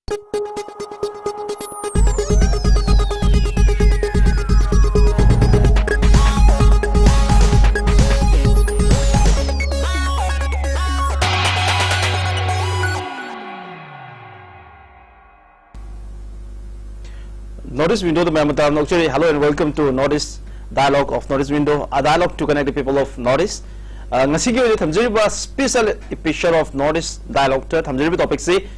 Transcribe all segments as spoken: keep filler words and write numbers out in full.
North East Window ꯗ ꯃꯌꯥꯝ ꯇꯔꯥꯝꯅ ꯑꯣꯛꯆꯔꯤ꯫ Hello and welcome to North East Dialogue of North East Window, a dialogue to connect the people of North East. ꯑ, ꯉꯁꯤꯒꯤ ꯑꯣꯏꯅ ꯊꯝꯖꯔꯤꯕ special episode of North East Dialogue ꯇ ꯊꯝꯖꯔꯤꯕ topic ꯁꯤ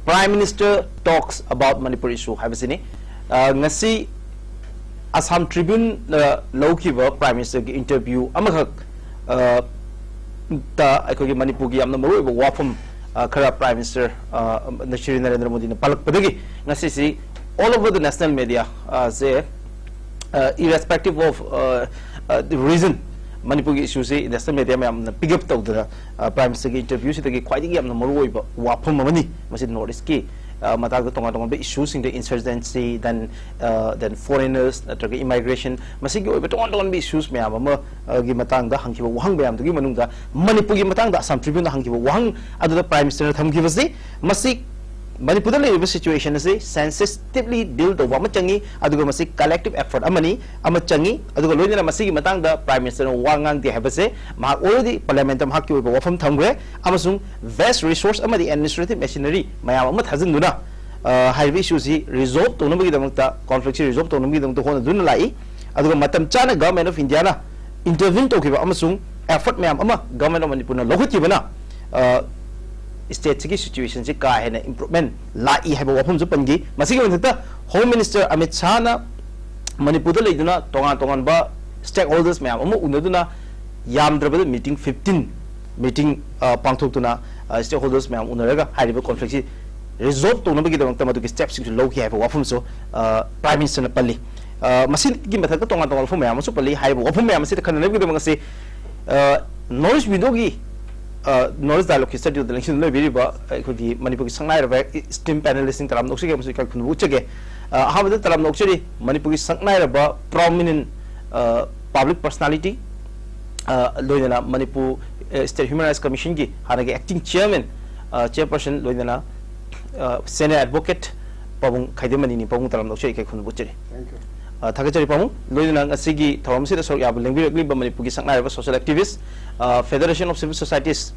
Prime Minister talks about Manipur issue ꯍꯥꯏꯕꯁꯤꯅꯤ꯫ ꯑ, ꯉꯁꯤ Assam Tribune ꯅ ꯂꯧꯈꯤꯕ Prime Minister ꯒꯤ interview ꯑꯃꯈꯛ, ꯑ, ꯇ ꯑꯩꯈꯣꯏꯒꯤ ꯃꯅꯤꯄꯨꯔꯒꯤ ꯌꯥꯝꯅ ꯃꯔꯨꯑꯣꯏꯕ ꯋꯥꯐꯝ, ꯑ, ꯈꯔ Prime Minister, ꯑ, ꯅ ꯁ꯭ꯔꯤ ꯅꯔꯦꯟꯗ꯭ꯔ ꯃꯣꯗꯤꯅ ꯄꯜꯂꯛꯄꯗꯒꯤ ꯉꯁꯤꯁꯤ all over the national media, ꯑ, ꯁꯦ, ꯑ, irrespective of, ꯑ, ꯑ, the reason, ꯃꯅꯤꯄꯨꯔꯒꯤ issue ꯁꯤ national media ꯃꯌꯥꯝꯅ pick up ꯇꯧꯗꯅ, ꯑ, Prime Minister ꯒꯤ interview ꯁꯤꯗꯒꯤ ꯈ꯭ꯋꯥꯏꯗꯒꯤ ꯌꯥꯝꯅ ꯃꯔꯨꯑꯣꯏꯕ ꯋꯥꯐꯝ ꯑꯃꯅꯤ꯫ ꯃꯁꯤ North East ꯀꯤ, ꯑ, ꯃꯇꯥꯡꯗ ꯇꯣꯉꯥꯟ ꯇꯣꯉꯥꯟꯕ issue ꯁꯤꯡꯗ insurgency, then, ꯑ, then foreigners ꯅꯠꯇ꯭ꯔꯒ immigration, ꯃꯁꯤꯒꯤ ꯑꯣꯏꯕ ꯇꯣꯉꯥꯟ ꯇꯣꯉꯥꯟꯕ issues ꯃꯌꯥꯝ ꯑꯃ, ꯑ, ꯒꯤ ꯃꯇꯥꯡꯗ ꯍꯪꯈꯤꯕ ꯋꯥꯍꯪ ꯃꯌꯥꯝꯗꯨꯒꯤ ꯃꯅꯨꯡꯗ ꯃꯅꯤꯄꯨꯔꯒꯤ ꯃꯇꯥꯡꯗ Assam Tribune ꯗ ꯍꯪꯈꯤꯕ ꯋꯥꯍꯪ ꯑꯗꯨꯗ Prime Minister ꯅ ꯊꯝꯈꯤꯕꯁꯤ, ꯃꯁꯤ ꯃꯅꯤꯄꯨꯔꯗ ꯂꯩꯔꯤꯕ situation ꯑꯁꯤ sensitively deal ꯇꯧꯕ ꯑꯃ ꯆꯪꯉꯤ, ꯑꯗꯨꯒ ꯃꯁꯤ collective effort ꯑꯃꯅꯤ, ꯑꯃ ꯆꯪꯉꯤ, ꯑꯗꯨꯒ ꯂꯣꯏꯅꯅ ꯃꯁꯤꯒꯤ ꯃꯇꯥꯡꯗ Prime Minister ꯅ ꯋꯥ ꯉꯥꯡꯗꯦ ꯍꯥꯏꯕꯁꯦ ꯃꯍꯥꯛ already Parliament ꯇ ꯃꯍꯥꯛꯀꯤ ꯑꯣꯏꯕ ꯋꯥꯐꯝ ꯊꯝꯈ꯭ꯔꯦ, ꯑꯃꯁꯨꯡ vast resource ꯑꯃꯗꯤ administrative machinery ꯃꯌꯥꯝ ꯑꯃ ꯊꯥꯖꯤꯟꯗꯨꯅ, ꯑ, ꯍꯥꯏꯔꯤꯕ issue ꯁꯤ resolve ꯇꯧꯅꯕꯒꯤꯗꯃꯛꯇ, conflict ꯁꯤ resolve ꯇꯧꯅꯕꯒꯤꯗꯃꯛꯇ ꯍꯣꯠꯅꯗꯨꯅ ꯂꯥꯛꯏ꯫ ꯑꯗꯨꯒ ꯃꯇꯝ ꯆꯥꯅ Government of India ꯅ intervene ꯇꯧꯈꯤꯕ ꯑꯃꯁꯨꯡ effort ꯃꯌꯥꯝ ꯑꯃ Government of ꯃꯅꯤꯄꯨꯔꯅ ꯂꯧꯈꯠꯈꯤꯕꯅ, ꯑ, state ꯁꯤꯒꯤ situation ꯁꯤ ꯀꯥ ꯍꯦꯟꯅ improvement ꯂꯥꯛꯏ ꯍꯥꯏꯕ ꯋꯥꯐꯝꯁꯨ ꯄꯟꯈꯤ꯫ ꯃꯁꯤꯒꯤ ꯃꯊꯛꯇ Home Minister ꯑꯃꯤꯠ ꯁꯥꯍꯅ ꯃꯅꯤꯄꯨꯔꯗ ꯂꯩꯗꯨꯅ ꯇꯣꯉꯥꯟ ꯇꯣꯉꯥꯟꯕ stakeholders ꯃꯌꯥꯝ ꯑꯃ ꯎꯅꯗꯨꯅ ꯌꯥꯝꯗ꯭ꯔꯕꯗ meeting fifteen meeting, ꯑ, ꯄꯥꯡꯊꯣꯛꯇꯨꯅ, ꯑ, stakeholders ꯃꯌꯥꯝ ꯎꯅꯔꯒ ꯍꯥꯏꯔꯤꯕ conflict ꯁꯤ resolve ꯇꯧꯅꯕꯒꯤꯗꯃꯛꯇ ꯃꯗꯨꯒꯤ step ꯁꯤꯡꯁꯨ ꯂꯧꯈꯤ ꯍꯥꯏꯕ ꯋꯥꯐꯝꯁꯨ, ꯑ, Prime Minister ꯅ ꯄꯜꯂꯤ꯫ ꯑ, ꯃꯁꯤꯒꯤ ꯃꯊꯛꯇ ꯇꯣꯉꯥꯟ ꯇꯣꯉꯥꯟꯕ ꯋꯥꯐꯝ ꯃꯌꯥꯝ ꯑꯃꯁꯨ ꯄꯜꯂꯤ꯫ ꯍꯥꯏꯔꯤꯕ ꯋꯥꯐꯝ ꯃꯌꯥꯝ ꯑꯁꯤꯗ ꯈꯟꯅꯅꯕꯒꯤꯗꯃꯛ ꯉꯁꯤ, ꯑ, North East Window ꯒꯤ, ꯑ, North East Dialogue ꯀꯤ studio ꯗ ꯂꯦꯡꯁꯤꯟꯗꯨꯅ ꯂꯩꯕꯤꯔꯤꯕ ꯑꯩꯈꯣꯏꯒꯤ ꯃꯅꯤꯄꯨꯔꯒꯤ ꯁꯛꯅꯥꯏꯔꯕ esteemed panelist ꯁꯤꯡ ꯇꯔꯥꯝꯅ ꯑꯣꯛꯆꯒꯦ ꯑꯃꯁꯨꯡ ꯏꯀꯥꯏ ꯈꯨꯝꯅꯕ ꯎꯠꯆꯒꯦ꯫ ꯑ, ꯑꯍꯥꯟꯕꯗ ꯇꯔꯥꯝꯅ ꯑꯣꯛꯆꯔꯤ ꯃꯅꯤꯄꯨꯔꯒꯤ ꯁꯛꯅꯥꯏꯔꯕ prominent, ꯑ, public personality, ꯑ, ꯂꯣꯏꯅꯅ ꯃꯅꯤꯄꯨꯔ, ꯑ, State Human Rights Commission ꯒꯤ ꯍꯥꯟꯅꯒꯤ acting chairman, ꯑ, chairperson, ꯂꯣꯏꯅꯅ ꯑ, senior advocate ꯄꯥꯕꯨꯡ ꯈꯥꯏꯗꯦꯝꯃꯅꯤꯅꯤ꯫ ꯄꯥꯕꯨꯡ ꯇꯔꯥꯝꯅ ꯑꯣꯛꯆꯔꯤ, ꯏꯀꯥꯏ ꯈꯨꯝꯅꯕ ꯎꯠꯆꯔꯤ꯫ Thank you. ꯑ, ꯊꯥꯒꯠꯆꯔꯤ ꯄꯥꯕꯨꯡ꯫ ꯂꯣꯏꯅꯅ ꯉꯁꯤꯒꯤ ꯊꯧꯔꯝꯁꯤꯗ ꯁꯔꯨꯛ ꯌꯥꯕ ꯂꯦꯡꯕꯤꯔꯛꯂꯤꯕ ꯃꯅꯤꯄꯨꯔꯒꯤ ꯁꯛꯅꯥꯏꯔꯕ social activist, ꯑ, Federation of Civil Societies,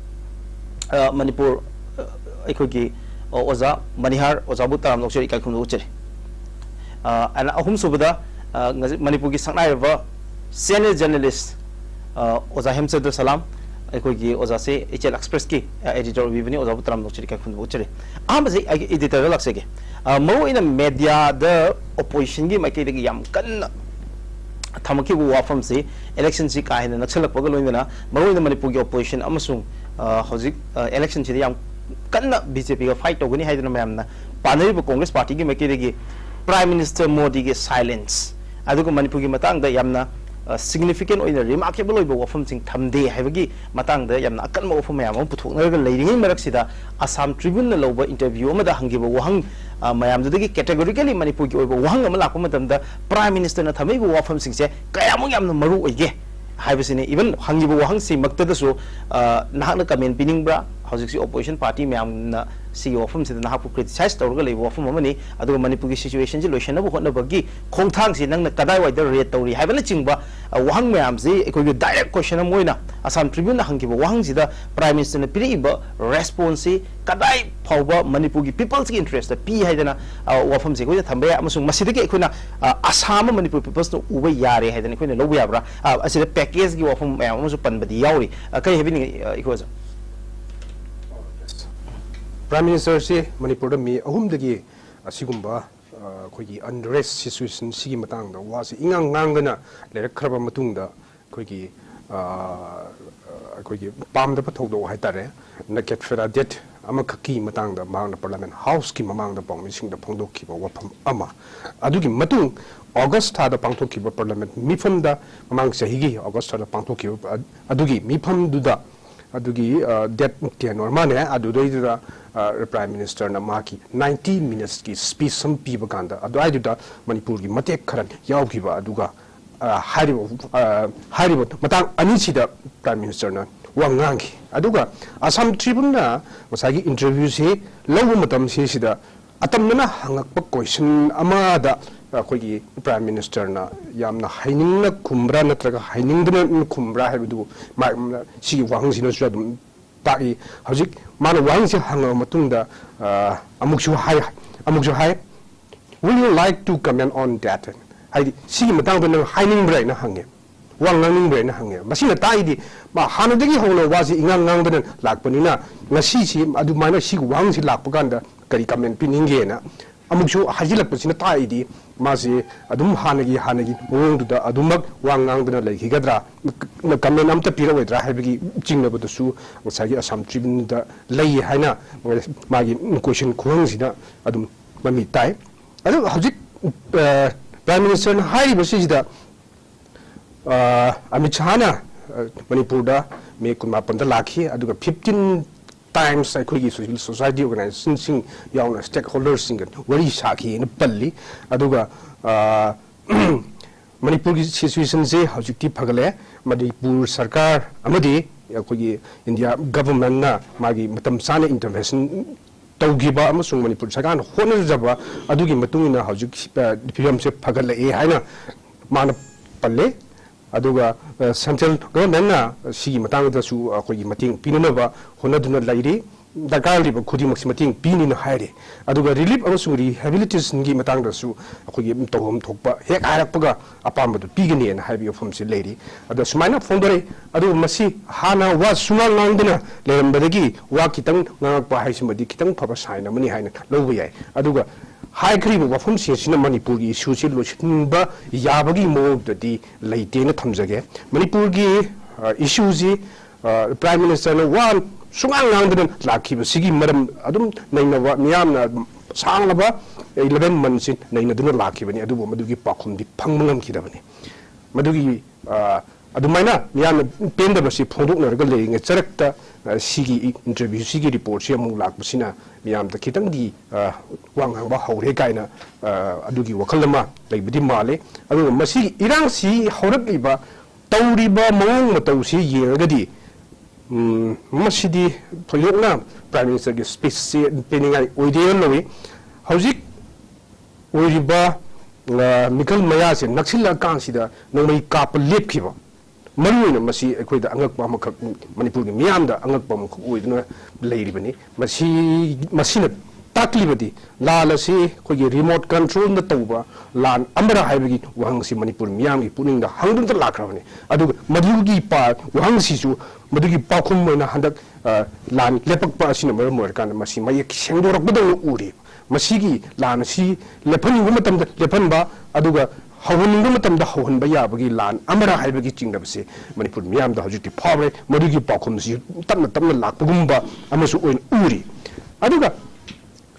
ꯑ, ꯃꯅꯤꯄꯨꯔ, ꯑ, ꯑꯩꯈꯣꯏꯒꯤ, ꯑ, ꯑꯣꯖꯥ ꯃꯅꯤꯍꯥꯔ ꯑꯣꯖꯥꯕꯨ ꯇꯔꯥꯝꯅ ꯑꯣꯛꯆꯔꯤ, ꯏꯀꯥꯏ ꯈꯨꯝꯅꯕ ꯎꯠꯆꯔꯤ꯫ ꯑ, ꯑꯅ ꯑꯍꯨꯝꯁꯨꯕꯗ, ꯑ, ꯉꯁꯤ ꯃꯅꯤꯄꯨꯔꯒꯤ ꯁꯛꯅꯥꯏꯔꯕ senior journalist, ꯑ, ꯑꯣꯖꯥ ꯍꯦꯝꯆꯟꯗ꯭ꯔ ꯁꯂꯥꯝ, ꯑꯩꯈꯣꯏꯒꯤ ꯑꯣꯖꯥꯁꯦ ꯏꯆꯦꯜ ꯑꯦꯛꯁꯄ꯭ꯔꯦꯁꯀꯤ, ꯑ, editor ꯑꯣꯏꯕꯤꯕꯅꯤ꯫ ꯑꯣꯖꯥꯕꯨ ꯇꯔꯥꯝꯅ ꯑꯣꯛꯆꯔꯤ, ꯏꯀꯥꯏ ꯈꯨꯝꯅꯕ ꯎꯠꯆꯔꯤ꯫ ꯑꯍꯥꯟꯕꯁꯦ ꯑꯩꯒꯤ editorꯗ ꯂꯥꯛꯆꯒꯦ꯫ ꯑ, ꯃꯔꯨꯑꯣꯏꯅ mediaꯗ oppositionꯒꯤ ꯃꯥꯏꯀꯩꯗꯒꯤ ꯌꯥꯝ ꯀꯟꯅ ꯊꯝꯃꯛꯈꯤꯕ ꯋꯥꯐꯝꯁꯤ electionꯁꯤ ꯀꯥ ꯍꯦꯟꯅ ꯅꯛꯁꯜꯂꯛꯄꯒ ꯂꯣꯏꯅꯅ ꯃꯔꯨꯑꯣꯏꯅ ꯃꯅꯤꯄꯨꯔꯒꯤ opposition ꯑꯃꯁꯨꯡ, ꯑ, ꯍꯧꯖꯤꯛ, ꯑ, electionꯁꯤꯗ ꯌꯥꯝ ꯀꯟꯅ BJPꯒ fight ꯇꯧꯒꯅꯤ ꯍꯥꯏꯗꯅ ꯃꯌꯥꯝꯅ ꯄꯥꯅꯔꯤꯕ Congress partyꯒꯤ ꯃꯥꯏꯀꯩꯗꯒꯤ Prime Minister Modiꯒꯤ silence, ꯑꯗꯨꯒ ꯃꯅꯤꯄꯨꯔꯒꯤ ꯃꯇꯥꯡꯗ ꯌꯥꯝꯅ, ꯑ, significant ꯑꯣꯏꯅ remarkable ꯑꯣꯏꯕ ꯋꯥꯐꯝꯁꯤꯡ ꯊꯝꯗꯦ ꯍꯥꯏꯕꯒꯤ ꯃꯇꯥꯡꯗ ꯌꯥꯝꯅ ꯑꯀꯟꯕ ꯋꯥꯐꯝ ꯃꯌꯥꯝ ꯑꯃ ꯄꯨꯊꯣꯛꯅꯔꯒ ꯂꯩꯔꯤꯉꯩ ꯃꯔꯛꯁꯤꯗ, Assam Tribuneꯅ ꯂꯧꯕ interview ꯑꯃꯗ ꯍꯪꯈꯤꯕ ꯋꯥꯍꯪ, ꯑ, ꯃꯌꯥꯝꯗꯨꯗꯒꯤ categorically ꯃꯅꯤꯄꯨꯔꯒꯤ ꯑꯣꯏꯕ ꯋꯥꯍꯪ ꯑꯃ ꯂꯥꯛꯄ ꯃꯇꯝꯗ Prime Ministerꯅ ꯊꯝꯃꯛꯏꯕ ꯋꯥꯐꯝꯁꯤꯡꯁꯦ ꯀꯌꯥꯃꯨꯛ ꯌꯥꯝꯅ ꯃꯔꯨ ꯑꯣꯏꯒꯦ ꯍꯥꯏꯕꯁꯤꯅꯤ꯫ Even ꯍꯪꯉꯤꯕ ꯋꯥꯍꯪꯁꯤꯃꯛꯇꯗꯁꯨ, ꯑ, ꯅꯍꯥꯛꯅ comment ꯄꯤꯅꯤꯡꯕ꯭ꯔꯥ? ꯍꯧꯖꯤꯛꯁꯤ opposition party ꯃꯌꯥꯝꯅ ꯁꯤꯒꯤ ꯋꯥꯐꯝꯁꯤꯗ ꯅꯍꯥꯛꯄꯨ criticize ꯇꯧꯔꯒ ꯂꯩꯕ ꯋꯥꯐꯝ ꯑꯃꯅꯤ꯫ ꯑꯗꯨꯒ ꯃꯅꯤꯄꯨꯔꯒꯤ situationꯁꯤ ꯂꯣꯏꯁꯤꯟꯅꯕ ꯍꯣꯠꯅꯕꯒꯤ ꯈꯣꯡꯊꯥꯡꯁꯤ ꯅꯪꯅ ꯀꯗꯥꯏꯋꯥꯏꯗ rate ꯇꯧꯔꯤ ꯍꯥꯏꯕꯅꯆꯤꯡꯕ, ꯑ, ꯋꯥꯍꯪ ꯃꯌꯥꯝꯁꯤ ꯑꯩꯈꯣꯏꯒꯤ direct question ꯑꯃ ꯑꯣꯏꯅ Assam Tribuneꯅ ꯍꯪꯈꯤꯕ ꯋꯥꯍꯪꯁꯤꯗ Prime Ministerꯅ ꯄꯤꯔꯛꯏꯕ responseꯁꯤ ꯀꯗꯥꯏ ꯐꯥꯎꯕ ꯃꯅꯤꯄꯨꯔꯒꯤ peopleꯁꯀꯤ interestꯇ ꯄꯤ ꯍꯥꯏꯗꯅ, ꯑ, ꯋꯥꯐꯝꯁꯤ ꯑꯩꯈꯣꯏꯅ ꯊꯝꯕ ꯌꯥꯏ꯫ ꯑꯃꯁꯨꯡ ꯃꯁꯤꯗꯒꯤ ꯑꯩꯈꯣꯏꯅ, ꯑ, ꯑꯁꯥꯝ ꯑꯃ ꯃꯅꯤꯄꯨꯔ peopleꯁꯅ ꯎꯕ ꯌꯥꯔꯦ ꯍꯥꯏꯗꯅ ꯑꯩꯈꯣꯏꯅ ꯂꯧꯕ ꯌꯥꯕ꯭ꯔꯥ? ꯑ, ꯑꯁꯤꯗ packageꯀꯤ ꯋꯥꯐꯝ ꯃꯌꯥꯝ ꯑꯃꯁꯨ ꯄꯟꯕꯗꯤ ꯌꯥꯎꯔꯤ꯫ ꯑ, ꯀꯔꯤ ꯍꯥꯏꯕꯤꯅꯤꯡꯉꯤ, ꯑ, ꯏꯀꯣ ꯑꯣꯖꯥ? Prime Ministerꯁꯤ ꯃꯅꯤꯄꯨꯔꯗ ꯃꯤ ꯑꯍꯨꯝꯗꯒꯤ ꯑꯁꯤꯒꯨꯝꯕ, ꯑ, ꯑꯩꯈꯣꯏꯒꯤ unrest situation ꯁꯤꯒꯤ ꯃꯇꯥꯡꯗ ꯋꯥꯁꯤ ꯏꯉꯥꯡ ꯉꯥꯡꯗꯅ ꯂꯩꯔꯛꯈ꯭ꯔꯕ ꯃꯇꯨꯡꯗ, ꯑꯩꯈꯣꯏꯒꯤ, ꯑ, ꯑꯩꯈꯣꯏꯒꯤ ꯄꯥꯝꯗꯕ ꯊꯧꯗꯣꯛ ꯍꯥꯏꯇꯥꯔꯦ, ꯅꯀꯦꯠ ꯐꯦꯔꯥ date ꯑꯃꯈꯛꯀꯤ ꯃꯇꯥꯡꯗ ꯃꯍꯥꯛꯅ Parliament Houseꯀꯤ ꯃꯃꯥꯡꯗ ꯄꯥꯎꯃꯤꯁꯤꯡꯗ ꯐꯣꯡꯗꯣꯛꯈꯤꯕ ꯋꯥꯐꯝ ꯑꯃ, ꯑꯗꯨꯒꯤ ꯃꯇꯨꯡ August ꯊꯥꯗ ꯄꯥꯡꯊꯣꯛꯈꯤꯕ Parliament ꯃꯤꯐꯝꯗ, ꯃꯃꯥꯡ ꯆꯍꯤꯒꯤ August ꯊꯥꯗ ꯄꯥꯡꯊꯣꯛꯈꯤꯕ, ꯑ-, ꯑꯗꯨꯒꯤ ꯃꯤꯐꯝꯗꯨꯗ, ꯑꯗꯨꯒꯤ, ꯑ, date ten ꯑꯣꯏꯔ ꯃꯥꯅꯦ, ꯑꯗꯨꯗꯩꯗꯨꯗ, ꯑ, Prime Ministerꯅ ꯃꯍꯥꯛꯀꯤ ninety minutesꯀꯤ speech ꯑꯃ ꯄꯤꯕ ꯀꯥꯟꯗ, ꯑꯗꯨꯋꯥꯏꯗꯨꯗ ꯃꯅꯤꯄꯨꯔꯒꯤ ꯃꯇꯦꯛ ꯈꯔ ꯌꯥꯎꯈꯤꯕ, ꯑꯗꯨꯒ, ꯑ, ꯍꯥꯏꯔꯤꯕ, ꯑ, ꯍꯥꯏꯔꯤꯕ ꯃꯇꯥꯡ ꯑꯅꯤꯁꯤꯗ Prime Ministerꯅ ꯋꯥ ꯉꯥꯡꯈꯤ꯫ ꯑꯗꯨꯒ ꯑꯁꯥꯝ ꯇ꯭ꯔꯤꯕꯨꯟꯅ ꯉꯁꯥꯏꯒꯤ ꯏꯟꯇꯔꯚ꯭ꯌꯨꯁꯤ ꯂꯧꯕ ꯃꯇꯝꯁꯤ ꯁꯤꯗ ꯑꯇꯝꯅꯅ ꯍꯪꯉꯛꯄ ꯀꯣꯏꯁꯟ ꯑꯃꯗ ꯑꯩꯈꯣꯏꯒꯤ ꯄ꯭ꯔꯥꯏꯝ ꯃꯤꯅꯤꯁꯇꯔꯅ ꯌꯥꯝꯅ ꯍꯩꯅꯤꯡꯅ ꯈꯨꯝꯕ꯭ꯔꯥ ꯅꯠꯇ꯭ꯔꯒ ꯍꯩꯅꯤꯡꯗꯅ ꯈꯨꯝꯕ꯭ꯔꯥ ꯍꯥꯏꯕꯗꯨ ꯃꯥ-, ꯁꯤꯒꯤ ꯋꯥꯍꯪꯁꯤꯅꯁꯨ ꯑꯗꯨꯝ ꯇꯥꯛꯏ꯫ ꯍꯧꯖꯤꯛ ꯃꯥꯅ ꯋꯥꯍꯪꯁꯤ ꯍꯪꯉꯕ ꯃꯇꯨꯡꯗ, ꯑ, ꯑꯃꯨꯛꯁꯨ ꯍꯥꯏ, ꯑꯃꯨꯛꯁꯨ ꯍꯥꯏ, "Will you like to comment on that?" ꯍꯥꯏꯗꯤ, "ꯁꯤꯒꯤ ꯃꯇꯥꯡꯗ ꯅꯪ ꯍꯥꯏꯅꯤꯡꯕ꯭ꯔꯥ?" ꯍꯥꯏꯅ ꯍꯪꯉꯦ, "ꯋꯥ ꯉꯥꯡꯅꯤꯡꯕ꯭ꯔꯥ?" ꯍꯥꯏꯅ ꯍꯪꯉꯦ꯫ ꯃꯁꯤꯅ ꯇꯥꯛꯏꯗꯤ, ꯃꯥ ꯍꯥꯟꯅꯗꯒꯤ ꯍꯧꯅ ꯋꯥꯁꯤ ꯏꯉꯥꯡ ꯉꯥꯡꯗꯅ ꯂꯥꯛꯄꯅꯤꯅ, ꯉꯁꯤꯁꯤ ꯑꯗꯨꯃꯥꯏꯅ ꯁꯤꯒꯤ ꯋꯥꯍꯪꯁꯤ ꯂꯥꯛꯄ ꯀꯥꯟꯗ ꯀꯔꯤ ꯀꯃꯦꯟ ꯄꯤꯅꯤꯡꯒꯦꯅ ꯑꯃꯨꯛꯁꯨ ꯍꯥꯏꯖꯤꯜꯂꯛꯄꯁꯤꯅ ꯇꯥꯛꯏꯗꯤ, ꯃꯥꯁꯤ ꯑꯗꯨꯝ ꯍꯥꯟꯅꯒꯤ, ꯍꯥꯟꯅꯒꯤ ꯃꯑꯣꯡꯗꯨꯗ ꯑꯗꯨꯃꯛ ꯋꯥ ꯉꯥꯡꯗꯅ ꯂꯩꯈꯤꯒꯗ꯭ꯔꯥ, ꯀꯃꯦꯟ ꯑꯝꯇ ꯄꯤꯔꯛꯑꯣꯏꯗ꯭ꯔꯥ ꯍꯥꯏꯕꯒꯤ ꯆꯤꯡꯅꯕꯗꯨꯁꯨ ꯉꯁꯥꯏꯒꯤ ꯑꯁꯥꯝ ꯇ꯭ꯔꯤꯕꯨꯟꯗ ꯂꯩ ꯍꯥꯏꯅ ꯃꯥꯒꯤ ꯀꯣꯏꯁꯟ ꯈꯨꯍꯪꯁꯤꯗ ꯑꯗꯨꯝ ꯃꯃꯤ ꯇꯥꯏ꯫ ꯑꯗꯨ ꯍꯧꯖꯤꯛ, ꯑ, ꯄ꯭ꯔꯥꯏꯝ ꯃꯤꯅꯤꯁꯇꯔꯅ ꯍꯥꯏꯔꯤꯕꯁꯤꯗ, ꯑ, ꯑꯃꯤꯠ ꯁꯍꯥꯅ, ꯑ, ꯃꯅꯤꯄꯨꯔꯗ ꯃꯦ ꯀꯨꯟꯃꯥꯄꯟꯗ ꯂꯥꯛꯈꯤ, ꯑꯗꯨꯒ fifteen times ꯑꯩꯈꯣꯏꯒꯤ civil society organizationꯁꯤꯡ ꯌꯥꯎꯅ stakeholderꯁꯤꯡꯒ ꯋꯥꯔꯤ ꯁꯥꯈꯤꯅ ꯄꯜꯂꯤ꯫ ꯑꯗꯨꯒ, ꯑ, ꯃꯅꯤꯄꯨꯔꯒꯤ situationꯁꯦ ꯍꯧꯖꯤꯛꯇꯤ ꯐꯒꯠꯂꯦ꯫ ꯃꯅꯤꯄꯨꯔ ꯁꯔꯀꯥꯔ ꯑꯃꯗꯤ ꯑꯩꯈꯣꯏꯒꯤ ꯏꯟꯗꯤꯌꯥ governmentꯅ ꯃꯥꯒꯤ ꯃꯇꯝ ꯆꯥꯅ intervention ꯇꯧꯈꯤꯕ ꯑꯃꯁꯨꯡ ꯃꯅꯤꯄꯨꯔ ꯁꯔꯀꯥꯔꯅ ꯍꯣꯠꯅꯖꯕ ꯑꯗꯨꯒꯤ ꯃꯇꯨꯡ ꯏꯟꯅ ꯍꯧꯖꯤꯛ, ꯑ, ꯐꯤꯕꯝꯁꯦ ꯐꯒꯠꯂꯛꯑꯦ ꯍꯥꯏꯅ ꯃꯥꯅ ꯄꯜꯂꯦ꯫ ꯑꯗꯨꯒ, ꯑ, central governmentꯅ ꯁꯤꯒꯤ ꯃꯇꯥꯡꯗꯁꯨ ꯑꯩꯈꯣꯏꯒꯤ ꯃꯇꯦꯡ ꯄꯤꯅꯅꯕ ꯍꯣꯠꯅꯗꯨꯅ ꯂꯩꯔꯤ꯫ ꯗꯔꯀꯥꯔ ꯂꯩꯕ ꯈꯨꯗꯤꯡꯃꯛꯁꯤ ꯃꯇꯦꯡ ꯄꯤꯅꯤꯅ ꯍꯥꯏꯔꯤ꯫ ꯑꯗꯨꯒ relief ꯑꯃꯁꯨꯡ rehabilitationꯒꯤ ꯃꯇꯥꯡꯗꯁꯨ ꯑꯩꯈꯣꯏꯒꯤ ꯇꯧꯐꯝ ꯊꯣꯛꯄ ꯍꯦꯛ ꯍꯥꯏꯔꯛꯄꯒ ꯑꯄꯥꯝꯕꯗꯨ ꯄꯤꯒꯅꯤꯅ ꯍꯥꯏꯕꯒꯤ ꯋꯥꯐꯝꯁꯤ ꯂꯩꯔꯤ꯫ ꯑꯗꯣ ꯁꯨꯃꯥꯏꯅ ꯐꯣꯡꯗꯣꯔꯛꯏ꯫ ꯑꯗꯨꯕꯨ ꯃꯁꯤ ꯍꯥꯟꯅ ꯋꯥ ꯁꯨꯉꯥꯡ ꯉꯥꯡꯗꯅ ꯂꯩꯔꯝꯕꯗꯒꯤ ꯋꯥ ꯈꯤꯇꯪ ꯉꯥꯡꯉꯛꯄ ꯍꯥꯏꯁꯤꯃꯗꯤ ꯈꯤꯇꯪ ꯐꯕ sign ꯑꯃꯅꯤ ꯍꯥꯏꯅ ꯂꯧꯕ ꯌꯥꯏ꯫ ꯑꯗꯨꯒ ꯍꯥꯏꯈ꯭ꯔꯤꯕ ꯋꯥꯐꯝꯁꯤꯡ ꯑꯁꯤꯅ ꯃꯅꯤꯄꯨꯔꯒꯤ issueꯁꯤ ꯂꯣꯏꯁꯤꯟꯕ ꯌꯥꯕꯒꯤ ꯃꯑꯣꯡꯗꯗꯤ ꯂꯩꯇꯦꯅ ꯊꯝꯖꯒꯦ꯫ ꯃꯅꯤꯄꯨꯔꯒꯤ, ꯑ, issueꯁꯤ, ꯑ, ꯄ꯭ꯔꯥꯏꯝ ꯃꯤꯅꯤꯁꯇꯔꯅ ꯋꯥ ꯁꯨꯉꯥꯡ ꯉꯥꯡꯗꯅ ꯂꯥꯛꯈꯤꯕꯁꯤꯒꯤ ꯃꯔꯝ ꯑꯗꯨꯝ ꯅꯩꯅꯕ, ꯃꯤꯌꯥꯝꯅ ꯁꯥꯡꯂꯕ eleven monthꯁꯤ ꯅꯩꯅꯗꯨꯅ ꯂꯥꯛꯈꯤꯕꯅꯤ, ꯑꯗꯨꯕꯨ ꯃꯗꯨꯒꯤ ꯄꯥꯎꯈꯨꯝꯗꯤ ꯐꯪꯕ ꯉꯝꯈꯤꯗꯕꯅꯤ꯫ ꯃꯗꯨꯒꯤ, ꯑ, ꯑꯗꯨꯃꯥꯏꯅ ꯃꯤꯌꯥꯝꯅ ꯄꯦꯟꯗꯕꯁꯤ ꯐꯣꯡꯗꯣꯛꯅꯔꯒ ꯂꯩꯔꯤꯉꯩ ꯆꯔꯛꯇ, ꯑ, ꯁꯤꯒꯤ interviewꯁꯤꯒꯤ reportꯁꯤ ꯑꯃꯨꯛ ꯂꯥꯛꯄꯁꯤꯅ ꯃꯤꯌꯥꯝꯗ ꯈꯤꯇꯪꯗꯤ, ꯑ, ꯋꯥ ꯉꯥꯡꯕ ꯍꯧꯔꯦ ꯀꯥꯏꯅ, ꯑ, ꯑꯗꯨꯒꯤ ꯋꯥꯈꯜ ꯑꯃ ꯂꯩꯕꯗꯤ ꯃꯥꯜꯂꯦ꯫ ꯑꯗꯨꯒ ꯃꯁꯤꯒꯤ ꯏꯔꯥꯡꯁꯤ ꯍꯧꯔꯛꯂꯤꯕ, ꯇꯧꯔꯤꯕ ꯃꯑꯣꯡ ꯃꯇꯧꯁꯤ ꯌꯦꯡꯉꯒꯗꯤ ꯎꯝ, ꯃꯁꯤꯗꯤ ꯊꯣꯏꯗꯣꯛꯅ Prime Ministerꯒꯤ speechꯁꯤ ꯄꯦꯟꯅꯤꯡꯉꯥꯏ ꯑꯣꯏꯗꯦꯅ ꯂꯧꯏ꯫ ꯍꯧꯖꯤꯛ ꯑꯣꯏꯔꯤꯕ, ꯑ, ꯃꯤꯈꯜ ꯃꯌꯥꯁꯦ ꯅꯛꯁꯤꯜꯂꯛꯑꯀꯥꯟꯁꯤꯗ ꯅꯣꯡꯃꯩ ꯀꯥꯞꯄ ꯂꯦꯞꯈꯤꯕ, ꯃꯔꯨꯑꯣꯏꯅ ꯃꯁꯤ ꯑꯩꯈꯣꯏꯗ ꯑꯉꯛꯄ ꯑꯃꯈꯛ, ꯃꯅꯤꯄꯨꯔꯒꯤ ꯃꯤꯌꯥꯝꯗ ꯑꯉꯛꯄ ꯑꯃꯈꯛ ꯑꯣꯏꯗꯨꯅ ꯂꯩꯔꯤꯕꯅꯤ꯫ ꯃꯁꯤ, ꯃꯁꯤꯅ ꯇꯥꯛꯂꯤꯕꯗꯤ ꯂꯥꯟ ꯑꯁꯤ ꯑꯩꯈꯣꯏꯒꯤ remote controlꯅ ꯇꯧꯕ ꯂꯥꯟ ꯑꯃꯔ ꯍꯥꯏꯕꯒꯤ ꯋꯥꯍꯪꯁꯤ ꯃꯅꯤꯄꯨꯔ ꯃꯤꯌꯥꯝꯒꯤ ꯄꯨꯛꯅꯤꯡꯗ ꯍꯪꯗꯨꯅꯇ ꯂꯥꯛꯈ꯭ꯔꯕꯅꯤ꯫ ꯑꯗꯨꯒ ꯃꯗꯨꯒꯤ ꯄꯥ-, ꯋꯥꯍꯪꯁꯤꯁꯨ, ꯃꯗꯨꯒꯤ ꯄꯥꯎꯈꯨꯝ ꯑꯣꯏꯅ ꯍꯟꯗꯛ, ꯑ, ꯂꯥꯟ ꯂꯦꯞꯄꯛꯄ ꯑꯁꯤꯅ ꯃꯔꯝ ꯑꯣꯏꯔꯀꯥꯟꯗ ꯃꯁꯤ ꯃꯌꯦꯛ ꯁꯦꯡꯗꯣꯔꯛꯄꯗꯧꯅ ꯎꯔꯤ꯫ ꯃꯁꯤꯒꯤ ꯂꯥꯟ ꯑꯁꯤ ꯂꯦꯞꯍꯟꯅꯤꯡꯕ ꯃꯇꯝꯗ ꯂꯦꯞꯍꯟꯕ, ꯑꯗꯨꯒ ꯍꯧꯍꯟꯅꯤꯡꯕ ꯃꯇꯝꯗ ꯍꯧꯍꯟꯕ ꯌꯥꯕꯒꯤ ꯂꯥꯟ ꯑꯃꯔ ꯍꯥꯏꯕꯒꯤ ꯆꯤꯡꯅꯕꯁꯦ ꯃꯅꯤꯄꯨꯔ ꯃꯤꯌꯥꯝꯗ ꯍꯧꯖꯤꯛꯇꯤ ꯐꯥꯎꯔꯦ꯫ ꯃꯗꯨꯒꯤ ꯄꯥꯎꯈꯨꯝꯁꯤ ꯇꯞꯅ ꯇꯞꯅ ꯂꯥꯛꯄꯒꯨꯝꯕ ꯑꯃꯁꯨ ꯑꯣꯏꯅ ꯎꯔꯤ꯫ ꯑꯗꯨꯒ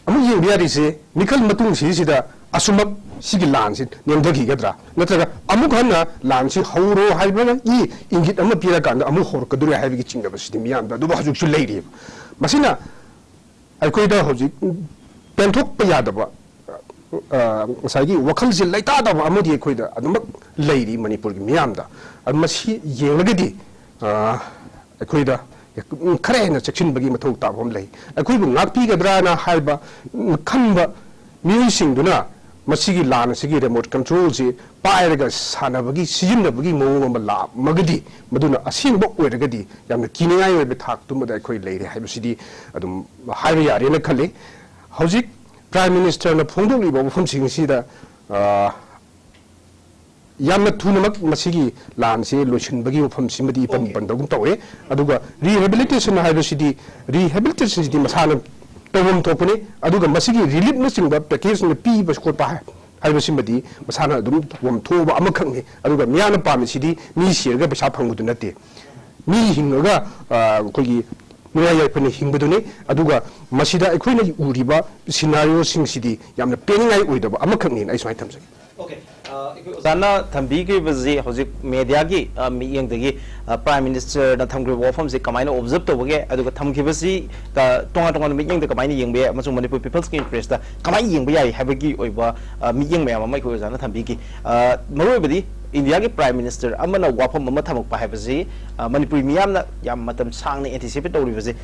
ꯑꯃꯨꯛ ꯌꯦꯡꯕ ꯌꯥꯔꯤꯁꯦ, ꯃꯤꯈꯜ ꯃꯇꯨꯡꯁꯤꯁꯤꯗ ꯑꯁꯨꯃꯛ ꯁꯤꯒꯤ ꯂꯥꯟꯁꯤ ꯅꯦꯝꯊꯈꯤꯒꯗ꯭ꯔꯥ, ꯅꯠꯇ꯭ꯔꯒ ꯑꯃꯨꯛ ꯍꯟꯅ ꯂꯥꯟꯁꯤ ꯍꯧꯔꯣ ꯍꯥꯏꯕꯒꯤ ꯏꯪꯒꯤꯠ ꯑꯃ ꯄꯤꯔꯀꯥꯟꯗ ꯑꯃꯨꯛ ꯍꯧꯔꯛꯀꯗꯣꯔꯦ ꯍꯥꯏꯕꯒꯤ ꯆꯤꯡꯅꯕꯁꯤꯗꯤ ꯃꯤꯌꯥꯝꯗ ꯑꯗꯨꯝ ꯍꯧꯖꯤꯛꯁꯨ ꯂꯩꯔꯤꯑꯕ꯫ ꯃꯁꯤꯅ ꯑꯩꯈꯣꯏꯗ ꯍꯧꯖꯤꯛ ꯄꯦꯟꯊꯣꯛꯄ ꯌꯥꯗꯕ, ꯑ, ꯉꯁꯥꯏꯒꯤ ꯋꯥꯈꯜꯁꯦ ꯂꯩꯇꯥꯗꯕ ꯑꯃꯗꯤ ꯑꯩꯈꯣꯏꯗ ꯑꯗꯨꯃꯛ ꯂꯩꯔꯤ ꯃꯅꯤꯄꯨꯔꯒꯤ ꯃꯤꯌꯥꯝꯗ꯫ ꯑꯗꯨ ꯃꯁꯤ ꯌꯦꯡꯂꯒꯗꯤ, ꯑ, ꯑꯩꯈꯣꯏꯗ ꯈꯔ ꯍꯦꯟꯅ ꯆꯦꯛꯁꯤꯟꯕꯒꯤ ꯃꯊꯧ ꯇꯥꯕ ꯑꯃ ꯂꯩ꯫ ꯑꯩꯈꯣꯏꯕꯨ ꯉꯥꯛꯄꯤꯒꯗ꯭ꯔꯥꯅ ꯍꯥꯏꯕ ꯈꯟꯕ ꯃꯤꯑꯣꯏꯁꯤꯡꯗꯨꯅ ꯃꯁꯤꯒꯤ ꯂꯥꯟ ꯑꯁꯤꯒꯤ remote controlꯁꯤ ꯄꯥꯏꯔꯒ ꯁꯥꯟꯅꯕꯒꯤ, ꯁꯤꯖꯤꯟꯅꯕꯒꯤ ꯃꯑꯣꯡ ꯑꯃ ꯂꯥꯛꯂꯒꯗꯤ, ꯃꯗꯨꯅ ꯑꯁꯦꯡꯕ ꯑꯣꯏꯔꯒꯗꯤ ꯌꯥꯝꯅ ꯀꯤꯅꯤꯡꯉꯥꯏ ꯑꯣꯏꯕ ꯊꯥꯛꯇꯨꯃꯗ ꯑꯩꯈꯣꯏ ꯂꯩꯔꯦ ꯍꯥꯏꯕꯁꯤꯗꯤ ꯑꯗꯨꯝ ꯍꯥꯏꯕ ꯌꯥꯔꯦꯅ ꯈꯜꯂꯤ꯫ ꯍꯧꯖꯤꯛ Prime Ministerꯅ ꯐꯣꯡꯗꯣꯛꯂꯤꯕ ꯋꯥꯐꯝꯁꯤꯡꯁꯤꯗ, ꯑ, ꯌꯥꯝꯅ ꯊꯨꯅꯃꯛ ꯃꯁꯤꯒꯤ ꯂꯥꯟꯁꯤ ꯂꯣꯏꯁꯤꯟꯕꯒꯤ ꯋꯥꯐꯝꯁꯤꯃꯗꯤ ꯏꯄꯟ Okay. ꯄꯟꯗꯒꯨꯝ ꯇꯧꯋꯦ꯫ ꯑꯗꯨꯒ rehabilitation ꯍꯥꯏꯕꯁꯤꯗꯤ, rehabilitationꯁꯤꯗꯤ ꯃꯁꯥꯅ ꯇꯧꯐꯝ ꯊꯣꯛꯄꯅꯤ꯫ ꯑꯗꯨꯒ ꯃꯁꯤꯒꯤ reliefꯅꯆꯤꯡꯕ packageꯅ ꯄꯤꯕ ꯈꯣꯠꯄ ꯍꯥꯏ-, ꯍꯥꯏꯕꯁꯤꯃꯗꯤ ꯃꯁꯥꯅ ꯑꯗꯨꯝ ꯇꯧꯐꯝ ꯊꯣꯛꯑꯕ ꯑꯃꯈꯛꯅꯤ꯫ ꯑꯗꯨꯒ ꯃꯤꯌꯥꯝꯅ ꯄꯥꯝꯃꯤꯁꯤꯗꯤ ꯃꯤ ꯁꯤꯔꯒ ꯄꯩꯁꯥ ꯐꯪꯕꯗꯨ ꯅꯠꯇꯦ꯫ ꯃꯤ ꯍꯤꯡꯉꯒ, ꯑ, ꯑꯩꯈꯣꯏꯒꯤ ꯅꯨꯡꯉꯥꯏ ꯌꯥꯏꯐꯅ ꯍꯤꯡꯕꯗꯨꯅꯤ꯫ ꯑꯗꯨꯒ ꯃꯁꯤꯗ ꯑꯩꯈꯣꯏꯅ ꯎꯔꯤꯕ scenarioꯁꯤꯡꯁꯤꯗꯤ ꯌꯥꯝꯅ ꯄꯦꯟꯅꯤꯡꯉꯥꯏ ꯑꯣꯏꯗꯕ ꯑꯃꯈꯛꯅꯤꯅ ꯑꯩ ꯁꯨꯃꯥꯏꯅ ꯊꯝꯖꯒꯦ꯫ Okay. ꯑ, ꯑꯩꯈꯣꯏ ꯑꯣꯖꯥꯅ ꯊꯝꯕꯤꯈꯤꯕꯁꯤ ꯍꯧꯖꯤꯛ mediaꯒꯤ, ꯑ, ꯃꯤꯠꯌꯦꯡꯗꯒꯤ, ꯑ, Prime Ministerꯅ ꯊꯝꯈꯤꯕ ꯋꯥꯐꯝꯁꯤ ꯀꯃꯥꯏꯅ observe ꯇꯧꯕꯒꯦ, ꯑꯗꯨꯒ ꯊꯝꯈꯤꯕꯁꯤ, ꯑ, ꯇꯣꯉꯥꯟ ꯇꯣꯉꯥꯟꯕ ꯃꯤꯠꯌꯦꯡꯗ ꯀꯃꯥꯏꯅ ꯌꯦꯡꯕ ꯌꯥꯏ, ꯑꯃꯁꯨꯡ ꯃꯅꯤꯄꯨꯔ peopleꯒꯤ interestꯇ ꯀꯃꯥꯏꯅ ꯌꯦꯡꯕ ꯌꯥꯏ ꯍꯥꯏꯕꯒꯤ ꯑꯣꯏꯕ, ꯑ, ꯃꯤꯠꯌꯦꯡ ꯃꯌꯥꯝ ꯑꯃ ꯑꯩꯈꯣꯏ ꯑꯣꯖꯥꯅ ꯊꯝꯕꯤꯈꯤ꯫ ꯑ, ꯃꯔꯨꯑꯣꯏꯕꯗꯤ ꯏꯟꯗꯤꯌꯥꯒꯤ Prime Minister ꯑꯃꯅ ꯋꯥꯐꯝ ꯑꯃ ꯊꯝꯃꯛꯄ ꯍꯥꯏꯕꯁꯤ, ꯑ, ꯃꯅꯤꯄꯨꯔꯤ ꯃꯤꯌꯥꯝꯅ ꯌꯥꯝ ꯃꯇꯝ ꯁꯥꯡꯅ anticipate ꯇꯧꯔꯤꯕꯁꯤ,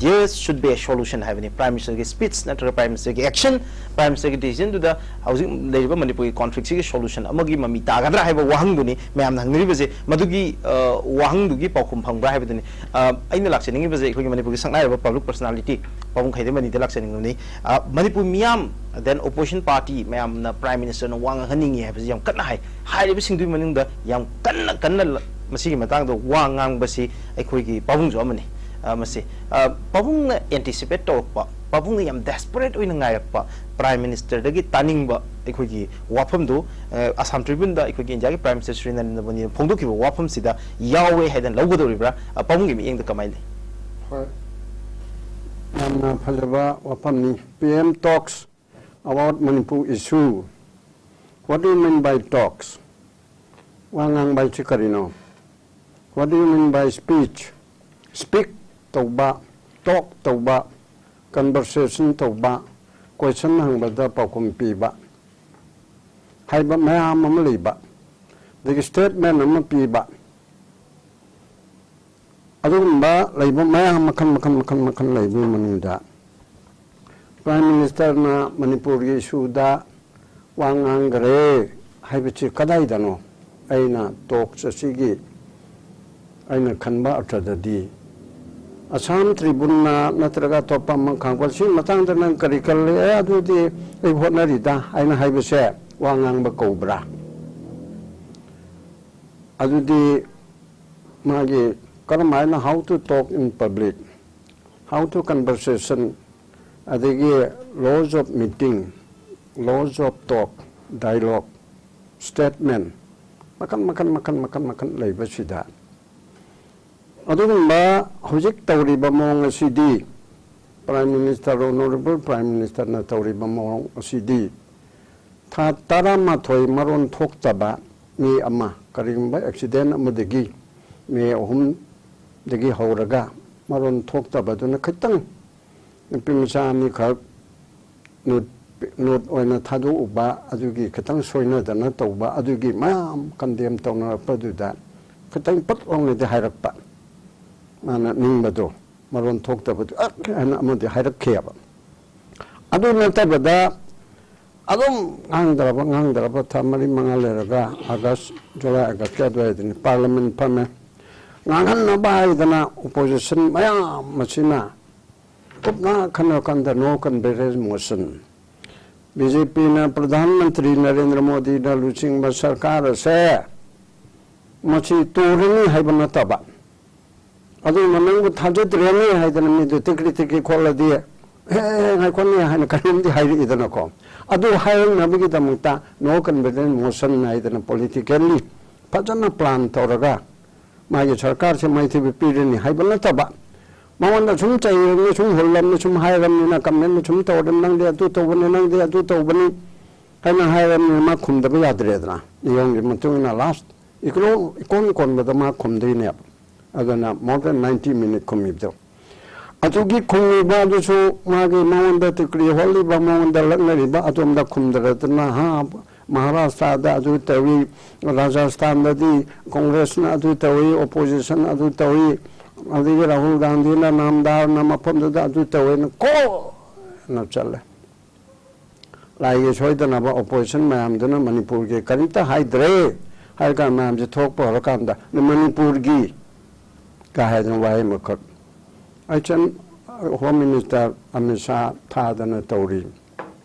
"There should be a solution" ꯍꯥꯏꯕꯅꯤ꯫ Prime Ministerꯒꯤ speech ꯅꯠꯇ꯭ꯔꯒ Prime Ministerꯒꯤ action, Prime Ministerꯒꯤ decisionꯗꯨꯗ ꯍꯧꯖꯤꯛ ꯂꯩꯔꯤꯕ ꯃꯅꯤꯄꯨꯔꯒꯤ conflictꯁꯤꯒꯤ solution ꯑꯃꯒꯤ ꯃꯃꯤ ꯇꯥꯒꯗ꯭ꯔꯥ ꯍꯥꯏꯕ ꯋꯥꯍꯪꯗꯨꯅꯤ ꯃꯌꯥꯝꯅ ꯍꯪꯅꯔꯤꯕꯁꯦ꯫ ꯃꯗꯨꯒꯤ, ꯑ, ꯋꯥꯍꯪꯗꯨꯒꯤ ꯄꯥꯎꯈꯨꯝ ꯐꯪꯕ꯭ꯔꯥ ꯍꯥꯏꯕꯗꯨꯅꯤ꯫ ꯑ, ꯑꯩꯅ ꯂꯥꯛꯆꯅꯤꯡꯉꯤꯕꯁꯦ ꯑꯩꯈꯣꯏꯒꯤ ꯃꯅꯤꯄꯨꯔꯒꯤ ꯁꯛꯅꯥꯏꯔꯕ public personality ꯄꯥꯕꯨꯡ ꯈꯥꯏꯗꯦꯝꯕꯅꯤꯗ ꯂꯥꯛꯆꯅꯤꯡꯕꯅꯤ꯫ ꯑ, ꯃꯅꯤꯄꯨꯔ ꯃꯤꯌꯥꯝ, then opposition party ꯃꯌꯥꯝꯅ Prime Ministerꯅ ꯋꯥ ꯉꯥꯡꯍꯟꯅꯤꯡꯉꯤ ꯍꯥꯏꯕꯁꯤ ꯌꯥꯝ ꯀꯟꯅ ꯍꯥꯏ꯫ ꯍꯥꯏꯔꯤꯕꯁꯤꯡꯗꯨꯒꯤ ꯃꯅꯨꯡꯗ ꯌꯥꯝ ꯀꯟꯅ ꯀꯟꯅ ꯂ-, ꯃꯁꯤꯒꯤ ꯃꯇꯥꯡꯗ ꯋꯥ ꯉꯥꯡꯕꯁꯤ ꯑꯩꯈꯣꯏꯒꯤ ꯄꯥꯕꯨꯡꯁꯨ ꯑꯃꯅꯤ꯫ ꯑ, ꯃꯁꯤ, ꯑ, ꯄꯥꯕꯨꯡꯅ anticipate ꯇꯧꯔꯛꯄ, ꯄꯥꯕꯨꯡꯅ ꯌꯥꯝ desperate ꯑꯣꯏꯅ ꯉꯥꯏꯔꯛꯄ Prime Ministerꯗꯒꯤ ꯇꯥꯅꯤꯡꯕ ꯑꯩꯈꯣꯏꯒꯤ ꯋꯥꯐꯝꯗꯨ, ꯑ, Assam Tribuneꯗ ꯑꯩꯈꯣꯏꯒꯤ ꯏꯟꯗꯤꯌꯥꯒꯤ Prime Minister ꯁ꯭ꯔꯤ ꯅꯔꯦꯟꯗ꯭ꯔ ꯃꯣꯗꯤꯅ ꯐꯣꯡꯗꯣꯛꯈꯤꯕ ꯋꯥꯐꯝꯁꯤꯗ ꯌꯥꯎꯋꯦ ꯍꯥꯏꯗꯅ ꯂꯧꯒꯗꯧꯔꯤꯕ꯭ꯔꯥ? ꯑ, ꯄꯥꯕꯨꯡꯒꯤ ꯃꯤꯠꯌꯦꯡꯗ ꯀꯃꯥꯏꯅ ꯂꯩ? ꯍꯣꯏ, ꯌꯥꯝꯅ ꯐꯖꯕ ꯋꯥꯐꯝꯅꯤ꯫ P M talks about Manipur issue. What do you mean by talks? ꯋꯥ ꯉꯥꯡꯕ ꯍꯥꯏꯁꯤ ꯀꯔꯤꯅꯣ? What do you mean by speech? Speak ꯇꯧꯕ, talk ꯇꯧꯕ, conversation ꯇꯧꯕ, question ꯍꯪꯕꯗ ꯄꯥꯎꯈꯨꯝ ꯄꯤꯕ ꯍꯥꯏꯕ ꯃꯌꯥꯝ ꯑꯃ ꯂꯩꯕ, ꯑꯗꯒꯤ statement ꯑꯃ ꯄꯤꯕ, ꯑꯗꯨꯒꯨꯝꯕ ꯂꯩꯕ ꯃꯌꯥꯝ ꯃꯈꯜ ꯃꯈꯜ ꯃꯈꯜ ꯃꯈꯜ ꯂꯩꯕꯒꯤ ꯃꯅꯨꯡꯗ Prime Ministerꯅ ꯃꯅꯤꯄꯨꯔꯒꯤ issueꯗ ꯋꯥ ꯉꯥꯡꯈ꯭ꯔꯦ ꯍꯥꯏꯕꯁꯤ ꯀꯗꯥꯏꯗꯅꯣ? ꯑꯩꯅ talks ꯑꯁꯤꯒꯤ ꯑꯩꯅ ꯈꯟꯕ ꯑꯔꯊꯗꯗꯤ Assam Tribuneꯅ ꯅꯠꯇ꯭ꯔꯒ ꯑꯇꯣꯞꯄ ꯑꯃ ꯈꯪꯕ ꯁꯤꯒꯤ ꯃꯇꯥꯡꯗ ꯅꯪ ꯀꯔꯤ ꯈꯜꯂꯤ? ꯑꯦ, ꯑꯗꯨꯗꯤ ꯑꯩ ꯍꯣꯠꯅꯔꯤꯗ ꯍꯥꯏꯅ ꯍꯥꯏꯕꯁꯦ ꯋꯥ ꯉꯥꯡꯕ ꯀꯧꯕ꯭ꯔꯥ? ꯑꯗꯨꯗꯤ ꯃꯥꯒꯤ ꯀꯔꯝ ꯍꯥꯏꯅ how to talk in public, how to conversation, ꯑꯗꯒꯤ laws of meeting, laws of talk, dialogue, statement, ꯃꯈꯜ ꯃꯈꯜ ꯃꯈꯜ ꯃꯈꯜ ꯃꯈꯜ ꯂꯩꯕꯁꯤꯗ ꯑꯗꯨꯒꯨꯝꯕ ꯍꯧꯖꯤꯛ ꯇꯧꯔꯤꯕ ꯃꯑꯣꯡ ꯑꯁꯤꯗꯤ Prime Minister, Honourable Prime Ministerꯅ ꯇꯧꯔꯤꯕ ꯃꯑꯣꯡ ꯑꯁꯤꯗꯤ ꯊꯥ ꯇꯔꯥꯃꯥꯊꯣꯏ ꯃꯔꯣꯟ ꯊꯣꯛꯇꯕ ꯃꯤ ꯑꯃ ꯀꯔꯤꯒꯨꯝꯕ accident ꯑꯃꯗꯒꯤ ꯃꯦ ꯑꯍꯨꯝꯗꯒꯤ ꯍꯧꯔꯒ ꯃꯔꯣꯟ ꯊꯣꯛꯇꯕꯗꯨꯅ ꯈꯤꯇꯪ ꯅꯨꯄꯤ ꯃꯆꯥ ꯑꯅꯤꯈꯛ ꯅꯨ-, ꯅꯣꯠ ꯑꯣꯏꯅ ꯊꯥꯗꯣꯛꯎꯕ, ꯑꯗꯨꯒꯤ ꯈꯤꯇꯪ ꯁꯣꯏꯅꯗꯅ ꯇꯧꯕ, ꯑꯗꯨꯒꯤ ꯃꯌꯥꯝ ꯀꯟꯗꯦꯝ ꯇꯧꯅꯔꯛꯄꯗꯨꯗ ꯈꯤꯇꯪ ꯄꯠ ꯂꯥꯎꯅꯗꯤ ꯍꯥꯏꯔꯛꯄ, ꯃꯥꯅ ꯅꯤꯡꯕꯗꯣ, ꯃꯔꯣꯟ ꯊꯣꯛꯇꯕꯗꯨ ꯑꯛ ꯍꯥꯏꯅ ꯑꯃꯗꯤ ꯍꯥꯏꯔꯛꯈꯤꯑꯕ꯫ ꯑꯗꯨ ꯅꯠꯇꯕꯗ ꯑꯗꯨꯝ ꯉꯥꯡꯗ꯭ꯔꯕ ꯉꯥꯡꯗ꯭ꯔꯕ ꯊꯥ ꯃꯔꯤ ꯃꯉꯥ ꯂꯩꯔꯒ, ꯑꯥꯒꯁ, ꯖꯨꯂꯥꯏ, ꯑꯥꯒꯁꯀꯤ ꯑꯗꯨꯋꯥꯏꯗꯅꯤ ꯄꯥꯔꯂꯤꯌꯥꯃꯦꯟ ꯐꯝꯃꯦ꯫ ꯉꯥꯡꯍꯟꯅꯕ ꯍꯥꯏꯗꯅ ꯑꯣꯄꯣꯖꯤꯁꯟ ꯃꯌꯥꯝ ꯑꯁꯤꯅ ꯀꯨꯞꯅ ꯈꯟꯅꯔꯀꯥꯟꯗ no confidence motion, B J ꯄꯤꯅ, ꯄ꯭ꯔꯙꯥꯟ ꯃꯟꯇ꯭ꯔꯤ ꯅꯔꯦꯟꯗ꯭ꯔ ꯃꯣꯗꯤꯅ ꯂꯨꯆꯤꯡꯕ ꯁꯔꯀꯥꯔ ꯑꯁꯦ ꯃꯁꯤ ꯇꯨꯔꯅꯤ ꯍꯥꯏꯕ ꯅꯠꯇꯕ, ꯑꯗꯨꯅ ꯅꯪꯕꯨ ꯊꯥꯖꯗ꯭ꯔꯦꯅꯦ ꯍꯥꯏꯗꯅ ꯃꯤꯗꯨ ꯇꯤꯛꯔꯤ ꯇꯤꯛꯔꯤ ꯈꯣꯠꯂꯗꯤ, "ꯑꯦ, ꯉꯥꯏꯈꯣꯅꯦ" ꯍꯥꯏꯅ ꯀꯔꯤꯝꯗꯤ ꯍꯥꯏꯔꯛꯏꯗꯅꯀꯣ꯫ ꯑꯗꯨ ꯍꯥꯏꯔꯛꯅꯕꯒꯤꯗꯃꯛꯇ no confidence motion ꯍꯥꯏꯗꯅ politically ꯐꯖꯅ plan ꯇꯧꯔꯒ ꯃꯥꯒꯤ ꯁꯔꯀꯥꯔꯁꯦ ꯃꯥꯏꯊꯤꯕ ꯄꯤꯔꯅꯤ ꯍꯥꯏꯕ ꯅꯠꯇꯕ, ꯃꯉꯣꯟꯗ ꯁꯨꯝ ꯆꯩꯔꯕꯅꯤ, ꯁꯨꯝ ꯍꯨꯜꯂꯕꯅꯤ, ꯁꯨꯝ ꯍꯥꯏꯔꯕꯅꯤꯅ, ꯀꯃꯦꯟꯗ ꯁꯨꯝ ꯇꯧꯔꯕꯅꯤ, "ꯅꯪꯗꯤ ꯑꯗꯨ ꯇꯧꯕꯅꯤ, ꯅꯪꯗꯤ ꯑꯗꯨ ꯇꯧꯕꯅꯤ" ꯍꯥꯏꯅ ꯍꯥꯏꯔꯕꯅꯤꯅ ꯃꯥ ꯈꯨꯝꯗꯕ ꯌꯥꯗ꯭ꯔꯦꯗꯅ꯫ ꯅꯤꯌꯣꯝꯒꯤ ꯃꯇꯨꯡ ꯏꯟꯅ ꯂꯥꯁ ꯏꯀꯣꯟ ꯏꯀꯣꯟ ꯀꯣꯟꯕꯗ ꯃꯥ ꯈꯨꯝꯗꯣꯏꯅꯦꯕ꯫ ꯑꯗꯨꯅ more than ninety minute ꯈꯨꯝꯃꯤꯕꯗꯣ꯫ ꯑꯗꯨꯒꯤ ꯈꯨꯝꯃꯤꯕ ꯑꯗꯨꯁꯨ ꯃꯥꯒꯤ ꯃꯉꯣꯟꯗ ꯇꯤꯛꯀ꯭ꯔꯤ ꯍꯣꯠꯂꯤꯕ, ꯃꯉꯣꯟꯗ ꯂꯛꯅꯔꯤꯕ ꯑꯗꯣꯝꯗ ꯈꯨꯝꯗꯔꯗꯅ, ꯍꯥ, ꯃꯍꯥꯔꯥꯁꯇ꯭ꯔꯗ ꯑꯗꯨ ꯇꯧꯏ, ꯔꯥꯖꯁꯊꯥꯟꯗꯗꯤ ꯀꯣꯡꯒ꯭ꯔꯦꯁꯅ ꯑꯗꯨ ꯇꯧꯏ, ꯑꯣꯄꯣꯖꯤꯁꯟ ꯑꯗꯨ ꯇꯧꯏ, ꯑꯗꯒꯤ ꯔꯥꯍꯨꯜ ꯒꯥꯟꯙꯤꯅ ꯅꯥꯝꯗꯥꯔꯅ ꯃꯐꯝꯗꯨꯗ ꯑꯗꯨ ꯇꯧꯏꯅ ꯀꯣꯟꯅ ꯆꯠꯂꯦ꯫ ꯂꯥꯏꯒꯤ ꯁꯣꯏꯗꯅꯕ ꯑꯣꯄꯣꯖꯤꯁꯟ ꯃꯌꯥꯝꯗꯨꯅ ꯃꯅꯤꯄꯨꯔꯒꯤ ꯀꯔꯤꯝꯇ ꯍꯥꯏꯗ꯭ꯔꯦ ꯍꯥꯏꯔꯀꯥꯟꯗ ꯃꯌꯥꯝꯁꯦ ꯊꯣꯛꯄ ꯍꯧꯔꯀꯥꯟꯗ ꯃꯅꯤꯄꯨꯔꯒꯤ ꯀꯥ ꯍꯥꯏꯗꯅ ꯋꯥꯍꯩ ꯑꯃꯈꯛ꯫ ꯑꯩꯆꯟ ꯍꯣꯝ ꯃꯤꯅꯤꯁꯇꯔ ꯑꯃꯤꯠ ꯁꯥ ꯊꯥꯗꯅ ꯇꯧꯔꯤ,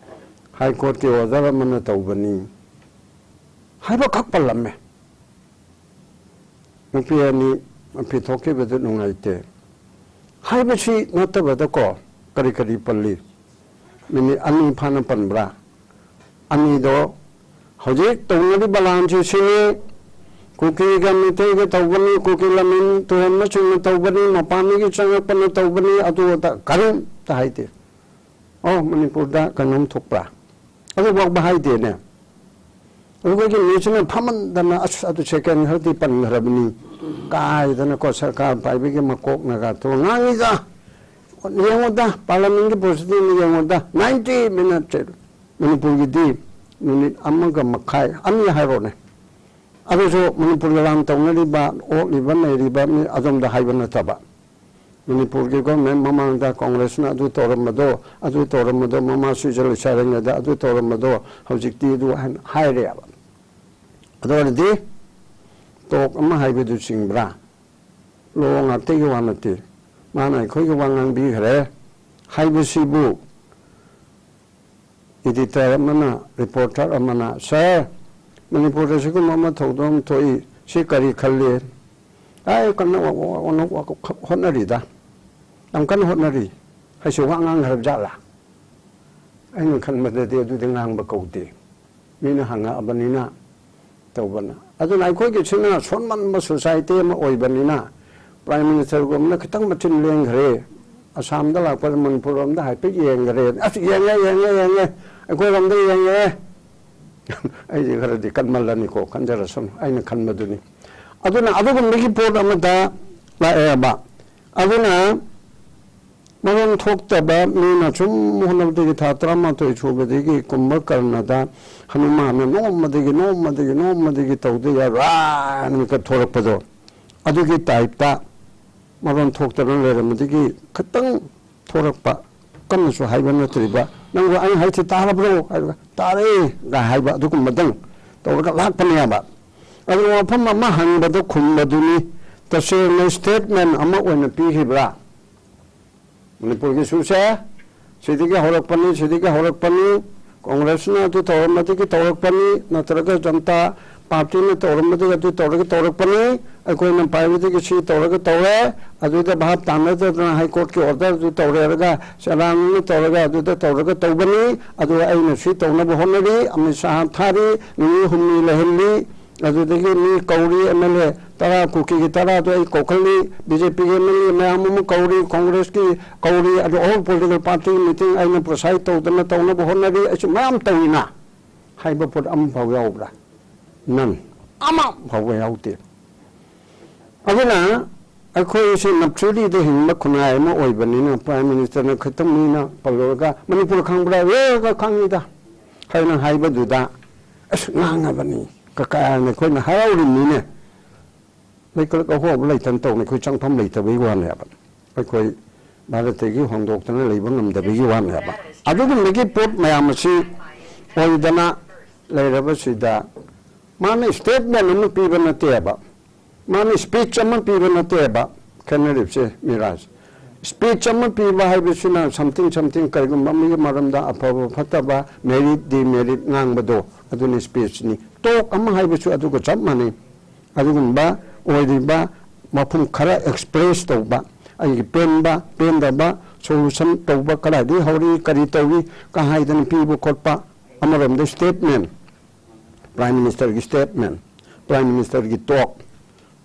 ꯍꯥꯏ ꯀꯣꯔꯠꯀꯤ ꯑꯣꯔꯗꯔ ꯑꯃꯅ ꯇꯧꯕꯅꯤ ꯍꯥꯏꯕꯈꯛ ꯄꯜꯂꯝꯃꯦ꯫ ꯅꯨꯄꯤ ꯑꯅꯤ ꯐꯤ ꯊꯣꯛꯈꯤꯕꯗꯨ ꯅꯨꯡꯉꯥꯏꯇꯦ ꯍꯥꯏꯕꯁꯤ ꯅꯠꯇꯕꯗꯀꯣ, ꯀꯔꯤ ꯀꯔꯤ ꯄꯜꯂꯤ? ꯃꯤꯅꯤꯠ ꯑꯅꯤ ꯐꯥꯅ ꯄꯟꯕ꯭ꯔꯥ? ꯑꯅꯤꯗꯣ ꯍꯧꯖꯤꯛ ꯇꯧꯅꯔꯤꯕ ꯂꯥꯟꯁꯤ ꯁꯤꯅꯤ, ꯀꯨꯀꯤꯒ ꯃꯤꯇꯩꯒ ꯇꯧꯕꯅꯤ, ꯀꯨꯀꯤ ꯂꯝꯃꯤꯟ ꯇꯨꯍꯟꯕꯁꯤꯡꯅ ꯇꯧꯕꯅꯤ, ꯃꯄꯥꯟꯗꯒꯤ ꯆꯪꯉꯛꯄꯅ ꯇꯧꯕꯅꯤ, ꯑꯗꯨ ꯑꯗꯥ ꯀꯔꯤꯝꯇ ꯍꯥꯏꯗꯦ꯫ ꯑꯣ, ꯃꯅꯤꯄꯨꯔꯗ ꯀꯩꯅꯣꯝ ꯊꯣꯛꯄ꯭ꯔꯥ? ꯑꯗꯨꯐꯥꯎꯕ ꯍꯥꯏꯗꯦꯅꯦ꯫ ꯑꯗꯨꯒ ꯃꯤꯁꯤꯅ ꯐꯝꯃꯟꯗꯅ, "ꯑꯁ, ꯑꯗꯨ ꯁꯦꯀꯦꯟ ꯈꯔꯗꯤ ꯄꯟꯈ꯭ꯔꯕꯅꯤ" ꯀꯥꯏꯗꯅꯀꯣ, ꯁꯔꯀꯥꯔ ꯄꯥꯏꯕꯒꯤ ꯃꯀꯣꯛꯅꯒ ꯊꯣꯛꯑ ꯉꯥꯡꯉꯤꯗ꯫ ꯌꯦꯡꯉꯨꯗ, ꯄꯥꯔꯂꯤꯌꯥꯃꯦꯟꯒꯤ ꯄ꯭ꯔꯣꯁꯤꯗꯤꯡ ꯌꯦꯡꯉꯨꯗ, ninety minute ꯃꯅꯤꯄꯨꯔꯒꯤꯗꯤ ꯅꯨꯃꯤꯠ ꯑꯃꯒ ꯃꯈꯥꯏ, ꯑꯅꯤ ꯍꯥꯏꯔꯣꯅꯦ, ꯑꯗꯨꯁꯨ ꯃꯅꯤꯄꯨꯔꯒꯤ ꯂꯥꯟ ꯇꯧꯅꯔꯤꯕ, ꯑꯣꯛꯂꯤꯕ, ꯅꯩꯔꯤꯕ ꯃꯤ ꯑꯗꯣꯝꯗ ꯍꯥꯏꯕ ꯅꯠꯇꯕ, ꯃꯅꯤꯄꯨꯔꯒꯤ ꯒꯣꯔꯃꯦꯟ ꯃꯃꯥꯡꯗ ꯀꯣꯡꯒ꯭ꯔꯦꯁꯅ ꯑꯗꯨ ꯇꯧꯔꯝꯕꯗꯣ, ꯑꯗꯨ ꯇꯧꯔꯝꯕꯗꯣ, ꯃꯃꯥ ꯁꯨꯏꯖ ꯂꯩꯁꯥꯔꯤꯉꯩꯗ ꯑꯗꯨ ꯇꯧꯔꯝꯕꯗꯣ, ꯍꯧꯖꯤꯛꯇꯤ ꯑꯗꯨ ꯍꯥꯏꯅ ꯍꯥꯏꯔꯦꯕ꯫ ꯑꯗꯨ ꯑꯣꯏꯔꯗꯤ ꯇꯣꯛ ꯑꯃ ꯍꯥꯏꯕꯗꯨ ꯆꯤꯡꯕ꯭ꯔꯥ? ꯂꯣ ꯉꯥꯛꯇꯒꯤ ꯋꯥ ꯅꯠꯇꯦ꯫ ꯃꯥꯅ ꯑꯩꯈꯣꯏꯒꯤ ꯋꯥ ꯉꯥꯡꯕꯤꯈ꯭ꯔꯦ ꯍꯥꯏꯕꯁꯤꯕꯨ ꯏꯗꯤꯇꯔ ꯑꯃꯅ, ꯔꯤꯄꯣꯔꯇꯔ ꯑꯃꯅ, "ꯁꯥꯔ, ꯃꯅꯤꯄꯨꯔꯗ ꯁꯤꯒꯨꯝꯕ ꯑꯃ ꯊꯧꯗꯣꯛ ꯑꯃ ꯊꯣꯛꯏ, ꯁꯤ ꯀꯔꯤ ꯈꯜꯂꯤ?" ꯑꯩ ꯀꯟꯅ ꯋꯥ-, ꯋꯥ-, ꯋꯥ-, ꯋꯥ-, ꯍꯣꯠꯅꯔꯤꯗ, ꯌꯥꯝ ꯀꯟꯅ ꯍꯣꯠꯅꯔꯤ꯫ ꯑꯩꯁꯨ ꯋꯥ ꯉꯥꯡꯈ꯭ꯔꯕ ꯖꯥꯠꯂꯥ? ꯑꯩꯅ ꯈꯟꯕꯗꯗꯤ ꯑꯗꯨꯗꯤ ꯉꯥꯡꯕ ꯀꯧꯗꯦ, ꯃꯤꯅ ꯍꯪꯉꯛꯑꯕꯅꯤꯅ ꯇꯧꯕꯅ꯫ ꯑꯗꯨꯅ ꯑꯩꯈꯣꯏꯒꯤꯁꯤꯅ ꯁꯣꯟꯃꯟꯕ ꯁꯣꯁꯥꯏꯇꯤ ꯑꯃ ꯑꯣꯏꯕꯅꯤꯅ, ꯄ꯭ꯔꯥꯏꯝ ꯃꯤꯅꯤꯁꯇꯔꯒꯨꯝꯕꯅ ꯈꯤꯇꯪ ꯃꯆꯤꯟ ꯂꯦꯡꯈ꯭ꯔꯦ, ꯑꯁꯥꯝꯗ ꯂꯥꯛꯄꯗ ꯃꯅꯤꯄꯨꯔ ꯂꯣꯝꯗ ꯍꯥꯏꯐꯦꯠ ꯌꯦꯡꯈ꯭ꯔꯦ, "ꯑꯁ, ꯌꯦꯡꯉꯦ, ꯌꯦꯡꯉꯦ, ꯌꯦꯡꯉꯦ, ꯑꯩꯈꯣꯏꯔꯣꯝꯗ ꯌꯦꯡꯉꯦ"꯫ ꯑꯩꯁꯦ ꯈꯔꯗꯤ ꯀꯟꯃꯜꯂꯅꯤꯀꯣ, ꯀꯟꯖꯔꯁꯅꯨ, ꯑꯩꯅ ꯈꯟꯕꯗꯨꯅꯤ꯫ ꯑꯗꯨꯅ ꯑꯗꯨꯒꯨꯝꯕꯒꯤ ꯄꯣꯠ ꯑꯃꯗ ꯂꯥꯛꯑꯦꯕ꯫ ꯑꯗꯨꯅ ꯃꯔꯣꯟ ꯊꯣꯛꯇꯕ ꯃꯤꯅ ꯁꯨꯝ ꯍꯣꯠꯅꯕꯗꯒꯤ ꯊꯥ ꯇꯔꯥꯃꯥꯊꯣꯏ ꯁꯨꯕꯗꯒꯤ ꯀꯨꯝꯚꯀꯔꯅꯗ ꯍꯅꯨꯃꯥꯟꯅ ꯅꯣꯡꯃꯗꯒꯤ, ꯅꯣꯡꯃꯗꯒꯤ, ꯅꯣꯡꯃꯗꯒꯤ ꯇꯧꯗ ꯌꯥꯔꯣꯏ ꯍꯥꯏꯅ ꯃꯤꯀꯞ ꯊꯣꯔꯛꯄꯗꯣ, ꯑꯗꯨꯒꯤ ꯇꯥꯏꯞꯇ ꯃꯔꯣꯟ ꯊꯣꯛꯇꯅ ꯂꯩꯔꯝꯕꯗꯒꯤ ꯈꯤꯇꯪ ꯊꯣꯔꯛꯄ, ꯀꯟꯅꯁꯨ ꯍꯥꯏꯕ ꯅꯠꯇ꯭ꯔꯤꯕ, "ꯅꯪꯕꯨ ꯑꯩꯅ ꯍꯥꯏꯁꯤ ꯇꯥꯔꯕ꯭ꯔꯣ?" ꯍꯥꯏꯔꯒ, "ꯇꯥꯔꯦ"ꯒ ꯍꯥꯏꯕ ꯑꯗꯨꯒꯨꯝꯕꯗꯪ ꯇꯧꯔꯒ ꯂꯥꯛꯄꯅꯦꯕ꯫ ꯑꯗꯨꯒ ꯋꯥꯐꯝ ꯑꯃ ꯍꯪꯕꯗ ꯈꯨꯝꯕꯗꯨꯅꯤ꯫ ꯇꯁꯦꯡꯅ ꯁ꯭ꯇꯦꯠꯃꯦꯟ ꯑꯃ ꯑꯣꯏꯅ ꯄꯤꯈꯤꯕ꯭ꯔꯥ? ꯃꯅꯤꯄꯨꯔꯒꯤ ꯏꯁꯨꯁꯦ ꯁꯤꯗꯒꯤ ꯍꯧꯔꯛꯄꯅꯤ, ꯁꯤꯗꯒꯤ ꯍꯧꯔꯛꯄꯅꯤ, ꯀꯣꯡꯒ꯭ꯔꯦꯁꯅ ꯑꯗꯨ ꯇꯧꯔꯝꯕꯗꯒꯤ ꯇꯧꯔꯛꯄꯅꯤ, ꯅꯠꯇ꯭ꯔꯒ ꯖꯅꯇꯥ ꯄꯥꯔꯇꯤꯅ ꯇꯧꯔꯝꯕꯗꯒꯤ ꯑꯗꯨ ꯇꯧꯔꯒ ꯇꯧꯔꯛꯄꯅꯤ, ꯑꯩꯈꯣꯏꯅ ꯄꯥꯏꯕꯗꯒꯤ ꯁꯤ ꯇꯧꯔꯒ ꯇꯧꯔꯦ, ꯑꯗꯨꯗ ꯚꯥꯞ ꯇꯥꯅꯗꯗꯅ ꯍꯥꯏ ꯀꯣꯔꯠꯀꯤ ꯑꯣꯔꯗꯔꯗꯨ ꯇꯧꯔꯦꯔꯒ ꯆꯦꯔꯥꯡꯅ ꯇꯧꯔꯒ ꯑꯗꯨꯗ ꯇꯧꯔꯒ ꯇꯧꯕꯅꯤ, ꯑꯗꯨꯒ ꯑꯩꯅ ꯁꯤ ꯇꯧꯅꯕ ꯍꯣꯠꯅꯔꯤ, ꯑꯃꯤꯠ ꯁꯥꯍ ꯊꯥꯔꯤ, ꯅꯨꯃꯤꯠ ꯍꯨꯝꯅꯤ ꯂꯩꯍꯜꯂꯤ, ꯑꯗꯨꯗꯒꯤ ꯃꯤ ꯀꯧꯔꯤ, ꯑꯦꯝ ꯑꯦꯜ ꯑꯦ ꯇꯔꯥ, ꯀꯨꯀꯤꯒꯤ ꯇꯔꯥꯗꯣ ꯑꯩ ꯀꯧꯈꯠꯂꯤ, ꯕꯤ ꯖꯦ ꯄꯤꯒꯤ ꯑꯦꯝ ꯑꯦꯜ ꯑꯦ ꯃꯌꯥꯝ ꯑꯃ ꯀꯧꯔꯤ, ꯀꯣꯡꯒ꯭ꯔꯦꯁꯀꯤ ꯀꯧꯔꯤ, ꯑꯗꯨ ꯑꯣꯜ ꯄꯣꯂꯤꯇꯤꯀꯦꯜ ꯄꯥꯔꯇꯤ ꯃꯤꯇꯤꯡ ꯑꯩꯅ ꯄ꯭ꯔꯣꯁꯥꯏꯠ ꯇꯧꯗꯅ ꯇꯧꯅꯕ ꯍꯣꯠꯅꯔꯤ, ꯑꯩꯁꯨ ꯃꯌꯥꯝ ꯇꯧꯏꯅ ꯍꯥꯏꯕ ꯄꯣꯠ ꯑꯃꯐꯥꯎ ꯌꯥꯎꯕ꯭ꯔꯥ? ꯅꯟ, ꯑꯃ ꯐꯥꯎꯕ ꯌꯥꯎꯗꯦ꯫ ꯑꯗꯨꯅ ꯑꯩꯈꯣꯏꯁꯦ ꯅꯞꯁꯨꯔꯤꯗ ꯍꯤꯡꯕ ꯈꯨꯟꯅꯥꯏ ꯑꯃ ꯑꯣꯏꯕꯅꯤꯅ, ꯄ꯭ꯔꯥꯏꯝ ꯃꯤꯅꯤꯁꯇꯔꯅ ꯈꯛꯇꯪ ꯃꯤꯅ ꯄꯜꯂꯨꯔꯒ, "ꯃꯅꯤꯄꯨꯔ ꯈꯪꯕ꯭ꯔꯥ?" ꯑꯦ, ꯈꯪꯉꯤꯗ꯫ ꯍꯥꯏꯅ ꯍꯥꯏꯕꯗꯨꯗ ꯑꯁ ꯉꯥꯡꯉꯕꯅꯤ꯫ ꯀꯀꯥꯅ ꯑꯩꯈꯣꯏꯅ ꯍꯔꯥꯎꯔꯤꯅꯤꯅꯦ꯫ ꯂꯩꯀꯣꯜ ꯑꯍꯣꯕ ꯂꯩꯇꯅ ꯇꯧꯅꯤ, ꯑꯩꯈꯣꯏ ꯆꯪꯐꯝ ꯂꯩꯇꯕꯒꯤ ꯋꯥꯅꯦꯕ꯫ ꯑꯩꯈꯣꯏ ꯚꯥꯔꯠꯇꯒꯤ ꯍꯣꯡꯗꯣꯛꯇꯅ ꯂꯩꯕ ꯉꯝꯗꯕꯒꯤ ꯋꯥꯅꯦꯕ꯫ ꯑꯗꯨꯒꯨꯝꯕꯒꯤ ꯄꯣꯠ ꯃꯌꯥꯝ ꯑꯁꯤ ꯑꯣꯏꯗꯅ ꯂꯩꯔꯕꯁꯤꯗ ꯃꯥꯅ ꯁ꯭ꯇꯦꯠꯃꯦꯟ ꯑꯃ ꯄꯤꯕ ꯅꯠꯇꯦꯕ, ꯃꯥꯅ ꯁ꯭ꯄꯤꯆ ꯑꯃ ꯄꯤꯕ ꯅꯠꯇꯦꯕ꯫ ꯈꯦꯠꯅꯔꯤꯕꯁꯦ ꯃꯤꯔꯥꯖ, ꯁ꯭ꯄꯤꯆ ꯑꯃ ꯄꯤꯕ ꯍꯥꯏꯕꯁꯤꯅ something something ꯀꯔꯤꯒꯨꯝꯕ ꯑꯃꯒꯤ ꯃꯔꯝꯗ ꯑꯐꯕ ꯐꯠꯇꯕ, ꯃꯦꯔꯤꯠ ꯗꯤꯃꯦꯔꯤꯠ ꯉꯥꯡꯕꯗꯣ, ꯑꯗꯨꯅ ꯁ꯭ꯄꯤꯆꯅꯤ꯫ ꯇꯣꯛ ꯑꯃ ꯍꯥꯏꯕꯁꯨ ꯑꯗꯨꯒ ꯆꯞ ꯃꯥꯟꯅꯩ꯫ ꯑꯗꯨꯒꯨꯝꯕ ꯑꯣꯏꯔꯤꯕ ꯃꯐꯝ ꯈꯔ ꯑꯦꯛꯁꯄ꯭ꯔꯦꯁ ꯇꯧꯕ, ꯑꯩꯒꯤ ꯄꯦꯟꯕ ꯄꯦꯟꯗꯕ ꯁꯣꯂꯨꯁꯟ ꯇꯧꯕ, ꯀꯗꯥꯏꯗꯒꯤ ꯍꯧꯔꯤ, ꯀꯔꯤ ꯇꯧꯏ ꯀ ꯍꯥꯏꯗꯅ ꯄꯤꯕ ꯈꯣꯠꯄ꯫ ꯑꯃꯔꯣꯝꯗ ꯁ꯭ꯇꯦꯠꯃꯦꯟ, ꯄ꯭ꯔꯥꯏꯝ ꯃꯤꯅꯤꯁꯇꯔꯒꯤ ꯁ꯭ꯇꯦꯠꯃꯦꯟ, ꯄ꯭ꯔꯥꯏꯝ ꯃꯤꯅꯤꯁꯇꯔꯒꯤ ꯇꯣꯛ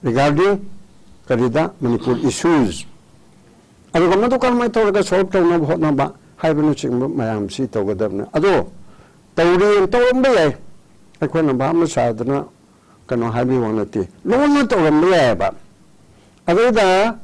ꯔꯤꯒꯥꯔꯗꯤꯡ ꯀꯔꯤꯗ ꯃꯅꯤꯄꯨꯔ ꯏꯁꯨꯁ, ꯑꯗꯨꯒ ꯃꯗꯨ ꯀꯔꯝꯍꯥꯏꯅ ꯇꯧꯔꯒ ꯁꯣꯜꯕ ꯇꯧꯅꯕ ꯍꯣꯠꯅꯕ ꯍꯥꯏꯕꯅꯆꯤꯡꯕ ꯃꯌꯥꯝꯁꯤ ꯇꯧꯒꯗꯕꯅꯤ꯫ ꯑꯗꯣ ꯇꯧꯔꯤ, ꯇꯧꯔꯝꯕ ꯌꯥꯏ, ꯑꯩꯈꯣꯏꯅ ꯚꯥꯞꯅ ꯁꯥꯗꯅ ꯀꯩꯅꯣ ꯍꯥꯏꯕꯒꯤ ꯋꯥ ꯅꯠꯇꯦ, ꯂꯣꯟꯅ ꯇꯧꯔꯝꯕ ꯌꯥꯏꯑꯕ꯫ ꯑꯗꯨꯗ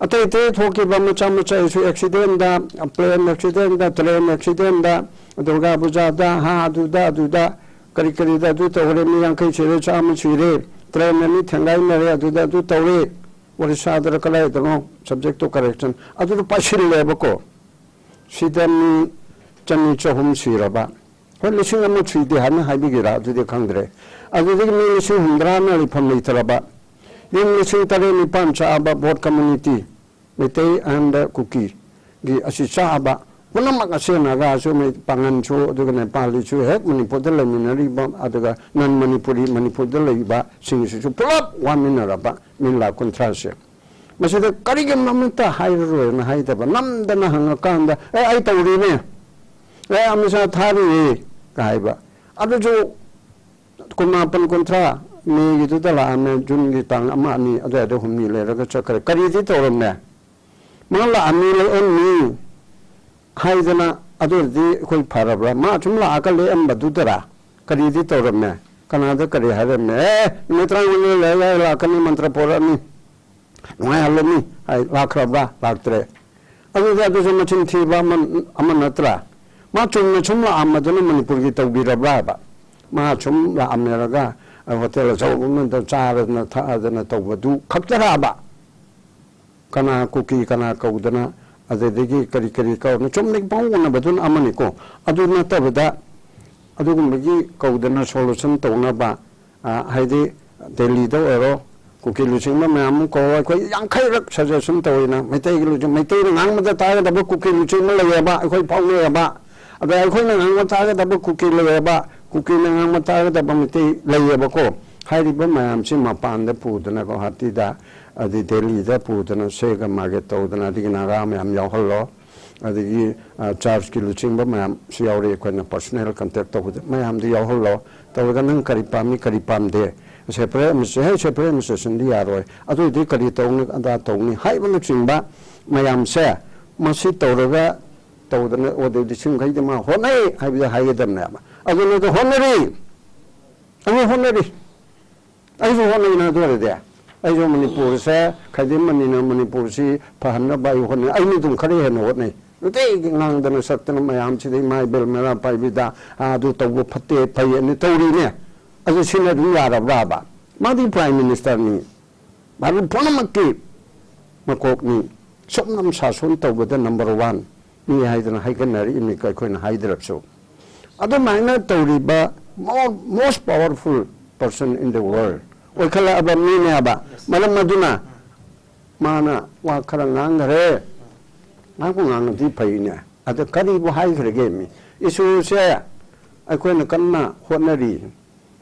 ꯑꯇꯩ ꯑꯇꯩ ꯊꯣꯛꯈꯤꯕ ꯃꯆꯥ ꯃꯆꯥꯁꯨ ꯑꯦꯛꯁꯤꯗꯦꯟꯗ, ꯄ꯭ꯂꯦꯟ ꯑꯦꯛꯁꯤꯗꯦꯟꯗ, ꯇ꯭ꯔꯦꯟ ꯑꯦꯛꯁꯤꯗꯦꯟꯗ, ꯗꯨꯔꯒꯥ ꯄꯨꯖꯥꯗ, ꯍꯥ, ꯑꯗꯨꯗ, ꯑꯗꯨꯗ, ꯀꯔꯤ ꯀꯔꯤꯗ ꯑꯗꯨ ꯇꯧꯈ꯭ꯔꯦ, ꯃꯤ ꯌꯥꯡꯈꯩ ꯁꯤꯔꯦ, ꯆꯥꯝꯃ ꯁꯤꯔꯦ, ꯇ꯭ꯔꯦꯟ ꯑꯅꯤ ꯊꯦꯡꯒꯥꯏꯅꯔꯦ, ꯑꯗꯨꯗ ꯑꯗꯨ ꯇꯧꯔꯦ, ꯑꯣꯔꯤꯁꯥꯗꯔ ꯀꯗꯥꯏꯗꯅꯣ, subject to correction, ꯑꯗꯨꯗ ꯄꯥꯏꯁꯤꯜꯂꯦꯕꯀꯣ꯫ ꯁꯤꯗ ꯃꯤ ꯆꯅꯤ ꯆꯍꯨꯝ ꯁꯤꯔꯕ, ꯍꯣꯏ, ꯂꯤꯁꯤꯡ ꯑꯃ ꯁꯤꯗꯦ ꯍꯥꯏꯅ ꯍꯥꯏꯕꯤꯒꯦꯔꯥ, ꯑꯗꯨꯗꯤ ꯈꯪꯗ꯭ꯔꯦ꯫ ꯑꯗꯨꯗꯒꯤ ꯃꯤ ꯂꯤꯁꯤꯡ ꯍꯨꯝꯗ꯭ꯔꯥꯅ ꯂꯩꯐꯝ ꯂꯩꯇ꯭ꯔꯕ, ꯌꯨꯝ ꯂꯤꯁꯤꯡ ꯇꯔꯦꯠ ꯅꯤꯄꯥꯟ ꯆꯥꯕ ꯕꯣꯠ ꯀꯝꯃꯨꯅꯤꯇꯤ, ꯃꯩꯇꯩ and ꯀꯨꯀꯤꯒꯤ ꯑꯁꯤ ꯆꯥꯕ ꯄꯨꯝꯅꯃꯛ ꯑꯁꯤ ꯅꯥꯒꯥꯁꯨ, ꯃꯩ-, ꯄꯥꯡꯒꯟꯁꯨ, ꯑꯗꯨꯒ ꯅꯦꯄꯥꯂꯤꯁꯨ, ꯍꯦꯛ ꯃꯅꯤꯄꯨꯔꯗ ꯂꯩꯃꯤꯟꯅꯔꯤꯕ, ꯑꯗꯨꯒ ꯅꯟ ꯃꯅꯤꯄꯨꯔꯤ ꯃꯅꯤꯄꯨꯔꯗ ꯂꯩꯕꯁꯤꯡꯁꯤꯁꯨ ꯄꯨꯂꯞ ꯋꯥꯃꯤꯟꯅꯔꯕ ꯃꯤ ꯂꯥꯈ ꯀꯨꯟꯊ꯭ꯔꯥꯁꯦ꯫ ꯃꯁꯤꯗ ꯀꯔꯤꯒꯨꯝꯕ ꯑꯃꯠꯇ ꯍꯥꯏꯔꯔꯣꯏꯅ ꯍꯥꯏꯗꯕ, ꯅꯝꯗꯅ ꯍꯪꯉꯀꯥꯟꯗ, "ꯑꯦ, ꯑꯩ ꯇꯧꯔꯤꯅꯦ, ꯑꯦ, ꯑꯃꯤꯠ ꯁꯥ ꯊꯥꯔꯤꯌꯦ" ꯀ ꯍꯥꯏꯕ꯫ ꯑꯗꯨꯁꯨ ꯀꯨꯟꯃꯥꯄꯟ ꯀꯨꯟꯊ꯭ꯔꯥ ꯃꯦꯒꯤꯗꯨꯗ ꯂꯥꯛꯑꯝꯃꯦ, ꯖꯨꯟꯒꯤ ꯇꯥꯡ ꯑꯃ, ꯑꯅꯤ ꯑꯗꯨꯋꯥꯏꯗ ꯍꯨꯝꯅꯤ ꯂꯩꯔꯒ ꯆꯠꯈ꯭ꯔꯦ꯫ ꯀꯔꯤꯗꯤ ꯇꯧꯔꯝꯃꯦ? ꯃꯥ ꯂꯥꯛꯑꯝꯃꯤ, ꯂꯦꯛꯑꯝꯃꯤ ꯍꯥꯏꯗꯅ, ꯑꯗꯨ ꯑꯣꯏꯔꯗꯤ ꯑꯩꯈꯣꯏ ꯐꯔꯕ꯭ꯔꯥ? ꯃꯥ ꯁꯨꯝ ꯂꯥꯛꯑꯒ ꯂꯦꯛꯑꯝꯕꯗꯨꯗꯔꯥ? ꯀꯔꯤꯗꯤ ꯇꯧꯔꯝꯃꯦ? ꯀꯅꯥꯗ ꯀꯔꯤ ꯍꯥꯏꯔꯝꯃꯦ? "ꯑꯦ, ꯅꯨꯃꯤꯠ ꯇꯔꯥꯃꯉꯥꯅꯤ ꯂꯩꯔꯒ ꯑꯩ ꯂꯥꯛꯀꯅꯤ, ꯃꯟꯇ꯭ꯔ ꯄꯣꯔꯛꯑꯅꯤ, ꯅꯨꯡꯉꯥꯏꯍꯜꯂꯅꯤ" ꯍꯥꯏ, ꯂꯥꯛꯈ꯭ꯔꯕ꯭ꯔꯥ? ꯂꯥꯛꯇ꯭ꯔꯦ꯫ ꯑꯗꯨꯗꯤ ꯑꯗꯨꯁꯨ ꯃꯆꯤꯟ ꯊꯤꯕ ꯑꯃ, ꯑꯃ ꯅꯠꯇ꯭ꯔꯥ? ꯃꯥ ꯆꯨꯝꯅ ꯁꯨꯝ ꯂꯥꯛꯑꯝꯕꯗꯨꯅ ꯃꯅꯤꯄꯨꯔꯒꯤ ꯇꯧꯕꯤꯔꯕ꯭ꯔꯥ ꯍꯥꯏꯕ? ꯃꯥ ꯁꯨꯝ ꯂꯥꯛꯑꯝꯃꯦꯔꯒ ꯍꯣꯇꯦꯜ ꯑꯆꯧꯕ ꯑꯃꯗ ꯆꯥꯗꯅ ꯊꯛꯑꯗꯅ ꯇꯧꯕꯗꯨ ꯈꯛꯇꯔꯕ? ꯀꯅꯥ ꯀꯨꯀꯤ ꯀꯅꯥ ꯀꯧꯗꯅ, ꯑꯗꯨꯗꯒꯤ ꯀꯔꯤ ꯀꯔꯤ ꯀꯧꯗꯅ, ꯆꯨꯝꯅꯒꯤ ꯄꯥꯎ ꯎꯅꯕꯗꯨꯅ ꯑꯃꯅꯤꯀꯣ꯫ ꯑꯗꯨ ꯅꯠꯇꯕꯗ ꯑꯗꯨꯒꯨꯝꯕꯒꯤ ꯀꯧꯗꯅ solution ꯇꯧꯅꯕ, ꯑ, ꯍꯥꯏꯗꯤ ꯗꯦꯜꯂꯤꯗ ꯑꯣꯏꯔꯣ, ꯀꯨꯀꯤ ꯂꯨꯆꯤꯡꯕ ꯃꯌꯥꯝ ꯑꯃ ꯀꯧꯔꯣ, ꯑꯩꯈꯣꯏ ꯌꯥꯡꯈꯩꯔꯛ suggestion ꯇꯧꯋꯤꯅ꯫ ꯃꯩꯇꯩꯒꯤ ꯂꯨꯆꯤꯡ-, ꯃꯩꯇꯩꯅ ꯉꯥꯡꯕꯗ ꯇꯥꯒꯗꯕ ꯀꯨꯀꯤ ꯂꯨꯆꯤꯡꯕ ꯂꯩꯌꯦꯕ, ꯑꯩꯈꯣꯏ ꯐꯥꯎꯅꯩꯌꯦꯕ꯫ ꯑꯗ ꯑꯩꯈꯣꯏꯅ ꯉꯥꯡꯕ ꯇꯥꯒꯗꯕ ꯀꯨꯀꯤ ꯂꯩꯌꯦꯕ, ꯀꯨꯀꯤꯅ ꯉꯥꯡꯕ ꯇꯥꯒꯗꯕ ꯃꯩꯇꯩ ꯂꯩꯌꯦꯕꯀꯣ꯫ ꯍꯥꯏꯔꯤꯕ ꯃꯌꯥꯝꯁꯤ ꯃꯄꯥꯟꯗ ꯄꯨꯗꯅ ꯒꯧꯍꯥꯇꯤꯗ, ꯑꯗꯩ ꯗꯦꯜꯂꯤꯗ ꯄꯨꯗꯅ ꯁꯦꯒ ꯃꯥꯒꯦ ꯇꯧꯗꯅ, ꯑꯗꯒꯤ ꯅꯥꯒꯥ ꯃꯌꯥꯝ ꯌꯥꯎꯍꯜꯂꯣ, ꯑꯗꯒꯤ, ꯑ, churchꯀꯤ ꯂꯨꯆꯤꯡꯕ ꯃꯌꯥꯝꯁꯨ ꯌꯥꯎꯔꯤ, ꯑꯩꯈꯣꯏꯅ personal contact ꯇꯧꯕꯗ ꯃꯌꯥꯝꯗꯨ ꯌꯥꯎꯍꯜꯂꯣ꯫ ꯇꯧꯔꯒ ꯅꯪ ꯀꯔꯤ ꯄꯥꯝꯃꯤ, ꯀꯔꯤ ꯄꯥꯝꯗꯦ, separate administration, ꯍꯦ, separate administrationꯗꯤ ꯌꯥꯔꯣꯏ, ꯑꯗꯨꯏꯗꯤ ꯀꯔꯤ ꯇꯧꯅꯤ, ꯑꯗꯥ ꯇꯧꯅꯤ ꯍꯥꯏꯕꯅꯆꯤꯡꯕ ꯃꯌꯥꯝꯁꯦ, ꯃꯁꯤ ꯇꯧꯔꯒ ꯇꯧꯗꯅ ꯑꯣꯗꯦꯗꯤ ꯁꯤꯡꯈꯩꯗꯤ ꯃꯥ ꯍꯣꯠꯅꯩ ꯍꯥꯏꯕꯗꯤ ꯍꯥꯏꯒꯗꯕꯅꯦꯕ꯫ ꯑꯗꯨꯅ ꯑꯗꯨ ꯍꯣꯠꯅꯔꯤ, ꯑꯗꯨ ꯍꯣꯠꯅꯔꯤ꯫ ꯑꯩꯁꯨ ꯍꯣꯠꯅꯩꯅ ꯑꯗꯨ ꯑꯣꯏꯔꯗꯤ꯫ ꯑꯩꯁꯨ ꯃꯅꯤꯄꯨꯔꯁꯦ, ꯈꯥꯏꯗꯦꯝ ꯃꯅꯤꯅ ꯃꯅꯤꯄꯨꯔꯁꯤ ꯐꯍꯟꯅꯕ ꯑꯩ ꯍꯣꯠꯅꯩ꯫ ꯑꯩꯅ ꯑꯗꯨꯝ ꯈꯔ ꯍꯦꯟꯅ ꯍꯣꯠꯅꯩ꯫ ꯅꯨꯡꯇꯤꯒꯤ ꯉꯥꯡꯗꯅ ꯁꯛꯇꯅ ꯃꯌꯥꯝꯁꯤꯗ ꯏꯃꯥ ꯏꯕꯦꯜ ꯃꯩꯔꯥ ꯄꯥꯏꯕꯤꯗ, "ꯑꯥ, ꯑꯗꯨ ꯇꯧꯕ ꯐꯠꯇꯦ, ꯐꯩ" ꯑꯅ ꯇꯧꯔꯤꯅꯦ꯫ ꯑꯗꯨ ꯁꯤꯅ ꯑꯗꯨꯝ ꯌꯥꯔꯕ꯭ꯔꯥꯕ? ꯃꯥꯗꯤ Prime Ministerꯅꯤ꯫ ꯚꯥꯔꯠ ꯄꯨꯝꯅꯃꯛꯀꯤ ꯃꯀꯣꯛꯅꯤ꯫ ꯁꯨꯞꯅꯝ ꯁꯥꯁꯣꯟ ꯇꯧꯕꯗ number one ꯅꯤ ꯍꯥꯏꯗꯅ ꯍꯥꯏꯒꯠꯅꯔꯛꯏ, ꯑꯩꯈꯣꯏꯅ ꯍꯥꯏꯗ꯭ꯔꯕꯁꯨ꯫ ꯑꯗꯨꯃꯥꯏꯅ ꯇꯧꯔꯤꯕ mo-, most powerful person in the world ꯑꯣꯏꯈꯠꯂꯛꯑꯕ ꯃꯤꯅꯦꯕ꯫ ꯃꯔꯝ ꯑꯗꯨꯅ ꯃꯥꯅ ꯋꯥ ꯈꯔ ꯉꯥꯡꯈ꯭ꯔꯦ꯫ ꯉꯥꯡꯕꯨ ꯉꯥꯡꯉꯗꯤ ꯐꯩꯅꯦ꯫ ꯑꯗ ꯀꯔꯤꯕꯨ ꯍꯥꯏꯈ꯭ꯔꯒꯦ ꯃꯤ? Issueꯁꯦ ꯑꯩꯈꯣꯏꯅ ꯀꯟꯅ ꯍꯣꯠꯅꯔꯤ꯫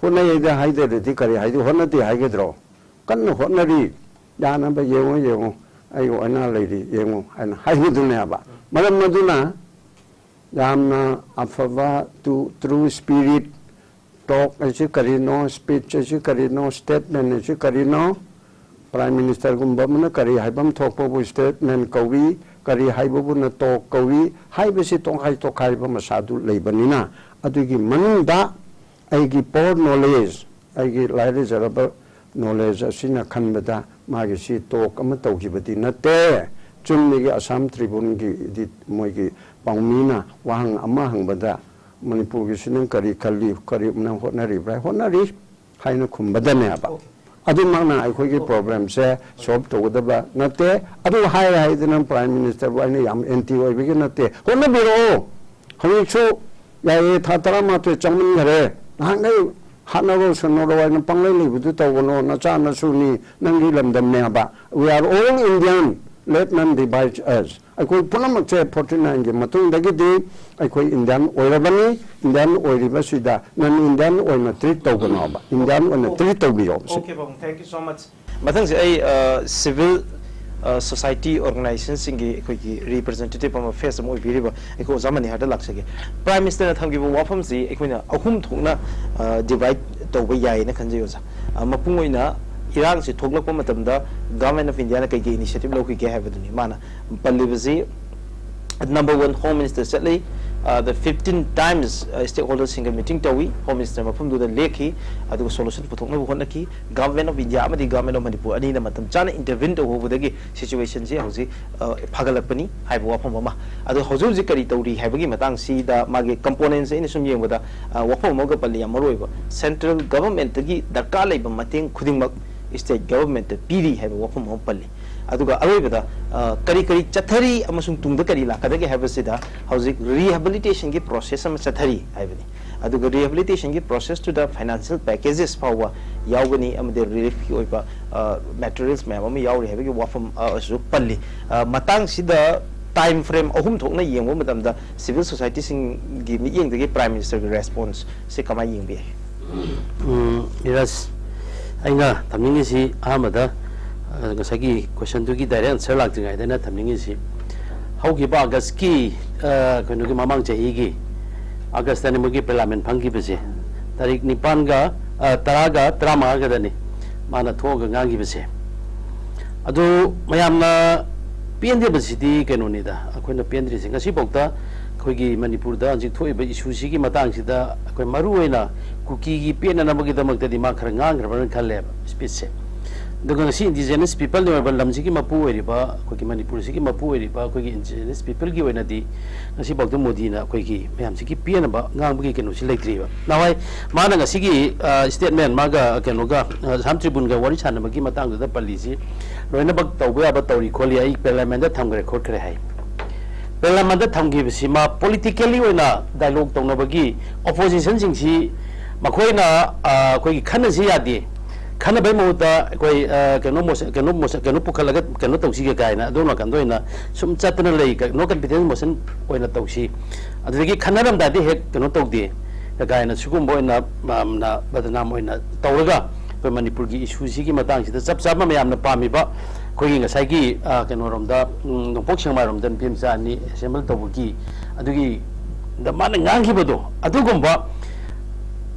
ꯍꯣꯠꯅꯩ ꯍꯥꯏꯗ ꯍꯥꯏꯗ꯭ꯔꯗꯤ ꯀꯔꯤ ꯍꯥꯏꯗꯤ? ꯍꯣꯠꯅꯗꯦ ꯍꯥꯏꯒꯗ꯭ꯔꯣ? ꯀꯟꯅ ꯍꯣꯠꯅꯔꯤ꯫ ꯌꯥꯅꯕ ꯌꯦꯡꯉꯨ, ꯌꯦꯡꯉꯨ, ꯑꯩꯒꯤ ꯑꯣꯏꯅ ꯂꯩꯔꯤ, ꯌꯦꯡꯉꯨ ꯍꯥꯏꯅ ꯍꯥꯏꯕꯗꯨꯅꯦꯕ꯫ ꯃꯔꯝ ꯑꯗꯨꯅ ꯌꯥꯝꯅ ꯑꯐꯕ, to-, true spirit, talk ꯍꯥꯏꯁꯤ ꯀꯔꯤꯅꯣ, speech ꯍꯥꯏꯁꯤ ꯀꯔꯤꯅꯣ, statement ꯍꯥꯏꯁꯤ ꯀꯔꯤꯅꯣ, Prime Ministerꯒꯨꯝꯕ ꯑꯃꯅ ꯀꯔꯤ ꯍꯥꯏꯐꯝ ꯊꯣꯛꯄꯕꯨ statement ꯀꯧꯏ, ꯀꯔꯤ ꯍꯥꯏꯕꯕꯨꯅ talk ꯀꯧꯏ ꯍꯥꯏꯕꯁꯤ ꯇꯣꯈꯥꯏ ꯇꯣꯈꯥꯏꯕ ꯃꯁꯥꯗꯨ ꯂꯩꯕꯅꯤꯅ, ꯑꯗꯨꯒꯤ ꯃꯅꯨꯡꯗ ꯑꯩꯒꯤ poor knowledge, ꯑꯩꯒꯤ ꯂꯥꯏꯔꯖꯔꯕ knowledge ꯑꯁꯤꯅ ꯈꯟꯕꯗ ꯃꯥꯒꯤꯁꯤ talk ꯑꯃ ꯇꯧꯈꯤꯕꯗꯤ ꯅꯠꯇꯦ꯫ ꯆꯨꯝꯅꯒꯤ Assam Tribuneꯒꯤꯗꯤ ꯃꯣꯏꯒꯤ ꯄꯥꯎꯃꯤꯅ ꯋꯥꯍꯪ ꯑꯃ ꯍꯪꯕꯗ, "ꯃꯅꯤꯄꯨꯔꯒꯤꯁꯤ ꯅꯪ ꯀꯔꯤ ꯈꯜꯂꯤ, ꯀꯔꯤ ꯅꯪ ꯍꯣꯠꯅꯔꯤꯕ꯭ꯔꯥ?" "ꯍꯣꯠꯅꯔꯤ" ꯍꯥꯏꯅ ꯈꯨꯝꯕꯗꯅꯦꯕ꯫ ꯑꯗꯨꯃꯛꯅ ꯑꯩꯈꯣꯏꯒꯤ ꯄ꯭ꯔꯣꯕ꯭ꯂꯦꯝꯁꯦ ꯁꯣꯜꯕ ꯇꯧꯒꯗꯕ ꯅꯠꯇꯦ꯫ ꯑꯗꯨ ꯍꯥꯏꯔꯦ ꯍꯥꯏꯗꯅ ꯄ꯭ꯔꯥꯏꯝ ꯃꯤꯅꯤꯁꯇꯔꯕꯨ ꯑꯩꯅ ꯌꯥꯝ ꯑꯦꯟꯇꯤ ꯑꯣꯏꯕꯒꯤ ꯅꯠꯇꯦ꯫ ꯍꯣꯠꯅꯕꯤꯔꯛꯑꯣ꯫ ꯍꯧꯖꯤꯛꯁꯨ ꯌꯥꯏꯌꯦ, ꯊꯥ ꯇꯔꯥꯃꯥꯊꯣꯏ ꯆꯪꯃꯟꯈꯔꯦ꯫ ꯅꯍꯥꯟꯈꯩ ꯍꯥꯠꯅꯔꯣ ꯁꯨꯅꯔꯣ ꯍꯥꯏꯅ ꯄꯪꯂꯩ ꯂꯩꯕꯗꯨ ꯇꯧꯒꯅꯣ, ꯅꯆꯥ ꯅꯁꯨꯅꯤ, ꯅꯪꯒꯤ ꯂꯝꯗꯝꯅꯦ ꯍꯥꯏꯕ꯫ We are all Indian, let none divide us꯫ ꯑꯩꯈꯣꯏ ꯄꯨꯝꯅꯃꯛꯁꯦ ꯐꯣꯔꯇꯤ ꯅꯥꯏꯟꯒꯤ ꯃꯇꯨꯡꯗꯒꯤꯗꯤ ꯑꯩꯈꯣꯏ ꯏꯟꯗꯤꯌꯥꯟ ꯑꯣꯏꯔꯕꯅꯤ꯫ ꯏꯟꯗꯤꯌꯥꯟ ꯑꯣꯏꯔꯤꯕꯁꯤꯗ ꯅꯟ ꯏꯟꯗꯤꯌꯥꯟ ꯑꯣꯏꯅ ꯇ꯭ꯔꯤꯠ ꯇꯧꯒꯅꯣꯕ, ꯏꯟꯗꯤꯌꯥꯟ ꯑꯣꯏꯅ ꯇ꯭ꯔꯤꯠ ꯇꯧꯕꯤꯌꯣ꯫ Okay, ꯄꯥꯕꯨꯡ, thank you so much. ꯃꯊꯪꯁꯦ ꯑꯩ ꯁꯤꯚꯤꯜ ꯁꯣꯁꯥꯏꯇꯤ ꯑꯣꯔꯒꯅꯥꯏꯖꯦꯁꯟꯁꯤꯡꯒꯤ ꯑꯩꯈꯣꯏꯒꯤ ꯔꯤꯄ꯭ꯔꯖꯦꯟꯇꯦꯇꯤꯚ ꯑꯃ, ꯐꯦꯁ ꯑꯃ ꯑꯣꯏꯕꯤꯔꯤꯕ ꯑꯩꯈꯣꯏ ꯑꯣꯖꯥ ꯃꯅꯤꯍꯥꯔꯗ ꯂꯥꯛꯆꯒꯦ꯫ ꯄ꯭ꯔꯥꯏꯝ ꯃꯤꯅꯤꯁꯇꯔꯅ ꯊꯝꯈꯤꯕ ꯋꯥꯐꯝꯁꯤ ꯑꯩꯈꯣꯏꯅ ꯑꯍꯨꯝ ꯊꯣꯛꯅ ꯗꯤꯚꯥꯏꯠ ꯇꯧꯕ ꯌꯥꯏꯌꯦꯅ ꯈꯟꯖꯩ ꯑꯣꯖꯥ꯫ ꯑ, ꯃꯄꯨꯡ ꯑꯣꯏꯅ ꯏꯔꯥꯡꯁꯤ ꯊꯣꯛꯂꯛꯄ ꯃꯇꯝꯗ ꯒꯚꯔꯟꯃꯦꯟ ꯑꯣꯐ ꯏꯟꯗꯤꯌꯥꯅ ꯀꯩꯀꯩ ꯏꯅꯤꯁꯤꯌꯦꯇꯤꯚ ꯂꯧꯈꯤꯒꯦ ꯍꯥꯏꯕꯗꯨꯅꯤ꯫ ꯃꯥꯅ ꯄꯜꯂꯤꯕꯁꯤ, number one, ꯍꯣꯝ ꯃꯤꯅꯤꯁꯇꯔ ꯆꯠꯂꯤ꯫ ꯑꯗ fifteen times stakeholderꯁꯤꯡꯒ ꯃꯤꯇꯤꯡ ꯇꯧꯏ꯫ ꯍꯣꯝ ꯃꯤꯅꯤꯁꯇꯔ ꯃꯐꯝꯗꯨꯗ ꯂꯦꯛꯈꯤ, ꯑꯗꯨꯒ ꯁꯣꯂꯨꯁꯟ ꯄꯨꯊꯣꯛꯅꯕ ꯍꯣꯠꯅꯈꯤ꯫ ꯒꯚꯔꯟꯃꯦꯟ ꯑꯣꯐ ꯏꯟꯗꯤꯌꯥ ꯑꯃꯗꯤ ꯒꯚꯔꯟꯃꯦꯟ ꯑꯣꯐ ꯃꯅꯤꯄꯨꯔ ꯑꯅꯤꯅ ꯃꯇꯝ ꯆꯥꯅ ꯏꯟꯇꯔꯚꯤꯟ ꯇꯧꯍꯧꯕꯗꯒꯤ ꯁꯤꯆꯨꯋꯦꯁꯟꯁꯤ ꯍꯧꯖꯤꯛ, ꯑ, ꯐꯒꯠꯂꯛꯄꯅꯤ ꯍꯥꯏꯕ ꯋꯥꯐꯝ ꯑꯃ꯫ ꯑꯗꯣ ꯍꯧꯖꯤꯛ ꯍꯧꯖꯤꯛ ꯀꯔꯤ ꯇꯧꯔꯤ ꯍꯥꯏꯕꯒꯤ ꯃꯇꯥꯡꯁꯤꯗ ꯃꯥꯒꯤ ꯀꯝꯄꯣꯅꯦꯟꯁ ꯑꯩꯅ ꯁꯨꯝ ꯌꯦꯡꯕꯗ, ꯑ, ꯋꯥꯐꯝ ꯑꯃꯒ ꯄꯜꯂꯤ ꯌꯥꯝ ꯃꯔꯨ ꯑꯣꯏꯕ, ꯁꯦꯟꯇ꯭ꯔꯦꯜ ꯒꯚꯔꯟꯃꯦꯟꯠꯇꯒꯤ ꯗꯔꯀꯥꯔ ꯂꯩꯕ ꯃꯇꯦꯡ ꯈꯨꯗꯤꯡꯃꯛ ꯁ꯭ꯇꯦꯠ ꯒꯚꯔꯟꯃꯦꯟꯠꯇ ꯄꯤꯔꯤ ꯍꯥꯏꯕ ꯋꯥꯐꯝ ꯑꯃ ꯄꯜꯂꯤ꯫ ꯑꯗꯨꯒ ꯑꯔꯣꯏꯕꯗ, ꯑ, ꯀꯔꯤ ꯀꯔꯤ ꯆꯠꯊꯔꯤ ꯑꯃꯁꯨꯡ ꯇꯨꯡꯗ ꯀꯔꯤ ꯂꯥꯛꯀꯗꯒꯦ ꯍꯥꯏꯕꯁꯤꯗ ꯍꯧꯖꯤꯛ ꯔꯤꯍꯦꯕꯤꯂꯤꯇꯦꯁꯟꯒꯤ ꯄ꯭ꯔꯣꯁꯦꯁ ꯑꯃ ꯆꯠꯊꯔꯤ ꯍꯥꯏꯕꯅꯤ꯫ ꯑꯗꯨꯒ ꯔꯤꯍꯦꯕꯤꯂꯤꯇꯦꯁꯟꯒꯤ ꯄ꯭ꯔꯣꯁꯦꯁꯇꯨꯗ ꯐꯥꯏꯅꯥꯟꯁꯤꯌꯦꯜ ꯄꯦꯀꯦꯖꯦꯁ ꯐꯥꯎꯕ ꯌꯥꯎꯒꯅꯤ ꯑꯃꯗꯤ ꯔꯤꯂꯤꯐꯀꯤ ꯑꯣꯏꯕ, ꯑ, ꯃꯦꯇꯔꯤꯌꯦꯜꯁ ꯃꯌꯥꯝ ꯑꯃ ꯌꯥꯎꯔꯤ ꯍꯥꯏꯕꯒꯤ ꯋꯥꯐꯝ, ꯑ, ꯑꯁꯨ ꯄꯜꯂꯤ꯫ ꯑ, ꯃꯇꯥꯡꯁꯤꯗ ꯇꯥꯏꯝ ꯐ꯭ꯔꯦꯝ ꯑꯍꯨꯝ ꯊꯣꯛꯅ ꯌꯦꯡꯕ ꯃꯇꯝꯗ ꯁꯤꯚꯤꯜ ꯁꯣꯁꯥꯏꯇꯤꯁꯤꯡꯒꯤ ꯃꯤꯠꯌꯦꯡꯗꯒꯤ ꯄ꯭ꯔꯥꯏꯝ ꯃꯤꯅꯤꯁꯇꯔꯒꯤ ꯔꯦꯁꯄꯣꯟꯁꯁꯦ ꯀꯃꯥꯏꯅ ꯌꯦꯡꯕꯤ? ꯎꯝ, ꯅꯤꯔꯖ, ꯑꯩꯅ ꯊꯝꯅꯤꯡꯉꯤꯁꯤ ꯑꯍꯥꯟꯕꯗ, ꯑ, ꯉꯁꯥꯏꯒꯤ ꯀꯣꯏꯁꯟꯗꯨꯒꯤ ꯗꯥꯏꯔꯦꯛ ꯑꯟꯁꯔ ꯂꯥꯛꯇ꯭ꯔꯤꯉꯩꯗ ꯑꯩꯅ ꯊꯝꯅꯤꯡꯉꯤꯁꯤ, ꯍꯧꯈꯤꯕ ꯑꯥꯒꯁꯀꯤ, ꯑ, ꯀꯩꯅꯣꯒꯤ ꯃꯃꯥꯡ ꯆꯍꯤꯒꯤ ꯑꯥꯒꯁꯇꯅꯤ ꯃꯣꯏꯒꯤ ꯄꯥꯔꯂꯤꯌꯥꯃꯦꯟ ꯐꯝꯈꯤꯕꯁꯦ, ꯇꯥꯔꯤꯛ ꯅꯤꯄꯥꯟꯒ, ꯑ, ꯇꯔꯥꯒ ꯇꯔꯥꯃꯉꯥꯒꯗꯅꯤ ꯃꯥꯅ ꯊꯣꯛꯑꯒ ꯉꯥꯡꯈꯤꯕꯁꯦ꯫ ꯑꯗꯨ ꯃꯌꯥꯝꯅ ꯄꯦꯟꯗꯕꯁꯤꯗꯤ ꯀꯩꯅꯣꯅꯤꯗ, ꯑꯩꯈꯣꯏꯅ ꯄꯦꯟꯗ꯭ꯔꯤꯁꯦ ꯉꯁꯤꯐꯥꯎꯗ ꯑꯩꯈꯣꯏꯒꯤ ꯃꯅꯤꯄꯨꯔꯗ ꯍꯧꯖꯤꯛ ꯊꯣꯛꯏꯕ ꯏꯁꯨꯁꯤꯒꯤ ꯃꯇꯥꯡꯁꯤꯗ ꯑꯩꯈꯣꯏ ꯃꯔꯨ ꯑꯣꯏꯅ ꯀꯨꯀꯤꯒꯤ ꯄꯦꯟꯅꯅꯕꯒꯤꯗꯃꯛꯇꯗꯤ ꯃꯥ ꯈꯔ ꯉꯥꯡꯈ꯭ꯔꯕ꯭ꯔꯅ ꯈꯜꯂꯦꯕ ꯁ꯭ꯄꯤꯆꯁꯦ꯫ ꯑꯗꯨꯒ ꯉꯁꯤ ꯏꯟꯗꯤꯖꯤꯅꯁ ꯄꯤꯄꯜꯅ ꯑꯣꯏꯕ ꯂꯝꯁꯤꯒꯤ ꯃꯄꯨ ꯑꯣꯏꯔꯤꯕ, ꯑꯩꯈꯣꯏꯒꯤ ꯃꯅꯤꯄꯨꯔꯁꯤꯒꯤ ꯃꯄꯨ ꯑꯣꯏꯔꯤꯕ ꯑꯩꯈꯣꯏꯒꯤ ꯏꯟꯗꯤꯖꯤꯅꯁ ꯄꯤꯄꯜꯒꯤ ꯑꯣꯏꯅꯗꯤ ꯉꯁꯤꯐꯥꯎꯗ ꯃꯣꯗꯤꯅ ꯑꯩꯈꯣꯏꯒꯤ ꯃꯌꯥꯝꯁꯤꯒꯤ ꯄꯦꯟꯅꯕ ꯉꯥꯡꯕꯒꯤ ꯀꯩꯅꯣꯁꯤ ꯂꯩꯇ꯭ꯔꯤꯕ꯫ ꯅꯍꯥꯟꯋꯥꯏ ꯃꯥꯅ ꯉꯁꯤꯒꯤ, ꯑ, ꯁ꯭ꯇꯦꯠꯃꯦꯟ ꯃꯥꯒ, ꯑ, ꯀꯩꯅꯣꯒ, ꯑ, ꯑꯁꯥꯝ ꯇ꯭ꯔꯤꯕꯨꯟꯒ ꯋꯥꯔꯤ ꯁꯥꯟꯅꯕꯒꯤ ꯃꯇꯥꯡꯗꯨꯗ ꯄꯜꯂꯤꯁꯤ ꯂꯣꯏꯅꯃꯛ ꯇꯧꯕ ꯌꯥꯕ ꯇꯧꯔꯤ ꯈꯣꯠꯂꯤ, ꯑꯩ ꯄꯥꯔꯂꯤꯌꯥꯃꯦꯟꯗ ꯊꯝꯈ꯭ꯔꯦ ꯈꯣꯠꯈ꯭ꯔꯦ ꯍꯥꯏ꯫ ꯄꯥꯔꯂꯤꯌꯥꯃꯦꯟꯗ ꯊꯝꯈꯤꯕꯁꯤ ꯃꯥ ꯄꯣꯂꯤꯇꯤꯀꯦꯜꯂꯤ ꯑꯣꯏꯅ ꯗꯥꯏꯂꯣꯒ ꯇꯧꯅꯕꯒꯤ, ꯑꯣꯄꯣꯖꯤꯁꯟꯁꯤꯡꯁꯤ ꯃꯈꯣꯏꯅ, ꯑ, ꯑꯩꯈꯣꯏꯒꯤ ꯈꯟꯅꯁꯤ ꯌꯥꯗꯦ, ꯈꯟꯅꯕꯩ ꯃꯍꯨꯠꯇ ꯑꯩꯈꯣꯏ, ꯑ, ꯀꯩꯅꯣ ꯃꯣꯁꯟ, ꯀꯩꯅꯣ ꯃꯣꯁꯟ, ꯀꯩꯅꯣ ꯄꯨꯈꯠꯂꯒ ꯀꯩꯅꯣ ꯇꯧꯁꯤꯒꯦ ꯀꯥꯏꯅ ꯑꯗꯣꯝ ꯅꯥꯀꯟꯗ ꯑꯣꯏꯅ ꯁꯨꯝ ꯆꯠꯇꯅ ꯂꯩ, ꯀ-, ꯅꯣ ꯀꯟꯐꯤꯗꯦꯟꯁ ꯃꯣꯁꯟ ꯑꯣꯏꯅ ꯇꯧꯁꯤ, ꯑꯗꯨꯗꯒꯤ ꯈꯟꯅꯔꯝꯗꯥꯏꯗꯤ ꯍꯦꯛ ꯀꯩꯅꯣ ꯇꯧꯗꯦ ꯀꯥꯏꯅ ꯁꯤꯒꯨꯝꯕ ꯑꯣꯏꯅ ꯌꯥꯝꯅ ꯕꯗꯅꯥꯝ ꯑꯣꯏꯅ ꯇꯧꯔꯒ ꯑꯩꯈꯣꯏ ꯃꯅꯤꯄꯨꯔꯒꯤ ꯏꯁꯨꯁꯤꯒꯤ ꯃꯇꯥꯡꯁꯤꯗ ꯆꯞ ꯆꯥꯕ ꯃꯌꯥꯝꯅ ꯄꯥꯝꯃꯤꯕ ꯑꯩꯈꯣꯏꯒꯤ ꯉꯁꯥꯏꯒꯤ, ꯑ, ꯀꯩꯅꯣꯔꯣꯝꯗ, ꯎꯝ, ꯅꯣꯡꯄꯣꯛ ꯁꯦꯛꯃꯥꯏꯔꯣꯝꯗ ꯅꯨꯄꯤ ꯃꯆꯥ ꯑꯅꯤ ꯑꯦꯁꯦꯝꯕꯜ ꯇꯧꯕꯒꯤ ꯑꯗꯨꯒꯤ ꯗ ꯃꯥꯅ ꯉꯥꯡꯈꯤꯕꯗꯣ, ꯑꯗꯨꯒꯨꯝꯕ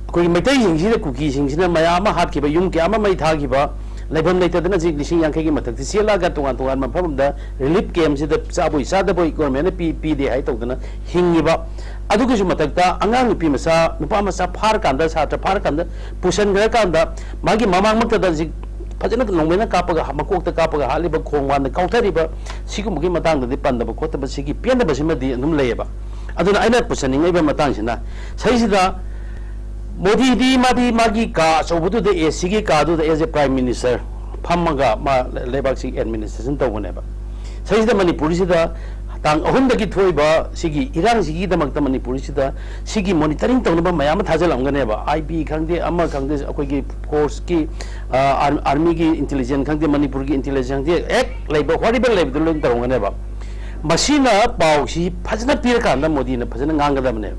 ꯑꯩꯈꯣꯏꯒꯤ ꯃꯩꯇꯩꯁꯤꯡꯁꯤꯗ, ꯀꯨꯀꯤꯁꯤꯡꯁꯤꯅ ꯃꯌꯥꯝ ꯑꯃ ꯍꯥꯠꯈꯤꯕ, ꯌꯨꯝ ꯀꯌꯥ ꯑꯃ ꯃꯩ ꯊꯥꯈꯤꯕ, ꯂꯩꯐꯝ ꯂꯩꯇꯗꯅ ꯍꯧꯖꯤꯛ ꯂꯤꯁꯤꯡ ꯌꯥꯡꯈꯩꯒꯤ ꯃꯊꯛꯇ ꯆꯦꯜꯂꯛꯑꯒ ꯇꯣꯉꯥꯟ ꯇꯣꯉꯥꯟꯕ ꯃꯐꯝ ꯑꯃꯗ ꯔꯤꯂꯤꯐ ꯀꯦꯝꯁꯤꯗ ꯆꯥꯕꯣꯏ ꯆꯥꯗꯕꯣꯏ ꯒꯣꯔꯃꯦꯟꯅ ꯄꯤ-, ꯄꯤꯗꯦ ꯍꯥꯏ ꯇꯧꯗꯅ ꯍꯤꯡꯉꯤꯕ, ꯑꯗꯨꯒꯤꯁꯨ ꯃꯊꯛꯇ ꯑꯉꯥꯡ ꯅꯨꯄꯤ ꯃꯆꯥ, ꯅꯨꯄꯥ ꯃꯆꯥ ꯐꯥꯔꯀꯥꯟꯗ, ꯁꯥꯇ꯭ꯔ ꯐꯥꯔꯀꯥꯟꯗ ꯄꯨꯁꯟꯈ꯭ꯔꯀꯥꯟꯗ ꯃꯥꯒꯤ ꯃꯃꯥꯡꯃꯛꯇꯗ ꯍꯧꯖꯤꯛ ꯐꯖꯅ ꯅꯣꯡꯃꯩꯅ ꯀꯥꯞꯄꯒ ꯃꯀꯣꯛꯇ ꯀꯥꯞꯄꯒ ꯍꯥꯠꯂꯤꯕ, ꯈꯣꯡ ꯋꯥꯟꯗ ꯀꯥꯎꯊꯔꯤꯕ, ꯁꯤꯒꯨꯝꯕꯒꯤ ꯃꯇꯥꯡꯗꯗꯤ ꯄꯟꯗꯕ ꯈꯣꯠꯇꯕ, ꯁꯤꯒꯤ ꯄꯦꯟꯗꯕꯁꯤꯃꯗꯤ ꯑꯗꯨꯝ ꯂꯩꯌꯦꯕ꯫ ꯑꯗꯨꯅ ꯑꯩꯅ ꯄꯨꯁꯟꯅꯤꯡꯉꯤꯕ ꯃꯇꯥꯡꯁꯤꯅ, ꯁꯤꯁꯤꯗ ꯃꯣꯗꯤꯗꯤ ꯃꯥꯗꯤ ꯃꯥꯒꯤ ꯀꯥ ꯑꯆꯧꯕꯗꯨꯗ, ꯑꯦ ꯁꯤꯒꯤ ꯀꯥꯗꯨꯗ as a prime minister ꯐꯝꯃꯒ ꯃꯥ ꯂꯩꯕꯥꯛꯁꯤ ꯑꯦꯗꯃꯤꯅꯤꯁꯇ꯭ꯔꯦꯁꯟ ꯇꯧꯕꯅꯦꯕ꯫ ꯁꯤꯁꯤꯗ ꯃꯅꯤꯄꯨꯔꯁꯤꯗ ꯇꯥꯡ ꯑꯍꯨꯝꯗꯒꯤ ꯊꯣꯛꯏꯕ ꯁꯤꯒꯤ ꯏꯔꯥꯡꯁꯤꯒꯤꯗꯃꯛꯇ ꯃꯅꯤꯄꯨꯔꯁꯤꯗ ꯁꯤꯒꯤ ꯃꯣꯅꯤꯇꯔꯤꯡ ꯇꯧꯅꯕ ꯃꯌꯥꯝ ꯑꯃ ꯊꯥꯖꯤꯜꯂꯝꯒꯅꯦꯕ꯫ ꯑꯥꯏ ꯕꯤ ꯈꯪꯗꯦ, ꯑꯃ ꯈꯪꯗꯦ, ꯑꯩꯈꯣꯏꯒꯤ ꯐꯣꯔꯁꯀꯤ, ꯑ, ꯑꯥꯔ-, ꯑꯥꯔꯃꯤꯒꯤ ꯏꯟꯇꯦꯂꯤꯖꯦꯟꯁ ꯈꯪꯗꯦ, ꯃꯅꯤꯄꯨꯔꯒꯤ ꯏꯟꯇꯦꯂꯤꯖꯦꯟꯁ ꯈꯪꯗꯦ, ꯍꯦꯛ ꯂꯩꯕ ꯍꯣꯔꯤꯕꯜ ꯂꯩꯕꯗꯨ ꯂꯣꯏ ꯇꯧꯔꯝꯒꯅꯦꯕ꯫ ꯃꯁꯤꯅ ꯄꯥꯎꯁꯤ ꯐꯖꯅ ꯄꯤꯔꯀꯥꯟꯗ ꯃꯣꯗꯤꯅ ꯐꯖꯅ ꯉꯥꯡꯒꯗꯕꯅꯦꯕ꯫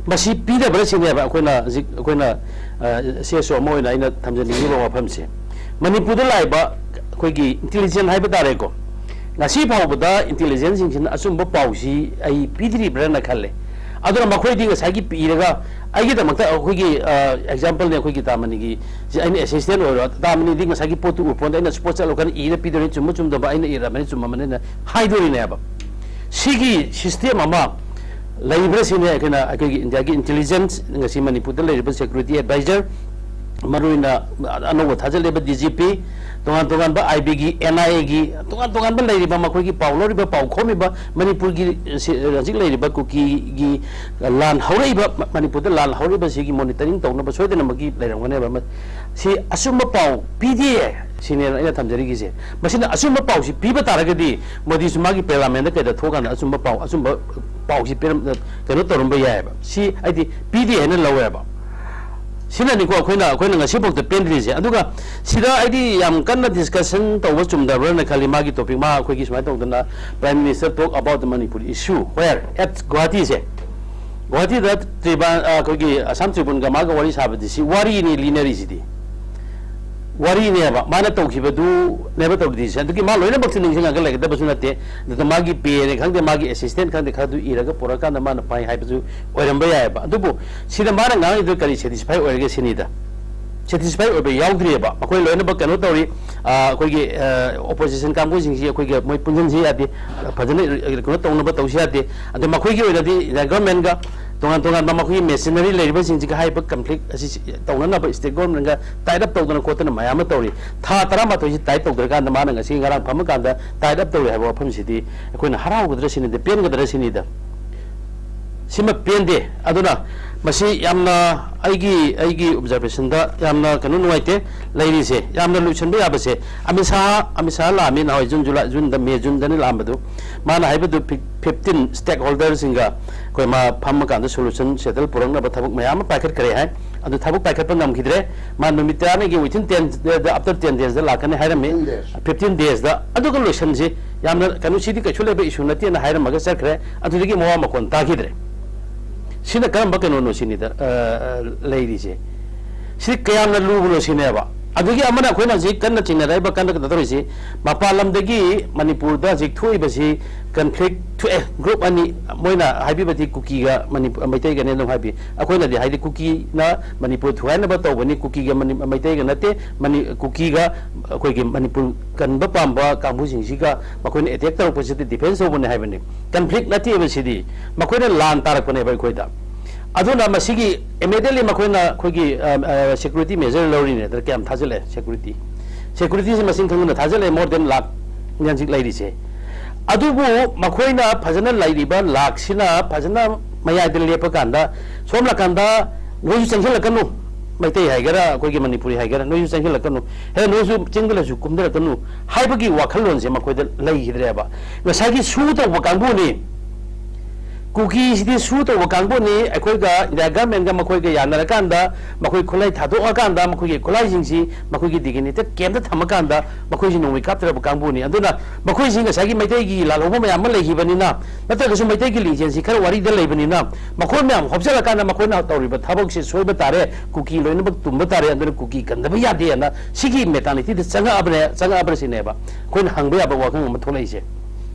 ꯃꯁꯤ ꯄꯤꯗꯕꯅ ꯁꯤꯅꯦꯕ ꯑꯩꯈꯣꯏꯅ ꯍꯧꯖꯤꯛ ꯑꯩꯈꯣꯏꯅ, ꯑ, ꯁꯤ ꯑꯦꯁ ꯑꯣ ꯑꯃ ꯑꯣꯏꯅ ꯑꯩꯅ ꯊꯝꯖꯅꯤꯡꯉꯤꯕ ꯋꯥꯐꯝꯁꯦ꯫ ꯃꯅꯤꯄꯨꯔꯗ ꯂꯥꯛꯏꯕ ꯑꯩꯈꯣꯏꯒꯤ ꯏꯟꯇꯦꯂꯤꯖꯦꯟ ꯍꯥꯏꯕ ꯇꯥꯔꯦꯀꯣ, ꯉꯁꯤ ꯐꯥꯎꯕꯗ ꯏꯟꯇꯦꯂꯤꯖꯦꯟꯁꯤꯡꯁꯤꯅ ꯑꯆꯨꯝꯕ ꯄꯥꯎꯁꯤ ꯑꯩ ꯄꯤꯗ꯭ꯔꯤꯕ꯭ꯔꯅ ꯈꯜꯂꯦ꯫ ꯑꯗꯨꯅ ꯃꯈꯣꯏꯗꯤ ꯉꯁꯥꯏꯒꯤ ꯄꯤꯔꯒ, ꯑꯩꯒꯤꯗꯃꯛꯇ ꯑꯩꯈꯣꯏꯒꯤ, ꯑ, ꯑꯦꯛꯖꯥꯝꯄꯜꯅꯦ, ꯑꯩꯈꯣꯏꯒꯤ ꯇꯥꯃꯅꯤꯒꯤ ꯁꯤ ꯑꯩꯅ ꯑꯦꯁꯤꯁꯇꯦꯟ ꯑꯣꯏꯔꯣ, ꯇꯥꯃꯅꯤꯗꯤ ꯉꯁꯥꯏꯒꯤ ꯄꯣꯠꯇꯨ ꯎꯄꯣꯟꯗ ꯑꯩꯅ ꯁ꯭ꯄꯣꯠ ꯆꯠꯂꯀꯥꯟꯗ ꯏꯔ ꯄꯤꯗꯣꯏꯅꯤ, ꯆꯨꯝꯕ ꯆꯨꯝꯗꯕ ꯑꯩꯅ ꯏꯔꯝꯃꯅꯤ, ꯆꯨꯝꯃꯝꯃꯅꯤꯅ ꯍꯥꯏꯗꯣꯔꯤꯅꯦꯕ꯫ ꯁꯤꯒꯤ ꯁꯤꯁꯇꯦꯝ ꯑꯃ ꯂꯩꯕ꯭ꯔꯥ ꯁꯤꯅꯦ ꯑꯩꯈꯣꯏꯅ, ꯑꯩꯈꯣꯏꯒꯤ ꯏꯟꯗꯤꯌꯥꯒꯤ ꯏꯟꯇꯦꯂꯤꯖꯦꯟꯁ, ꯉꯁꯤ ꯃꯅꯤꯄꯨꯔꯗ ꯂꯩꯔꯤꯕ ꯁꯦꯀ꯭ꯌꯨꯔꯤꯇꯤ ꯑꯦꯗꯚꯥꯏꯖꯔ, ꯃꯔꯨꯑꯣꯏꯅ ꯑꯅꯧꯕ ꯊꯥꯖꯤꯜꯂꯤꯕ ꯗꯤ ꯖꯤ ꯄꯤ, ꯇꯣꯉꯥꯟ ꯇꯣꯉꯥꯟꯕ ꯑꯥꯏ ꯕꯤꯒꯤ, ꯑꯦꯟ ꯑꯥꯏ ꯑꯦꯒꯤ, ꯇꯣꯉꯥꯟ ꯇꯣꯉꯥꯟꯕ ꯂꯩꯔꯤꯕ ꯃꯈꯣꯏꯒꯤ ꯄꯥꯎ ꯂꯧꯔꯤꯕ, ꯄꯥꯎ ꯈꯣꯝꯃꯤꯕ, ꯃꯅꯤꯄꯨꯔꯒꯤ ꯁꯤ-, ꯍꯧꯖꯤꯛ ꯂꯩꯔꯤꯕ ꯀꯨꯀꯤꯒꯤ ꯂꯥꯟ ꯍꯧꯔꯛꯏꯕ, ꯃ-, ꯃꯅꯤꯄꯨꯔꯗ ꯂꯥꯟ ꯍꯧꯔꯛꯏꯕꯁꯤꯒꯤ ꯃꯣꯅꯤꯇꯔꯤꯡ ꯇꯧꯅꯕ ꯁꯣꯏꯗꯅꯃꯛꯀꯤ ꯂꯩꯔꯝꯒꯅꯦꯕ꯫ ꯃ-, ꯁꯤ ꯑꯆꯨꯝꯕ ꯄꯥꯎ ꯄꯤꯗꯦ ꯁꯤꯅꯦꯕ ꯑꯩꯅ ꯊꯝꯖꯔꯤꯒꯤꯁꯦ꯫ ꯃꯁꯤꯅ ꯑꯆꯨꯝꯕ ꯄꯥꯎꯁꯤ ꯄꯤꯕ ꯇꯥꯔꯒꯗꯤ ꯃꯣꯗꯤꯁꯨ ꯃꯥꯒꯤ ꯄꯥꯔꯂꯤꯌꯥꯃꯦꯟꯗ ꯀꯩꯗ ꯊꯣꯛꯑꯀꯥꯟꯗ ꯑꯆꯨꯝꯕ ꯄꯥꯎ, ꯑꯆꯨꯝꯕ ꯄꯥꯎꯁꯤ ꯄꯤꯔꯝ-, ꯀꯩꯅꯣ ꯇꯧꯔꯝꯕ ꯌꯥꯏꯑꯕ꯫ ꯁꯤ ꯑꯩꯗꯤ ꯄꯤꯗꯦ ꯍꯥꯏꯅ ꯂꯧꯋꯦꯕ꯫ ꯁꯤꯅꯅꯤꯀꯣ ꯑꯩꯈꯣꯏꯅ, ꯑꯩꯈꯣꯏꯅ ꯉꯁꯤꯐꯥꯎꯗ ꯄꯦꯟꯗ꯭ꯔꯤꯁꯦ꯫ ꯑꯗꯨꯒ ꯁꯤꯗ ꯑꯩꯗꯤ ꯌꯥꯝ ꯀꯟꯅ ꯗꯤꯁꯀꯁꯟ ꯇꯧꯕ ꯆꯨꯝꯗꯕ꯭ꯔꯅ ꯈꯜꯂꯤ꯫ ꯃꯥꯒꯤ ꯇꯣꯄꯤꯛ, ꯃꯥ ꯑꯩꯈꯣꯏꯒꯤ ꯁꯨꯃꯥꯏꯅ ꯇꯧꯗꯅ, "Prime Minister talk about the Manipur issue where at Guwahati"ꯁꯦ, ꯒꯨꯋꯥꯍꯥꯇꯤꯗ ꯇ꯭ꯔꯤꯕꯥꯟ-, ꯑ, ꯑꯩꯈꯣꯏꯒꯤ ꯑꯁꯥꯝ ꯇ꯭ꯔꯤꯕꯨꯟꯒ ꯃꯥꯒ ꯋꯥꯔꯤ ꯁꯥꯕꯗꯤ, ꯁꯤ ꯋꯥꯔꯤꯅꯤ ꯂꯤꯅꯔꯤꯁꯤꯗꯤ꯫ ꯋꯥꯔꯤꯅꯦꯕ, ꯃꯥꯅ ꯇꯧꯈꯤꯕꯗꯨꯅꯦꯕ ꯇꯧꯔꯤꯁꯦ꯫ ꯑꯗꯨꯒꯤ ꯃꯥ ꯂꯣꯏꯅꯃꯛꯁꯦ ꯅꯤꯡꯁꯤꯡꯉꯒ ꯂꯩꯒꯗꯕꯁꯨ ꯅꯠꯇꯦ꯫ ꯑꯗꯨꯗ ꯃꯥꯒꯤ ꯄꯦꯅꯦ ꯈꯪꯗꯦ, ꯃꯥꯒꯤ ꯑꯦꯁꯤꯁꯇꯦꯟ ꯈꯪꯗꯦ, ꯈꯔꯗꯨ ꯏꯔꯒ ꯄꯨꯔꯛꯀꯥꯟꯗ ꯃꯥꯅ ꯄꯥꯏ ꯍꯥꯏꯕꯁꯨ ꯑꯣꯏꯔꯝꯕ ꯌꯥꯏꯑꯕ꯫ ꯑꯗꯨꯕꯨ ꯁꯤꯗ ꯃꯥꯅ ꯉꯥꯡꯉꯤꯗꯨ ꯀꯔꯤ ꯁꯦꯇꯤꯁꯐꯥꯏ ꯑꯣꯏꯔꯒꯦ ꯁꯤꯅꯤꯗ꯫ ꯁꯦꯇꯤꯁꯐꯥꯏ ꯑꯣꯏꯕ ꯌꯥꯎꯗ꯭ꯔꯤꯑꯕ꯫ ꯃꯈꯣꯏ ꯂꯣꯏꯅꯃꯛ ꯀꯩꯅꯣ ꯇꯧꯔꯤ, ꯑ, ꯑꯩꯈꯣꯏꯒꯤ, ꯑ, ꯑꯣꯄꯣꯖꯤꯁꯟ ꯀꯥꯡꯕꯨꯁꯤꯡꯁꯤ ꯑꯩꯈꯣꯏꯒꯤ ꯃꯣꯏ ꯄꯨꯟꯁꯤꯟꯁꯤ ꯌꯥꯗꯦ, ꯐꯖꯅ ꯀꯩꯅꯣ ꯇꯧꯅꯕ ꯇꯧꯁꯤ ꯌꯥꯗꯦ꯫ ꯑꯗ ꯃꯈꯣꯏꯒꯤ ꯑꯣꯏꯅꯗꯤ ꯒꯚꯔꯟꯃꯦꯟꯒ ꯇꯣꯉꯥꯟ ꯇꯣꯉꯥꯟꯕ ꯃꯈꯣꯏꯒꯤ ꯃꯦꯁꯤꯅꯔꯤ ꯂꯩꯔꯤꯕꯁꯤꯡꯁꯤꯒ ꯍꯥꯏꯔꯤꯕ ꯀꯟꯐ꯭ꯂꯤꯛ ꯑꯁꯤ ꯇꯧꯅꯅꯕ ꯁ꯭ꯇꯦꯠ ꯒꯣꯔꯃꯦꯟꯒ ꯇꯥꯏꯠ ꯑꯞ ꯇꯧꯗꯅ ꯈꯣꯠꯇꯅ ꯃꯌꯥꯝ ꯑꯃ ꯇꯧꯔꯤ꯫ ꯊꯥ ꯇꯔꯥꯃꯥꯊꯣꯏꯁꯤ ꯇꯥꯏꯠ ꯇꯧꯗ꯭ꯔꯀꯥꯟꯗ ꯃꯥꯅ ꯉꯁꯤ ꯉꯔꯥꯡ ꯐꯝꯃꯀꯥꯟꯗ ꯇꯥꯏꯠ ꯑꯞ ꯇꯧꯔꯤ ꯍꯥꯏꯕ ꯋꯥꯐꯝꯁꯤꯗꯤ ꯑꯩꯈꯣꯏꯅ ꯍꯔꯥꯎꯒꯗ꯭ꯔꯥ ꯁꯤꯅꯤꯗ, ꯄꯦꯟꯒꯗ꯭ꯔꯥ ꯁꯤꯅꯤꯗ꯫ ꯁꯤꯃ ꯄꯦꯟꯗꯦ꯫ ꯑꯗꯨꯅ ꯃꯁꯤ ꯌꯥꯝꯅ ꯑꯩꯒꯤ, ꯑꯩꯒꯤ ꯑꯣꯕꯖꯥꯔꯕꯦꯁꯟꯗ ꯌꯥꯝꯅ ꯀꯩꯅꯣ ꯅꯨꯡꯉꯥꯏꯇꯦ ꯂꯩꯔꯤꯁꯦ꯫ ꯌꯥꯝꯅ ꯂꯣꯏꯁꯤꯟꯕ ꯌꯥꯕꯁꯦ, ꯑꯃꯤꯠ ꯁꯥꯍ, ꯑꯃꯤꯠ ꯁꯥꯍ ꯂꯥꯛꯑꯝꯃꯤ ꯅꯍꯥꯟꯋꯥꯏ ꯖꯨꯟ, ꯖꯨꯂꯥꯏ, ꯖꯨꯟꯗ, ꯃꯦ, ꯖꯨꯟꯗꯅꯤ ꯂꯥꯛꯑꯝꯕꯗꯨ꯫ ꯃꯥꯅ ꯍꯥꯏꯕꯗꯨ ꯐꯤ-, ꯐꯤꯐꯇꯤꯟ ꯁ꯭ꯇꯦꯛ ꯍꯣꯜꯗꯔꯁꯤꯡꯒ ꯑꯩꯈꯣꯏ ꯃꯥ ꯐꯝꯃꯀꯥꯟꯗ ꯁꯣꯂꯨꯁꯟ ꯁꯦꯇꯜ ꯄꯨꯔꯛꯅꯕ ꯊꯕꯛ ꯃꯌꯥꯝ ꯑꯃ ꯄꯥꯏꯈꯠꯈ꯭ꯔꯦ ꯍꯥꯏ꯫ ꯑꯗꯨ ꯊꯕꯛ ꯄꯥꯏꯈꯠꯄ ꯉꯝꯈꯤꯗ꯭ꯔꯦ꯫ ꯃꯥ ꯅꯨꯃꯤꯠ ꯇꯔꯥꯅꯤꯒꯤ, within ten, after ten daysꯗ ꯂꯥꯛꯀꯅꯤ ꯍꯥꯏꯔꯝꯃꯤ꯫ Fifteen days. Fifteen daysꯗ꯫ ꯑꯗꯨꯒ ꯂꯣꯏꯁꯟꯁꯤ꯫ ꯌꯥꯝꯅ ꯀꯩꯅꯣ, ꯁꯤꯗꯤ ꯀꯩꯁꯨ ꯂꯩꯕ ꯏꯁꯨ ꯅꯠꯇꯦꯅ ꯍꯥꯏꯔꯝꯃꯒ ꯆꯠꯈ꯭ꯔꯦ꯫ ꯑꯗꯨꯗꯒꯤ ꯃꯋꯥ ꯃꯈꯣꯟ ꯇꯥꯈꯤꯗ꯭ꯔꯦ꯫ ꯁꯤꯅ ꯀꯔꯝꯕ ꯀꯩꯅꯣꯅꯣ ꯁꯤꯅꯤꯗ, ꯑ, ꯑ, ꯂꯩꯔꯤꯁꯦ꯫ ꯁꯤ ꯀꯌꯥꯝꯅ ꯂꯨꯕꯅꯣ ꯁꯤꯅꯦꯕ꯫ ꯑꯗꯨꯒꯤ ꯑꯃꯅ ꯑꯩꯈꯣꯏꯅ ꯍꯧꯖꯤꯛ ꯀꯟꯅ ꯆꯤꯡꯅꯔꯛꯏꯕ, ꯀꯟꯅ ꯀꯩꯅꯣ ꯇꯧꯔꯤꯁꯤ, ꯃꯄꯥꯟ ꯂꯝꯗꯒꯤ ꯃꯅꯤꯄꯨꯔꯗ ꯍꯧꯖꯤꯛ ꯊꯣꯛꯏꯕꯁꯤ ꯀꯟꯐ꯭ꯂꯤꯛ ꯊꯣꯛꯑꯦ, ꯒ꯭ꯔꯨꯞ ꯑꯅꯤ, ꯃꯣꯏꯅ ꯍꯥꯏꯕꯤꯕꯗꯤ ꯀꯨꯀꯤꯒ ꯃꯅꯤꯄꯨꯔ, ꯃꯩꯇꯩꯒꯅꯦ ꯑꯗꯨꯝ ꯍꯥꯏꯕꯤ꯫ ꯑꯩꯈꯣꯏꯅꯗꯤ ꯍꯥꯏꯗꯤ ꯀꯨꯀꯤꯅ ꯃꯅꯤꯄꯨꯔ ꯊꯨꯒꯥꯏꯅꯕ ꯇꯧꯕꯅꯤ, ꯀꯨꯀꯤꯒ ꯃꯅꯤ-, ꯃꯩꯇꯩꯒ ꯅꯠꯇꯦ, ꯃꯅꯤ-, ꯀꯨꯀꯤꯒ ꯑꯩꯈꯣꯏꯒꯤ ꯃꯅꯤꯄꯨꯔ ꯀꯟꯕ ꯄꯥꯝꯕ ꯀꯥꯡꯕꯨꯁꯤꯡꯁꯤꯒ ꯃꯈꯣꯏꯅ ꯑꯦꯇꯦꯛ ꯇꯧꯔꯛꯄꯁꯤꯗ ꯗꯤꯐꯦꯟꯁ ꯇꯧꯕꯅꯤ ꯍꯥꯏꯕꯅꯤ꯫ ꯀꯟꯐ꯭ꯂꯤꯛ ꯅꯠꯇꯦꯕ ꯁꯤꯗꯤ, ꯃꯈꯣꯏꯅ ꯂꯥꯟ ꯇꯥꯔꯛꯄꯅꯦꯕ ꯑꯩꯈꯣꯏꯗ꯫ ꯑꯗꯨꯅ ꯃꯁꯤꯒꯤ immediately ꯃꯈꯣꯏꯅ ꯑꯩꯈꯣꯏꯒꯤ security measure ꯂꯧꯔꯤꯅꯦ꯫ ꯑꯗꯨꯅ ꯀꯌꯥꯝ ꯊꯥꯖꯤꯜꯂꯦ security? Securityꯁꯤ ꯃꯁꯤꯡ ꯈꯪꯗꯅ ꯊꯥꯖꯤꯜꯂꯦ, more than ꯂꯥꯛ ꯍꯧꯖꯤꯛ ꯂꯩꯔꯤꯁꯦ꯫ ꯑꯗꯨꯕꯨ ꯃꯈꯣꯏꯅ ꯐꯖꯅ ꯂꯩꯔꯤꯕ ꯂꯥꯛꯁꯤꯅ ꯐꯖꯅ ꯃꯌꯥꯏꯗ ꯂꯦꯞꯄ ꯀꯥꯟꯗ, ꯁꯣꯝ ꯅꯥꯀꯟꯗ ꯅꯣꯏꯁꯨ ꯆꯪꯁꯤꯜꯂꯛꯀꯅꯨ, ꯃꯩꯇꯩ ꯍꯥꯏꯒꯦꯔꯥ ꯑꯩꯈꯣꯏꯒꯤ ꯃꯅꯤꯄꯨꯔꯤ ꯍꯥꯏꯒꯦꯔꯥ, ꯅꯣꯏꯁꯨ ꯆꯪꯁꯤꯜꯂꯛꯀꯅꯨ, ꯍꯦ ꯅꯣꯏꯁꯨ ꯆꯤꯡꯗ ꯂꯩꯁꯨ ꯀꯨꯝꯊꯔꯛꯀꯅꯨ ꯍꯥꯏꯕꯒꯤ ꯋꯥꯈꯜꯂꯣꯟꯁꯦ ꯃꯈꯣꯏꯗ ꯂꯩꯈꯤꯗ꯭ꯔꯦꯕ꯫ ꯉꯁꯥꯏꯒꯤ ꯁꯨ ꯇꯧꯕ ꯀꯥꯡꯕꯨꯅꯤ, ꯀꯨꯀꯤꯁꯤꯗꯤ ꯁꯨ ꯇꯧꯕ ꯀꯥꯡꯕꯨꯅꯤ, ꯑꯩꯈꯣꯏꯒ ꯏꯟꯗꯤꯌꯥ ꯒꯔꯃꯦꯟꯒ ꯃꯈꯣꯏꯒ ꯌꯥꯅꯔꯀꯥꯟꯗ, ꯃꯈꯣꯏ ꯈꯨꯠꯂꯥꯏ ꯊꯥꯗꯣꯛꯑꯀꯥꯟꯗ, ꯃꯈꯣꯏꯒꯤ ꯈꯨꯠꯂꯥꯏꯁꯤꯡꯁꯤ ꯃꯈꯣꯏꯒꯤ designated campꯇ ꯊꯝꯃꯀꯥꯟꯗ ꯃꯈꯣꯏꯁꯤ ꯅꯣꯡꯃꯩ ꯀꯥꯞꯇꯔꯕ ꯀꯥꯡꯕꯨꯅꯤ꯫ ꯑꯗꯨꯅ ꯃꯈꯣꯏꯁꯤ ꯉꯁꯥꯏꯒꯤ ꯃꯩꯇꯩꯒꯤ ꯂꯥꯜꯍꯧꯕ ꯃꯌꯥꯝ ꯑꯃ ꯂꯩꯈꯤꯕꯅꯤꯅ, ꯅꯠꯇ꯭ꯔꯒꯁꯨ ꯃꯩꯇꯩꯒꯤ ꯂꯤꯡꯖꯦꯜꯁꯤ ꯈꯔ ꯋꯥꯔꯤꯗ ꯂꯩꯕꯅꯤꯅ, ꯃꯈꯣꯏ ꯃꯌꯥꯝ ꯍꯣꯞꯆꯜꯂꯀꯥꯟꯗ ꯃꯈꯣꯏꯅ ꯇꯧꯔꯤꯕ ꯊꯕꯛꯁꯤ ꯁꯣꯏꯕ ꯇꯥꯔꯦ, ꯀꯨꯀꯤ ꯂꯣꯏꯅꯃꯛ ꯇꯨꯝꯕ ꯇꯥꯔꯦ, ꯑꯗꯨꯅ ꯀꯨꯀꯤ ꯀꯟꯗꯕ ꯌꯥꯗꯦꯅ ꯁꯤꯒꯤ mentalityꯗ ꯆꯪꯉꯛꯑꯕꯅꯦ, ꯆꯪꯉꯛꯑꯕꯅ ꯁꯤꯅꯦꯕ ꯑꯩꯈꯣꯏꯅ ꯍꯪꯕ ꯌꯥꯕ ꯋꯥꯐꯝ ꯑꯃ ꯊꯣꯛꯂꯛꯏꯁꯦ꯫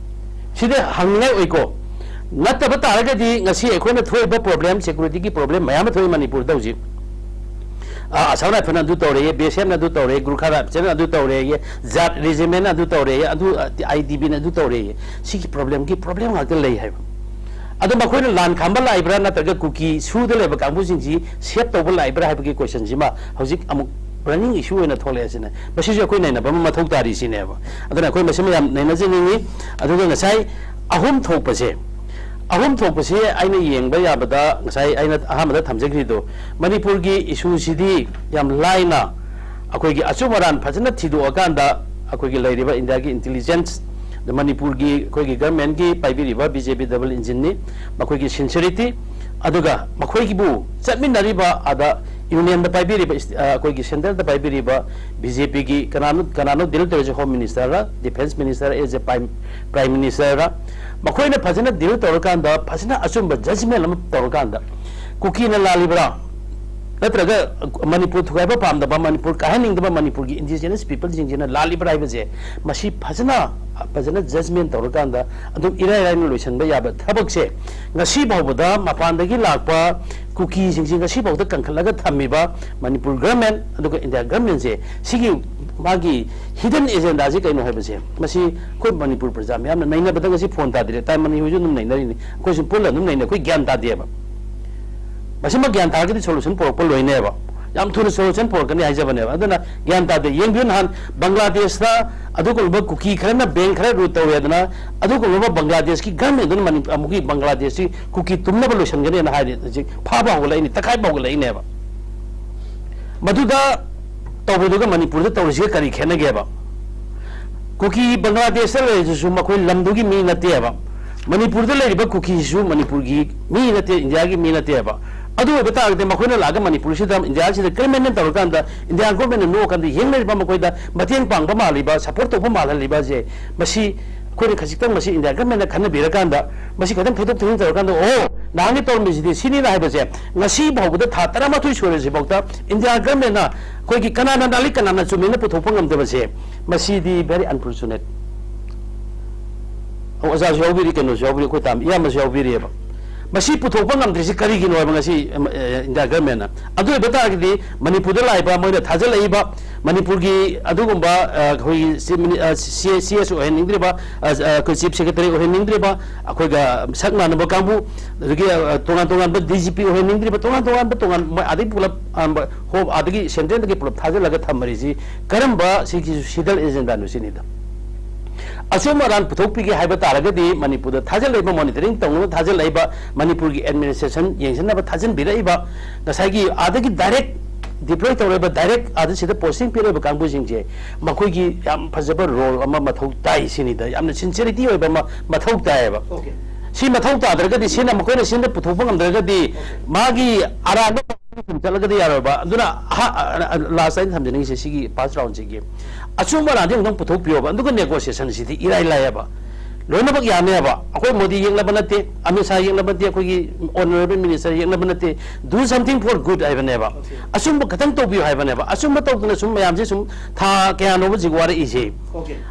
ꯁꯤꯗ ꯍꯪꯅꯤꯡꯉꯥꯏ ꯑꯣꯏꯀꯣ꯫ ꯅꯠꯇꯕ ꯇꯥꯔꯒꯗꯤ ꯉꯁꯤ ꯑꯩꯈꯣꯏꯅ ꯊꯣꯛꯏꯕ problem, securityꯒꯤ problem ꯃꯌꯥꯝ ꯑꯃ ꯊꯣꯛꯏ ꯃꯅꯤꯄꯨꯔꯗ ꯍꯧꯖꯤꯛ꯫ ꯑ, Assam Rifleꯅ ꯑꯗꯨ ꯇꯧꯔꯦꯌꯦ, BSFꯅ ꯑꯗꯨ ꯇꯧꯔꯦ, Gurkha Rifleꯅ ꯑꯗꯨ ꯇꯧꯔꯦꯌꯦ, Jat Regimentꯅ ꯑꯗꯨ ꯇꯧꯔꯦꯌꯦ, ꯑꯗꯨ, ꯑ, ITBꯅ ꯑꯗꯨ ꯇꯧꯔꯦꯌꯦ꯫ ꯁꯤꯒꯤ problemꯒꯤ problem ꯉꯥꯛꯇ ꯂꯩ ꯍꯥꯏꯕ꯫ ꯑꯗꯣ ꯃꯈꯣꯏꯅ ꯂꯥꯟ ꯈꯥꯝꯕ ꯂꯥꯛꯏꯕ꯭ꯔꯥ ꯅꯠꯇ꯭ꯔꯒ ꯀꯨꯀꯤ ꯁꯨꯗ ꯂꯩꯕ ꯀꯥꯡꯕꯨꯁꯤꯡꯁꯤ save ꯇꯧꯕ ꯂꯥꯛꯏꯕ꯭ꯔꯥ ꯍꯥꯏꯕꯒꯤ questionꯁꯤꯃ ꯍꯧꯖꯤꯛ ꯑꯃꯨꯛ running issue ꯑꯣꯏꯅ ꯊꯣꯛꯂꯛꯑꯦ ꯁꯤꯅꯦ꯫ ꯃꯁꯤꯁꯨ ꯑꯩꯈꯣꯏ ꯅꯩꯅꯕ ꯑꯃ ꯃꯊꯧ ꯇꯥꯔꯤ ꯁꯤꯅꯦꯕ꯫ ꯑꯗꯨꯅ ꯑꯩꯈꯣꯏ ꯃꯁꯤ ꯃꯌꯥꯝ ꯅꯩꯅꯖꯅꯤꯡꯉꯤ꯫ ꯑꯗꯨꯒ ꯉꯁꯥꯏ ꯑꯍꯨꯝ ꯊꯣꯛꯄꯁꯦ, ꯑꯍꯨꯝ ꯊꯣꯛꯄꯁꯤ ꯑꯩꯅ ꯌꯦꯡꯕ ꯌꯥꯕꯗ ꯉꯁꯥꯏ ꯑꯩꯅ ꯑꯍꯥꯟꯕꯗ ꯊꯝꯖꯈ꯭ꯔꯤꯗꯣ, ꯃꯅꯤꯄꯨꯔꯒꯤ issueꯁꯤꯗꯤ ꯌꯥꯝ ꯂꯥꯏꯅ ꯑꯩꯈꯣꯏꯒꯤ ꯑꯆꯨꯝ ꯑꯔꯥꯟ ꯐꯖꯅ ꯊꯤꯗꯣꯛꯑꯀꯥꯟꯗ ꯑꯩꯈꯣꯏꯒꯤ ꯂꯩꯔꯤꯕ ꯏꯟꯗꯤꯌꯥꯒꯤ intelligence, ꯃꯅꯤꯄꯨꯔꯒꯤ ꯑꯩꯈꯣꯏꯒꯤ governmentꯀꯤ ꯄꯥꯏꯕꯤꯔꯤꯕ BJP double engineꯅꯤ, ꯃꯈꯣꯏꯒꯤ sincerity, ꯑꯗꯨꯒ ꯃꯈꯣꯏꯒꯤꯕꯨ ꯆꯠꯃꯤꯟꯅꯔꯤꯕ ꯑꯥꯗ unionꯗ ꯄꯥꯏꯕꯤꯔꯤꯕ ꯏꯁ-, ꯑ, ꯑꯩꯈꯣꯏꯒꯤ centreꯗ ꯄꯥꯏꯕꯤꯔꯤꯕ BJPꯒꯤ ꯀꯅꯥꯅꯣ, ꯀꯅꯥꯅꯣ deal ꯇꯧꯔꯤꯁꯦ? Home Ministerꯔ, Defence Ministerꯔ, as a Prime, Prime Ministerꯔ? ꯃꯈꯣꯏꯅ ꯐꯖꯅ deal ꯇꯧꯔꯀꯥꯟꯗ, ꯐꯖꯅ ꯑꯆꯨꯝꯕ judgement ꯑꯃ ꯇꯧꯔꯀꯥꯟꯗ, ꯀꯨꯀꯤꯅ ꯂꯥꯜꯂꯤꯕ꯭ꯔꯥ? ꯅꯠꯇ꯭ꯔꯒ ꯃꯅꯤꯄꯨꯔ ꯊꯨꯒꯥꯏꯕ ꯄꯥꯝꯗꯕ, ꯃꯅꯤꯄꯨꯔ ꯀꯥꯏꯍꯟꯅꯤꯡꯗꯕ ꯃꯅꯤꯄꯨꯔꯒꯤ indigenous peopleꯁꯤꯡꯁꯤꯅ ꯂꯥꯜꯂꯤꯕ꯭ꯔꯥ ꯍꯥꯏꯕꯁꯦ, ꯃꯁꯤ ꯐꯖꯅ, ꯐꯖꯅ judgement ꯇꯧꯔꯀꯥꯟꯗ ꯑꯗꯨꯝ ꯏꯔꯥꯏ ꯂꯥꯏꯅ ꯂꯣꯏꯁꯤꯟꯕ ꯌꯥꯕ ꯊꯕꯛꯁꯦ, ꯉꯁꯤ ꯐꯥꯎꯕꯗ ꯃꯄꯥꯟꯗꯒꯤ ꯂꯥꯛꯄ ꯀꯨꯀꯤꯁꯤꯡꯁꯤ ꯉꯁꯤ ꯐꯥꯎꯗ ꯀꯟꯈꯠꯂꯒ ꯊꯝꯃꯤꯕ ꯃꯅꯤꯄꯨꯔ government ꯑꯗꯨꯒ ꯏꯟꯗꯤꯌꯥ governmentꯁꯦ, ꯁꯤꯒꯤ ꯃꯥꯒꯤ hidden agendaꯁꯦ ꯀꯩꯅꯣ ꯍꯥꯏꯕꯁꯦ, ꯃꯁꯤ ꯑꯩꯈꯣꯏ ꯃꯅꯤꯄꯨꯔ ꯄ꯭ꯔꯖꯥ ꯃꯌꯥꯝꯅ ꯅꯩꯅꯕꯗ ꯉꯁꯤ phone ꯇꯥꯗꯦ, ꯔꯦꯇꯥꯏ ꯃꯅꯤ ꯍꯣꯏꯁꯨ ꯑꯗꯨꯝ ꯅꯩꯅꯔꯤꯅꯤ, ꯑꯩꯈꯣꯏꯁꯨ ꯄꯨꯟꯅ ꯑꯗꯨꯝ ꯅꯩꯅꯩ, ꯑꯩꯈꯣꯏ ꯒ꯭ꯌꯥꯟ ꯇꯥꯗꯦꯕ꯫ ꯃꯁꯤꯃ ꯒ꯭ꯌꯥꯟ ꯇꯥꯔꯒꯗꯤ solution ꯄꯨꯔꯛꯄ ꯂꯣꯏꯅꯦꯕ, ꯌꯥꯝ ꯊꯨꯅ solution ꯄꯨꯔꯛꯀꯅꯤ ꯍꯥꯏꯖꯕꯅꯦꯕ꯫ ꯑꯗꯨꯅ ꯒ꯭ꯌꯥꯟ ꯇꯥꯗꯦ꯫ ꯌꯦꯡꯕꯤꯌꯨ, ꯅꯍꯥꯟ ꯕꯪꯒ꯭ꯂꯥꯗꯦꯁꯇ ꯑꯗꯨꯒꯨꯝꯂꯕ ꯀꯨꯀꯤ ꯈꯔꯅ bank ꯈꯔ root ꯇꯧꯋꯦꯗꯅ, ꯑꯗꯨꯒꯨꯝꯂꯕ ꯕꯪꯒ꯭ꯂꯥꯗꯦꯁꯀꯤ government ꯗꯨꯅ ꯃꯅꯤ-, ꯑꯃꯨꯛꯀꯤ ꯕꯪꯒ꯭ꯂꯥꯗꯦꯁꯀꯤ ꯀꯨꯀꯤ ꯇꯨꯝꯅꯕ ꯂꯣꯏꯁꯤꯟꯒꯅꯦꯅ ꯍꯥꯏꯔꯤ꯫ ꯍꯧꯖꯤꯛ ꯐꯥꯕ ꯍꯧꯒꯠꯂꯛꯏꯅꯤ, ꯇꯛꯈꯥꯏꯕ ꯍꯧꯒꯠꯂꯛꯏꯅꯦꯕ꯫ ꯃꯗꯨꯗ ꯇꯧꯕꯗꯨꯒ ꯃꯅꯤꯄꯨꯔꯗ ꯇꯧꯔꯤꯁꯤꯒ ꯀꯔꯤ ꯈꯦꯠꯅꯒꯦꯕ? ꯀꯨꯀꯤ ꯕꯪꯒ꯭ꯂꯥꯗꯦꯁꯇ ꯂꯩꯔꯤꯗꯨꯁꯨ ꯃꯈꯣꯏ ꯂꯝꯗꯨꯒꯤ ꯃꯤ ꯅꯠꯇꯦꯕ꯫ ꯃꯅꯤꯄꯨꯔꯗ ꯂꯩꯔꯤꯕ ꯀꯨꯀꯤꯁꯤꯁꯨ ꯃꯅꯤꯄꯨꯔꯒꯤ ꯃꯤ ꯅꯠꯇꯦ, ꯏꯟꯗꯤꯌꯥꯒꯤ ꯃꯤ ꯅꯠꯇꯦꯕ꯫ ꯑꯗꯨ ꯑꯣꯏꯕ ꯇꯥꯔꯒꯗꯤ ꯃꯈꯣꯏꯅ ꯂꯥꯛꯑꯒ ꯃꯅꯤꯄꯨꯔꯁꯤꯗ, ꯏꯟꯗꯤꯌꯥꯁꯤꯗ criminal ꯇꯧꯔꯀꯥꯟꯗ, ꯏꯟꯗꯤꯌꯥ government ꯅ ꯅꯣꯛꯑꯀꯥꯟꯗ ꯌꯦꯡꯅꯔꯤꯕ, ꯃꯈꯣꯏꯗ ꯃꯇꯦꯡ ꯄꯥꯡꯕ ꯃꯥꯜꯂꯤꯕ, support ꯇꯧꯕ ꯃꯥꯜꯍꯜꯂꯤꯕꯁꯦ, ꯃꯁꯤ ꯑꯩꯈꯣꯏꯅ ꯈꯖꯤꯛꯇꯪ, ꯃꯁꯤ ꯏꯟꯗꯤꯌꯥ government ꯅ ꯈꯟꯅꯕꯤꯔꯀꯥꯟꯗ, ꯃꯁꯤ ꯈꯤꯇꯪ ꯊꯩꯗꯣꯛ ꯊꯩꯖꯤꯟ ꯇꯧꯔꯀꯥꯟꯗ, ꯑꯣ, ꯅꯍꯥꯟꯒꯤ ꯇꯧꯔꯝꯃꯤꯁꯤꯗꯤ ꯁꯤꯅꯤꯅ ꯍꯥꯏꯕꯁꯦ, ꯉꯁꯤ ꯐꯥꯎꯕꯗ ꯊꯥ ꯇꯔꯥꯃꯥꯊꯣꯏ ꯁꯨꯔꯁꯤꯐꯥꯎꯗ ꯏꯟꯗꯤꯌꯥ government ꯅ ꯑꯩꯈꯣꯏꯒꯤ ꯀꯅꯥꯅ ꯂꯥꯜꯂꯤ, ꯀꯅꯥꯅ ꯆꯨꯝꯃꯤꯅ ꯄꯨꯊꯣꯛꯄ ꯉꯝꯗꯕꯁꯦ, ꯃꯁꯤꯗꯤ very unfortunate꯫ ꯑꯣ, ꯑꯣꯖꯥꯁꯨ ꯌꯥꯎꯕꯤꯔꯤ, ꯀꯩꯅꯣꯁꯨ ꯌꯥꯎꯕꯤꯔꯤ, ꯑꯩꯈꯣꯏ ꯇꯥꯝ-, ꯏꯌꯥꯝꯕꯁꯨ ꯌꯥꯎꯕꯤꯔꯤꯑꯕ꯫ ꯃꯁꯤ ꯄꯨꯊꯣꯛꯄ ꯉꯝꯗ꯭ꯔꯤꯁꯤ ꯀꯔꯤꯒꯤꯅꯣ ꯍꯥꯏꯕ, ꯉꯁꯤ, ꯑꯦꯝ, ꯑꯦ, ꯏꯟꯗꯤꯌꯥ government ꯅ? ꯑꯗꯨ ꯑꯣꯏꯕ ꯇꯥꯔꯒꯗꯤ ꯃꯅꯤꯄꯨꯔꯗ ꯂꯥꯛꯏꯕ, ꯃꯣꯏꯅ ꯊꯥꯖꯤꯜꯂꯛꯏꯕ ꯃꯅꯤꯄꯨꯔꯒꯤ ꯑꯗꯨꯒꯨꯝꯕ, ꯑ, ꯑꯩꯈꯣꯏꯒꯤ ꯆꯤꯞ ꯃꯤꯅꯤ-, ꯑ, ꯁꯤ-, ꯁꯤ ꯑꯦꯁ ꯑꯣꯏꯍꯟꯅꯤꯡꯗ꯭ꯔꯤꯕ, ꯑ, ꯑ, ꯑꯩꯈꯣꯏ chief secretary ꯑꯣꯏꯍꯟꯅꯤꯡꯗ꯭ꯔꯤꯕ, ꯑꯩꯈꯣꯏꯒ ꯁꯛ ꯃꯥꯟꯅꯕ ꯀꯥꯡꯕꯨ, ꯑꯗꯒꯤ, ꯑ, ꯇꯣꯉꯥꯟ ꯇꯣꯉꯥꯟꯕ D G P ꯑꯣꯏꯍꯟꯅꯤꯡꯗ꯭ꯔꯤꯕ, ꯇꯣꯉꯥꯟ ꯇꯣꯉꯥꯟꯕ, ꯇꯣꯉꯥꯟ, ꯃꯣꯏ ꯑꯗꯒꯤ ꯄꯨꯂꯞ, ꯑ, ꯍꯣ-, ꯑꯗꯒꯤ central ꯗꯒꯤ ꯄꯨꯂꯞ ꯊꯥꯖꯤꯜꯂꯒ ꯊꯝꯃꯔꯤꯁꯤ ꯀꯔꯝꯕ ꯁꯤꯒꯤ hidden agenda ꯅꯣ ꯁꯤꯅꯤꯗ꯫ ꯑꯆꯨꯝ ꯑꯔꯥꯟ ꯄꯨꯊꯣꯛꯄꯤꯒꯦ ꯍꯥꯏꯕ ꯇꯥꯔꯒꯗꯤ, ꯃꯅꯤꯄꯨꯔꯗ ꯊꯥꯖꯤꯜꯂꯛꯏꯕ, monitoring ꯇꯧꯅꯕ ꯊꯥꯖꯤꯜꯂꯛꯏꯕ, ꯃꯅꯤꯄꯨꯔꯒꯤ administration ꯌꯦꯡꯁꯤꯟꯅꯕ ꯊꯥꯖꯤꯟꯕꯤꯔꯛꯏꯕ, ꯉꯁꯥꯏꯒꯤ ꯑꯥꯗꯒꯤ direct deploy ꯇꯧꯔꯛꯏꯕ, direct ꯑꯥꯗ ꯁꯤꯗ posting ꯄꯤꯔꯛꯏꯕ ꯀꯥꯡꯕꯨꯁꯤꯡꯁꯦ, ꯃꯈꯣꯏꯒꯤ ꯌꯥꯝ ꯐꯖꯕ role ꯑꯃ ꯃꯊꯧ ꯇꯥꯏ ꯁꯤꯅꯤꯗ, ꯌꯥꯝꯅ sincerity ꯑꯣꯏꯕ ꯑꯃ ꯃꯊꯧ ꯇꯥꯏꯌꯦꯕ꯫ Okay꯫ ꯁꯤ ꯃꯊꯧ ꯇꯥꯗ꯭ꯔꯒꯗꯤ, ꯁꯤꯅ ꯃꯈꯣꯏꯅ ꯁꯤꯟꯗ ꯄꯨꯊꯣꯛꯄ ꯉꯝꯗ꯭ꯔꯒꯗꯤ, Okay꯫ ꯃꯥꯒꯤ ꯑꯔꯥꯟꯕ ꯁꯨꯝ ꯆꯠꯂꯒꯗꯤ ꯌꯥꯔꯣꯏꯕ꯫ ꯑꯗꯨꯅ ꯑꯍ-, ꯑ-, ꯑ-, last ꯑꯩꯅ ꯊꯝꯖꯅꯤꯡꯉꯤꯁꯦ ꯁꯤꯒꯤ first round ꯁꯤꯒꯤ꯫ ꯑꯆꯨꯝꯕ ꯑꯔꯥꯟꯗꯤ ꯑꯃꯨꯛꯇꯪ ꯄꯨꯊꯣꯛꯄꯤꯌꯣꯕ, ꯑꯗꯨꯒ negotiation ꯁꯤꯗꯤ ꯏꯔꯥꯏ ꯂꯥꯏꯌꯦꯕ꯫ ꯂꯣꯏꯅꯃꯛ ꯌꯥꯅꯦꯕ꯫ ꯑꯩꯈꯣꯏ ꯃꯣꯗꯤ ꯌꯦꯛꯅꯕ ꯅꯠꯇꯦ, ꯑꯃꯤꯠ ꯁꯥꯍ ꯌꯦꯛꯅꯕ ꯅꯠꯇꯦ, ꯑꯩꯈꯣꯏꯒꯤ honourable minister ꯌꯦꯛꯅꯕ ꯅꯠꯇꯦ꯫ Do something for good ꯍꯥꯏꯕꯅꯦꯕ꯫ Okay꯫ ꯑꯆꯨꯝꯕ ꯈꯛꯇꯪ ꯇꯧꯕꯤꯌꯨ ꯍꯥꯏꯕꯅꯦꯕ꯫ ꯑꯆꯨꯝꯕ ꯇꯧꯗꯅ ꯁꯨꯝ ꯃꯌꯥꯝꯁꯦ ꯁꯨꯝ ꯊꯥ ꯀꯌꯥꯅꯣꯕ ꯍꯧꯖꯤꯛ ꯋꯥꯔꯛꯏꯁꯦ꯫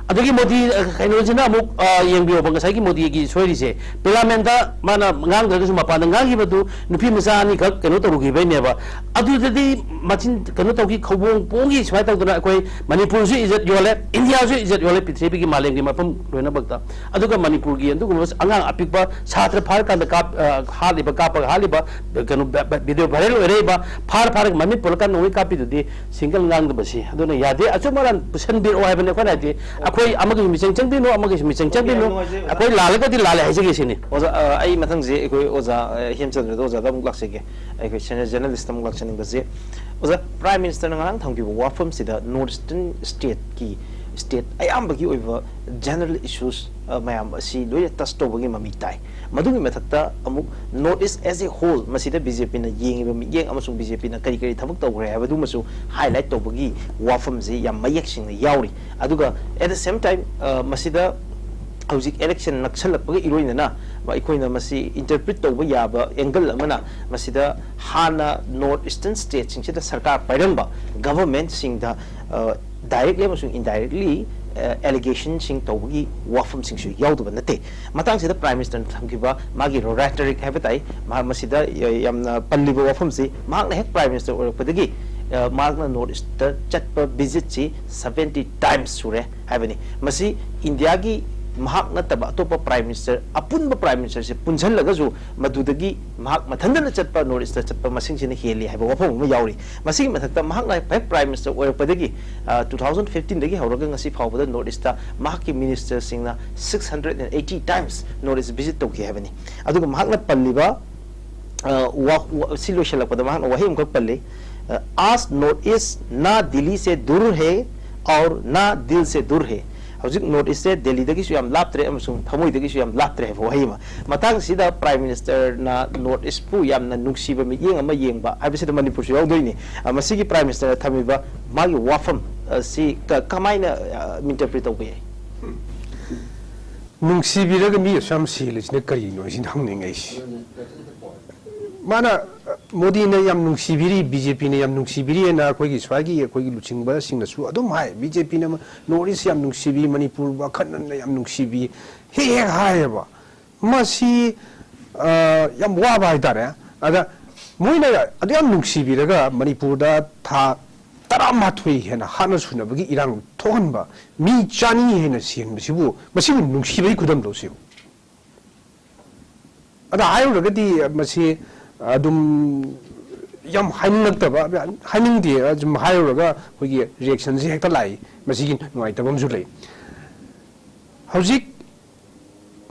ꯑꯗꯨꯒꯤ ꯃꯣꯗꯤ, ꯑ, ꯀꯩꯅꯣꯁꯤꯅ ꯑꯃꯨꯛ, ꯑ, ꯌꯦꯡꯕꯤꯌꯣꯕ, ꯉꯁꯥꯏꯒꯤ ꯃꯣꯗꯤꯒꯤ ꯁꯣꯏꯔꯤꯁꯦ, ꯄꯥꯔꯂꯤꯌꯥꯃꯦꯟꯗ ꯃꯥꯅ ꯉꯥꯡꯗ꯭ꯔꯒꯁꯨ ꯃꯄꯥꯟꯗ ꯉꯥꯡꯈꯤꯕꯗꯨ ꯅꯨꯄꯤ ꯃꯆꯥ ꯑꯅꯤꯈꯛ ꯀꯩꯅꯣ ꯇꯧꯔꯨꯈꯤꯕꯩꯅꯦꯕ꯫ ꯑꯗꯨꯗꯗꯤ ꯃꯆꯤꯟ ꯀꯩꯅꯣ ꯇꯧꯈꯤ, ꯈꯧꯕꯣꯡ ꯄꯣꯡꯈꯤ, ꯁꯨꯃꯥꯏꯅ ꯇꯧꯗꯅ ꯑꯩꯈꯣꯏ ꯃꯅꯤꯄꯨꯔꯁꯨ ꯏꯖꯠ ꯌꯣꯜꯂꯦ, ꯏꯟꯗꯤꯌꯥꯁꯨ ꯏꯖꯠ ꯌꯣꯜꯂꯦ, ꯄ꯭ꯔꯤꯊꯤꯕꯤꯒꯤ ꯃꯥꯂꯦꯝꯒꯤ ꯃꯐꯝ ꯂꯣꯏꯅꯃꯛꯇ꯫ ꯑꯗꯨꯒ ꯃꯅꯤꯄꯨꯔꯒꯤ ꯑꯗꯨꯒꯨꯝꯕ ꯑꯉꯥꯡ ꯑꯄꯤꯛꯄ ꯁꯥꯇ꯭ꯔ ꯐꯥꯔꯀꯥꯟꯗ ꯀꯥꯞ-, ꯑ, ꯍꯥꯠꯂꯤꯕ, ꯀꯥꯞꯄꯒ ꯍꯥꯠꯂꯤꯕ, ꯀꯩꯅꯣ, ꯚ-, ꯚ-, ꯚꯤꯗꯤꯑꯣ ꯚꯥꯏꯔꯦꯜ ꯑꯣꯏꯔꯛꯏꯕ, ꯐꯥꯔ ꯐꯥꯔꯒ ꯃꯃꯤꯠ ꯄꯨꯜꯂꯀꯥꯟꯗ ꯅꯣꯡꯃꯩ ꯀꯥꯞꯄꯤꯗꯨꯗꯤ ꯁꯤꯡꯒꯜ ꯉꯥꯡꯗꯕꯁꯤ꯫ ꯑꯗꯨꯅ ꯌꯥꯗꯦ, ꯑꯆꯨꯝ ꯑꯔꯥꯟ ꯄꯨꯁꯟꯕꯤꯔꯛꯑꯣ ꯍꯥꯏꯕꯅꯤ ꯑꯩꯈꯣꯏꯅ ꯍꯥꯏꯗꯤ꯫ ꯑꯩꯈꯣꯏ ꯑꯃꯒꯤꯁꯨ ꯃꯤꯆꯪ ꯆꯪꯕꯤꯅꯨ, ꯑꯃꯒꯤꯁꯨ ꯃꯤꯆꯪ ꯑꯣꯀꯦ, ꯌꯥꯝ ꯆꯪꯕꯤꯅꯨ, ꯅꯨꯡꯉꯥꯏꯖꯩ, ꯑꯣꯖꯥ꯫ ꯑꯩꯈꯣꯏ ꯂꯥꯜꯂꯒꯗꯤ ꯂꯥꯜꯂꯦ ꯍꯥꯏꯖꯒꯦ ꯁꯤꯅꯤ꯫ ꯑꯣꯖꯥ, ꯑ, ꯑꯩ ꯃꯊꯪꯁꯦ ꯑꯩꯈꯣꯏ ꯑꯣꯖꯥ, ꯑ, ꯍꯦꯝꯆꯟꯗ꯭ꯔꯗ ꯑꯣꯖꯥꯗ ꯑꯃꯨꯛ ꯂꯥꯛꯆꯒꯦ꯫ ꯑꯩꯈꯣꯏ ꯁꯦꯅꯤꯌꯔ ꯖꯔꯅꯦꯂꯤꯁꯇ ꯑꯃꯨꯛ ꯂꯥꯛꯆꯅꯤꯡꯕꯁꯦ, ꯑꯣꯖꯥ, ꯄ꯭ꯔꯥꯏꯝ ꯃꯤꯅꯤꯁꯇꯔꯅ ꯉꯔꯥꯡ ꯊꯝꯈꯤꯕ ꯋꯥꯐꯝꯁꯤꯗ ꯅꯣꯔꯠ ꯏꯁꯇꯔꯟ ꯁ꯭ꯇꯦꯠꯀꯤ, ꯁ꯭ꯇꯦꯠ ꯑꯌꯥꯝꯕꯒꯤ ꯑꯣꯏꯕ ꯖꯦꯅꯔꯦꯜ ꯏꯁꯨꯁ, ꯑ, ꯃꯌꯥꯝ ꯑꯁꯤ ꯂꯣꯏꯅ ꯇꯆ ꯇꯧꯕꯒꯤ ꯃꯃꯤ ꯇꯥꯏ꯫ ꯃꯗꯨꯒꯤ ꯃꯊꯛꯇ ꯑꯃꯨꯛ north east as a whole, ꯃꯁꯤꯗ ꯕꯤ ꯖꯦ ꯄꯤꯅ ꯌꯦꯡꯉꯤꯕ ꯃꯤꯠꯌꯦꯡ ꯑꯃꯁꯨꯡ ꯕꯤ ꯖꯦ ꯄꯤꯅ ꯀꯔꯤ ꯀꯔꯤ ꯊꯕꯛ ꯇꯧꯈ꯭ꯔꯦ ꯍꯥꯏꯕꯗꯨꯃꯁꯨ ꯍꯥꯏꯂꯥꯏꯠ ꯇꯧꯕꯒꯤ ꯋꯥꯐꯝꯁꯤ ꯌꯥꯝ ꯃꯌꯦꯛ ꯁꯦꯡꯅ ꯌꯥꯎꯔꯤ꯫ ꯑꯗꯨꯒ at the same time, ꯑ, ꯃꯁꯤꯗ ꯍꯧꯖꯤꯛ ꯏꯂꯦꯛꯁꯟ ꯅꯛꯁꯜꯂꯛꯄꯒ ꯏꯔꯣꯏꯅꯅ ꯑꯩꯈꯣꯏꯅ ꯃꯁꯤ ꯏꯟꯇꯔꯄ꯭ꯔꯤꯠ ꯇꯧꯕ ꯌꯥꯕ ꯑꯦꯡꯒꯜ ꯑꯃꯅ, ꯃꯁꯤꯗ ꯍꯥꯟꯅ ꯅꯣꯔꯠ ꯏꯁꯇꯔꯟ ꯁ꯭ꯇꯦꯠꯁꯤꯡꯁꯤꯗ ꯁꯔꯀꯥꯔ ꯄꯥꯏꯔꯝꯕ ꯒꯚꯔꯟꯃꯦꯟꯠꯁꯤꯡꯗ, ꯑ, ꯗꯥꯏꯔꯦꯛꯂꯤ ꯑꯃꯁꯨꯡ ꯏꯟꯗꯥꯏꯔꯦꯛꯂꯤ, ꯑ, ꯑꯦꯂꯤꯒꯦꯁꯟꯁꯤꯡ ꯇꯧꯕꯒꯤ ꯋꯥꯐꯝꯁꯤꯡꯁꯨ ꯌꯥꯎꯗꯕ ꯅꯠꯇꯦ꯫ ꯃꯇꯥꯡꯁꯤꯗ ꯄ꯭ꯔꯥꯏꯝ ꯃꯤꯅꯤꯁꯇꯔꯅ ꯊꯝꯈꯤꯕ ꯃꯥꯒꯤ ꯔꯦꯇꯣꯔꯤꯛ ꯍꯥꯏꯕ ꯇꯥꯏ, ꯃꯍꯥꯛ ꯃꯁꯤꯗ ꯌꯥꯝꯅ ꯄꯜꯂꯤꯕ ꯋꯥꯐꯝꯁꯤ, ꯃꯍꯥꯛꯅ ꯍꯦꯛ ꯄ꯭ꯔꯥꯏꯝ ꯃꯤꯅꯤꯁꯇꯔ ꯑꯣꯏꯔꯛꯄꯗꯒꯤ, ꯑ, ꯃꯍꯥꯛꯅ ꯅꯣꯔꯠ ꯏꯁꯇ ꯆꯠꯄ ꯚꯤꯖꯤꯠꯁꯤ ꯁꯚꯦꯟꯇꯤ ꯇꯥꯏꯝꯁ ꯁꯨꯔꯦ ꯍꯥꯏꯕꯅꯤ꯫ ꯃꯁꯤ ꯏꯟꯗꯤꯌꯥꯒꯤ ꯃꯍꯥꯛ ꯅꯠꯇꯕ ꯑꯇꯣꯞꯄ ꯄ꯭ꯔꯥꯏꯝ ꯃꯤꯅꯤꯁꯇꯔ, ꯑꯄꯨꯟꯕ ꯄ꯭ꯔꯥꯏꯝ ꯃꯤꯅꯤꯁꯇꯔꯁꯦ ꯄꯨꯟꯁꯤꯜꯂꯒꯁꯨ ꯃꯗꯨꯗꯒꯤ ꯃꯍꯥꯛ ꯃꯊꯟꯇꯅ ꯆꯠꯄ ꯅꯣꯔꯠ ꯏꯁꯇ ꯆꯠꯄ ꯃꯁꯤꯡꯁꯤꯅ ꯍꯦꯜꯂꯤ ꯍꯥꯏꯕ ꯋꯥꯐꯝ ꯑꯃ ꯌꯥꯎꯔꯤ꯫ ꯃꯁꯤꯒꯤ ꯃꯊꯛꯇ ꯃꯍꯥꯛꯅ ꯍꯦꯛ ꯄ꯭ꯔꯥꯏꯝ ꯃꯤꯅꯤꯁꯇꯔ ꯑꯣꯏꯔꯛꯄꯗꯒꯤ, ꯑ, two thousand fifteen ꯗꯒꯤ ꯍꯧꯔꯒ ꯉꯁꯤ ꯐꯥꯎꯕꯗ ꯅꯣꯔꯠ ꯏꯁꯇ ꯃꯍꯥꯛꯀꯤ ꯃꯤꯅꯤꯁꯇꯔꯁꯤꯡꯅ six hundred and eighty times north east visit ꯇꯧꯈꯤ ꯍꯥꯏꯕꯅꯤ꯫ ꯑꯗꯨꯒ ꯃꯍꯥꯛꯅ ꯄꯜꯂꯤꯕ, ꯑ, ꯋꯥ-, ꯋꯥ-, ꯁꯤ ꯂꯣꯏꯁꯤꯜꯂꯛꯄꯗ ꯃꯍꯥꯛꯅ ꯋꯥꯍꯩ ꯑꯃꯈꯛ ꯄꯜꯂꯤ, ꯑ, "आज नॉर्थ ईस्ट ना दिल्ली से दूर है और ना दिल से दूर है"꯫ ꯍꯧꯖꯤꯛ ꯅꯣꯔꯠ ꯏꯁꯁꯦ ꯗꯦꯜꯂꯤꯗꯒꯤꯁꯨ ꯌꯥꯝ ꯂꯥꯞꯇ꯭ꯔꯦ ꯑꯃꯁꯨꯡ ꯊꯃꯣꯏꯗꯒꯤꯁꯨ ꯌꯥꯝ ꯂꯥꯞꯇ꯭ꯔꯦ ꯍꯥꯏꯕ ꯋꯥꯍꯩ ꯑꯃ꯫ ꯃꯇꯥꯡꯁꯤꯗ ꯄ꯭ꯔꯥꯏꯝ ꯃꯤꯅꯤꯁꯇꯔꯅ ꯅꯣꯔꯠ ꯏꯁꯄꯨ ꯌꯥꯝꯅ ꯅꯨꯡꯁꯤꯕ ꯃꯤꯠꯌꯦꯡ ꯑꯃ ꯌꯦꯡꯕ ꯍꯥꯏꯕꯁꯤꯗ ꯃꯅꯤꯄꯨꯔꯁꯨ ꯌꯥꯎꯗꯣꯏꯅꯤ꯫ ꯑ, ꯃꯁꯤꯒꯤ ꯄ꯭ꯔꯥꯏꯝ ꯃꯤꯅꯤꯁꯇꯔꯅ ꯊꯝꯃꯤꯕ ꯃꯥꯒꯤ ꯋꯥꯐꯝ, ꯑ, ꯁꯤ ꯀ-, ꯀꯃꯥꯏꯅ, ꯑ, ꯏꯟꯇꯔꯄ꯭ꯔꯤꯠ ꯇꯧꯕ ꯌꯥꯏ? ꯅꯨꯡꯁꯤꯕꯤꯔꯒ ꯃꯤ ꯑꯁꯨꯛ ꯌꯥꯝ ꯁꯤꯍꯜꯂꯤꯁꯤꯅ ꯀꯔꯤꯅꯣ ꯁꯤꯅ ꯍꯪꯅꯤꯡꯉꯛꯏꯁꯤ꯫ ꯃꯥꯅ, ꯑ, ꯃꯣꯗꯤꯅ ꯌꯥꯝ ꯅꯨꯡꯁꯤꯕꯤꯔꯤ, ꯕꯤ ꯖꯦ ꯄꯤꯅ ꯌꯥꯝ ꯅꯨꯡꯁꯤꯕꯤꯔꯤ ꯍꯥꯏꯅ ꯑꯩꯈꯣꯏꯒꯤ ꯁ꯭ꯋꯥꯏꯒꯤ ꯑꯩꯈꯣꯏꯒꯤ ꯂꯨꯆꯤꯡꯕꯁꯤꯡꯅꯁꯨ ꯑꯗꯨꯝ ꯍꯥꯏ꯫ ꯕꯤ ꯖꯦ ꯄꯤꯅ ꯅꯣꯔꯠ ꯏꯁ ꯌꯥꯝ ꯅꯨꯡꯁꯤꯕꯤ, ꯃꯅꯤꯄꯨꯔ ꯋꯥꯈꯜꯅ ꯌꯥꯝ ꯅꯨꯡꯁꯤꯕꯤ, ꯍꯦꯛ ꯍꯦꯛ ꯍꯥꯏꯌꯦꯕ꯫ ꯃꯁꯤ, ꯑ, ꯌꯥꯝ ꯋꯥꯕ ꯍꯥꯏꯇꯥꯔꯦ꯫ ꯑꯗ ꯃꯣꯏꯅ ꯑꯗꯨ ꯌꯥꯝ ꯅꯨꯡꯁꯤꯕꯤꯔꯒ ꯃꯅꯤꯄꯨꯔꯗ ꯊꯥ ꯇꯔꯥꯃꯥꯊꯣꯏ ꯍꯦꯟꯅ ꯍꯥꯠꯅ ꯁꯨꯅꯕꯒꯤ ꯏꯔꯥꯡ ꯊꯣꯛꯍꯟꯕ, ꯃꯤ ꯆꯅꯤ ꯍꯦꯟꯅ ꯁꯤꯍꯟꯕꯁꯤꯕꯨ, ꯃꯁꯤꯕꯨ ꯅꯨꯡꯁꯤꯕꯒꯤ ꯈꯨꯗꯝꯂꯣ ꯁꯤꯕꯨ? ꯑꯗ ꯍꯥꯏꯔꯨꯔꯒꯗꯤ ꯃꯁꯤ ꯑꯗꯨꯝ ꯌꯥꯝ ꯍꯥꯏꯅꯤꯡꯉꯛꯇꯕ, ꯍꯥꯏꯅꯤꯡꯗꯦ, ꯑꯗꯨꯝ ꯍꯥꯏꯔꯨꯔꯒ ꯑꯩꯈꯣꯏꯒꯤ ꯔꯤꯌꯦꯛꯁꯟꯁꯤ ꯍꯦꯛꯇ ꯂꯥꯛꯏ꯫ ꯃꯁꯤꯒꯤ ꯅꯨꯡꯉꯥꯏꯇꯕ ꯑꯃꯁꯨ ꯂꯩ꯫ ꯍꯧꯖꯤꯛ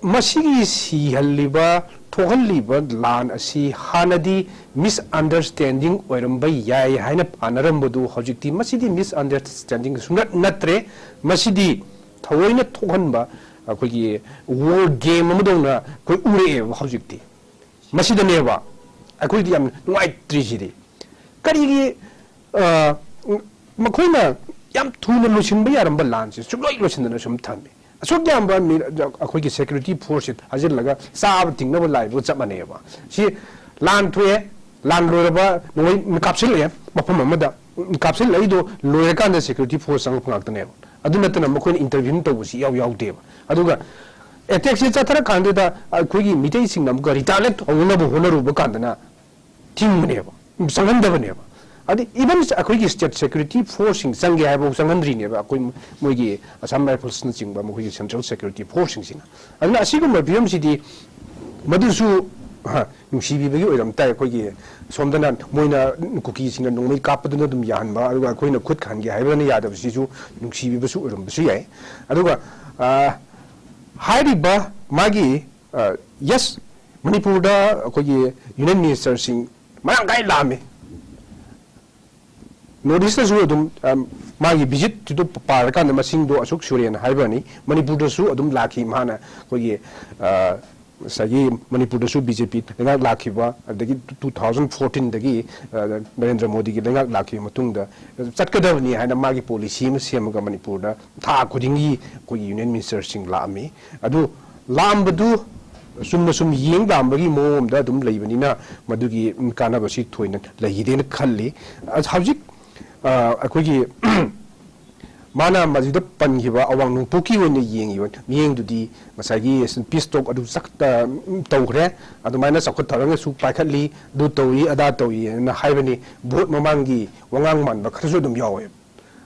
ꯃꯁꯤꯒꯤ ꯁꯤꯍꯜꯂꯤꯕ, ꯊꯣꯛꯍꯜꯂꯤꯕ ꯂꯥꯟ ꯑꯁꯤ ꯍꯥꯟꯅꯗꯤ ꯃꯤꯁꯑꯟꯗꯔꯁ꯭ꯇꯦꯟꯗꯤꯡ ꯑꯣꯏꯔꯝꯕ ꯌꯥꯏ ꯍꯥꯏꯅ ꯄꯥꯅꯔꯝꯕꯗꯨ ꯍꯧꯖꯤꯛꯇꯤ ꯃꯁꯤꯗꯤ ꯃꯤꯁꯑꯟꯗꯔꯁ꯭ꯇꯦꯟꯗꯤꯡ ꯁꯨꯡꯅꯠ ꯅꯠꯇ꯭ꯔꯦ꯫ ꯃꯁꯤꯗꯤ ꯊꯑꯣꯏꯅ ꯊꯣꯛꯍꯟꯕ ꯑꯩꯈꯣꯏꯒꯤ ꯋꯥꯔ ꯒꯦꯝ ꯑꯃꯗꯧꯅ ꯑꯩꯈꯣꯏ ꯎꯔꯛꯑꯦꯕ ꯍꯧꯖꯤꯛꯇꯤ꯫ ꯃꯁꯤꯗꯅꯦꯕ ꯑꯩꯈꯣꯏꯗꯤ ꯌꯥꯝ ꯅꯨꯡꯉꯥꯏꯇ꯭ꯔꯤꯁꯤꯗꯤ꯫ ꯀꯔꯤꯒꯤ, ꯑ, ꯃꯈꯣꯏꯅ ꯌꯥꯝ ꯊꯨꯅ ꯂꯣꯏꯁꯤꯟꯕ ꯌꯥꯔꯝꯕ ꯂꯥꯟꯁꯦ ꯁꯨꯡꯂꯣꯏ ꯂꯣꯏꯁꯤꯟꯗꯅ ꯁꯨꯝ ꯊꯝꯃꯤ? ꯑꯁꯨꯛ ꯌꯥꯝꯕ ꯃꯤ-, ꯑꯩꯈꯣꯏꯒꯤ ꯁꯦꯀ꯭ꯌꯨꯔꯤꯇꯤ ꯐꯣꯔꯁꯁꯦ ꯊꯥꯖꯤꯜꯂꯒ ꯆꯥꯕ ꯇꯤꯡꯅꯕ ꯂꯥꯏꯕꯒ ꯆꯞ ꯃꯥꯟꯅꯩꯑꯕ꯫ ꯁꯤ ꯂꯥꯟ ꯊꯣꯛꯑꯦ, ꯂꯥꯟ ꯂꯣꯏꯔꯕ ꯅꯣꯡꯃꯩ ꯀꯥꯞꯁꯤꯜꯂꯛꯑꯦ ꯃꯐꯝ ꯑꯃꯗ, ꯀꯥꯞꯁꯤꯜꯂꯛꯏꯗꯣ ꯂꯣꯏꯔꯀꯥꯟꯗ ꯁꯦꯀ꯭ꯌꯨꯔꯤꯇꯤ ꯐꯣꯔꯁ ꯆꯪꯉꯛꯄ ꯉꯥꯛꯇꯅꯦꯕ꯫ ꯑꯗꯨ ꯅꯠꯇꯅ ꯃꯈꯣꯏꯅ ꯏꯟꯇꯔꯚ꯭ꯌꯨ ꯇꯧꯕꯁꯤ ꯏꯌꯥꯎ ꯌꯥꯎꯗꯦꯕ꯫ ꯑꯗꯨꯒ ꯑꯦꯇꯦꯛꯁꯤ ꯆꯠꯊꯔꯀꯥꯟꯗꯨꯗ ꯑꯩꯈꯣꯏꯒꯤ ꯃꯤꯇꯩꯁꯤꯡꯅ ꯑꯃꯨꯛꯀ ꯔꯤꯇꯥꯂꯦꯠ ꯇꯧꯅꯕ ꯍꯣꯠꯅꯔꯨꯕ ꯀꯥꯟꯗꯅ ꯊꯤꯡꯕꯅꯦꯕ, ꯆꯪꯍꯟꯗꯕꯅꯦꯕ꯫ ꯑꯗꯩ ꯏꯚꯟ ꯑꯩꯈꯣꯏꯒꯤ ꯁ꯭ꯇꯦꯠ ꯁꯦꯀ꯭ꯌꯨꯔꯤꯇꯤ ꯐꯣꯔꯁꯁꯤꯡ ꯆꯪꯒꯦ ꯍꯥꯏꯕꯐꯥꯎ ꯆꯪꯍꯟꯗ꯭ꯔꯤꯅꯦꯕ, ꯑꯩꯈꯣꯏ ꯃꯣꯏꯒꯤ ꯑꯁꯥꯝ ꯔꯥꯏꯐꯜꯁꯅꯆꯤꯡꯕ ꯃꯈꯣꯏꯒꯤ ꯁꯦꯟꯇ꯭ꯔꯦꯜ ꯁꯦꯀ꯭ꯌꯨꯔꯤꯇꯤ ꯐꯣꯔꯁꯁꯤꯡꯁꯤꯅ꯫ ꯑꯗꯨꯅ ꯑꯁꯤꯒꯨꯝꯕ ꯐꯤꯕꯝꯁꯤꯗꯤ ꯃꯗꯨꯁꯨ, ꯍ, ꯅꯨꯡꯁꯤꯕꯤꯕꯒꯤ ꯑꯣꯏꯔꯝ ꯇꯥꯏ꯫ ꯑꯩꯈꯣꯏꯒꯤ ꯁꯣꯝꯗꯅ ꯃꯣꯏꯅ ꯀꯨꯀꯤꯁꯤꯡꯅ ꯅꯣꯡꯃꯩ ꯀꯥꯞꯄꯗꯨꯅ ꯑꯗꯨꯝ ꯌꯥꯍꯟꯕ, ꯑꯗꯨꯒ ꯑꯩꯈꯣꯏꯅ ꯈꯨꯠ ꯍꯟꯒꯦ ꯍꯥꯏꯕꯗꯅ ꯌꯥꯗꯕꯁꯤꯁꯨ ꯅꯨꯡꯁꯤꯕꯤꯕꯁꯨ ꯑꯣꯏꯔꯝꯕꯁꯨ ꯌꯥꯏ꯫ ꯑꯗꯨꯒ, ꯑ, ꯍꯥꯏꯔꯤꯕ ꯃꯥꯒꯤ, ꯑ, ꯌꯦꯁ, ꯃꯅꯤꯄꯨꯔꯗ ꯑꯩꯈꯣꯏꯒꯤ ꯌꯨꯅꯤꯌꯟ ꯃꯤꯅꯤꯁꯇꯔꯁꯤꯡ ꯃꯔꯥꯡ ꯀꯥꯏ ꯂꯥꯛꯑꯝꯃꯤ꯫ ꯅꯣꯔꯠ ꯏꯁꯇꯁꯨ ꯑꯗꯨꯝ, ꯑ, ꯃꯥꯒꯤ ꯚꯤꯖꯤꯠꯇꯨꯗ ꯄꯥꯔꯀꯥꯟꯗ ꯃꯁꯤꯡꯗꯣ ꯑꯁꯨꯛ ꯁꯨꯔꯦꯅ ꯍꯥꯏꯕꯅꯤ꯫ ꯃꯅꯤꯄꯨꯔꯗꯁꯨ ꯑꯗꯨꯝ ꯂꯥꯛꯈꯤ꯫ ꯃꯍꯥꯛꯅ ꯑꯩꯈꯣꯏꯒꯤ, ꯑ, ꯉꯁꯥꯏꯒꯤ ꯃꯅꯤꯄꯨꯔꯗꯁꯨ ꯕꯤ ꯖꯦ ꯄꯤ ꯂꯩꯉꯥꯛ ꯂꯥꯛꯈꯤꯕ, ꯑꯗꯒꯤ ꯇꯨ ꯊꯥꯎꯖꯟ ꯐꯣꯔꯇꯤꯟꯗꯒꯤ, ꯑ, ꯅꯔꯦꯟꯗ꯭ꯔ ꯃꯣꯗꯤꯒꯤ ꯂꯩꯉꯥꯛ ꯂꯥꯛꯈꯤꯕ ꯃꯇꯨꯡꯗ ꯆꯠꯀꯗꯕꯅꯤ ꯍꯥꯏꯅ ꯃꯥꯒꯤ ꯄꯣꯂꯤꯁꯤ ꯑꯃ ꯁꯦꯝꯃꯒ ꯃꯅꯤꯄꯨꯔꯗ ꯊꯥ ꯈꯨꯗꯤꯡꯒꯤ ꯑꯩꯈꯣꯏꯒꯤ ꯌꯨꯅꯤꯌꯟ ꯃꯤꯅꯤꯁꯇꯔꯁꯤꯡ ꯂꯥꯛꯑꯝꯃꯤ꯫ ꯑꯗꯨ ꯂꯥꯛꯑꯝꯕꯗꯨ ꯆꯨꯝꯅ ꯁꯨꯝ ꯌꯦꯡ ꯂꯥꯝꯕꯒꯤ ꯃꯑꯣꯡ ꯑꯃꯗ ꯑꯗꯨꯝ ꯂꯩꯕꯅꯤꯅ, ꯃꯗꯨꯒꯤ ꯀꯥꯟꯅꯕꯁꯤ ꯊꯣꯏꯅ ꯂꯩꯈꯤꯗꯦꯅ ꯈꯜꯂꯤ꯫ ꯑꯁ, ꯍꯧꯖꯤꯛ, ꯑ, ꯑꯩꯈꯣꯏꯒꯤ ꯃꯥꯅ ꯃꯗꯨꯗ ꯄꯟꯈꯤꯕ ꯑꯋꯥꯡ ꯅꯣꯡꯄꯣꯛꯀꯤ ꯑꯣꯏꯅ ꯌꯦꯡꯉꯤꯕ ꯃꯤꯠꯌꯦꯡꯗꯨꯗꯤ ꯉꯁꯥꯏꯒꯤ peace talk ꯑꯗꯨ ꯆꯠ-, ꯑ, ꯇꯧꯈ꯭ꯔꯦ꯫ ꯑꯗꯨꯃꯥꯏꯅ ꯆꯥꯎꯈꯠ ꯊꯧꯔꯥꯡꯒꯁꯨ ꯄꯥꯏꯈꯠꯂꯤ, ꯑꯗꯨ ꯇꯧꯏ, ꯑꯗꯥ ꯇꯧꯏꯅ ꯍꯥꯏꯕꯅꯤ꯫ Vote ꯃꯃꯥꯡꯒꯤ ꯋꯥꯉꯥꯡ ꯃꯥꯟꯕ ꯈꯔꯁꯨ ꯑꯗꯨꯝ ꯌꯥꯎꯋꯦ꯫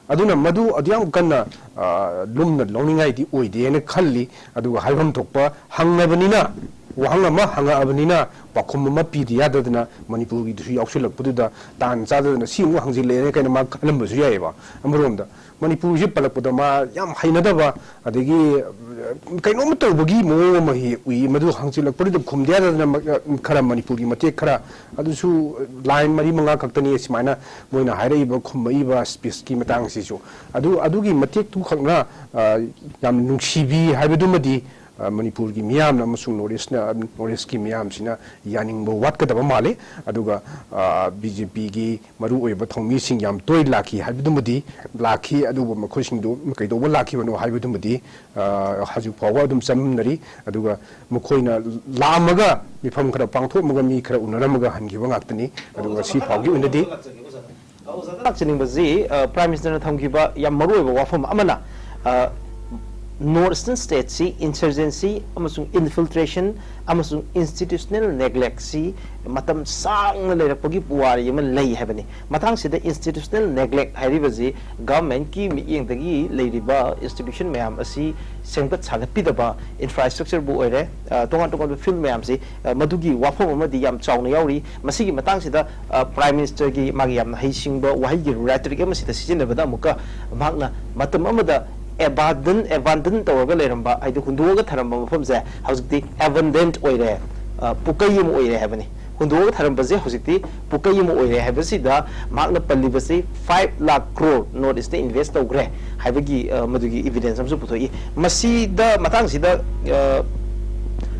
ꯑꯗꯨꯅ ꯃꯗꯨ ꯑꯗꯨ ꯌꯥꯝ ꯀꯟꯅ, ꯑ, ꯂꯨꯝꯅ ꯂꯧꯅꯤꯡꯉꯥꯏꯗꯤ ꯑꯣꯏꯗꯦꯅ ꯈꯜꯂꯤ꯫ ꯑꯗꯨꯒ ꯍꯥꯏꯐꯝ ꯊꯣꯛꯄ ꯍꯪꯉꯕꯅꯤꯅ, ꯋꯥꯍꯪ ꯑꯃ ꯍꯪꯉꯛꯑꯕꯅꯤꯅ ꯄꯥꯎꯈꯨꯝ ꯑꯃ ꯄꯤꯗ ꯌꯥꯗꯗꯅ ꯃꯅꯤꯄꯨꯔꯒꯤꯗꯨꯁꯨ ꯌꯥꯎꯁꯤꯜꯂꯛꯄꯗꯨꯗ ꯇꯥꯟ ꯆꯥꯗꯗꯅ ꯁꯤ ꯑꯃꯨꯛ ꯍꯪꯖꯤꯜꯂꯛꯑꯦꯅ ꯀꯩꯅꯣ ꯃꯥ ꯈꯜꯂꯝꯕꯁꯨ ꯌꯥꯏꯑꯕ꯫ ꯑꯃꯔꯣꯝꯗ ꯃꯅꯤꯄꯨꯔꯁꯤ ꯄꯜꯂꯛꯄꯗ ꯃꯥ ꯌꯥꯝ ꯍꯩꯅꯗꯕ, ꯑꯗꯒꯤ, ꯑ, ꯀꯩꯅꯣꯝꯃ ꯇꯧꯕꯒꯤ ꯃꯑꯣꯡ ꯑꯃ ꯍꯦꯛ ꯎꯏ꯫ ꯃꯗꯨ ꯍꯪꯖꯤꯜꯂꯛꯄꯗꯨꯗ ꯈꯨꯝꯗ ꯌꯥꯗꯗꯅ ꯃ-, ꯑ, ꯈꯔ ꯃꯅꯤꯄꯨꯔꯒꯤ ꯃꯇꯦꯛ ꯈꯔ, ꯑꯗꯨꯁꯨ line ꯃꯔꯤ ꯃꯉꯥ ꯈꯛꯇꯅꯤ ꯁꯨꯃꯥꯏꯅ ꯃꯣꯏꯅ ꯍꯥꯏꯔꯛꯏꯕ, ꯈꯨꯝꯃꯛꯏꯕ speechꯀꯤ ꯃꯇꯥꯡꯁꯤꯁꯨ꯫ ꯑꯗꯨ, ꯑꯗꯨꯒꯤ ꯃꯇꯦꯛꯇꯨꯈꯛꯅ, ꯑ, ꯌꯥꯝ ꯅꯨꯡꯁꯤꯕꯤ ꯍꯥꯏꯕꯗꯨꯃꯗꯤ, ꯑ, ꯃꯅꯤꯄꯨꯔꯒꯤ ꯃꯤꯌꯥꯝꯅ ꯑꯃꯁꯨꯡ North Eastꯅ, North Eastꯀꯤ ꯃꯤꯌꯥꯝꯁꯤꯅ ꯌꯥꯅꯤꯡꯕ ꯋꯥꯠꯀꯗꯕ ꯃꯥꯜꯂꯤ꯫ ꯑꯗꯨꯒ, ꯑ, BJPꯒꯤ ꯃꯔꯨꯑꯣꯏꯕ ꯊꯧꯃꯤꯁꯤꯡ ꯌꯥꯝ ꯇꯣꯏ ꯂꯥꯛꯈꯤ ꯍꯥꯏꯕꯗꯨꯃꯗꯤ ꯂꯥꯛꯈꯤ, ꯑꯗꯨꯕꯨ ꯃꯈꯣꯏꯁꯤꯡꯗꯨ ꯀꯩꯗꯧꯕ ꯂꯥꯛꯈꯤꯕꯅꯣ ꯍꯥꯏꯕꯗꯨꯃꯗꯤ, ꯑ, ꯍꯧꯖꯤꯛ ꯐꯥꯎꯕ ꯑꯗꯨꯝ ꯆꯃꯝꯅꯔꯤ꯫ ꯑꯗꯨꯒ ꯃꯈꯣꯏꯅ ꯂꯥꯛꯑꯝꯃꯒ ꯃꯤꯐꯝ ꯈꯔ ꯄꯥꯡꯊꯣꯛꯑꯝꯃꯒ ꯃꯤ ꯈꯔ ꯎꯅꯔꯝꯃꯒ ꯍꯟꯈꯤꯕ ꯉꯥꯛꯇꯅꯤ꯫ ꯑꯗꯨꯒ ꯉꯁꯤ ꯐꯥꯎꯒꯤ ꯑꯣꯏꯅꯗꯤ ꯂꯥꯛꯆꯅꯤꯡꯕꯁꯤ, ꯑ, Prime Ministerꯅ ꯊꯝꯈꯤꯕ ꯌꯥꯝ ꯃꯔꯨꯑꯣꯏꯕ ꯋꯥꯐꯝ ꯑꯃꯅ, ꯑ, North Eastern Statesꯁꯤ insurgency ꯑꯃꯁꯨꯡ infiltration ꯑꯃꯁꯨꯡ institutional neglectꯁꯤ ꯃꯇꯝ ꯁꯥꯡꯅ ꯂꯩꯔꯛꯄꯒꯤ ꯄꯨꯋꯥꯔꯤ ꯑꯃ ꯂꯩ ꯍꯥꯏꯕꯅꯤ꯫ ꯃꯇꯥꯡꯁꯤꯗ institutional neglect ꯍꯥꯏꯔꯤꯕꯁꯤ governmentꯀꯤ ꯃꯤꯠꯌꯦꯡꯗꯒꯤ ꯂꯩꯔꯤꯕ institution ꯃꯌꯥꯝ ꯑꯁꯤ ꯁꯦꯝꯒꯠ ꯁꯥꯒꯠꯄꯤꯗꯕ, infrastructureꯕꯨ ꯑꯣꯏꯔꯦ, ꯑ, ꯇꯣꯉꯥꯟ ꯇꯣꯉꯥꯟꯕ field ꯃꯌꯥꯝꯁꯤ, ꯑ, ꯃꯗꯨꯒꯤ ꯋꯥꯐꯝ ꯑꯃꯗꯤ ꯌꯥꯝ ꯆꯥꯎꯅ ꯌꯥꯎꯔꯤ꯫ ꯃꯁꯤꯒꯤ ꯃꯇꯥꯡꯁꯤꯗ, ꯑ, Prime Ministerꯒꯤ ꯃꯥꯒꯤ ꯌꯥꯝꯅ ꯍꯩꯁꯤꯡꯕ ꯋꯥꯍꯩꯒꯤ rhetoric ꯑꯃ ꯁꯤꯗ ꯁꯤꯖꯤꯟꯅꯕꯗ ꯑꯃꯨꯛꯀ ꯃꯍꯥꯛꯅ ꯃꯇꯝ ꯑꯃꯗ abandon, abandon ꯇꯧꯔꯒ ꯂꯩꯔꯝꯕ, ꯍꯥꯏꯗꯤ ꯍꯨꯟꯗꯣꯛꯑꯒ ꯊꯔꯝꯕ ꯃꯐꯝꯁꯦ ꯍꯧꯖꯤꯛꯇꯤ abandoned ꯑꯣꯏꯔꯦ, ꯑ, ꯄꯨꯀꯩ ꯑꯃ ꯑꯣꯏꯔꯦ ꯍꯥꯏꯕꯅꯤ꯫ ꯍꯨꯟꯗꯣꯛꯑꯒ ꯊꯔꯝꯕꯁꯦ ꯍꯧꯖꯤꯛꯇꯤ ꯄꯨꯀꯩ ꯑꯃ ꯑꯣꯏꯔꯦ ꯍꯥꯏꯕꯁꯤꯗ ꯃꯍꯥꯛꯅ ꯄꯜꯂꯤꯕꯁꯤ five lakh crore North Eastꯇ invest ꯇꯧꯈ꯭ꯔꯦ ꯍꯥꯏꯕꯒꯤ, ꯑ, ꯃꯗꯨꯒꯤ evidence ꯑꯃꯁꯨ ꯄꯨꯊꯣꯛꯏ꯫ ꯃꯁꯤꯗ, ꯃꯇꯥꯡꯁꯤꯗ, ꯑ,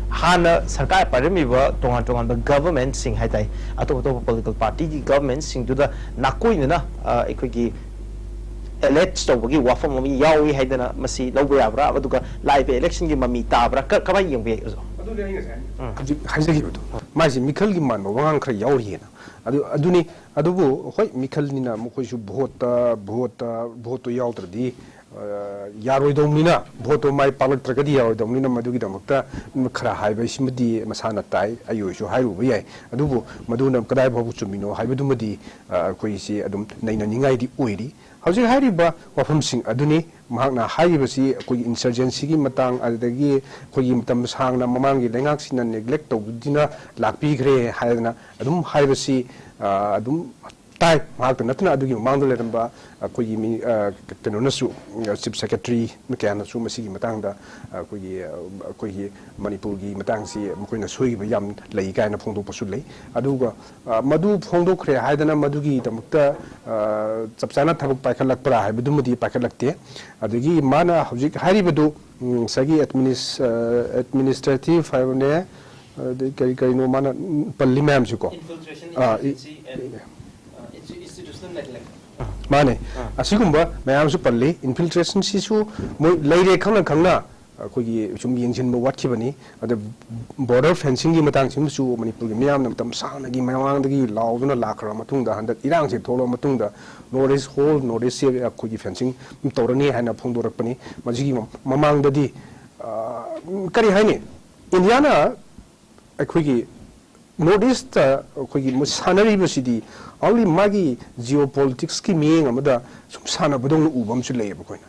ꯍꯥꯟꯅ ꯁꯔꯀꯥꯔ ꯄꯥꯏꯔꯝꯃꯤꯕ ꯇꯣꯉꯥꯟ ꯇꯣꯉꯥꯟꯕ governmentꯁꯤꯡ ꯍꯥꯏ ꯇꯥꯏ, ꯑꯇꯣꯞ ꯑꯇꯣꯞꯄ political partyꯒꯤ governmentꯁꯤꯡꯗꯨꯗ ꯅꯥꯀꯣꯏꯅꯅ, ꯑ, ꯑꯩꯈꯣꯏꯒꯤ allege ꯇꯧꯕꯒꯤ ꯋꯥꯐꯝ ꯑꯃ ꯌꯥꯎꯏ ꯍꯥꯏꯗꯅ ꯃꯁꯤ ꯂꯧꯕ ꯌꯥꯕ꯭ꯔꯥ? ꯑꯗꯨꯒ ꯂꯥꯛꯏꯕ electionꯒꯤ ꯃꯃꯤ ꯇꯥꯕ꯭ꯔꯥ? ꯀ-, ꯀꯃꯥꯏꯅ ꯌꯦꯡꯕ ꯌꯥꯏ, ꯑꯣꯖꯥ? ꯑꯗꯨꯅꯦ ꯑꯩ ꯉꯁꯥꯏ ꯍꯧꯖꯤꯛ ꯍꯥꯏꯖꯈꯤꯕꯗꯣ, ꯃꯥꯏꯁꯦ ꯃꯤꯈꯜꯒꯤ ꯃꯥꯟꯕ ꯋꯥꯉꯥꯡ ꯈꯔ ꯌꯥꯎꯔꯤꯑꯅ꯫ ꯑꯗꯨ, ꯑꯗꯨꯅꯤ꯫ ꯑꯗꯨꯕꯨ ꯍꯣꯏ, ꯃꯤꯈꯜꯅꯤꯅ ꯃꯈꯣꯏꯁꯨ ꯚꯣꯠꯇ, ꯚꯣꯠꯇ, ꯚꯣꯠꯇꯣ ꯌꯥꯎꯗ꯭ꯔꯗꯤ, ꯑ, ꯌꯥꯔꯣꯏꯗꯧꯅꯤꯅ, ꯚꯣꯠꯇꯣ ꯃꯥꯏ ꯄꯥꯛꯂꯛꯇ꯭ꯔꯒꯗꯤ ꯌꯥꯔꯣꯏꯗꯧꯅꯤꯅ, ꯃꯗꯨꯒꯤꯗꯃꯛꯇ ꯈꯔ ꯍꯥꯏꯕ ꯁꯤꯃꯗꯤ ꯃꯁꯥꯅ ꯇꯥꯏ, ꯑꯩ ꯑꯣꯏꯁꯨ ꯍꯥꯏꯔꯨꯕ ꯌꯥꯏ꯫ ꯑꯗꯨꯕꯨ ꯃꯗꯨꯅ ꯀꯗꯥꯏ ꯐꯥꯎꯕ ꯆꯨꯝꯃꯤꯅꯣ ꯍꯥꯏꯕꯗꯨꯃꯗꯤ, ꯑ, ꯑꯩꯈꯣꯏꯁꯤ ꯑꯗꯨꯝ ꯅꯩꯅꯅꯤꯡꯉꯥꯏꯗꯤ ꯑꯣꯏꯔꯤ꯫ ꯍꯧꯖꯤꯛ ꯍꯥꯏꯔꯤꯕ ꯋꯥꯐꯝꯁꯤꯡ ꯑꯗꯨꯅꯤ꯫ ꯃꯍꯥꯛꯅ ꯍꯥꯏꯔꯤꯕꯁꯤ ꯑꯩꯈꯣꯏꯒꯤ insurgencyꯒꯤ ꯃꯇꯥꯡ, ꯑꯗꯨꯗꯒꯤ ꯑꯩꯈꯣꯏꯒꯤ ꯃꯇꯝ ꯁꯥꯡꯅ ꯃꯃꯥꯡꯒꯤ ꯂꯩꯉꯥꯛꯁꯤꯡꯅ neglect ꯇꯧꯗꯨꯅ ꯂꯥꯛꯄꯤꯈ꯭ꯔꯦ ꯍꯥꯏꯗꯅ ꯑꯗꯨꯝ ꯍꯥꯏꯕꯁꯤ, ꯑ, ꯑꯗꯨꯝ ꯇꯥꯏ꯫ ꯃꯍꯥꯛꯇ ꯅꯠꯇꯅ ꯑꯗꯨꯒꯤ ꯃꯃꯥꯡꯗ ꯂꯩꯔꯝꯕ ꯑꯩꯈꯣꯏꯒꯤ ꯃꯤ, ꯑ, ꯀꯩꯅꯣꯅꯁꯨ, ꯑ, Chief Secretary ꯀꯌꯥꯅꯁꯨ ꯃꯁꯤꯒꯤ ꯃꯇꯥꯡꯗ ꯑꯩꯈꯣꯏꯒꯤ, ꯑ, ꯑꯩꯈꯣꯏꯒꯤ ꯃꯅꯤꯄꯨꯔꯒꯤ ꯃꯇꯥꯡꯁꯤ ꯃꯈꯣꯏꯅ ꯁꯣꯏꯈꯤꯕ ꯌꯥꯝ ꯂꯩ ꯀꯥꯏꯅ ꯐꯣꯡꯗꯣꯛꯄꯁꯨ ꯂꯩ꯫ ꯑꯗꯨꯒ, ꯑ, ꯃꯗꯨ ꯐꯣꯡꯗꯣꯛꯈ꯭ꯔꯦ ꯍꯥꯏꯗꯅ ꯃꯗꯨꯒꯤꯗꯃꯛꯇ, ꯑ, ꯆꯞ ꯆꯥꯅ ꯊꯕꯛ ꯄꯥꯏꯈꯠꯂꯛꯄ꯭ꯔꯥ ꯍꯥꯏꯕꯗꯨꯃꯗꯤ ꯄꯥꯏꯈꯠꯂꯛꯇꯦ꯫ ꯑꯗꯒꯤ ꯃꯥꯅ ꯍꯧꯖꯤꯛ ꯍꯥꯏꯔꯤꯕꯗꯨ, ꯎꯝ, ꯉꯁꯥꯏꯒꯤ administ-, ꯑ, administrative ꯍꯥꯏꯕꯅꯦ, ꯑꯗꯩ ꯀꯔꯤ ꯀꯔꯤꯅꯣ ꯃꯥꯅ, ꯎꯝ, ꯄꯜꯂꯤ ꯃꯌꯥꯝꯁꯤꯀꯣ꯫ Infiltration, ꯑꯥ, ꯏ-, inefficiency and, uh, insti-, institutional neglect. ꯃꯥꯅꯦ꯫ ꯑꯥ꯫ ꯑꯁꯤꯒꯨꯝꯕ ꯃꯌꯥꯝꯁꯨ ꯄꯜꯂꯤ꯫ Infiltrationꯁꯤꯁꯨ ꯃꯣꯏ ꯂꯩꯔꯦ ꯈꯪꯅ ꯈꯪꯅ ꯑꯩꯈꯣꯏꯒꯤ ꯁꯨꯝ ꯌꯦꯡꯁꯤꯟꯕ ꯋꯥꯠꯈꯤꯕꯅꯤ꯫ ꯑꯗ border fencingꯒꯤ ꯃꯇꯥꯡꯁꯤꯃꯁꯨ ꯃꯅꯤꯄꯨꯔꯒꯤ ꯃꯤꯌꯥꯝꯅ ꯃꯇꯝ ꯁꯥꯡꯅꯒꯤ ꯃꯃꯥꯡꯗꯒꯤ ꯂꯥꯎꯗꯨꯅ ꯂꯥꯛꯈ꯭ꯔꯕ ꯃꯇꯨꯡꯗ, ꯍꯟꯗꯛ ꯏꯔꯥꯡꯁꯦ ꯊꯣꯛꯂꯕ ꯃꯇꯨꯡꯗ North East, whole North Eastꯁꯦ ꯑꯩꯈꯣꯏꯒꯤ fencing ꯇꯧꯔꯅꯤ ꯍꯥꯏꯅ ꯐꯣꯡꯗꯣꯔꯛꯄꯅꯤ꯫ ꯃꯁꯤꯒꯤ ꯃꯃꯥꯡꯗꯗꯤ, ꯑ, ꯀꯔꯤ ꯍꯥꯏꯅꯤ, ꯏꯟꯗꯤꯌꯥꯅ ꯑꯩꯈꯣꯏꯒꯤ North Eastꯇ ꯑꯩꯈꯣꯏꯒꯤ ꯃꯣꯏ ꯁꯥꯟꯅꯔꯤꯕꯁꯤꯗꯤ only ꯃꯥꯒꯤ geopoliticsꯀꯤ ꯃꯤꯠꯌꯦꯡ ꯑꯃꯗ ꯁꯨꯝ ꯁꯥꯟꯅꯕꯗꯧꯅ ꯎꯕ ꯑꯃꯁꯨ ꯂꯩꯌꯦꯕ ꯑꯩꯈꯣꯏꯅ꯫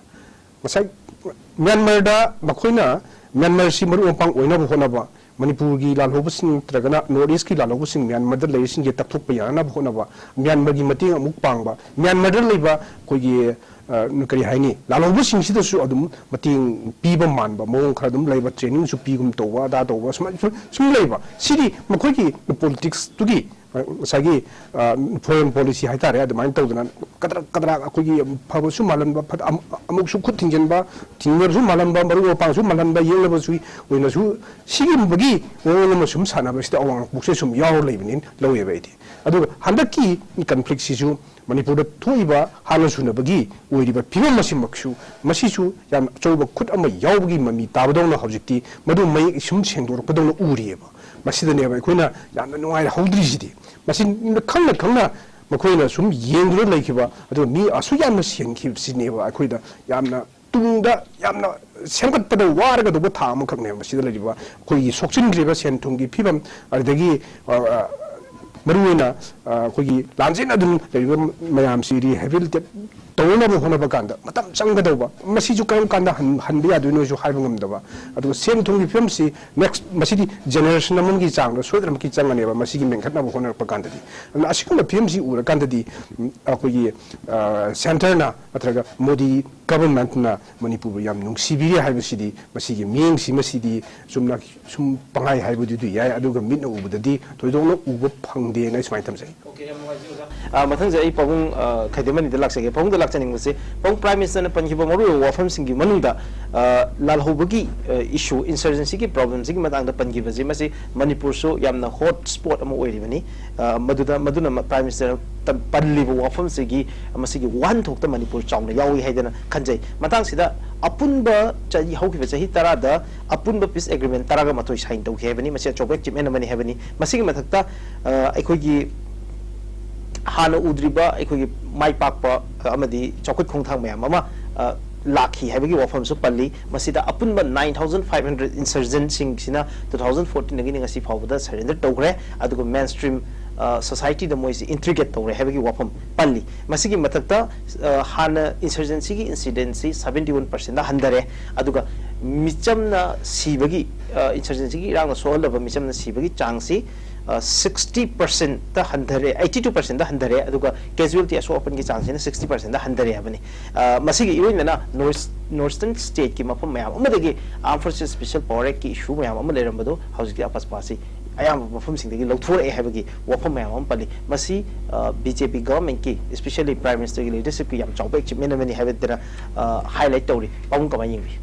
ꯉꯁꯥꯏ ꯃ꯭ꯌꯥꯟꯃꯥꯔꯗ ꯃꯈꯣꯏꯅ ꯃ꯭ꯌꯥꯟꯃꯥꯔꯁꯤ ꯃꯔꯨꯞ ꯃꯄꯥꯡ ꯑꯣꯏꯅꯕ ꯍꯣꯠꯅꯕ, ꯃꯅꯤꯄꯨꯔꯒꯤ ꯂꯥꯜꯍꯧꯕꯁꯤꯡ ꯅꯠꯇ꯭ꯔꯒꯅ North Eastꯀꯤ ꯂꯥꯜꯍꯧꯕꯁꯤꯡ ꯃ꯭ꯌꯥꯟꯃꯥꯔꯗ ꯂꯩꯔꯤꯁꯤꯡꯁꯦ ꯇꯛꯊꯣꯛꯄ ꯌꯥꯅꯅꯕ ꯍꯣꯠꯅꯕ, ꯃ꯭ꯌꯥꯟꯃꯥꯔꯒꯤ ꯃꯇꯦꯡ ꯑꯃꯨꯛ ꯄꯥꯡꯕ, ꯃ꯭ꯌꯥꯟꯃꯥꯔꯗ ꯂꯩꯕ ꯑꯩꯈꯣꯏꯒꯤ, ꯑ, ꯀꯔꯤ ꯍꯥꯏꯅꯤ, ꯂꯥꯜꯍꯧꯕꯁꯤꯡꯁꯤꯗꯁꯨ ꯑꯗꯨꯝ ꯃꯇꯦꯡ ꯄꯤꯕ ꯃꯥꯟꯕ ꯃꯑꯣꯡ ꯈꯔ ꯑꯗꯨꯝ ꯂꯩꯕ, trainingꯁꯨ ꯄꯤꯒꯨꯝ ꯇꯧꯕ, ꯑꯗꯥ ꯇꯧꯕ, ꯁꯨꯃꯥꯏꯅ ꯁꯨꯝ, ꯁꯨꯝ ꯂꯩꯕ꯫ ꯁꯤꯗꯤ ꯃꯈꯣꯏꯒꯤ politicsꯇꯨꯒꯤ ꯉꯁꯥꯏꯒꯤ ꯐꯣꯔꯦꯟ ꯄꯣꯂꯤꯁꯤ ꯍꯥꯏꯇꯥꯔꯦ, ꯑꯗꯨꯃꯥꯏꯅ ꯇꯧꯗꯅ ꯀꯗ꯭ꯔꯛ ꯀꯗ꯭ꯔꯛ ꯑꯩꯈꯣꯏꯒꯤ ꯐꯕꯁꯨ ꯃꯥꯜꯍꯟꯕ, ꯐꯠ-, ꯑꯃꯨꯛ-, ꯑꯃꯨꯛꯁꯨ ꯈꯨꯠ ꯊꯤꯡꯖꯤꯟꯕ, ꯊꯤꯡꯅꯕꯁꯨ ꯃꯥꯜꯍꯟꯕ, ꯃꯔꯨꯞ ꯃꯄꯥꯡꯁꯨ ꯃꯥꯜꯍꯟꯕ, ꯌꯦꯡꯅꯕꯁꯨ ꯑꯣꯏꯅꯁꯨ ꯁꯤꯒꯨꯝꯕꯒꯤ ꯃꯑꯣꯡ ꯑꯃ ꯁꯨꯝ ꯁꯥꯟꯅꯕꯁꯤꯗ ꯑꯋꯥꯡ ꯅꯣꯡꯄꯣꯛꯁꯦ ꯁꯨꯝ ꯌꯥꯎꯔ ꯂꯩꯕꯅꯤꯅ ꯂꯧꯋꯦꯕ ꯑꯩꯗꯤ꯫ ꯑꯗꯨꯒ ꯍꯟꯗꯛꯀꯤ ꯀꯟꯐ꯭ꯂꯤꯛꯁꯤꯁꯨ ꯃꯅꯤꯄꯨꯔꯗ ꯊꯣꯛꯏꯕ ꯍꯥꯟꯅ ꯁꯨꯅꯕꯒꯤ ꯑꯣꯏꯔꯤꯕ ꯐꯤꯕꯝ ꯑꯁꯤꯃꯛꯁꯨ, ꯃꯁꯤꯁꯨ ꯌꯥꯝ ꯑꯆꯧꯕ ꯈꯨꯠ ꯑꯃ ꯌꯥꯎꯕꯒꯤ ꯃꯃꯤ ꯇꯥꯕꯗꯧꯅ ꯍꯧꯖꯤꯛꯇꯤ ꯃꯗꯨ ꯃꯌꯦꯛ ꯁꯨꯝ ꯁꯦꯡꯗꯣꯔꯛꯄꯗꯧꯅ ꯎꯔꯤꯑꯕ꯫ ꯃꯁꯤꯗꯅꯦꯕ ꯑꯩꯈꯣꯏꯅ ꯌꯥꯝꯅ ꯅꯨꯡꯉꯥꯏꯍꯧꯗ꯭ꯔꯤꯁꯤꯗꯤ꯫ ꯃꯁꯤ ꯈꯪꯅ ꯈꯪꯅ ꯃꯈꯣꯏꯅ ꯁꯨꯝ ꯌꯦꯡꯗꯨꯅ ꯂꯩꯈꯤꯕ, ꯑꯗꯨꯒ ꯃꯤ ꯑꯁꯨꯛ ꯌꯥꯝꯅ ꯁꯤꯍꯟꯈꯤꯕꯁꯤꯅꯦꯕ ꯑꯩꯈꯣꯏꯗ ꯌꯥꯝꯅ ꯇꯨꯡꯗ ꯌꯥꯝꯅ ꯁꯦꯝꯒꯠꯄꯗ ꯋꯥꯔꯒꯗꯧꯕ ꯊꯥꯛ ꯑꯃꯈꯛꯅꯦꯕ ꯃꯁꯤꯗ ꯂꯩꯔꯤꯕ ꯑꯩꯈꯣꯏꯒꯤ ꯁꯣꯛꯆꯤꯟꯈ꯭ꯔꯤꯕ ꯁꯦꯟ ꯊꯨꯝꯒꯤ ꯐꯤꯕꯝ, ꯑꯗꯨꯗꯒꯤ, ꯑ, ꯑ, ꯃꯔꯨꯑꯣꯏꯅ, ꯑ, ꯑꯩꯈꯣꯏꯒꯤ ꯂꯥꯟꯖꯦꯟꯅꯗꯨꯅ ꯂꯩꯔꯤꯕ ꯃꯌꯥꯝꯁꯤ rehabilitate ꯇꯧꯅꯕ ꯍꯣꯠꯅꯕ ꯀꯥꯟꯗ ꯃꯇꯝ ꯆꯪꯒꯗꯧꯕ, ꯃꯁꯤꯁꯨ ꯀꯔꯝ ꯀꯥꯟꯗ ꯍꯟ-, ꯍꯟꯕ ꯌꯥꯗꯣꯏꯅꯣꯁꯨ ꯍꯥꯏꯕ ꯉꯝꯗꯕ, ꯑꯗꯨꯒ ꯁꯦꯟ ꯊꯨꯝꯒꯤ ꯐꯤꯕꯝꯁꯤ next, ꯃꯁꯤꯗꯤ generation ꯑꯃꯒꯤ ꯆꯥꯡꯗ ꯁꯣꯏꯗꯅꯃꯛꯀꯤ ꯆꯪꯒꯅꯦꯕ ꯃꯁꯤꯒꯤ ꯃꯦꯟꯈꯠꯅꯕ ꯍꯣꯠꯅꯔꯛꯄ ꯀꯥꯟꯗꯗꯤ꯫ ꯑꯗꯨꯅ ꯑꯁꯤꯒꯨꯝꯕ ꯐꯤꯕꯝꯁꯤ ꯎꯔꯀꯥꯟꯗꯗꯤ, ꯎꯝ, ꯑꯩꯈꯣꯏꯒꯤ, ꯑ, centreꯅ ꯅꯠꯇ꯭ꯔꯒ ꯃꯣꯗꯤ governmentꯅ ꯃꯅꯤꯄꯨꯔꯕꯨ ꯌꯥꯝ ꯅꯨꯡꯁꯤꯕꯤꯔꯤ ꯍꯥꯏꯕꯁꯤꯗꯤ ꯃꯁꯤꯒꯤ ꯃꯤꯠꯌꯦꯡꯁꯤꯃꯁꯤꯗꯤ ꯆꯨꯝꯅ ꯁꯨꯝ ꯄꯪꯍꯥꯏ ꯍꯥꯏꯕꯗꯨꯗꯤ ꯌꯥꯏ, ꯑꯗꯨꯒ ꯃꯤꯠꯅ ꯎꯕꯗꯗꯤ ꯊꯣꯏꯗꯣꯛꯅ ꯎꯕ ꯐꯪꯗꯦꯅ ꯑꯩ ꯁꯨꯃꯥꯏꯅ ꯊꯝꯖꯩ꯫ ꯑꯣꯀꯦ, ꯌꯥꯝ ꯅꯨꯡꯉꯥꯏꯖꯩ ꯑꯣꯖꯥ꯫ ꯑ, ꯃꯊꯪꯁꯦ ꯑꯩ ꯄꯥꯕꯨꯡ, ꯑ, ꯈꯥꯏꯗꯦꯝꯃꯅꯤꯗ ꯂꯥꯛꯆꯒꯦ꯫ ꯄꯥꯕꯨꯡꯗ ꯂꯥꯛꯆꯅꯤꯡꯕꯁꯦ, ꯄꯥꯕꯨꯡ Prime Ministerꯅ ꯄꯟꯈꯤꯕ ꯃꯔꯨꯑꯣꯏꯕ ꯋꯥꯐꯝꯁꯤꯡꯒꯤ ꯃꯅꯨꯡꯗ, ꯑ, ꯂꯥꯜꯍꯧꯕꯒꯤ, ꯑ, issue, insurgencyꯒꯤ problemꯁꯤꯒꯤ ꯃꯇꯥꯡꯗ ꯄꯟꯈꯤꯕꯁꯤ, ꯃꯁꯤ ꯃꯅꯤꯄꯨꯔꯁꯨ ꯌꯥꯝꯅ hot spot ꯑꯃ ꯑꯣꯏꯔꯤꯕꯅꯤ꯫ ꯑ, ꯃꯗꯨꯗ, ꯃꯗꯨꯅ ꯃ-, Prime Ministerꯅ ꯇ-, ꯄꯜꯂꯤꯕ ꯋꯥꯐꯝꯁꯤꯒꯤ, ꯃꯁꯤꯒꯤ ꯋꯥꯍꯟꯊꯣꯛꯇ ꯃꯅꯤꯄꯨꯔ ꯆꯥꯎꯅ ꯌꯥꯎꯏ ꯍꯥꯏꯗꯅ ꯈꯟꯖꯩ꯫ ꯃꯇꯥꯡꯁꯤꯗ ꯑꯄꯨꯟꯕ ꯆꯍꯤ, ꯍꯧꯈꯤꯕ ꯆꯍꯤ ꯇꯔꯥꯗ ꯑꯄꯨꯟꯕ peace agreement ꯇꯔꯥꯒ ꯃꯥꯊꯣꯏ sign ꯇꯧꯈꯤ ꯍꯥꯏꯕꯅꯤ꯫ ꯃꯁꯤ ꯑꯆꯧꯕ achievement ꯑꯃꯅꯤ ꯍꯥꯏꯕꯅꯤ꯫ ꯃꯁꯤꯒꯤ ꯃꯊꯛꯇ, ꯑ, ꯑꯩꯈꯣꯏꯒꯤ ꯍꯥꯟꯅ ꯎꯗ꯭ꯔꯤꯕ ꯑꯩꯈꯣꯏꯒꯤ ꯃꯥꯏ ꯄꯥꯛꯄ ꯑꯃꯗꯤ ꯆꯥꯎꯈꯠ ꯈꯣꯡꯊꯥꯡ ꯃꯌꯥꯝ ꯑꯃ, ꯑ, ꯂꯥꯛꯈꯤ ꯍꯥꯏꯕꯒꯤ ꯋꯥꯐꯝꯁꯨ ꯄꯜꯂꯤ꯫ ꯃꯁꯤꯗ ꯑꯄꯨꯟꯕ nine thousand five hundred insurgentꯁꯤꯡꯁꯤꯅ two thousand fourteenꯗꯒꯤꯅ ꯉꯁꯤ ꯐꯥꯎꯕꯗ surrender ꯇꯧꯈ꯭ꯔꯦ꯫ ꯑꯗꯨꯒ mainstream, ꯑ, societyꯗ ꯃꯣꯏꯁꯤ integrate ꯇꯧꯔꯦ ꯍꯥꯏꯕꯒꯤ ꯋꯥꯐꯝ ꯄꯜꯂꯤ꯫ ꯃꯁꯤꯒꯤ ꯃꯊꯛꯇ, ꯑ, ꯍꯥꯟꯅ insurgencyꯒꯤ incidentꯁꯤ seventy one percentꯗ ꯍꯟꯊꯔꯦ꯫ ꯑꯗꯨꯒ ꯃꯤꯆꯝꯅ ꯁꯤꯕꯒꯤ, ꯑ, insurgencyꯒꯤ ꯏꯔꯥꯡꯅ ꯁꯣꯛꯍꯜꯂꯕ ꯃꯤꯆꯝꯅ ꯁꯤꯕꯒꯤ ꯆꯥꯡꯁꯤ, ꯑ, sixty percentꯇ ꯍꯟꯊꯔꯦ, eighty two percentꯇ ꯍꯟꯊꯔꯦ꯫ ꯑꯗꯨꯒ casualty, ꯑꯁꯣꯛ ꯑꯄꯟꯒꯤ ꯆꯥꯡꯁꯤꯅ sixty percentꯇ ꯍꯟꯊꯔꯦ ꯍꯥꯏꯕꯅꯤ꯫ ꯑ, ꯃꯁꯤꯒꯤ ꯏꯔꯣꯏꯅꯅ North, Northern stateꯀꯤ ꯃꯐꯝ ꯃꯌꯥꯝ ꯑꯃꯗꯒꯤ Armed Forces Special Power Actꯀꯤ issue ꯃꯌꯥꯝ ꯑꯃ ꯂꯩꯔꯝꯕꯗꯨ ꯍꯧꯖꯤꯛꯇꯤ ꯑꯄꯁꯄꯥꯁꯤ ꯑꯌꯥꯝꯕ ꯃꯐꯝꯁꯤꯡꯗꯒꯤ ꯂꯧꯊꯣꯔꯛꯑꯦ ꯍꯥꯏꯕꯒꯤ ꯋꯥꯐꯝ ꯃꯌꯥꯝ ꯑꯃ ꯄꯜꯂꯤ꯫ ꯃꯁꯤ ꯕꯤ ꯖꯦ ꯄꯤ ꯒꯚꯔꯟꯃꯦꯟꯠꯀꯤ, especially Prime Ministerꯒꯤ leadershipꯀꯤ ꯌꯥꯝ ꯆꯥꯎꯕ achievement ꯑꯃꯅꯤ ꯍꯥꯏꯕꯗꯨꯅ highlight ꯇꯧꯔꯤ꯫ ꯄꯥꯕꯨꯡ ꯀꯃꯥꯏꯅ ꯌꯦꯡꯕꯤ?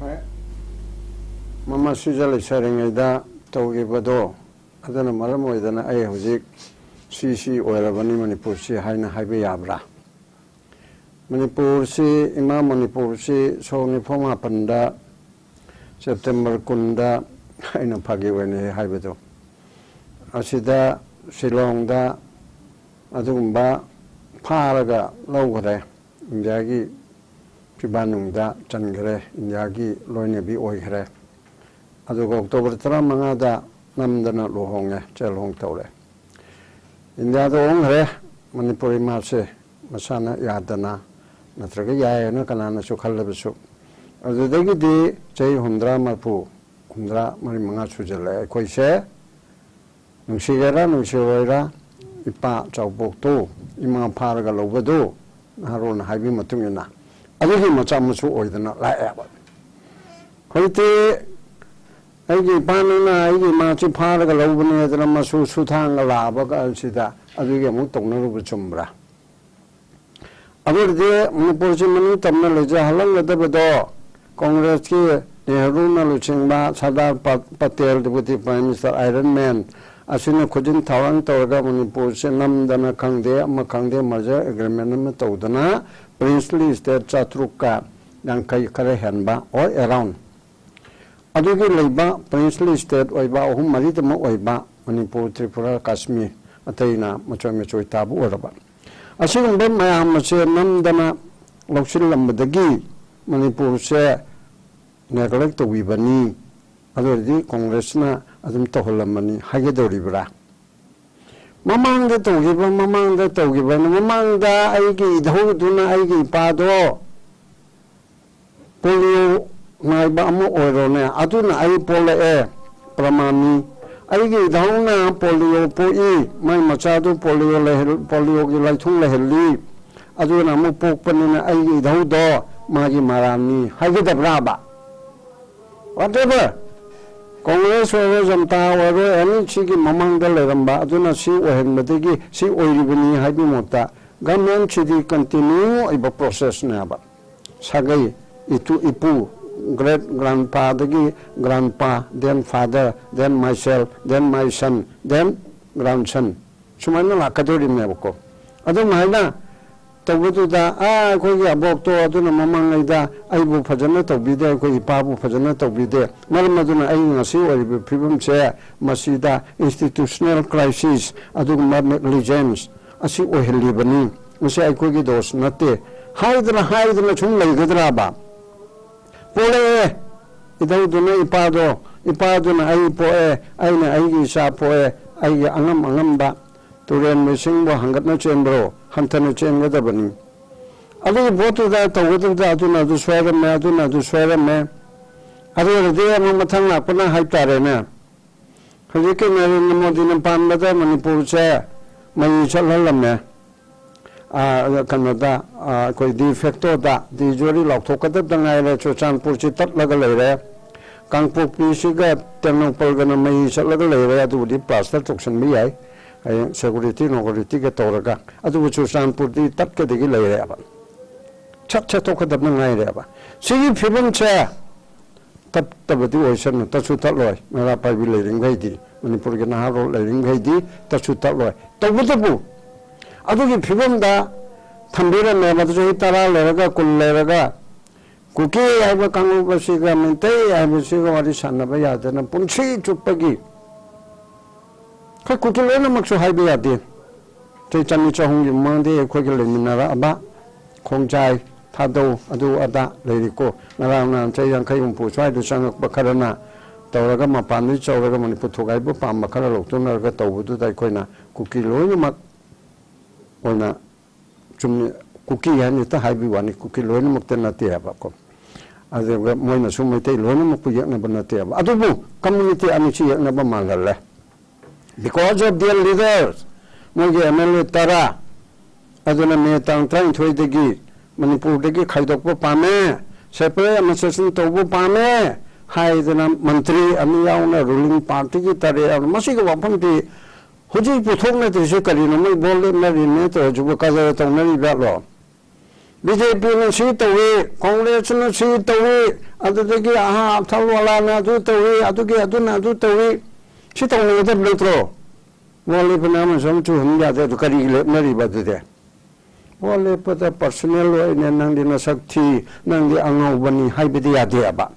ꯍꯣꯏ, ꯃꯃꯥ ꯁꯤꯖ ꯂꯩꯁꯥꯔꯤꯉꯩꯗ ꯇꯧꯈꯤꯕꯗꯣ ꯑꯗꯨꯅ ꯃꯔꯝ ꯑꯣꯏꯗꯅ ꯑꯩ ꯍꯧꯖꯤꯛ ꯁꯤ ꯁꯤ ꯑꯣꯏꯔꯕꯅꯤ ꯃꯅꯤꯄꯨꯔꯁꯤ ꯍꯥꯏꯅ ꯍꯥꯏꯕ ꯌꯥꯕ꯭ꯔꯥ? ꯃꯅꯤꯄꯨꯔꯁꯤ, ꯏꯃꯥ ꯃꯅꯤꯄꯨꯔꯁꯤ ꯁꯣꯛ ꯅꯤꯐꯨ ꯃꯥꯄꯟꯗ, ꯁꯦꯞꯇꯦꯝꯕꯔ ꯀꯨꯟꯗ, ꯑꯩꯅ ꯐꯥꯒꯤ ꯑꯣꯏꯅ ꯍꯦꯛ ꯍꯥꯏꯕꯗꯣ, ꯑꯁꯤꯗ ꯁꯤꯂꯣꯡꯗ ꯑꯗꯨꯒꯨꯝꯕ ꯐꯥꯔꯒ ꯂꯧꯈ꯭ꯔꯦ꯫ ꯏꯟꯗꯤꯌꯥꯒꯤ ꯐꯤꯕꯥꯟꯅꯨꯡꯗ ꯆꯟꯈ꯭ꯔꯦ, ꯏꯟꯗꯤꯌꯥꯒꯤ ꯂꯣꯏꯅꯕꯤ ꯑꯣꯏꯈ꯭ꯔꯦ꯫ ꯑꯗꯨꯒ ꯑꯣꯛꯇꯣꯕꯔ ꯇꯔꯥꯃꯉꯥꯗ ꯅꯝꯗꯅ ꯂꯨꯍꯣꯡꯉꯦ, ꯆꯦꯜꯍꯣꯡ ꯇꯧꯔꯦ꯫ ꯏꯟꯗꯤꯌꯥꯗ ꯑꯣꯟꯈ꯭ꯔꯦ ꯃꯅꯤꯄꯨꯔ ꯏꯃꯥꯁꯦ, ꯃꯁꯥꯅ ꯌꯥꯗꯅ, ꯅꯠꯇ꯭ꯔꯒ ꯌꯥꯏ ꯍꯥꯏꯅ ꯀꯅꯥꯅꯁꯨ ꯈꯜꯂꯕꯁꯨ꯫ ꯑꯗꯨꯗꯒꯤꯗꯤ ꯆꯍꯤ ꯍꯨꯝꯗ꯭ꯔꯥ ꯃꯔꯐꯨ, ꯍꯨꯝꯗ꯭ꯔꯥ ꯃꯔꯤ ꯃꯉꯥ ꯁꯨꯖꯜꯂꯛꯑꯦ ꯑꯩꯈꯣꯏꯁꯦ꯫ ꯅꯨꯡꯁꯤꯒꯦꯔꯥ ꯅꯨꯡꯁꯤꯔꯣꯏꯔꯥ, ꯏꯄꯥ ꯆꯥꯎꯄꯣꯛꯇꯨ, ꯏꯃꯥ ꯐꯥꯔꯒ ꯂꯧꯕꯗꯨ, ꯅꯍꯥꯔꯣꯜꯅ ꯍꯥꯏꯕꯒꯤ ꯃꯇꯨꯡ ꯏꯟꯅ ꯑꯗꯨꯒꯤ ꯃꯆꯥ ꯃꯁꯨ ꯑꯣꯏꯗꯅ ꯂꯥꯛꯑꯦꯕ꯫ ꯍꯧꯖꯤꯛꯇꯤ ꯑꯩꯒꯤ ꯏꯄꯥꯅꯤꯅ ꯑꯩꯒꯤ ꯏꯃꯥꯁꯤ ꯐꯥꯔꯒ ꯂꯧꯕꯅꯦꯗꯅ ꯃꯁꯨ ꯁꯨꯊꯥꯡꯒ ꯂꯥꯛꯑꯕ ꯀꯥꯟꯁꯤꯗ ꯑꯗꯨꯒꯤ ꯑꯃꯨꯛ ꯇꯧꯅꯔꯨꯕ ꯆꯨꯝꯕ꯭ꯔꯥ? ꯑꯗꯨ ꯑꯣꯏꯔꯗꯤ ꯃꯅꯤꯄꯨꯔꯁꯤ ꯃꯅꯤꯡ ꯇꯝꯅ ꯂꯩꯖꯍꯜꯂꯝꯒꯗꯕꯗꯣ ꯀꯣꯡꯒ꯭ꯔꯦꯁꯀꯤ ꯅꯦꯍꯔꯨꯅ ꯂꯨꯆꯤꯡꯕ ꯁꯔꯗꯥꯔ ꯄ-, Patel, Deputy Prime Minister, Iron Man, ꯑꯁꯤꯅ ꯈꯨꯖꯤꯟ ꯊꯧꯔꯥꯡ ꯇꯧꯔꯒ ꯃꯅꯤꯄꯨꯔꯁꯦ ꯅꯝꯗꯅ ꯈꯪꯗꯦ, ꯑꯃ ꯈꯪꯗꯦ, merger agreement ꯑꯃ ꯇꯧꯗꯅ princely state ꯆꯥꯇ꯭ꯔꯨꯛꯀ ꯌꯥꯡꯈꯩ ꯈꯔ ꯍꯦꯟꯕ, or around, ꯑꯗꯨꯒꯤ ꯂꯩꯕ princely state ꯑꯣꯏꯕ ꯑꯍꯨꯝ ꯃꯔꯤꯗꯃꯛ ꯑꯣꯏꯕ ꯃꯅꯤꯄꯨꯔ, ꯇ꯭ꯔꯤꯄꯨꯔꯥ, ꯀꯥꯁꯃꯤꯔ, ꯑꯇꯩꯅ ꯃꯆꯣꯏ ꯃꯆꯣꯏ ꯇꯥꯕ ꯑꯣꯏꯔꯕ꯫ ꯑꯁꯤꯒꯨꯝꯕ ꯃꯌꯥꯝ ꯑꯁꯦ ꯅꯝꯗꯅ ꯂꯧꯁꯤꯜꯂꯝꯕꯗꯒꯤ ꯃꯅꯤꯄꯨꯔꯁꯦ neglect ꯇꯧꯕꯤꯕꯅꯤ꯫ ꯑꯗꯨ ꯑꯣꯏꯔꯗꯤ ꯀꯣꯡꯒ꯭ꯔꯦꯁꯅ ꯑꯗꯨꯝ ꯇꯧꯍꯜꯂꯝꯕꯅꯤ ꯍꯥꯏꯒꯗꯧꯔꯤꯕ꯭ꯔꯥ? ꯃꯃꯥꯡꯗ ꯇꯧꯈꯤꯕ, ꯃꯃꯥꯡꯗ ꯇꯧꯈꯤꯕ, ꯃꯃꯥꯡꯗ ꯑꯩꯒꯤ ꯏꯙꯧꯗꯨꯅ ꯑꯩꯒꯤ ꯏꯄꯥꯗꯣ ꯄꯣꯂꯤꯑꯣ ꯅꯥꯏꯕ ꯑꯃ ꯑꯣꯏꯔꯣꯅꯦ, ꯑꯗꯨꯅ ꯑꯩ ꯄꯣꯛꯂꯛꯑꯦ, ꯄ꯭ꯔꯃꯥꯟꯅꯤ꯫ ꯑꯩꯒꯤ ꯏꯙꯧꯅ ꯄꯣꯂꯤꯑꯣ ꯄꯣꯛꯏ, ꯃꯥꯏ ꯃꯆꯥꯗꯨ ꯄꯣꯂꯤꯑꯣ ꯂꯩꯍꯜ-, ꯄꯣꯂꯤꯑꯣꯒꯤ ꯂꯥꯏꯊꯨꯡ ꯂꯩꯍꯜꯂꯤ, ꯑꯗꯨꯅ ꯑꯃꯨꯛ ꯄꯣꯛꯄꯅꯤꯅ ꯑꯩꯒꯤ ꯏꯙꯧꯗꯣ ꯃꯥꯒꯤ ꯃꯔꯥꯟꯅꯤ ꯍꯥꯏꯒꯗꯕ꯭ꯔꯥꯕ? Whatever, ꯀꯣꯡꯒ꯭ꯔꯦꯁ ꯑꯣꯏꯔꯣ, ꯖꯅꯇꯥ ꯑꯣꯏꯔꯣ, ꯑꯦꯅꯤ ꯁꯤꯒꯤ ꯃꯃꯥꯡꯗ ꯂꯩꯔꯝꯕ ꯑꯗꯨꯅ ꯁꯤ ꯑꯣꯏꯍꯟꯕꯗꯒꯤ ꯁꯤ ꯑꯣꯏꯔꯤꯕꯅꯤ ꯍꯥꯏꯕꯒꯤ ꯃꯍꯨꯠꯇ, ꯒꯃꯦꯟꯁꯤꯗꯤ ꯀꯟꯇꯤꯅ꯭ꯌꯨ ꯑꯣꯏꯕ ꯄ꯭ꯔꯣꯁꯦꯁꯅꯦꯕ꯫ ꯁꯥꯒꯩ, ꯏꯇꯨ, ꯏꯄꯨ, ꯒ꯭ꯔꯦꯠ ꯒ꯭ꯔꯥꯟꯐꯥꯗꯒꯤ grandpa, then father, then myself, then my son, then grandson, ꯁꯨꯃꯥꯏꯅ ꯂꯥꯛꯀꯗꯧꯔꯤꯕꯅꯦꯕꯀꯣ꯫ ꯑꯗꯨꯝ ꯍꯥꯏꯅ ꯇꯧꯕꯗꯨꯗ, ꯑꯥ, ꯑꯩꯈꯣꯏꯒꯤ ꯑꯕꯣꯛꯇꯣ ꯑꯗꯨꯅ ꯃꯃꯥꯡꯉꯩꯗ ꯑꯩꯕꯨ ꯐꯖꯅ ꯇꯧꯕꯤꯗꯦ, ꯑꯩꯈꯣꯏ ꯏꯄꯥꯕꯨ ꯐꯖꯅ ꯇꯧꯕꯤꯗꯦ, ꯃꯔꯝ ꯑꯗꯨꯅ ꯑꯩ ꯉꯁꯤ ꯑꯣꯏꯔꯤꯕ ꯐꯤꯕꯝꯁꯦ, ꯃꯁꯤꯗ ꯏꯟꯁꯇꯤꯇ꯭ꯌꯨꯁꯅꯦꯜ ꯀ꯭ꯔꯥꯏꯁꯤꯁ, ꯑꯗꯨꯒꯨꯝꯕ ꯅꯦꯒ꯭ꯂꯤꯖꯦꯟꯁ ꯑꯁꯤ ꯑꯣꯏꯍꯜꯂꯤꯕꯅꯤ꯫ ꯃꯁꯤ ꯑꯩꯈꯣꯏꯒꯤ ꯗꯣꯁ ꯅꯠꯇꯦ꯫ ꯍꯥꯏꯗꯅ ꯍꯥꯏꯗꯅ ꯁꯨꯝ ꯂꯩꯒꯗ꯭ꯔꯕ? ꯄꯣꯛꯂꯛꯑꯦ, ꯏꯙꯧꯗꯨꯅ ꯏꯄꯥꯗꯣ, ꯏꯄꯥꯗꯨꯅ ꯑꯩ ꯄꯣꯛꯑꯦ, ꯑꯩꯅ ꯑꯩꯒꯤ ꯏꯆꯥ ꯄꯣꯛꯑꯦ, ꯑꯩꯒꯤ ꯑꯉꯝ ꯑꯉꯝꯕ ꯇꯨꯔꯦꯟꯕ ꯏꯁꯤꯡꯕꯨ ꯍꯪꯒꯠꯅ ꯆꯦꯟꯕ꯭ꯔꯣ? ꯍꯟꯊꯅ ꯆꯦꯟꯒꯗꯕꯅꯤ꯫ ꯑꯗꯨꯒꯤ ꯄꯣꯠꯇꯨꯗ ꯇꯧꯒꯗꯕꯗ ꯑꯗꯨꯅ ꯑꯗꯨ ꯁꯣꯏꯔꯝꯃꯦ, ꯑꯗꯨꯅ ꯑꯗꯨ ꯁꯣꯏꯔꯝꯃꯦ꯫ ꯑꯗꯨ ꯑꯣꯏꯔꯗꯤ ꯑꯃꯨꯛ ꯃꯊꯪ ꯂꯥꯛꯄꯅ ꯍꯥꯏꯇꯥꯔꯦꯅꯦ, ꯍꯧꯖꯤꯛꯀꯤ ꯅꯔꯦꯟꯗ꯭ꯔ ꯃꯣꯗꯤꯅ ꯄꯥꯟꯕꯗ ꯃꯅꯤꯄꯨꯔꯁꯦ ꯃꯩ ꯆꯠꯍꯜꯂꯝꯃꯦ꯫ ꯑꯥ, ꯀꯩꯅꯣꯗ, ꯑꯥ, ꯑꯩꯈꯣꯏ ꯗꯤ ꯐꯦꯛꯇꯣꯗ, ꯗꯤ ꯖꯣꯔꯤ ꯂꯥꯎꯊꯣꯛꯀꯗꯕꯗ ꯉꯥꯏꯔꯦ꯫ ꯆꯨꯔꯆꯥꯟꯄꯨꯔꯁꯤ ꯇꯠꯂꯒ ꯂꯩꯔꯦ꯫ ꯀꯥꯡꯄꯣꯛꯄꯤꯁꯤꯒ ꯇꯦꯡꯅꯧꯄꯜꯒꯅ ꯃꯩ ꯆꯠꯂꯒ ꯂꯩꯔꯦ꯫ ꯑꯗꯨꯕꯨꯗꯤ ꯄ꯭ꯂꯥꯁꯇꯔ ꯇꯧꯁꯟꯕ ꯌꯥꯏ꯫ ꯍꯌꯦꯡ ꯁꯦꯀꯨꯔꯤꯇꯤ ꯅꯣꯀꯨꯔꯤꯇꯤꯒ ꯇꯧꯔꯒ꯫ ꯑꯗꯨꯕꯨ ꯆꯨꯔꯆꯥꯟꯄꯨꯔꯗꯤ ꯇꯠꯀꯗꯒꯤ ꯂꯩꯔꯦꯕ꯫ ꯁꯠ ꯁꯦꯠꯇꯣꯛꯀꯗꯕꯅ ꯉꯥꯏꯔꯦꯕ꯫ ꯁꯤꯒꯤ ꯐꯤꯕꯝꯁꯦ ꯇꯠꯇꯕꯗꯤ ꯑꯣꯏꯁꯅꯨ, ꯇꯠꯁꯨ ꯇꯠꯂꯣꯏ꯫ ꯃꯩꯔꯥ ꯄꯥꯏꯕꯤ ꯂꯩꯔꯤꯡꯈꯩꯗꯤ, ꯃꯅꯤꯄꯨꯔꯒꯤ ꯅꯍꯥꯔꯣꯜ ꯂꯩꯔꯤꯡꯈꯩꯗꯤ ꯇꯠꯁꯨ ꯇꯠꯂꯣꯏ꯫ ꯇꯧꯕꯇꯕꯨ ꯑꯗꯨꯒꯤ ꯐꯤꯕꯝꯗ ꯊꯝꯕꯤꯔꯝꯃꯦ꯫ ꯃꯗꯨ ꯆꯍꯤ ꯇꯔꯥ ꯂꯩꯔꯒ, ꯀꯨꯟ ꯂꯩꯔꯒ, ꯀꯨꯀꯤ ꯍꯥꯏꯕ ꯀꯥꯡꯂꯨꯞ ꯑꯁꯤꯒ ꯃꯩꯇꯩ ꯍꯥꯏꯕꯁꯤꯒ ꯋꯥꯔꯤ ꯁꯥꯟꯅꯕ ꯌꯥꯗꯅ ꯄꯨꯟꯁꯤ ꯆꯨꯞꯄꯒꯤ, ꯑꯩꯈꯣꯏ ꯀꯨꯀꯤ ꯂꯣꯏꯅꯃꯛꯁꯨ ꯍꯥꯏꯕ ꯌꯥꯗꯦ꯫ ꯆꯍꯤ ꯆꯅꯤ ꯆꯍꯨꯝꯒꯤ ꯃꯃꯥꯡꯗꯒꯤ ꯑꯩꯈꯣꯏꯒ ꯂꯩꯃꯤꯟꯅꯔꯛꯑꯕ ꯈꯣꯡꯖꯥꯏ, ꯊꯥꯗꯧ, ꯑꯗꯨ ꯑꯗꯥ ꯂꯩꯔꯤꯀꯣ꯫ ꯉꯔꯥꯡ ꯅꯍꯥꯟ ꯆꯍꯤ ꯌꯥꯡꯈꯩ ꯍꯨꯝꯐꯨ ꯁ꯭ꯋꯥꯏꯗ ꯆꯪꯉꯛꯄ ꯈꯔꯅ ꯇꯧꯔꯒ, ꯃꯄꯥꯟꯗꯒꯤ ꯆꯧꯔꯒ ꯃꯅꯤꯄꯨꯔ ꯊꯨꯒꯥꯏꯕ ꯄꯥꯝꯕ ꯈꯔ ꯂꯧꯊꯣꯛꯅꯔꯒ ꯇꯧꯕꯗꯨꯗ ꯑꯩꯈꯣꯏꯅ ꯀꯨꯀꯤ ꯂꯣꯏꯅꯃꯛ ꯑꯣꯏꯅ, ꯆꯨꯝꯅ ꯀꯨꯀꯤ ꯍꯥꯏꯅ ꯍꯦꯛꯇ ꯍꯥꯏꯕꯒꯤ ꯋꯥꯅꯤ, ꯀꯨꯀꯤ ꯂꯣꯏꯅꯃꯛꯇ ꯅꯠꯇꯦ ꯍꯥꯏꯕꯀꯣ꯫ ꯑꯗꯨꯒ ꯃꯣꯏꯅꯁꯨ ꯃꯩꯇꯩ ꯂꯣꯏꯅꯃꯛꯄꯨ ꯌꯦꯛꯅꯕ ꯅꯠꯇꯦꯕ꯫ ꯑꯗꯨꯕꯨ ꯀꯝꯃꯨꯅꯤꯇꯤ ꯑꯅꯤꯁꯤ ꯌꯦꯛꯅꯕ ꯃꯥꯜꯍꯜꯂꯦ꯫ Because of their leaders, ꯃꯣꯏꯒꯤ ꯑꯦꯝ ꯑꯦꯜ ꯑꯦ ꯇꯔꯥ ꯑꯗꯨꯅ ꯃꯦ ꯇꯥꯡ ꯇꯔꯥꯅꯤꯊꯣꯏꯗꯒꯤ ꯃꯅꯤꯄꯨꯔꯗꯒꯤ ꯈꯥꯏꯗꯣꯛꯄ ꯄꯥꯝꯃꯦ, separate administration ꯇꯧꯕ ꯄꯥꯝꯃꯦ, ꯍꯥꯏꯗꯅ ꯃꯟꯇ꯭ꯔꯤ ꯑꯅꯤ ꯌꯥꯎꯅ, ꯔꯨꯂꯤꯡ ꯄꯥꯔꯇꯤꯒꯤ ꯇꯔꯦꯠ ꯌꯥꯎꯅ, ꯃꯁꯤꯒꯤ ꯋꯥꯐꯝꯗꯤ ꯍꯧꯖꯤꯛ ꯄꯨꯊꯣꯛꯅꯗ꯭ꯔꯤꯁꯦ ꯀꯔꯤꯅꯣ? ꯃꯣꯏ ꯚꯣꯠ ꯂꯦꯞꯅꯔꯤꯅꯦ ꯇꯧꯔꯁꯤꯕꯨ ꯀꯗꯔ ꯇꯧꯅꯔꯤꯕꯖꯥꯠꯂꯣ? ꯕꯤ ꯖꯦ ꯄꯤꯅ ꯁꯤ ꯇꯧꯏ, ꯀꯣꯡꯒ꯭ꯔꯦꯁꯅ ꯁꯤ ꯇꯧꯏ, ꯑꯗꯨꯗꯒꯤ ꯑꯍꯥ ꯑꯊꯜ ꯋꯥꯂꯥꯅ ꯑꯗꯨ ꯇꯧꯏ, ꯑꯗꯨꯒꯤ ꯑꯗꯨꯅ ꯑꯗꯨ ꯇꯧꯏ, ꯁꯤ ꯇꯧꯅꯒꯗꯕ ꯅꯠꯇ꯭ꯔꯣ? ꯚꯣꯠ ꯂꯦꯞꯄꯅ ꯑꯃꯁꯨ ꯑꯃꯁꯨ ꯍꯨꯟ ꯌꯥꯗꯦ, ꯑꯗꯨ ꯀꯔꯤꯒꯤ ꯂꯦꯞꯅꯔꯤꯕ ꯑꯗꯨꯗꯤ? ꯚꯣꯠ ꯂꯦꯞꯄꯗ ꯄꯔꯁꯣꯅꯦꯜ ꯑꯣꯏꯅ ꯅꯪꯗꯤ ꯅꯁꯛ ꯊꯤ, ꯅꯪꯗꯤ ꯑꯉꯧꯕꯅꯤ ꯍꯥꯏꯕꯗꯤ ꯌꯥꯗꯦꯕ꯫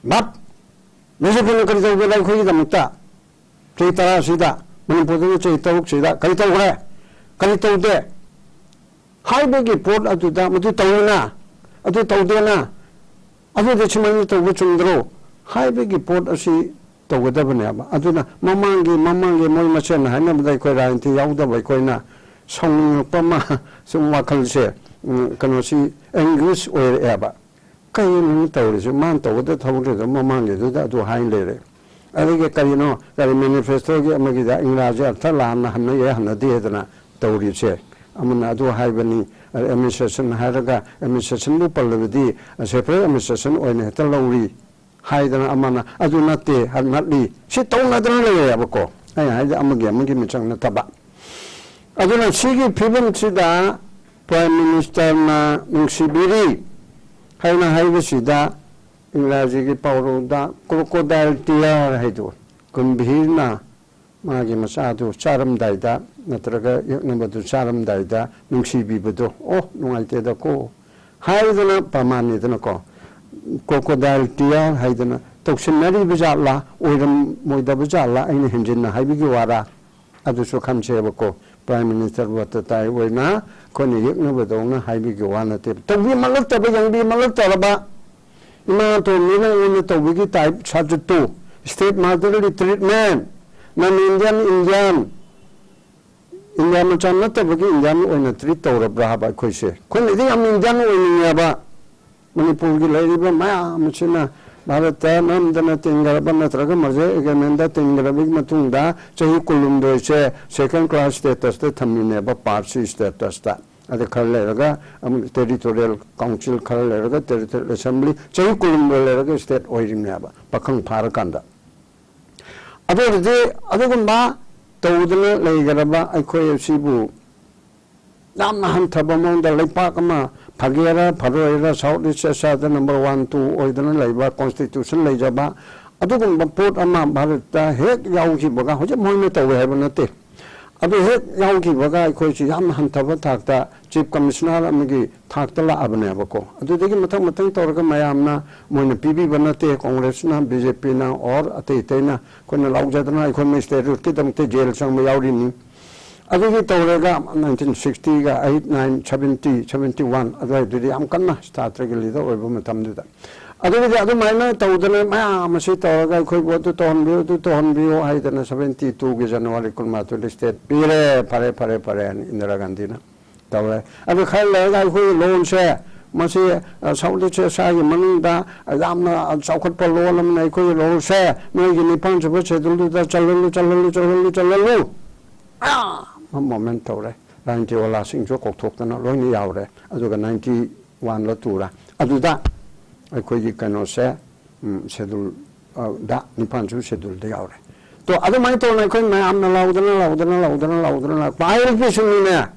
ꯚꯥꯞ? ꯕꯤ ꯖꯦ ꯄꯤꯅ ꯀꯔꯤ ꯇꯧꯒꯦꯗ ꯑꯩꯈꯣꯏꯒꯤꯗꯃꯛꯇ? ꯆꯍꯤ ꯇꯔꯥꯁꯤꯗ, ꯃꯅꯤꯄꯨꯔꯗꯅ ꯆꯍꯤ ꯇꯔꯨꯛꯁꯤꯗ ꯀꯔꯤ ꯇꯧꯈ꯭ꯔꯦ? ꯀꯔꯤ ꯇꯧꯗꯦ? ꯍꯥꯏꯕꯒꯤ ꯄꯣꯠ ꯑꯗꯨꯗ ꯃꯗꯨ ꯇꯧꯅ, ꯑꯗꯨ ꯇꯧꯗꯦꯅ, ꯑꯗꯨꯗ ꯁꯨꯃꯥꯏꯅ ꯇꯧꯕ ꯆꯨꯝꯗ꯭ꯔꯣ? ꯍꯥꯏꯕꯒꯤ ꯄꯣꯠ ꯑꯁꯤ ꯇꯧꯒꯗꯕꯅꯦꯕ꯫ ꯑꯗꯨꯅ ꯃꯃꯥꯡꯒꯤ, ꯃꯃꯥꯡꯒꯤ ꯃꯣꯏ ꯃꯁꯦꯟ ꯍꯥꯏꯅꯕꯗ ꯑꯩꯈꯣꯏ ꯔꯥꯖꯅꯤꯇꯤ ꯌꯥꯎꯗꯕ ꯑꯩꯈꯣꯏꯅ ꯁꯥꯎꯅꯤꯡꯉꯛꯄ ꯑꯃ, ꯁꯨꯝ ꯋꯥꯈꯜꯁꯦ, ꯎꯝ, ꯀꯩꯅꯣꯁꯤ, ꯑꯦꯡꯒ꯭ꯋꯤꯁ ꯑꯣꯏꯔꯛꯑꯦꯕ꯫ ꯀꯩꯅꯣ ꯇꯧꯔꯤꯁꯦ? ꯃꯥꯅ ꯇꯧꯒꯗꯕ ꯊꯕꯛꯇꯨꯗ ꯃꯃꯥꯡꯒꯤꯗꯨꯗ ꯑꯗꯨ ꯍꯥꯏ ꯂꯩꯔꯦ꯫ ꯑꯗꯒꯤ ꯀꯔꯤꯅꯣ, ꯀꯔꯤ ꯃꯦꯅꯤꯐꯦꯁꯇꯣꯒꯤ ꯑꯃꯒꯤꯗ ꯏꯪꯒ꯭ꯔꯥꯖꯤ ꯑꯔꯊ ꯂꯥꯟꯅ ꯍꯟꯅ ꯌꯥꯏ ꯍꯟꯅꯗꯦ ꯍꯥꯏꯗꯅ ꯇꯧꯔꯤꯁꯦ꯫ ꯑꯃꯅ ꯑꯗꯨ ꯍꯥꯏꯕꯅꯤ, ꯑꯦꯗꯃꯤꯅꯤꯁꯇ꯭ꯔꯦꯁꯟ ꯍꯥꯏꯔꯒ ꯑꯦꯗꯃꯤꯅꯤꯁꯇ꯭ꯔꯦꯁꯟꯕꯨ ꯄꯜꯂꯕꯗꯤ ꯁꯦꯄꯔꯦꯠ ꯑꯦꯗꯃꯤꯅꯤꯁꯇ꯭ꯔꯦꯁꯟ ꯑꯣꯏꯅ ꯍꯦꯛꯇ ꯂꯧꯔꯤ ꯍꯥꯏꯗꯅ ꯑꯃꯅ ꯑꯗꯨ ꯅꯠꯇꯦ, ꯅꯠꯂꯤ꯫ ꯁꯤ ꯇꯧꯅꯗꯅ ꯂꯩꯔꯦꯕꯀꯣ꯫ ꯑꯩꯅ ꯍꯥꯏꯗꯤ ꯑꯃꯒꯤ ꯑꯃꯒꯤ ꯃꯤꯆꯪ ꯅꯠꯇꯕ꯫ ꯑꯗꯨꯅ ꯁꯤꯒꯤ ꯐꯤꯕꯝꯁꯤꯗ ꯄ꯭ꯔꯥꯏꯝ ꯃꯤꯅꯤꯁꯇꯔꯅ ꯅꯨꯡꯁꯤꯕꯤꯔꯤ ꯍꯥꯏꯅ ꯍꯥꯏꯕꯁꯤꯗ ꯏꯪꯒ꯭ꯔꯥꯖꯤꯒꯤ ꯄꯥꯎꯔꯧꯗ crocodile tear ꯍꯥꯏꯗꯣ, ꯀꯨꯝꯚꯤꯔꯅ ꯃꯥꯒꯤ ꯃꯆꯥꯗꯨ ꯆꯥꯔꯝꯗꯥꯏꯗ ꯅꯠꯇ꯭ꯔꯒ ꯌꯦꯛꯅꯕꯗꯨ ꯆꯥꯔꯝꯗꯥꯏꯗ ꯅꯨꯡꯁꯤꯕꯤꯕꯗꯣ, "ꯑꯣ, ꯅꯨꯡꯉꯥꯏꯇꯦꯗꯀꯣ" ꯍꯥꯏꯗꯅ ꯄ꯭ꯔꯃꯥꯟꯅꯤꯗꯅꯀꯣ꯫ Crocodile tear ꯍꯥꯏꯗꯅ ꯇꯧꯁꯤꯟꯅꯔꯤꯕ ꯖꯥꯠꯂꯥ, ꯑꯣꯏꯔꯝꯃꯣꯏꯗꯕ ꯖꯥꯠꯂꯥ, ꯑꯩꯅ ꯍꯦꯟꯖꯤꯟꯅ ꯍꯥꯏꯕꯒꯤ ꯋꯥꯔꯥ? ꯑꯗꯨꯁꯨ ꯈꯟꯁꯦꯕꯀꯣ꯫ ꯄ꯭ꯔꯥꯏꯝ ꯃꯤꯅꯤꯁꯇꯔ ꯋꯥꯇꯇꯥꯏ ꯑꯣꯏꯅ ꯑꯩꯈꯣꯏꯅ ꯌꯦꯛꯅꯕꯗꯧꯅ ꯍꯥꯏꯕꯒꯤ ꯋꯥ ꯅꯠꯇꯦꯕ꯫ ꯇꯧꯕꯤꯃꯜꯂꯛꯇꯕ, ꯌꯦꯡꯕꯤꯃꯜꯂꯛꯇ꯭ꯔꯕ ꯏꯃꯥ ꯑꯇꯣꯝꯕꯤꯅ ꯑꯩꯉꯣꯟꯗ ꯇꯧꯕꯒꯤ ꯇꯥꯏꯞ ꯁꯥꯖꯠꯇꯨ, ꯁ꯭ꯇꯦꯠ ꯃꯥꯗꯔꯂꯤ ꯇ꯭ꯔꯤꯠꯃꯦꯟ, ꯅꯟ ꯏꯟꯗꯤꯌꯟ ꯏꯟꯗꯤꯌꯟ, ꯏꯟꯗꯤꯌꯥ ꯃꯆꯥ ꯅꯠꯇꯕꯒꯤ ꯏꯟꯗꯤꯌꯟ ꯑꯣꯏꯅ ꯇ꯭ꯔꯤꯠ ꯇꯧꯔꯕ꯭ꯔꯥ ꯍꯥꯏꯕ ꯑꯩꯈꯣꯏꯁꯦ? ꯑꯩꯈꯣꯏꯅꯗꯤ ꯌꯥꯝ ꯏꯟꯗꯤꯌꯟ ꯑꯣꯏꯅꯤꯡꯉꯦꯕ꯫ ꯃꯅꯤꯄꯨꯔꯒꯤ ꯂꯩꯔꯤꯕ ꯃꯌꯥꯝ ꯑꯁꯤꯅ ꯚꯥꯔꯠꯇ ꯅꯝꯗꯅ ꯇꯤꯟꯈ꯭ꯔꯕ ꯅꯠꯇ꯭ꯔꯒ ꯃꯔꯖꯔ ꯑꯦꯒ꯭ꯔꯤꯃꯦꯟꯗ ꯇꯤꯟꯈ꯭ꯔꯕꯒꯤ ꯃꯇꯨꯡꯗ ꯆꯍꯤ ꯀꯨꯟꯍꯨꯝꯗꯣꯏꯁꯦ ꯁꯦꯀꯦꯟ ꯀ꯭ꯂꯥꯁ ꯁ꯭ꯇꯦꯇꯁꯇ ꯊꯝꯃꯤꯅꯦꯕ, ꯄꯥꯔꯠꯁꯤ ꯁ꯭ꯇꯦꯇꯁꯇ꯫ ꯑꯗ ꯈꯔ ꯂꯩꯔꯒ ꯑꯃꯨꯛ territorial council, ꯈꯔ ꯂꯩꯔꯒ territorial assembly, ꯆꯍꯤ ꯀꯨꯟꯍꯨꯝꯗꯣꯏ ꯂꯩꯔꯒ state ꯑꯣꯏꯔꯤꯕꯅꯦꯕ, ꯄꯥꯈꯪ ꯐꯥꯔꯀꯥꯟꯗ꯫ ꯑꯗꯨ ꯑꯣꯏꯔꯗꯤ ꯑꯗꯨꯒꯨꯝꯕ ꯇꯧꯗꯅ ꯂꯩꯈ꯭ꯔꯕ ꯑꯩꯈꯣꯏ ꯑꯁꯤꯕꯨ ꯌꯥꯝꯅ ꯍꯟꯊꯕ ꯃꯑꯣꯡꯗ ꯂꯩꯄꯥꯛ ꯑꯃ ꯐꯒꯦꯔꯥ ꯐꯔꯣꯏꯔꯥ, South East Asiaꯗ number one, two ꯑꯣꯏꯗꯅ ꯂꯩꯕ, constitution ꯂꯩꯖꯕ, ꯑꯗꯨꯒꯨꯝꯕ ꯄꯣꯠ ꯑꯃ ꯚꯥꯔꯠꯇ ꯍꯦꯛ ꯌꯥꯎꯈꯤꯕꯒ, ꯍꯧꯖꯤꯛ ꯃꯣꯏꯅ ꯇꯧꯋꯦ ꯍꯥꯏꯕ ꯅꯠꯇꯦ, ꯑꯗꯨ ꯍꯦꯛ ꯌꯥꯎꯈꯤꯕꯒ ꯑꯩꯈꯣꯏꯁꯤ ꯌꯥꯝꯅ ꯍꯟꯊꯕ ꯊꯥꯛꯇ chief commissioner ꯑꯃꯒꯤ ꯊꯥꯛꯇ ꯂꯥꯛꯑꯕꯅꯦꯕꯀꯣ꯫ ꯑꯗꯨꯗꯒꯤ ꯃꯊꯪ ꯃꯊꯪ ꯇꯧꯔꯒ ꯃꯌꯥꯝꯅ, ꯃꯣꯏꯅ ꯄꯤꯕꯤꯕ ꯅꯠꯇꯦ, ꯀꯣꯡꯒ꯭ꯔꯦꯁꯅ, BJPꯅ, or ꯑꯇꯩ ꯑꯇꯩꯅ, ꯑꯩꯈꯣꯏꯅ ꯂꯥꯎꯖꯗꯅ ꯑꯩꯈꯣꯏ ꯃꯤꯁ ꯇꯦꯔꯨꯠꯀꯤꯗꯃꯛꯇ ꯖꯦꯜ ꯆꯪꯕ ꯌꯥꯎꯔꯤꯅꯤ꯫ ꯑꯗꯨꯒꯤ ꯇꯧꯔꯒ nineteen sixtyꯒ eight, nine, seventy, seventy one ꯑꯗꯨꯋꯥꯏꯗꯨꯗꯤ ꯌꯥꯝ ꯀꯟꯅ ꯁꯥꯇ꯭ꯔꯒꯤ leader ꯑꯣꯏꯕ ꯃꯇꯝꯗꯨꯗ, ꯑꯗꯨꯒꯤꯗꯤ ꯑꯗꯨꯃꯥꯏꯅ ꯇꯧꯗꯅ ꯃꯌꯥꯝ ꯑꯁꯤ ꯇꯧꯔꯒ ꯑꯩꯈꯣꯏꯕꯨ ꯑꯗꯨ ꯇꯧꯍꯟꯕꯤꯌꯨ, ꯑꯗꯨ ꯇꯧꯍꯟꯕꯤꯌꯨ ꯍꯥꯏꯗꯅ seventy twoꯒꯤ January ꯀꯨꯟꯃꯥꯊꯣꯏꯗ state ꯄꯤꯔꯦ꯫ ꯐꯔꯦ, ꯐꯔꯦ, ꯐꯔꯦ ꯍꯥꯏꯅ ꯏꯟꯗꯤꯔꯥ ꯒꯥꯟꯙꯤꯅ ꯇꯧꯔꯦ꯫ ꯑꯗꯨ ꯈꯔ ꯂꯩꯔꯒ ꯑꯩꯈꯣꯏꯒꯤ ꯂꯣꯟꯁꯦ ꯃꯁꯤ, ꯑ, South East Asiaꯒꯤ ꯃꯅꯨꯡꯗ ꯌꯥꯝꯅ ꯆꯥꯎꯈꯠꯄ ꯂꯣꯟ ꯑꯃꯅ ꯑꯩꯈꯣꯏꯒꯤ ꯂꯣꯟꯁꯦ ꯅꯣꯏꯒꯤ ꯅꯤꯄꯥꯟ ꯁꯨꯕ scheduleꯗꯨꯗ ꯆꯜꯍꯜꯂꯨ, ꯆꯜꯍꯜꯂꯨ, ꯆꯜꯍꯜꯂꯨ, ꯆꯜꯍꯜꯂꯨ꯫ ꯃꯌꯥꯝ ꯑꯃ movement ꯇꯧꯔꯦ꯫ ꯔꯥꯖꯅꯤꯇꯤꯋꯥꯂꯥꯁꯤꯡꯁꯨ ꯀꯧꯊꯣꯛꯇꯅ ꯂꯣꯏꯅ ꯌꯥꯎꯔꯦ꯫ ꯑꯗꯨꯒ ninety oneꯂ twoꯔ ꯑꯗꯨꯗ ꯑꯩꯈꯣꯏꯒꯤ ꯀꯩꯅꯣꯁꯦ, ꯎꯝ, schedule, ꯑ, ꯗ, ꯅꯤꯄꯥꯟꯁꯨꯕ scheduleꯗ ꯌꯥꯎꯔꯦ꯫ ꯇꯣ, ꯑꯗꯨꯃꯥꯏꯅ ꯇꯧꯅ ꯑꯩꯈꯣꯏ ꯃꯌꯥꯝꯅ ꯂꯥꯎꯗꯅ, ꯂꯥꯎꯗꯅ, ꯂꯥꯎꯗꯅ, ꯂꯥꯎꯗꯅ ꯂꯥꯛꯄ꯫ ILPꯁꯨꯅꯤꯅꯦ꯫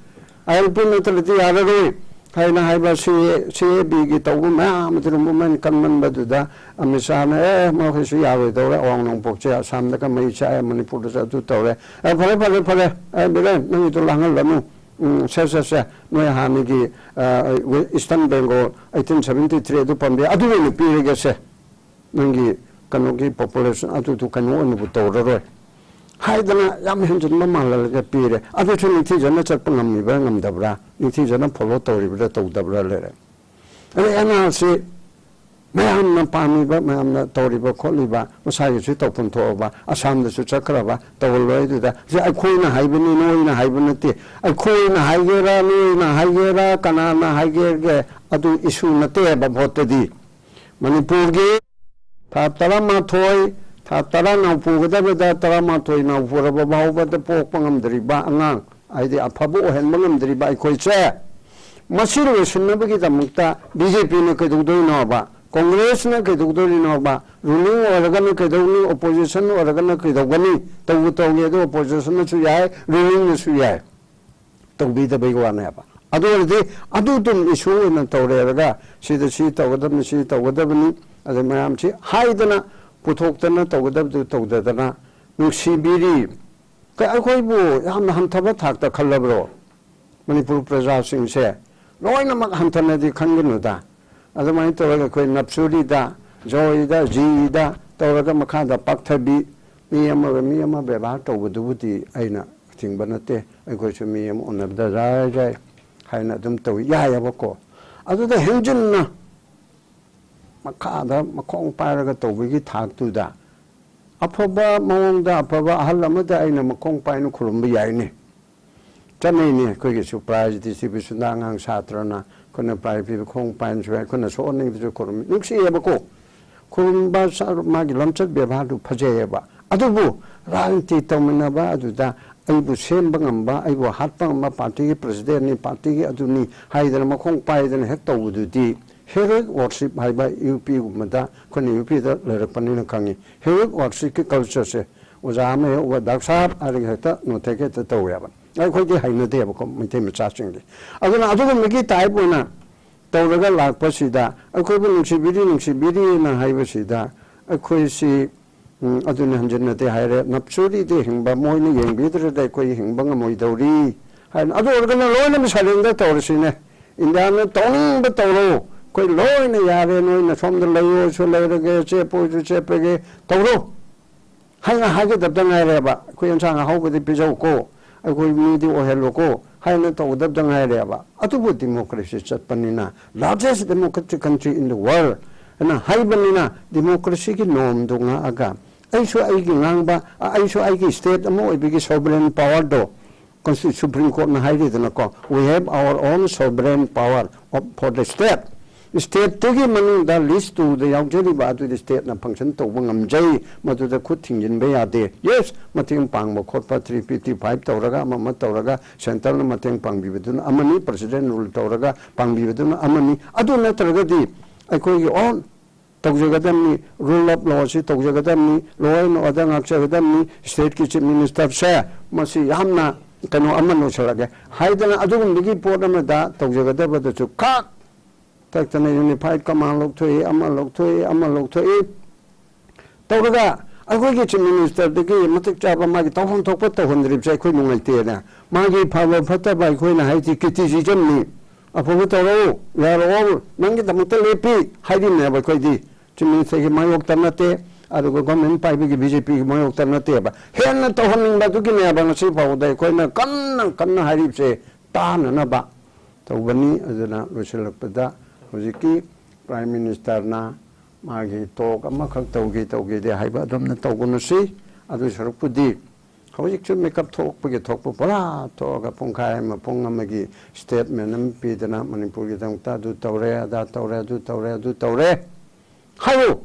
ILP ꯅꯠꯇ꯭ꯔꯗꯤ ꯌꯥꯔꯔꯣꯏ ꯍꯥꯏꯅ ꯍꯥꯏꯕ, CABꯒꯤ ꯇꯧꯕ ꯃꯌꯥꯝ ꯑꯗꯨꯅ movement ꯀꯟꯃꯟꯕꯗꯨꯗ ꯑꯃꯤꯠ ꯁꯥꯍꯅ, "ꯑꯦ, ꯃꯈꯣꯏꯁꯨ ꯌꯥꯔꯣꯏꯗꯧꯔꯦ, ꯑꯋꯥꯡ ꯅꯣꯡꯄꯣꯛꯁꯦ ꯑꯁꯥꯝꯗꯒ ꯃꯩ ꯆꯥꯛꯑꯦ, ꯃꯅꯤꯄꯨꯔꯗꯁꯨ ꯑꯗꯨ ꯇꯧꯔꯦ꯫ ꯑꯦ, ꯐꯔꯦ, ꯐꯔꯦ, ꯐꯔꯦ, ꯑꯦ, ꯕꯤꯔꯦꯟ, ꯅꯪꯒꯤꯗꯣ ꯂꯥꯡꯍꯜꯂꯅꯨ꯫ ꯎꯝ, ꯁꯦ, ꯁꯦ, ꯁꯦ, ꯅꯣꯏ ꯍꯥꯟꯅꯒꯤ, ꯑ, Eastern Bengal eighteen seventy three ꯑꯗꯨ ꯄꯥꯝꯕꯤ, ꯑꯗꯨ ꯑꯣꯏꯅ ꯄꯤꯔꯒꯦꯁꯦ꯫ ꯅꯪꯒꯤ ꯀꯩꯅꯣꯒꯤ population ꯑꯗꯨꯗꯨ ꯀꯩꯅꯣ ꯑꯣꯏꯅꯕꯨ ꯇꯧꯔꯔꯣꯏ" ꯍꯥꯏꯗꯅ ꯌꯥꯝ ꯍꯦꯟꯖꯤꯟꯕ ꯃꯥꯜꯍꯜꯂꯒ ꯄꯤꯔꯦ꯫ ꯑꯗꯨꯁꯨ ꯅꯤꯡꯊꯤꯖꯅ ꯆꯠꯄ ꯉꯝꯃꯤꯕ꯭ꯔꯥ ꯉꯝꯗꯕ꯭ꯔꯥ? ꯅꯤꯡꯊꯤꯖꯅ follow ꯇꯧꯔꯤꯕ꯭ꯔꯥ ꯇꯧꯗꯕ꯭꯭ꯔꯥ ꯂꯩꯔꯦ꯫ ꯑꯗꯩ NRC ꯃꯌꯥꯝꯅ ꯄꯥꯝꯃꯤꯕ, ꯃꯌꯥꯝꯅ ꯇꯧꯔꯤꯕ ꯈꯣꯠꯂꯤꯕ, ꯃꯁꯥꯒꯤꯁꯨ ꯇꯧꯐꯝ ꯊꯣꯛꯑꯕ, ꯑꯁꯥꯝꯗꯁꯨ ꯆꯠꯈ꯭ꯔꯕ, ꯇꯧꯍꯜꯂꯣꯏ꯫ ꯑꯗꯨꯗ ꯁꯤ ꯑꯩꯈꯣꯏꯅ ꯍꯥꯏꯕꯅꯤ, ꯅꯣꯏꯅ ꯍꯥꯏꯕ ꯅꯠꯇꯦ꯫ ꯑꯩꯈꯣꯏꯅ ꯍꯥꯏꯒꯦꯔꯥ, ꯅꯣꯏꯅ ꯍꯥꯏꯒꯦꯔꯥ, ꯀꯅꯥꯅ ꯍꯥꯏꯒꯦꯒꯦ, ꯑꯗꯨ issue ꯅꯠꯇꯦꯕ voteꯇꯗꯤ꯫ ꯃꯅꯤꯄꯨꯔꯒꯤ ꯊꯥ ꯇꯔꯥꯃꯥꯊꯣꯏ, ꯊꯥ ꯇꯔꯥ ꯅꯥꯎ ꯄꯨꯒꯗꯕꯗ ꯇꯔꯥꯃꯥꯊꯣꯏ ꯅꯥꯎ ꯄꯨꯔꯕ ꯐꯥꯎꯕꯗ ꯄꯣꯛꯄ ꯉꯝꯗ꯭ꯔꯤꯕ ꯑꯉꯥꯡ, ꯍꯥꯏꯗꯤ ꯑꯐꯕ ꯑꯣꯏꯍꯟꯕ ꯉꯝꯗ꯭ꯔꯤꯕ ꯑꯩꯈꯣꯏꯁꯦ, ꯃꯁꯤ ꯂꯣꯏꯁꯤꯟꯅꯕꯒꯤꯗꯃꯛꯇ ꯕꯤ ꯖꯦ ꯄꯤꯅ ꯀꯩꯗꯧꯗꯣꯏꯅꯣꯕ, ꯀꯣꯡꯒ꯭ꯔꯦꯁꯅ ꯀꯩꯗꯧꯗꯣꯏꯅꯣꯕ? ꯔꯨꯂꯤꯡ ꯑꯣꯏꯔꯒꯅ ꯀꯩꯗꯧꯅꯤ, ꯑꯣꯄꯣꯖꯤꯁꯟ ꯑꯣꯏꯔꯒꯅ ꯀꯩꯗꯧꯒꯅꯤ? ꯇꯧꯕ ꯇꯧꯅꯤ, ꯑꯗꯨ ꯑꯣꯄꯣꯖꯤꯁꯟꯅꯁꯨ ꯌꯥꯏ, ꯔꯨꯂꯤꯡꯅꯁꯨ ꯌꯥꯏ, ꯇꯧꯕꯤꯗꯕꯩ ꯋꯥꯅꯦꯕ꯫ ꯑꯗꯨ ꯑꯣꯏꯔꯗꯤ ꯑꯗꯨ ꯑꯗꯨꯝ ꯏꯁꯨ ꯑꯣꯏꯅ ꯇꯧꯔꯦꯔꯒ ꯁꯤꯗ ꯁꯤ ꯇꯧꯒꯗꯕꯅꯤ, ꯁꯤ ꯇꯧꯒꯗꯕꯅꯤ, ꯑꯗꯩ ꯃꯌꯥꯝꯁꯤ ꯍꯥꯏꯗꯅ ꯄꯨꯊꯣꯛꯇꯅ ꯇꯧꯒꯗꯕꯗꯨ ꯇꯧꯗꯗꯅ ꯅꯨꯡꯁꯤꯕꯤꯔꯤ꯫ ꯀ-, ꯑꯩꯈꯣꯏꯕꯨ ꯌꯥꯝꯅ ꯍꯟꯊꯕ ꯊꯥꯛꯇ ꯈꯜꯂꯕ꯭ꯔꯣ? ꯃꯅꯤꯄꯨꯔ ꯄ꯭ꯔꯖꯥꯁꯤꯡꯁꯦ ꯂꯣꯏꯅꯃꯛ ꯍꯟꯊꯅꯗꯤ ꯈꯟꯒꯅꯨꯗ꯫ ꯑꯗꯨꯃꯥꯏꯅ ꯇꯧꯔꯒ ꯑꯩꯈꯣꯏ ꯅꯞꯁꯨꯔꯤꯗ, ꯖꯣꯏꯗ, ꯖꯤꯗ ꯇꯧꯔꯒ ꯃꯈꯥꯗ ꯄꯥꯛꯊꯕꯤ, ꯃꯤ ꯑꯃꯒ ꯃꯤ ꯑꯃ ꯕꯦꯕꯥꯔ ꯇꯧꯕꯗꯨꯕꯨꯗꯤ ꯑꯩꯅ ꯊꯤꯡꯕ ꯅꯠꯇꯦ꯫ ꯑꯩꯈꯣꯏꯁꯨ ꯃꯤ ꯑꯃ ꯎꯅꯕꯗ ꯖꯥꯏ ꯖꯥꯏ ꯍꯥꯏꯅ ꯑꯗꯨꯝ ꯇꯧꯏ, ꯌꯥꯏꯑꯕꯀꯣ꯫ ꯑꯗꯨꯗ ꯍꯦꯟꯖꯤꯟꯅ ꯃꯈꯥꯗ ꯃꯈꯣꯡ ꯄꯥꯏꯔꯒ ꯇꯧꯕꯒꯤ ꯊꯥꯛꯇꯨꯗ ꯑꯐꯕ ꯃꯑꯣꯡꯗ ꯑꯐꯕ ꯑꯍꯜ ꯑꯃꯗ ꯑꯩꯅ ꯃꯈꯣꯡ ꯄꯥꯏꯅ ꯈꯨꯔꯨꯝꯕ ꯌꯥꯏꯅꯦ꯫ ꯆꯠꯅꯩꯅꯦ ꯑꯩꯈꯣꯏꯒꯤꯁꯨ ꯄ꯭ꯔꯥꯏꯖ ꯗꯤꯁꯇ꯭ꯔꯤꯕ꯭ꯌꯨꯁꯟꯗ ꯑꯉꯥꯡ ꯁꯥꯇ꯭ꯔꯅ ꯑꯩꯈꯣꯏꯅ ꯄ꯭ꯔꯥꯏꯖ ꯄꯤꯕ ꯈꯣꯡ ꯄꯥꯏꯅꯁꯨ ꯌꯥꯏ, ꯑꯩꯈꯣꯏꯅ ꯁꯣꯛꯍꯟꯅꯤꯡꯕꯁꯨ ꯈꯨꯔꯨꯝꯃꯤ, ꯅꯨꯡꯁꯤꯌꯦꯕꯀꯣ꯫ ꯈꯨꯔꯨꯝꯕ ꯁ-, ꯃꯥꯒꯤ ꯂꯝꯆꯠ ꯕꯦꯕꯥꯔꯗꯨ ꯐꯖꯩꯌꯦꯕ꯫ ꯑꯗꯨꯕꯨ ꯔꯥꯖꯅꯤꯇꯤ ꯇꯧꯃꯤꯟꯅꯕ ꯑꯗꯨꯗ ꯑꯩꯕꯨ ꯁꯦꯝꯕ ꯉꯝꯕ, ꯑꯩꯕꯨ ꯍꯥꯠꯄ ꯉꯝꯕ, ꯄꯥꯔꯇꯤꯒꯤ ꯄ꯭ꯔꯁꯤꯗꯦꯟꯅꯤ, ꯄꯥꯔꯇꯤꯒꯤ ꯑꯗꯨꯅꯤ ꯍꯥꯏꯗꯅ ꯃꯈꯣꯡ ꯄꯥꯏꯗꯅ ꯍꯦꯛ ꯇꯧꯕꯗꯨꯗꯤ ꯍꯦꯔꯣꯏꯛ ꯋꯥꯔꯁꯤꯞ ꯍꯥꯏꯕ ꯌꯨ ꯄꯤꯒꯨꯝꯕꯗ, ꯑꯩꯈꯣꯏꯅ ꯌꯨ ꯄꯤꯗ ꯂꯩꯔꯛꯄꯅꯤꯅ ꯈꯪꯉꯤ꯫ ꯍꯦꯔꯣꯏꯛ ꯋꯥꯔꯁꯤꯞꯀꯤ ꯀꯜꯆꯔꯁꯦ ꯑꯣꯖꯥ ꯑꯃ ꯍꯦꯛ ꯎꯕ "ꯗꯥꯛ ꯁꯥꯍꯦꯕ" ꯍꯥꯏꯔꯒ ꯍꯦꯛꯇ ꯅꯣꯊꯦꯛꯀ ꯍꯦꯛꯇ ꯇꯧꯋꯦꯕ꯫ ꯑꯩꯈꯣꯏꯗꯤ ꯍꯩꯅꯗꯦꯕꯀꯣ, ꯃꯩꯇꯩ ꯃꯆꯥꯁꯤꯡꯗꯤ꯫ ꯑꯗꯨꯅ ꯑꯗꯨꯒꯨꯝꯕꯒꯤ ꯇꯥꯏꯞ ꯑꯣꯏꯅ ꯇꯧꯔꯒ ꯂꯥꯛꯄꯁꯤꯗ ꯑꯩꯈꯣꯏꯕꯨ ꯅꯨꯡꯁꯤꯕꯤꯔꯤ, ꯅꯨꯡꯁꯤꯕꯤꯔꯤꯅ ꯍꯥꯏꯕꯁꯤꯗ ꯑꯩꯈꯣꯏꯁꯤ, ꯎꯝ, ꯑꯗꯨꯅ ꯍꯟꯖꯤꯟꯅꯗꯦ ꯍꯥꯏꯔꯦ꯫ ꯅꯞꯁꯨꯔꯤꯗ ꯍꯤꯡꯕ ꯃꯣꯏꯅ ꯌꯦꯡꯕꯤꯗ꯭ꯔꯗꯤ ꯑꯩꯈꯣꯏ ꯍꯤꯡꯕ ꯉꯝꯃꯣꯏꯗꯧꯔꯤ ꯍꯥꯏꯅ꯫ ꯑꯗꯨ ꯑꯣꯏꯔꯒꯅ ꯂꯣꯏꯅꯃꯛ ꯁꯔꯦꯟꯗꯔ ꯇꯧꯔꯁꯤꯅꯦ꯫ ꯏꯟꯗꯤꯌꯥꯅ ꯇꯧꯅꯤꯡꯕ ꯇꯧꯔꯣ, ꯑꯩꯈꯣꯏ ꯂꯣꯏꯅ ꯌꯥꯔꯦ, ꯅꯣꯏꯅ ꯁꯣꯝꯗ ꯂꯩꯌꯣꯁꯨ ꯂꯩꯔꯒꯦ, ꯆꯦꯞꯄꯣꯁꯨ ꯆꯦꯞꯄꯒꯦ, ꯇꯧꯔꯣ ꯍꯥꯏꯅ ꯍꯥꯏꯒꯗꯕꯗ ꯉꯥꯏꯔꯦꯕ꯫ "ꯑꯩꯈꯣꯏ ꯑꯦꯟꯁꯥꯡ ꯑꯍꯥꯎꯕꯗꯤ ꯄꯤꯖꯧꯀꯣ, ꯑꯩꯈꯣꯏ ꯃꯤꯗꯤ ꯑꯣꯏꯍꯜꯂꯨꯀꯣ" ꯍꯥꯏꯅ ꯇꯧꯒꯗꯕꯗ ꯉꯥꯏꯔꯦꯕ꯫ ꯑꯗꯨꯕꯨ ꯗꯤꯃꯣꯀ꯭ꯔꯦꯁꯤ ꯆꯠꯄꯅꯤꯅ, largest democratic country in the world ꯍꯥꯏꯅ ꯍꯥꯏꯕꯅꯤꯅ, ꯗꯤꯃꯣꯀ꯭ꯔꯦꯁꯤꯒꯤ ꯅꯣꯔꯝꯗꯨ ꯉꯥꯛꯑꯒ, ꯑꯩꯁꯨ ꯑꯩꯒꯤ ꯉꯥꯡꯕ, ꯑꯩꯁꯨ ꯑꯩꯒꯤ ꯁ꯭ꯇꯦꯠ ꯑꯃ ꯑꯣꯏꯕꯒꯤ sovereign powerꯗꯣ, ꯀꯟꯁꯇꯤ-, ꯁꯨꯄ꯭ꯔꯤꯝ ꯀꯣꯔꯠꯅ ꯍꯥꯏꯔꯤꯗꯅꯀꯣ, "We have our own sovereign power of, for the state" ꯁ꯭ꯇꯦꯠꯇꯨꯒꯤ ꯃꯅꯨꯡꯗ ꯂꯤꯁ ꯇꯨꯗ ꯌꯥꯎꯖꯔꯤꯕ ꯑꯗꯨꯗꯤ ꯁ꯭ꯇꯦꯠꯅ ꯐꯪꯁꯟ ꯇꯧꯕ ꯉꯝꯖꯩ, ꯃꯗꯨꯗ ꯈꯨꯠ ꯊꯤꯡꯖꯤꯟꯕ ꯌꯥꯗꯦ꯫ ꯌꯦꯁ, ꯃꯇꯦꯡ ꯄꯥꯡꯕ ꯈꯣꯠꯄ, ꯊ꯭ꯔꯤ ꯐꯤꯐꯇꯤ ꯐꯥꯏꯚ ꯇꯧꯔꯒ, ꯑꯃ ꯑꯃ ꯇꯧꯔꯒ, ꯁꯦꯟꯇꯔꯅ ꯃꯇꯦꯡ ꯄꯥꯡꯕꯤꯕꯗꯨꯅ ꯑꯃꯅꯤ, ꯄ꯭ꯔꯁꯤꯗꯦꯟ ꯔꯨꯜ ꯇꯧꯔꯒ ꯄꯥꯡꯕꯤꯕꯗꯨꯅ ꯑꯃꯅꯤ꯫ ꯑꯗꯨ ꯅꯠꯇ꯭ꯔꯒꯗꯤ ꯑꯩꯈꯣꯏꯒꯤ ꯑꯣꯟ ꯇꯧꯖꯒꯗꯕꯅꯤ, ꯔꯨꯜ ꯑꯣꯐ ꯂꯣ ꯑꯁꯤ ꯇꯧꯖꯒꯗꯕꯅꯤ, ꯂꯣ ꯑꯦꯟ ꯑꯣꯔꯗꯔ ꯉꯥꯛꯆꯒꯗꯕꯅꯤ, ꯁ꯭ꯇꯦꯠꯀꯤ ꯆꯤꯐ ꯃꯤꯅꯤꯁꯇꯔꯁꯦ ꯃꯁꯤ ꯌꯥꯝꯅ ꯀꯩꯅꯣ ꯑꯃ ꯂꯣꯏꯁꯤꯜꯂꯒꯦ ꯍꯥꯏꯗꯅ ꯑꯗꯨꯒꯨꯝꯕꯒꯤ ꯄꯣꯠ ꯑꯃꯗ ꯇꯧꯖꯒꯗꯕꯗꯁꯨ ꯈꯥꯛ ꯇꯛꯇꯅ ꯌꯨꯅꯤꯐꯥꯏꯠ ꯀꯃꯥꯟ ꯂꯧꯊꯣꯛꯏ, ꯑꯃ ꯂꯧꯊꯣꯛꯏ, ꯑꯃ ꯂꯧꯊꯣꯛꯏ꯫ ꯇꯧꯔꯒ ꯑꯩꯈꯣꯏꯒꯤ ꯆꯤꯐ ꯃꯤꯅꯤꯁꯇꯔꯗꯒꯤ ꯃꯇꯤꯛ ꯆꯥꯕ ꯃꯥꯒꯤ ꯇꯧꯐꯝ ꯊꯣꯛꯄ ꯇꯧꯍꯟꯗ꯭ꯔꯤꯕꯁꯦ ꯑꯩꯈꯣꯏ ꯅꯨꯡꯉꯥꯏꯇꯦꯅ꯫ ꯃꯥꯒꯤ ꯐꯕ ꯐꯠꯇꯕ ꯑꯩꯈꯣꯏꯅ ꯍꯥꯏꯁꯤ ꯀ꯭ꯔꯤꯇꯤꯁꯤꯖꯝꯅꯤ꯫ ꯑꯐꯕ ꯇꯧꯔꯛꯎ, ꯌꯥꯔꯛꯑꯣ, ꯅꯪꯒꯤꯗꯃꯛꯇ ꯂꯦꯞꯄꯤ ꯍꯥꯏꯔꯤꯕꯅꯦꯕ ꯑꯩꯈꯣꯏꯗꯤ꯫ ꯆꯤꯐ ꯃꯤꯅꯤꯁꯇꯔꯒꯤ ꯃꯥꯌꯣꯛꯇ ꯅꯠꯇꯦ, ꯑꯗꯨꯒ ꯒꯣꯔꯃꯦꯟ ꯄꯥꯏꯕꯒꯤ ꯕꯤ ꯖꯦ ꯄꯤꯒꯤ ꯃꯥꯌꯣꯛꯇ ꯅꯠꯇꯦꯕ꯫ ꯍꯦꯟꯅ ꯇꯧꯍꯟꯅꯤꯡꯕ ꯑꯗꯨꯒꯤꯅꯦꯕ ꯉꯁꯤ ꯐꯥꯎꯕꯗ ꯑꯩꯈꯣꯏꯅ ꯀꯟꯅ ꯀꯟꯅ ꯍꯥꯏꯔꯤꯕꯁꯦ ꯇꯥꯅꯅꯕ ꯇꯧꯕꯅꯤ꯫ ꯑꯗꯨꯅ ꯂꯣꯏꯁꯤꯜꯂꯛꯄꯗ ꯍꯧꯖꯤꯛꯀꯤ ꯄ꯭ꯔꯥꯏꯝ ꯃꯤꯅꯤꯁꯇꯔꯅ ꯃꯥꯒꯤ ꯇꯣꯛ ꯑꯃꯈꯛ ꯇꯧꯒꯦ ꯇꯧꯒꯦꯗꯤ ꯍꯥꯏꯕ ꯑꯗꯨꯝꯅ ꯇꯧꯒꯅꯨꯁꯤ꯫ ꯑꯗꯨ ꯁꯔꯨꯛꯄꯨꯗꯤ ꯍꯧꯖꯤꯛꯁꯨ ꯃꯦꯀꯞ ꯊꯣꯛꯄꯒꯤ ꯊꯣꯛꯄ ꯄꯨꯔꯥ ꯊꯣꯛꯑꯒ ꯄꯨꯡꯈꯥꯏ ꯑꯃ ꯄꯨꯡ ꯑꯃꯒꯤ ꯁ꯭ꯇꯦꯠꯃꯦꯟ ꯑꯃ ꯄꯤꯗꯅ ꯃꯅꯤꯄꯨꯔꯒꯤꯗꯃꯛꯇ ꯑꯗꯨ ꯇꯧꯔꯦ, ꯑꯗꯥ ꯇꯧꯔꯦ, ꯑꯗꯨ ꯇꯧꯔꯦ, ꯑꯗꯨ ꯇꯧꯔꯦ ꯍꯥꯏꯌꯨ꯫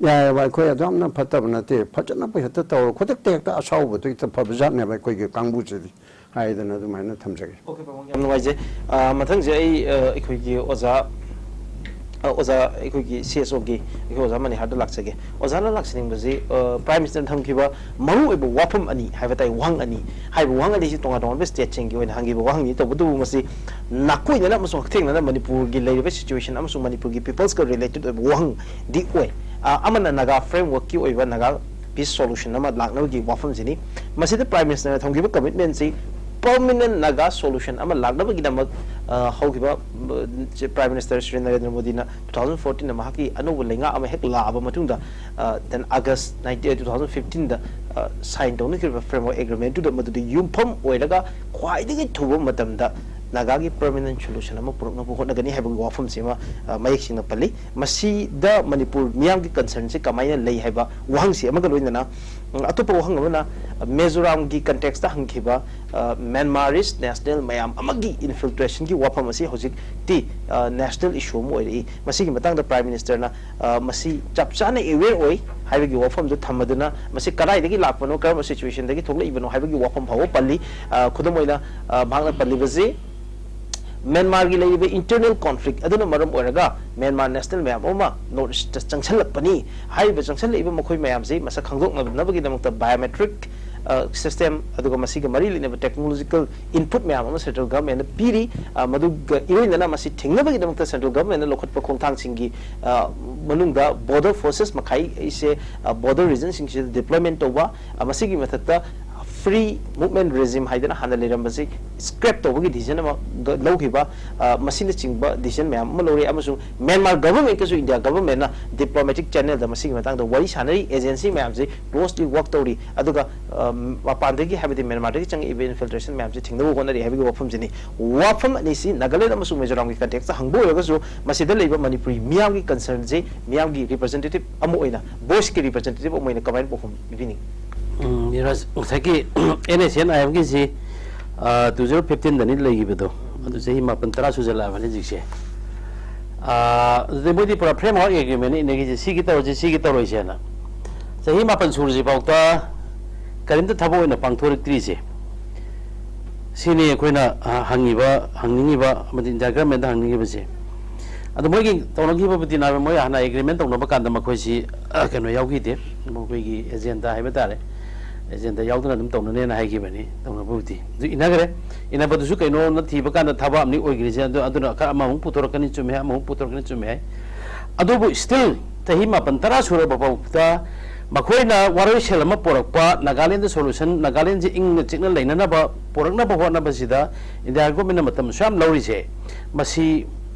ꯌꯥꯏꯑꯕ, ꯑꯩꯈꯣꯏ ꯑꯗꯨ ꯌꯥꯝꯅ ꯐꯠꯇꯕ ꯅꯠꯇꯦ, ꯐꯖꯅ ꯍꯦꯛꯇ ꯇꯧꯔꯣ, ꯈꯨꯗꯛꯇ ꯍꯦꯛꯇ ꯑꯁꯥꯎꯕꯗꯣ ꯍꯦꯛꯇ ꯐꯕ ꯖꯥꯠꯅꯦꯕ ꯑꯩꯈꯣꯏꯒꯤ ꯀꯥꯡꯕꯨꯁꯤꯗꯤ ꯍꯥꯏꯗꯅ ꯑꯗꯨꯃꯥꯏꯅ ꯊꯝꯖꯒꯦ꯫ ꯑꯣꯀꯦ ꯄꯥꯕꯨꯡ, ꯌꯥꯝ ꯅꯨꯡꯉꯥꯏꯖꯩ꯫ ꯑ, ꯃꯊꯪꯁꯦ ꯑꯩ, ꯑ, ꯑꯩꯈꯣꯏꯒꯤ ꯑꯣꯖꯥ, ꯑ, ꯑꯣꯖꯥ ꯑꯩꯈꯣꯏꯒꯤ ꯁꯤ ꯑꯦꯁ ꯑꯣꯒꯤ ꯑꯩꯈꯣꯏ ꯑꯣꯖꯥ ꯃꯅꯤꯍꯥꯔꯗ ꯂꯥꯛꯆꯒꯦ꯫ ꯑꯣꯖꯥꯅ ꯂꯥꯛꯆꯅꯤꯡꯕꯁꯤ, ꯑ, ꯄ꯭ꯔꯥꯏꯝ ꯃꯤꯅꯤꯁꯇꯔꯅ ꯊꯝꯈꯤꯕ ꯃꯔꯨꯑꯣꯏꯕ ꯋꯥꯐꯝ ꯑꯅꯤ ꯍꯥꯏꯕ ꯇꯥꯏ, ꯋꯥꯍꯪ ꯑꯅꯤ ꯍꯥꯏꯕ ꯋꯥꯍꯪ ꯑꯅꯤꯁꯤ ꯇꯣꯉꯥꯟ ꯇꯣꯉꯥꯟꯕ ꯁ꯭ꯇꯦꯠꯁꯤꯡꯒꯤ ꯑꯣꯏꯅ ꯍꯪꯈꯤꯕ ꯋꯥꯍꯪꯅꯤ꯫ ꯇꯧꯕꯇꯕꯨ ꯃꯁꯤ ꯅꯥꯀꯣꯏꯅꯅ ꯑꯃꯁꯨꯡ ꯍꯛꯊꯦꯡꯅꯅ ꯃꯅꯤꯄꯨꯔꯒꯤ ꯂꯩꯔꯤꯕ ꯁꯤꯆꯨꯋꯦꯁꯟ ꯑꯃꯁꯨꯡ ꯃꯅꯤꯄꯨꯔꯒꯤ ꯄꯤꯄꯜꯁꯀ ꯔꯤꯂꯦꯇꯦꯠ ꯑꯣꯏꯕ ꯋꯥꯍꯪꯗꯤ ꯑꯣꯏ꯫ ꯑ, ꯑꯃꯅ ꯅꯥꯒꯥ ꯐ꯭ꯔꯦꯝꯋꯔꯛꯀꯤ ꯑꯣꯏꯕ ꯅꯥꯒꯥ ꯄꯤꯁ ꯁꯣꯂꯨꯁꯟ ꯑꯃ ꯂꯥꯛꯅꯕꯒꯤ ꯋꯥꯐꯝꯁꯤꯅꯤ꯫ ꯃꯁꯤꯗ ꯄ꯭ꯔꯥꯏꯝ ꯃꯤꯅꯤꯁꯇꯔꯅ ꯊꯝꯈꯤꯕ ꯀꯃꯤꯠꯃꯦꯟꯁꯤ ꯄꯔꯃꯅꯦꯟ ꯅꯥꯒꯥ ꯁꯣꯂꯨꯁꯟ ꯑꯃ ꯂꯥꯛꯅꯕꯒꯤꯗꯃꯛ, ꯑ, ꯍꯧꯈꯤꯕ, ꯑ, ꯄ꯭ꯔꯥꯏꯝ ꯃꯤꯅꯤꯁꯇꯔ ꯁ꯭ꯔꯤ ꯅꯔꯦꯟꯗ꯭ꯔ ꯃꯣꯗꯤꯅ ꯇꯨ ꯊꯥꯎꯖꯟ ꯐꯣꯔꯇꯤꯟꯗ ꯃꯍꯥꯛꯀꯤ ꯑꯅꯧꯕ ꯂꯩꯉꯥꯛ ꯑꯃ ꯍꯦꯛ ꯂꯥꯛꯑꯕ ꯃꯇꯨꯡꯗ, ꯑ, then August nineteen, two thousand fifteenꯗ, ꯑ, ꯁꯥꯏꯟ ꯇꯧꯅꯈꯤꯕ ꯐ꯭ꯔꯦꯝꯋꯔꯛ ꯑꯦꯒ꯭ꯔꯤꯃꯦꯟꯇꯨꯗ ꯃꯗꯨꯗ ꯌꯨꯝꯐꯝ ꯑꯣꯏꯔꯒ ꯈ꯭ꯋꯥꯏꯗꯒꯤ ꯊꯨꯕ ꯃꯇꯝꯗ ꯅꯥꯒꯥꯒꯤ permanent solution ꯑꯃ ꯄꯨꯔꯛꯅꯕ ꯍꯣꯠꯅꯒꯅꯤ ꯍꯥꯏꯕꯒꯤ ꯋꯥꯐꯝꯁꯤ ꯑꯃ, ꯑ, ꯃꯌꯦꯛ ꯁꯦꯡꯅ ꯄꯜꯂꯤ꯫ ꯃꯁꯤꯗ ꯃꯅꯤꯄꯨꯔ ꯃꯤꯌꯥꯝꯒꯤ concernꯁꯦ ꯀꯃꯥꯏꯅ ꯂꯩ ꯍꯥꯏꯕ ꯋꯥꯍꯪꯁꯤ ꯑꯃꯒ ꯂꯣꯏꯅꯅ, ꯎꯝ, ꯑꯇꯣꯞꯄ ꯋꯥꯍꯪ ꯑꯃꯅ, ꯑ, ꯃꯤꯖꯣꯔꯥꯝꯒꯤ contextꯇ ꯍꯪꯈꯤꯕ, ꯑ, Myanmarese national ꯃꯌꯥꯝ ꯑꯃꯒꯤ infiltrationꯒꯤ ꯋꯥꯐꯝ ꯑꯁꯤ ꯍꯧꯖꯤꯛꯇꯤ, ꯑ, national issue ꯑꯃ ꯑꯣꯏꯔꯛꯏ꯫ ꯃꯁꯤꯒꯤ ꯃꯇꯥꯡꯗ Prime Ministerꯅ, ꯑ, ꯃꯁꯤ ꯆꯞ ꯆꯥꯅ aware ꯑꯣꯏ ꯍꯥꯏꯕꯒꯤ ꯋꯥꯐꯝꯗꯨ ꯊꯝꯃꯗꯨꯅ, ꯃꯁꯤ ꯀꯗꯥꯏꯗꯒꯤ ꯂꯥꯛꯄꯅꯣ, ꯀꯔꯝꯕ situationꯗꯒꯤ ꯊꯣꯛꯂꯛꯏꯕꯅꯣ ꯍꯥꯏꯕꯒꯤ ꯋꯥꯐꯝ ꯐꯥꯎꯕ ꯄꯜꯂꯤ꯫ ꯑ, ꯈꯨꯗꯝ ꯑꯣꯏꯅ, ꯑ, ꯃꯍꯥꯛꯅ ꯄꯜꯂꯤꯕꯁꯤ ꯃ꯭ꯌꯥꯟꯃꯥꯔꯒꯤ ꯂꯩꯔꯤꯕ internal conflict ꯑꯗꯨꯅ ꯃꯔꯝ ꯑꯣꯏꯔꯒ ꯃ꯭ꯌꯥꯟꯃꯥꯔ national ꯃꯌꯥꯝ ꯑꯃ North Eastꯇ ꯆꯪꯁꯤꯜꯂꯛꯄꯅꯤ꯫ ꯍꯥꯏꯔꯤꯕ ꯆꯪꯁꯤꯜꯂꯛꯏꯕ ꯃꯈꯣꯏ ꯃꯌꯥꯝꯁꯤ ꯃꯁꯛ ꯈꯪꯗꯣꯛꯅꯕꯒꯤꯗꯃꯛꯇ biometric, ꯑ, system ꯑꯗꯨꯒ ꯃꯁꯤꯒ ꯃꯔꯤ ꯂꯩꯅꯕ technological input ꯃꯌꯥꯝ ꯑꯃ central governmentꯅ ꯄꯤꯔꯤ꯫ ꯑ, ꯃꯗꯨꯒ ꯏꯔꯣꯏꯅꯅ ꯃꯁꯤ ꯊꯤꯡꯅꯕꯒꯤꯗꯃꯛꯇ central governmentꯅ ꯂꯧꯈꯠꯄ ꯈꯣꯡꯊꯥꯡꯁꯤꯡꯒꯤ, ꯑ, ꯃꯅꯨꯡꯗ border forces ꯃꯈꯩꯁꯦ, ꯑ, border regionꯁꯤꯡꯁꯤꯗ deployment ꯇꯧꯕ, ꯑ, ꯃꯁꯤꯒꯤ ꯃꯊꯛꯇ free movement regime ꯍꯥꯏꯗꯅ ꯍꯥꯟꯅ ꯂꯩꯔꯝꯕꯁꯤ scrap ꯇꯧꯕꯒꯤ decision ꯑꯃ ꯂꯧꯈꯤꯕ, ꯑ, ꯃꯁꯤꯅꯆꯤꯡꯕ decision ꯃꯌꯥꯝ ꯑꯃ ꯂꯧꯔꯤ꯫ ꯑꯃꯁꯨꯡ ꯃ꯭ꯌꯥꯟꯃꯥꯔ governmentꯀꯁꯨ India governmentꯅ diplomatic channelꯗ ꯃꯁꯤꯒꯤ ꯃꯇꯥꯡꯗ ꯋꯥꯔꯤ ꯁꯥꯟꯅꯔꯤ, agency ꯃꯌꯥꯝꯁꯤ closely work ꯇꯧꯔꯤ꯫ ꯑꯗꯨꯒ, ꯑ, ꯃꯄꯥꯟꯗꯒꯤ, ꯍꯥꯏꯕꯗꯤ ꯃ꯭ꯌꯥꯟꯃꯥꯔꯗꯒꯤ ꯆꯪꯉꯛꯏꯕ infiltration ꯃꯌꯥꯝꯁꯤ ꯊꯤꯡꯅꯕ ꯍꯣꯠꯅꯔꯤ ꯍꯥꯏꯕꯒꯤ ꯋꯥꯐꯝꯁꯤꯅꯤ꯫ ꯋꯥꯐꯝ ꯑꯅꯤꯁꯤ ꯅꯥꯒꯥꯂꯦꯟ ꯑꯃꯁꯨꯡ ꯃꯤꯖꯣꯔꯥꯝꯒꯤ contextꯇ ꯍꯪꯕ ꯑꯣꯏꯔꯒꯁꯨ, ꯃꯁꯤꯗ ꯂꯩꯕ ꯃꯅꯤꯄꯨꯔꯤ ꯃꯤꯌꯥꯝꯒꯤ concernꯁꯤ ꯃꯤꯌꯥꯝꯒꯤ representative ꯑꯃ ꯑꯣꯏꯅ, voiceꯀꯤ representative ꯑꯃ ꯑꯣꯏꯅ ꯀꯃꯥꯏꯅ ꯄꯥꯎꯈꯨꯝ ꯄꯤꯕꯤꯅꯤꯡꯏ? ꯎꯝ, ꯙꯤꯔꯥꯖ, ꯉꯁꯥꯏꯒꯤ NSCN-IMꯒꯤꯁꯤ, ꯑ, two thousand fifteenꯗꯅꯤ ꯂꯩꯈꯤꯕꯗꯣ꯫ ꯑꯗꯨ ꯆꯍꯤ ꯃꯥꯄꯟ ꯇꯔꯥ ꯁꯨꯖꯜꯂꯛꯑꯕꯅꯤ ꯍꯧꯖꯤꯛꯁꯦ꯫ ꯑ, ꯑꯗꯨꯗꯤ ꯃꯣꯏꯗꯤ ꯄꯨꯔꯥ framework agreement ꯏꯅꯈꯤꯁꯦ, ꯁꯤꯒꯤ ꯇꯧꯔꯁꯤ, ꯁꯤꯒꯤ ꯇꯧꯔꯣꯏꯁꯦꯅ꯫ ꯆꯍꯤ ꯃꯥꯄꯟ ꯁꯨꯔꯁꯤ ꯐꯥꯎꯗ ꯀꯔꯤꯝꯇ ꯊꯕꯛ ꯑꯣꯏꯅ ꯄꯥꯡꯊꯣꯔꯛꯇ꯭ꯔꯤꯁꯦ꯫ ꯁꯤꯅꯤ ꯑꯩꯈꯣꯏꯅ, ꯑ, ꯍꯪꯉꯤꯕ, ꯍꯪꯅꯤꯡꯉꯤꯕ, ꯑꯃꯗꯤ India governmentꯗ ꯍꯪꯅꯤꯡꯉꯤꯕꯁꯦ꯫ ꯑꯗꯣ ꯃꯣꯏꯒꯤ ꯇꯧꯅꯈꯤꯕ ꯕꯨꯇꯤꯅꯥ, ꯃꯣꯏ ꯍꯥꯟꯅ agreement ꯇꯧꯅꯕ ꯀꯥꯟꯗ ꯃꯈꯣꯏꯁꯤ, ꯑ, ꯀꯩꯅꯣ ꯌꯥꯎꯈꯤꯗꯦ, ꯃꯈꯣꯏꯒꯤ agenda ꯍꯥꯏꯕ ꯇꯥꯔꯦ, agenda ꯌꯥꯎꯗꯅ ꯑꯗꯨꯝ ꯇꯧꯅꯅꯦꯅ ꯍꯥꯏꯈꯤꯕꯅꯤ꯫ ꯇꯧꯅꯕꯕꯨꯗꯤ ꯑꯗꯨ ꯏꯟꯅꯈ꯭ꯔꯦ꯫ ꯏꯟꯅꯕꯗꯨꯁꯨ ꯀꯩꯅꯣꯅ ꯊꯤꯕ ꯀꯥꯟꯗ ꯊꯕꯛ ꯑꯃꯅꯤ ꯑꯣꯏꯈ꯭ꯔꯤꯁꯦ꯫ ꯑꯗꯨ, ꯑꯗꯨꯅ ꯈꯔ ꯑꯃꯃꯨꯛ ꯄꯨꯊꯣꯔꯛꯀꯅꯤ ꯆꯨꯝꯃꯦ ꯍꯥꯏ, ꯑꯃꯃꯨꯛ ꯄꯨꯊꯣꯔꯛꯀꯅꯤ ꯆꯨꯝꯃꯦ ꯍꯥꯏ꯫ ꯑꯗꯨꯕꯨ still ꯆꯍꯤ ꯃꯥꯄꯟ ꯇꯔꯥ ꯁꯨꯔꯕ ꯐꯥꯎꯕꯗ ꯃꯈꯣꯏꯅ ꯋꯥꯔꯣꯏꯁꯦꯜ ꯑꯃ ꯄꯨꯔꯛꯄ, ꯅꯥꯒꯥꯂꯦꯟꯗ solution, ꯅꯥꯒꯥꯂꯦꯟꯁꯦ ꯏꯪꯅ ꯆꯤꯛꯅ ꯂꯩꯅꯅꯕ ꯄꯨꯔꯛꯅꯕ ꯍꯣꯠꯅꯕꯁꯤꯗ India governmentꯅ ꯃꯇꯝ ꯑꯁꯨꯛ ꯌꯥꯝ ꯂꯧꯔꯤꯁꯦ, ꯃꯁꯤ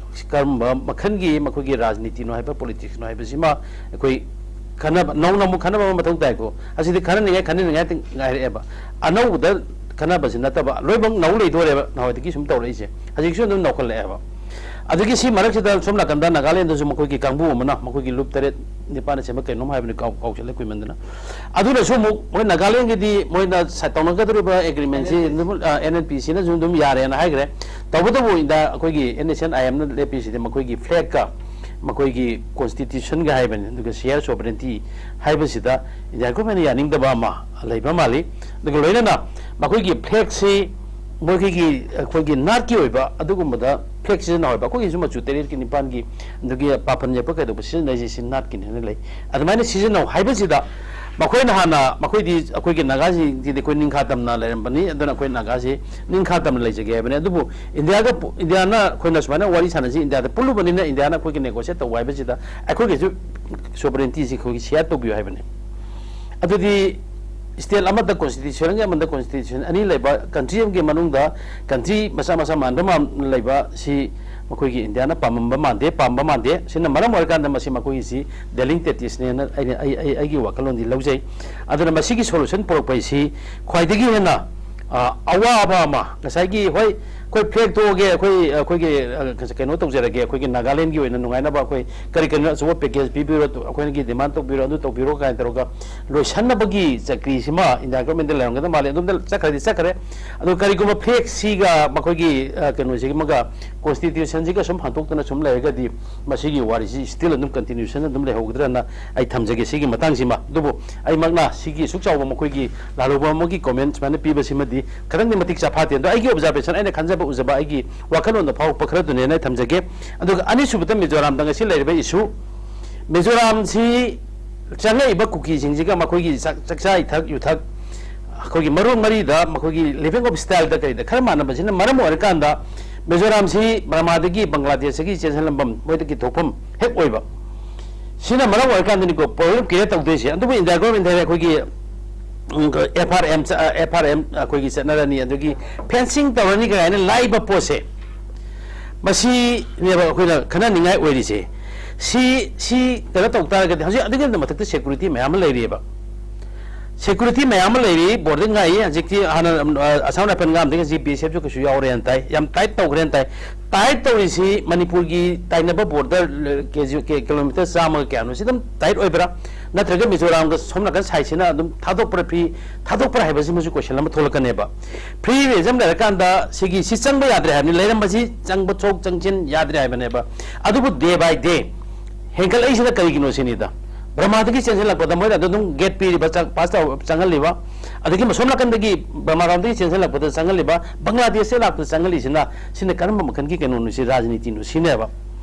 ꯀꯔꯝꯕ ꯃꯈꯜꯒꯤ ꯃꯈꯣꯏꯒꯤ ꯔꯥꯖꯅꯤꯇꯤꯅꯣ ꯍꯥꯏꯕ, politicsꯅꯣ ꯍꯥꯏꯕꯁꯤꯃ ꯑꯩꯈꯣꯏ ꯈꯟꯅꯕ, ꯅꯧꯅ ꯑꯃꯨꯛ ꯈꯟꯅꯕ ꯑꯃ ꯃꯊꯧ ꯇꯥꯏꯀꯣ꯫ ꯑꯁꯤꯗꯤ ꯈꯟꯅꯅꯤꯡꯉꯥꯏ, ꯈꯟꯅꯅꯤꯡꯉꯥꯏ ꯉꯥꯏꯔꯛꯑꯦꯕ꯫ ꯑꯅꯧꯕꯗ ꯈꯟꯅꯕꯁꯤ ꯅꯠꯇꯕ, ꯂꯣꯏꯅꯃꯛ ꯅꯧ ꯂꯩꯗꯣꯔꯦꯕ, ꯅꯍꯥꯟꯋꯥꯏꯗꯒꯤ ꯁꯨꯝ ꯇꯧꯔꯛꯏꯁꯦ꯫ ꯍꯧꯖꯤꯛꯁꯨ ꯑꯗꯨꯝ ꯅꯧꯈꯠꯂꯛꯑꯦꯕ꯫ ꯑꯗꯒꯤ ꯁꯤ ꯃꯔꯛꯁꯤꯗ ꯁꯣꯝ ꯅꯥꯀꯟꯗ ꯅꯥꯒꯥꯂꯦꯟꯗꯁꯨ ꯃꯈꯣꯏꯒꯤ ꯀꯥꯡꯕꯨ ꯑꯃꯅ, ꯃꯈꯣꯏꯒꯤ ꯂꯨꯞ ꯇꯔꯦꯠ ꯅꯤꯄꯥꯜꯅ ꯁꯦꯝꯕ ꯀꯩꯅꯣꯝ ꯍꯥꯏꯕꯅꯤ, ꯀꯥꯎ-, ꯀꯥꯎꯁꯤꯜꯂꯦ ꯀꯨꯏꯃꯟꯗꯅ꯫ ꯑꯗꯨꯅꯁꯨ ꯑꯃꯨꯛ ꯃꯣꯏ ꯅꯥꯒꯥꯂꯦꯟꯒꯤꯗꯤ ꯃꯣꯏꯅ ꯁ-, ꯇꯧꯅꯒꯗꯧꯔꯤꯕ ꯑꯦꯒ꯭ꯔꯤꯃꯦꯟꯁꯤ ꯑꯦꯟ ꯑꯦꯟ ꯄꯤ ꯁꯤꯅꯁꯨ ꯑꯗꯨꯝ ꯌꯥꯔꯦꯅ ꯍꯥꯏꯈ꯭ꯔꯦ꯫ ꯇꯧꯕꯇꯕꯨ ꯏꯟꯗꯤꯌꯥ, ꯑꯩꯈꯣꯏꯒꯤ ꯑꯦꯟ ꯑꯦꯁ ꯑꯦꯟ ꯑꯥꯏ ꯑꯦꯝꯅ ꯂꯦꯞꯄꯤꯁꯤꯗꯤ ꯃꯈꯣꯏꯒꯤ ꯐ꯭ꯂꯦꯒꯀ ꯃꯈꯣꯏꯒꯤ ꯀꯣꯟꯁꯇꯤꯇ꯭ꯌꯨꯁꯟꯒ ꯍꯥꯏꯕꯅꯤ, ꯑꯗꯨꯒ ꯁꯤꯌꯥꯔ ꯁꯣꯕꯔꯦꯟꯇꯤ ꯍꯥꯏꯕꯁꯤꯗ ꯏꯟꯗꯤꯌꯥ ꯒꯣꯔꯃꯦꯟꯅ ꯌꯥꯅꯤꯡꯗꯕ ꯑꯃ ꯂꯩꯕ ꯃꯥꯜꯂꯤ꯫ ꯑꯗꯨꯒ ꯂꯣꯏꯅꯅ ꯃꯈꯣꯏꯒꯤ ꯐ꯭ꯂꯦꯒꯁꯤ ꯃꯈꯣꯏꯒꯤ, ꯑꯩꯈꯣꯏꯒꯤ ꯅꯥꯠꯀꯤ ꯑꯣꯏꯕ ꯑꯗꯨꯒꯨꯝꯕꯗ ꯐ꯭ꯂꯦꯒ ꯁꯤꯖꯤꯟꯅꯍꯧꯕ, ꯑꯩꯈꯣꯏꯒꯤꯁꯨ ꯃꯆꯨ ꯇꯔꯦꯠꯀꯤ ꯅꯤꯄꯥꯟꯒꯤ, ꯑꯗꯨꯒꯤ ꯄꯥꯐꯟ ꯌꯦꯛꯄ ꯀꯩꯗꯧꯕ ꯁꯤꯖꯤꯟꯅꯩꯁꯦ, ꯁꯤ ꯅꯥꯠꯀꯤꯅꯦꯅ ꯂꯩ꯫ ꯑꯗꯨꯃꯥꯏꯅ ꯁꯤꯖꯤꯟꯅꯧ ꯍꯥꯏꯕꯁꯤꯗ ꯃꯈꯣꯏꯅ ꯍꯥꯟꯅ, ꯃꯈꯣꯏꯗꯤ, ꯑꯩꯈꯣꯏꯒꯤ ꯅꯥꯒꯥꯁꯤꯡꯁꯤꯗꯤ ꯑꯩꯈꯣꯏ ꯅꯤꯡꯈꯥ ꯇꯝꯅ ꯂꯩꯔꯝꯕꯅꯤ, ꯑꯗꯨꯅ ꯑꯩꯈꯣꯏ ꯅꯥꯒꯥꯁꯤ ꯅꯤꯡꯈꯥ ꯇꯝꯅ ꯂꯩꯖꯒꯦ ꯍꯥꯏꯕꯅꯤ꯫ ꯑꯗꯨꯕꯨ ꯏꯟꯗꯤꯌꯥꯒ ꯄꯨ-, ꯏꯟꯗꯤꯌꯥꯅ ꯑꯩꯈꯣꯏꯅ ꯁꯨꯃꯥꯏꯅ ꯋꯥꯔꯤ ꯁꯥꯟꯅꯁꯤ, ꯏꯟꯗꯤꯌꯥꯗ ꯄꯨꯜꯂꯨꯕꯅꯤꯅ ꯏꯟꯗꯤꯌꯥꯅ ꯑꯩꯈꯣꯏꯒꯤ ꯅꯦꯒꯣꯁꯤꯌꯦꯠ ꯇꯧꯕ ꯍꯥꯏꯕꯁꯤꯗ ꯑꯩꯈꯣꯏꯒꯤꯁꯨ ꯁꯣꯕꯔꯦꯟꯇꯤꯁꯤ ꯑꯩꯈꯣꯏꯒꯤ ꯁꯤꯌꯥꯔ ꯇꯧꯕꯤꯌꯨ ꯍꯥꯏꯕꯅꯤ꯫ ꯑꯗꯨꯗꯤ ꯁ꯭ꯇꯦꯠ ꯑꯃꯗ ꯀꯣꯟꯁꯇꯤꯇ꯭ꯌꯨꯁꯟꯒꯤ ꯑꯃꯗ ꯀꯣꯟꯁꯇꯤꯇ꯭ꯌꯨꯁꯟ ꯑꯅꯤ ꯂꯩꯕ ꯀꯟꯇ꯭ꯔꯤ ꯑꯃꯒꯤ ꯃꯅꯨꯡꯗ ꯀꯟꯇ꯭ꯔꯤ ꯃꯆꯥ ꯃꯆꯥ ꯃꯥꯟꯕ ꯃꯥꯟ-, ꯂꯩꯕ ꯁꯤ ꯃꯈꯣꯏꯒꯤ ꯏꯟꯗꯤꯌꯥꯅ ꯄꯥꯝꯃꯝꯕ ꯃꯥꯟꯗꯦ, ꯄꯥꯝꯕ ꯃꯥꯟꯗꯦ꯫ ꯁꯤꯅ ꯃꯔꯝ ꯑꯣꯏꯔꯀꯥꯟꯗ ꯃꯁꯤ ꯃꯈꯣꯏꯒꯤꯁꯤ ꯗꯦꯂꯤꯡꯇꯦꯇꯤꯁꯅꯦꯅ ꯑꯩꯅ, ꯑꯩ, ꯑꯩ, ꯑꯩꯒꯤ ꯋꯥꯈꯜꯂꯣꯟꯗꯤ ꯂꯧꯖꯩ꯫ ꯑꯗꯨꯅ ꯃꯁꯤꯒꯤ ꯁꯣꯂꯨꯁꯟ ꯄꯨꯔꯛꯄ ꯍꯥꯏꯁꯤ ꯈ꯭ꯋꯥꯏꯗꯒꯤ ꯍꯦꯟꯅ, ꯑ, ꯑꯋꯥꯕ ꯑꯃ, ꯉꯁꯥꯏꯒꯤ, ꯍꯣꯏ, ꯑꯩꯈꯣꯏ ꯐ꯭ꯂꯦꯒ ꯇꯣꯛꯑꯒꯦ, ꯑꯩꯈꯣꯏ, ꯑꯩꯈꯣꯏꯒꯤ, ꯑ, ꯀꯩꯅꯣ ꯇꯧꯖꯔꯒꯦ, ꯑꯩꯈꯣꯏꯒꯤ ꯅꯥꯒꯥꯂꯦꯟꯒꯤ ꯑꯣꯏꯅ ꯅꯨꯡꯉꯥꯏꯅꯕ ꯑꯩꯈꯣꯏ ꯀꯔꯤ ꯀꯔꯤꯅꯣ ꯑꯆꯧꯕ ꯄꯦꯀꯦꯖ ꯄꯤꯕꯤꯔꯣ, ꯑꯩꯈꯣꯏꯒꯤ ꯗꯤꯃꯥꯟ ꯇꯧꯕꯤꯔꯣ, ꯑꯗꯨ ꯇꯧꯕꯤꯔꯣ ꯀꯥꯏꯅ ꯇꯧꯔꯒ ꯂꯣꯏꯁꯟꯅꯕꯒꯤ ꯆꯀ꯭ꯔꯤꯁꯤꯃ ꯏꯟꯗꯤꯌꯥ ꯒꯣꯔꯃꯦꯟꯗ ꯂꯩꯔꯝꯒꯗꯕ ꯃꯥꯜꯂꯦ꯫ ꯑꯗꯣꯝꯗ ꯆꯠꯈ꯭ꯔꯗꯤ ꯆꯠꯈ꯭ꯔꯦ꯫ ꯑꯗꯣ ꯀꯔꯤꯒꯨꯝꯕ ꯐ꯭ꯂꯦꯒꯁꯤꯒ ꯃꯈꯣꯏꯒꯤ, ꯑ, ꯀꯩꯅꯣꯁꯤꯒ, ꯀꯣꯟꯁꯇꯤꯇ꯭ꯌꯨꯁꯟꯁꯤꯒ ꯁꯨꯝ ꯍꯟꯗꯣꯛꯇꯅ ꯁꯨꯝ ꯂꯩꯔꯒꯗꯤ ꯃꯁꯤꯒꯤ ꯋꯥꯔꯤꯁꯤ ꯁ꯭ꯇꯤꯜ ꯑꯗꯨꯝ ꯀꯟꯇꯤꯅ꯭ꯌꯨꯁꯟ ꯑꯗꯨꯝ ꯂꯩꯍꯧꯒꯗ꯭ꯔꯅ ꯑꯩ ꯊꯝꯖꯒꯦ ꯁꯤꯒꯤ ꯃꯇꯥꯡꯁꯤꯃ꯫ ꯑꯗꯨꯕꯨ ꯑꯩꯃꯛꯅ ꯁꯤꯒꯤ ꯑꯁꯨꯛ ꯆꯥꯎꯕ ꯃꯈꯣꯏꯒꯤ ꯂꯥꯜꯍꯧꯕ ꯑꯃꯒꯤ ꯀꯣꯃꯦꯟ ꯁꯨꯃꯥꯏꯅ ꯄꯤꯕꯁꯤꯃꯗꯤ ꯈꯤꯇꯪꯗꯤ ꯃꯇꯤꯛ ꯆꯥꯐꯥꯠꯇꯦ꯫ ꯑꯗꯣ ꯑꯩꯒꯤ ꯑꯣꯕꯖꯥꯔꯕꯦꯁꯟ, ꯑꯩꯅ ꯈꯟꯖꯕ ꯎꯖꯕ, ꯑꯩꯒꯤ ꯋꯥꯈꯜꯂꯣꯟꯗ ꯐꯥꯎꯔꯛꯄ ꯈꯔꯗꯨꯅꯦꯅ ꯑꯩ ꯊꯝꯖꯒꯦ꯫ ꯑꯗꯨꯒ ꯑꯅꯤꯁꯨꯕꯗ ꯃꯤꯖꯣꯔꯥꯝꯗ ꯉꯁꯤ ꯂꯩꯔꯤꯕ ꯏꯁꯨ, ꯃꯤꯖꯣꯔꯥꯝꯁꯤ ꯆꯪꯉꯛꯏꯕ ꯀꯨꯀꯤꯁꯤꯡꯁꯤꯒ ꯃꯈꯣꯏꯒꯤ ꯆꯥꯛ-, ꯆꯥꯛꯆꯥ ꯏꯊꯛ ꯌꯨꯊꯛ, ꯑꯩꯈꯣꯏꯒꯤ ꯃꯔꯨ ꯃꯔꯤꯗ ꯃꯈꯣꯏꯒꯤ ꯂꯤꯚꯤꯡ ꯑꯣꯐ ꯁ꯭ꯇꯥꯏꯜꯗ ꯀꯔꯤꯗ ꯈꯔ ꯃꯥꯟꯅꯕꯁꯤꯅ ꯃꯔꯝ ꯑꯣꯏꯔꯀꯥꯟꯗ ꯃꯤꯖꯣꯔꯥꯝꯁꯤ ꯕꯔꯃꯥꯗꯒꯤ, ꯕꯪꯒ꯭ꯂꯥꯗꯦꯁꯇꯒꯤ ꯆꯦꯟꯁꯤꯜꯂꯝꯐꯝ, ꯃꯣꯏꯗꯒꯤ ꯊꯣꯛꯐꯝ ꯍꯦꯛ ꯑꯣꯏꯕ꯫ ꯁꯤꯅ ꯃꯔꯝ ꯑꯣꯏꯔꯀꯥꯟꯗꯅꯤꯀꯣ ꯄ꯭ꯔꯣꯕ꯭ꯂꯦꯝ ꯀ꯭ꯔꯤꯌꯦꯠ ꯇꯧꯗꯣꯏꯁꯦ꯫ ꯑꯗꯨꯕꯨ ꯏꯟꯗꯤꯌꯥ ꯒꯣꯔꯃꯦꯟ ꯍꯥꯏꯔꯦ ꯑꯩꯈꯣꯏꯒꯤ, ꯎꯝ, ꯑꯦꯐ ꯑꯥꯔ ꯑꯦꯝ ꯆ-, ꯑꯦꯐ ꯑꯥꯔ ꯑꯦꯝ ꯑꯩꯈꯣꯏꯒꯤ ꯆꯠꯅꯔꯅꯤ, ꯑꯗꯒꯤ ꯐꯦꯟꯁꯤꯡ ꯇꯧꯔꯅꯤ ꯀꯥꯏꯅ ꯂꯥꯛꯏꯕ ꯄꯣꯠꯁꯦ, ꯃꯁꯤꯅꯦꯕ ꯑꯩꯈꯣꯏꯅ ꯈꯟꯅꯅꯤꯡꯉꯥꯏ ꯑꯣꯏꯔꯤꯁꯦ꯫ ꯁꯤ, ꯁꯤ ꯀꯩꯅꯣ ꯇꯧ ꯇꯥꯔꯒꯗꯤ ꯍꯧꯖꯤꯛ ꯑꯗꯨꯒꯤ ꯃꯊꯛꯇ ꯁꯦꯀ꯭ꯌꯨꯔꯤꯇꯤ ꯃꯌꯥꯝ ꯑꯃ ꯂꯩꯔꯤꯑꯕ꯫ ꯁꯦꯀ꯭ꯌꯨꯔꯤꯇꯤ ꯃꯌꯥꯝ ꯑꯃ ꯂꯩꯔꯤ, ꯕꯣꯔꯗꯔ ꯉꯥꯛꯏ꯫ ꯍꯧꯖꯤꯛꯇꯤ ꯍꯥꯟꯅ, ꯑ, ꯑꯁꯥꯝ ꯔꯥꯏꯐꯜ ꯉꯥꯛꯑꯝꯗꯒꯤ ꯍꯧꯖꯤꯛ ꯕꯤ ꯑꯦꯁ ꯑꯦꯐꯁꯨ ꯀꯩꯁꯨ ꯌꯥꯎꯔꯦꯅ ꯇꯥꯏ꯫ ꯌꯥꯝ ꯇꯥꯏꯠ ꯇꯧꯈ꯭ꯔꯦꯅ ꯇꯥꯏ꯫ ꯇꯥꯏꯠ ꯇꯧꯔꯤꯁꯤ ꯃꯅꯤꯄꯨꯔꯒꯤ ꯇꯥꯏꯅꯕ ꯕꯣꯔꯗꯔ, ꯀꯦ ꯖꯤ, ꯀꯦ-, ꯀꯤꯂꯣꯃꯤꯇꯔ ꯆꯥꯝꯃꯒ ꯀꯌꯥꯅꯣ, ꯁꯤ ꯑꯗꯨꯝ ꯇꯥꯏꯠ ꯑꯣꯏꯕ꯭ꯔꯥ? ꯅꯠꯇ꯭ꯔꯒ ꯃꯤꯖꯣꯔꯥꯝꯒ ꯁꯣꯝ ꯅꯥꯀꯟ ꯁꯥꯏꯠꯁꯤꯅ ꯑꯗꯨꯝ ꯊꯥꯗꯣꯛꯄ꯭ꯔꯥ, ꯐ꯭ꯔꯤ ꯊꯥꯗꯣꯛꯄ꯭ꯔꯥ ꯍꯥꯏꯕꯁꯤꯃꯁꯨ ꯀꯣꯏꯁꯟ ꯑꯃ ꯊꯣꯛꯂꯛꯀꯅꯦꯕ꯫ ꯐ꯭ꯔꯤ ꯔꯤꯖꯝ ꯂꯩꯔꯀꯥꯟꯗ ꯁꯤꯒꯤ, ꯁꯤ ꯆꯪꯕ ꯌꯥꯗ꯭ꯔꯦ ꯍꯥꯏꯕꯅꯤ, ꯂꯩꯔꯝꯕꯁꯤ ꯆꯪꯕ ꯊꯣꯛ ꯆꯪꯁꯤꯟ ꯌꯥꯗ꯭ꯔꯦ ꯍꯥꯏꯕꯅꯦꯕ꯫ ꯑꯗꯨꯕꯨ day by day ꯍꯦꯟꯒꯠꯂꯛꯏꯁꯤꯅ ꯀꯔꯤꯒꯤꯅꯣ ꯁꯤꯅꯤꯗ꯫ ꯕ꯭ꯔꯃꯥꯗꯒꯤ ꯆꯦꯟꯁꯤꯜꯂꯛꯄꯗ ꯃꯣꯏꯅ ꯑꯗꯨꯝ ꯒꯦꯠ ꯄꯤꯔꯤꯕ, ꯆꯪ-, ꯄꯥꯁ ꯇꯧ-, ꯆꯪꯍꯜꯂꯤꯕ, ꯑꯗꯒꯤ ꯃꯁꯣꯝ ꯅꯥꯀꯟꯗꯒꯤ ꯕ꯭ꯔꯃꯥꯔꯣꯝꯗꯒꯤ ꯆꯦꯟꯁꯤꯜꯂꯛꯄꯗ ꯆꯪꯍꯜꯂꯤꯕ, ꯕꯪꯒ꯭ꯂꯥꯗꯦꯁꯇ ꯂꯥꯛꯄꯗ ꯆꯪꯍꯜꯂꯤꯁꯤꯅ, ꯁꯤꯅ ꯀꯔꯝꯕ ꯃꯈꯜꯒꯤ ꯀꯩꯅꯣꯅꯣ, ꯁꯤ ꯔꯥꯖꯅꯤꯇꯤꯅꯣ ꯁꯤꯅꯦꯕ꯫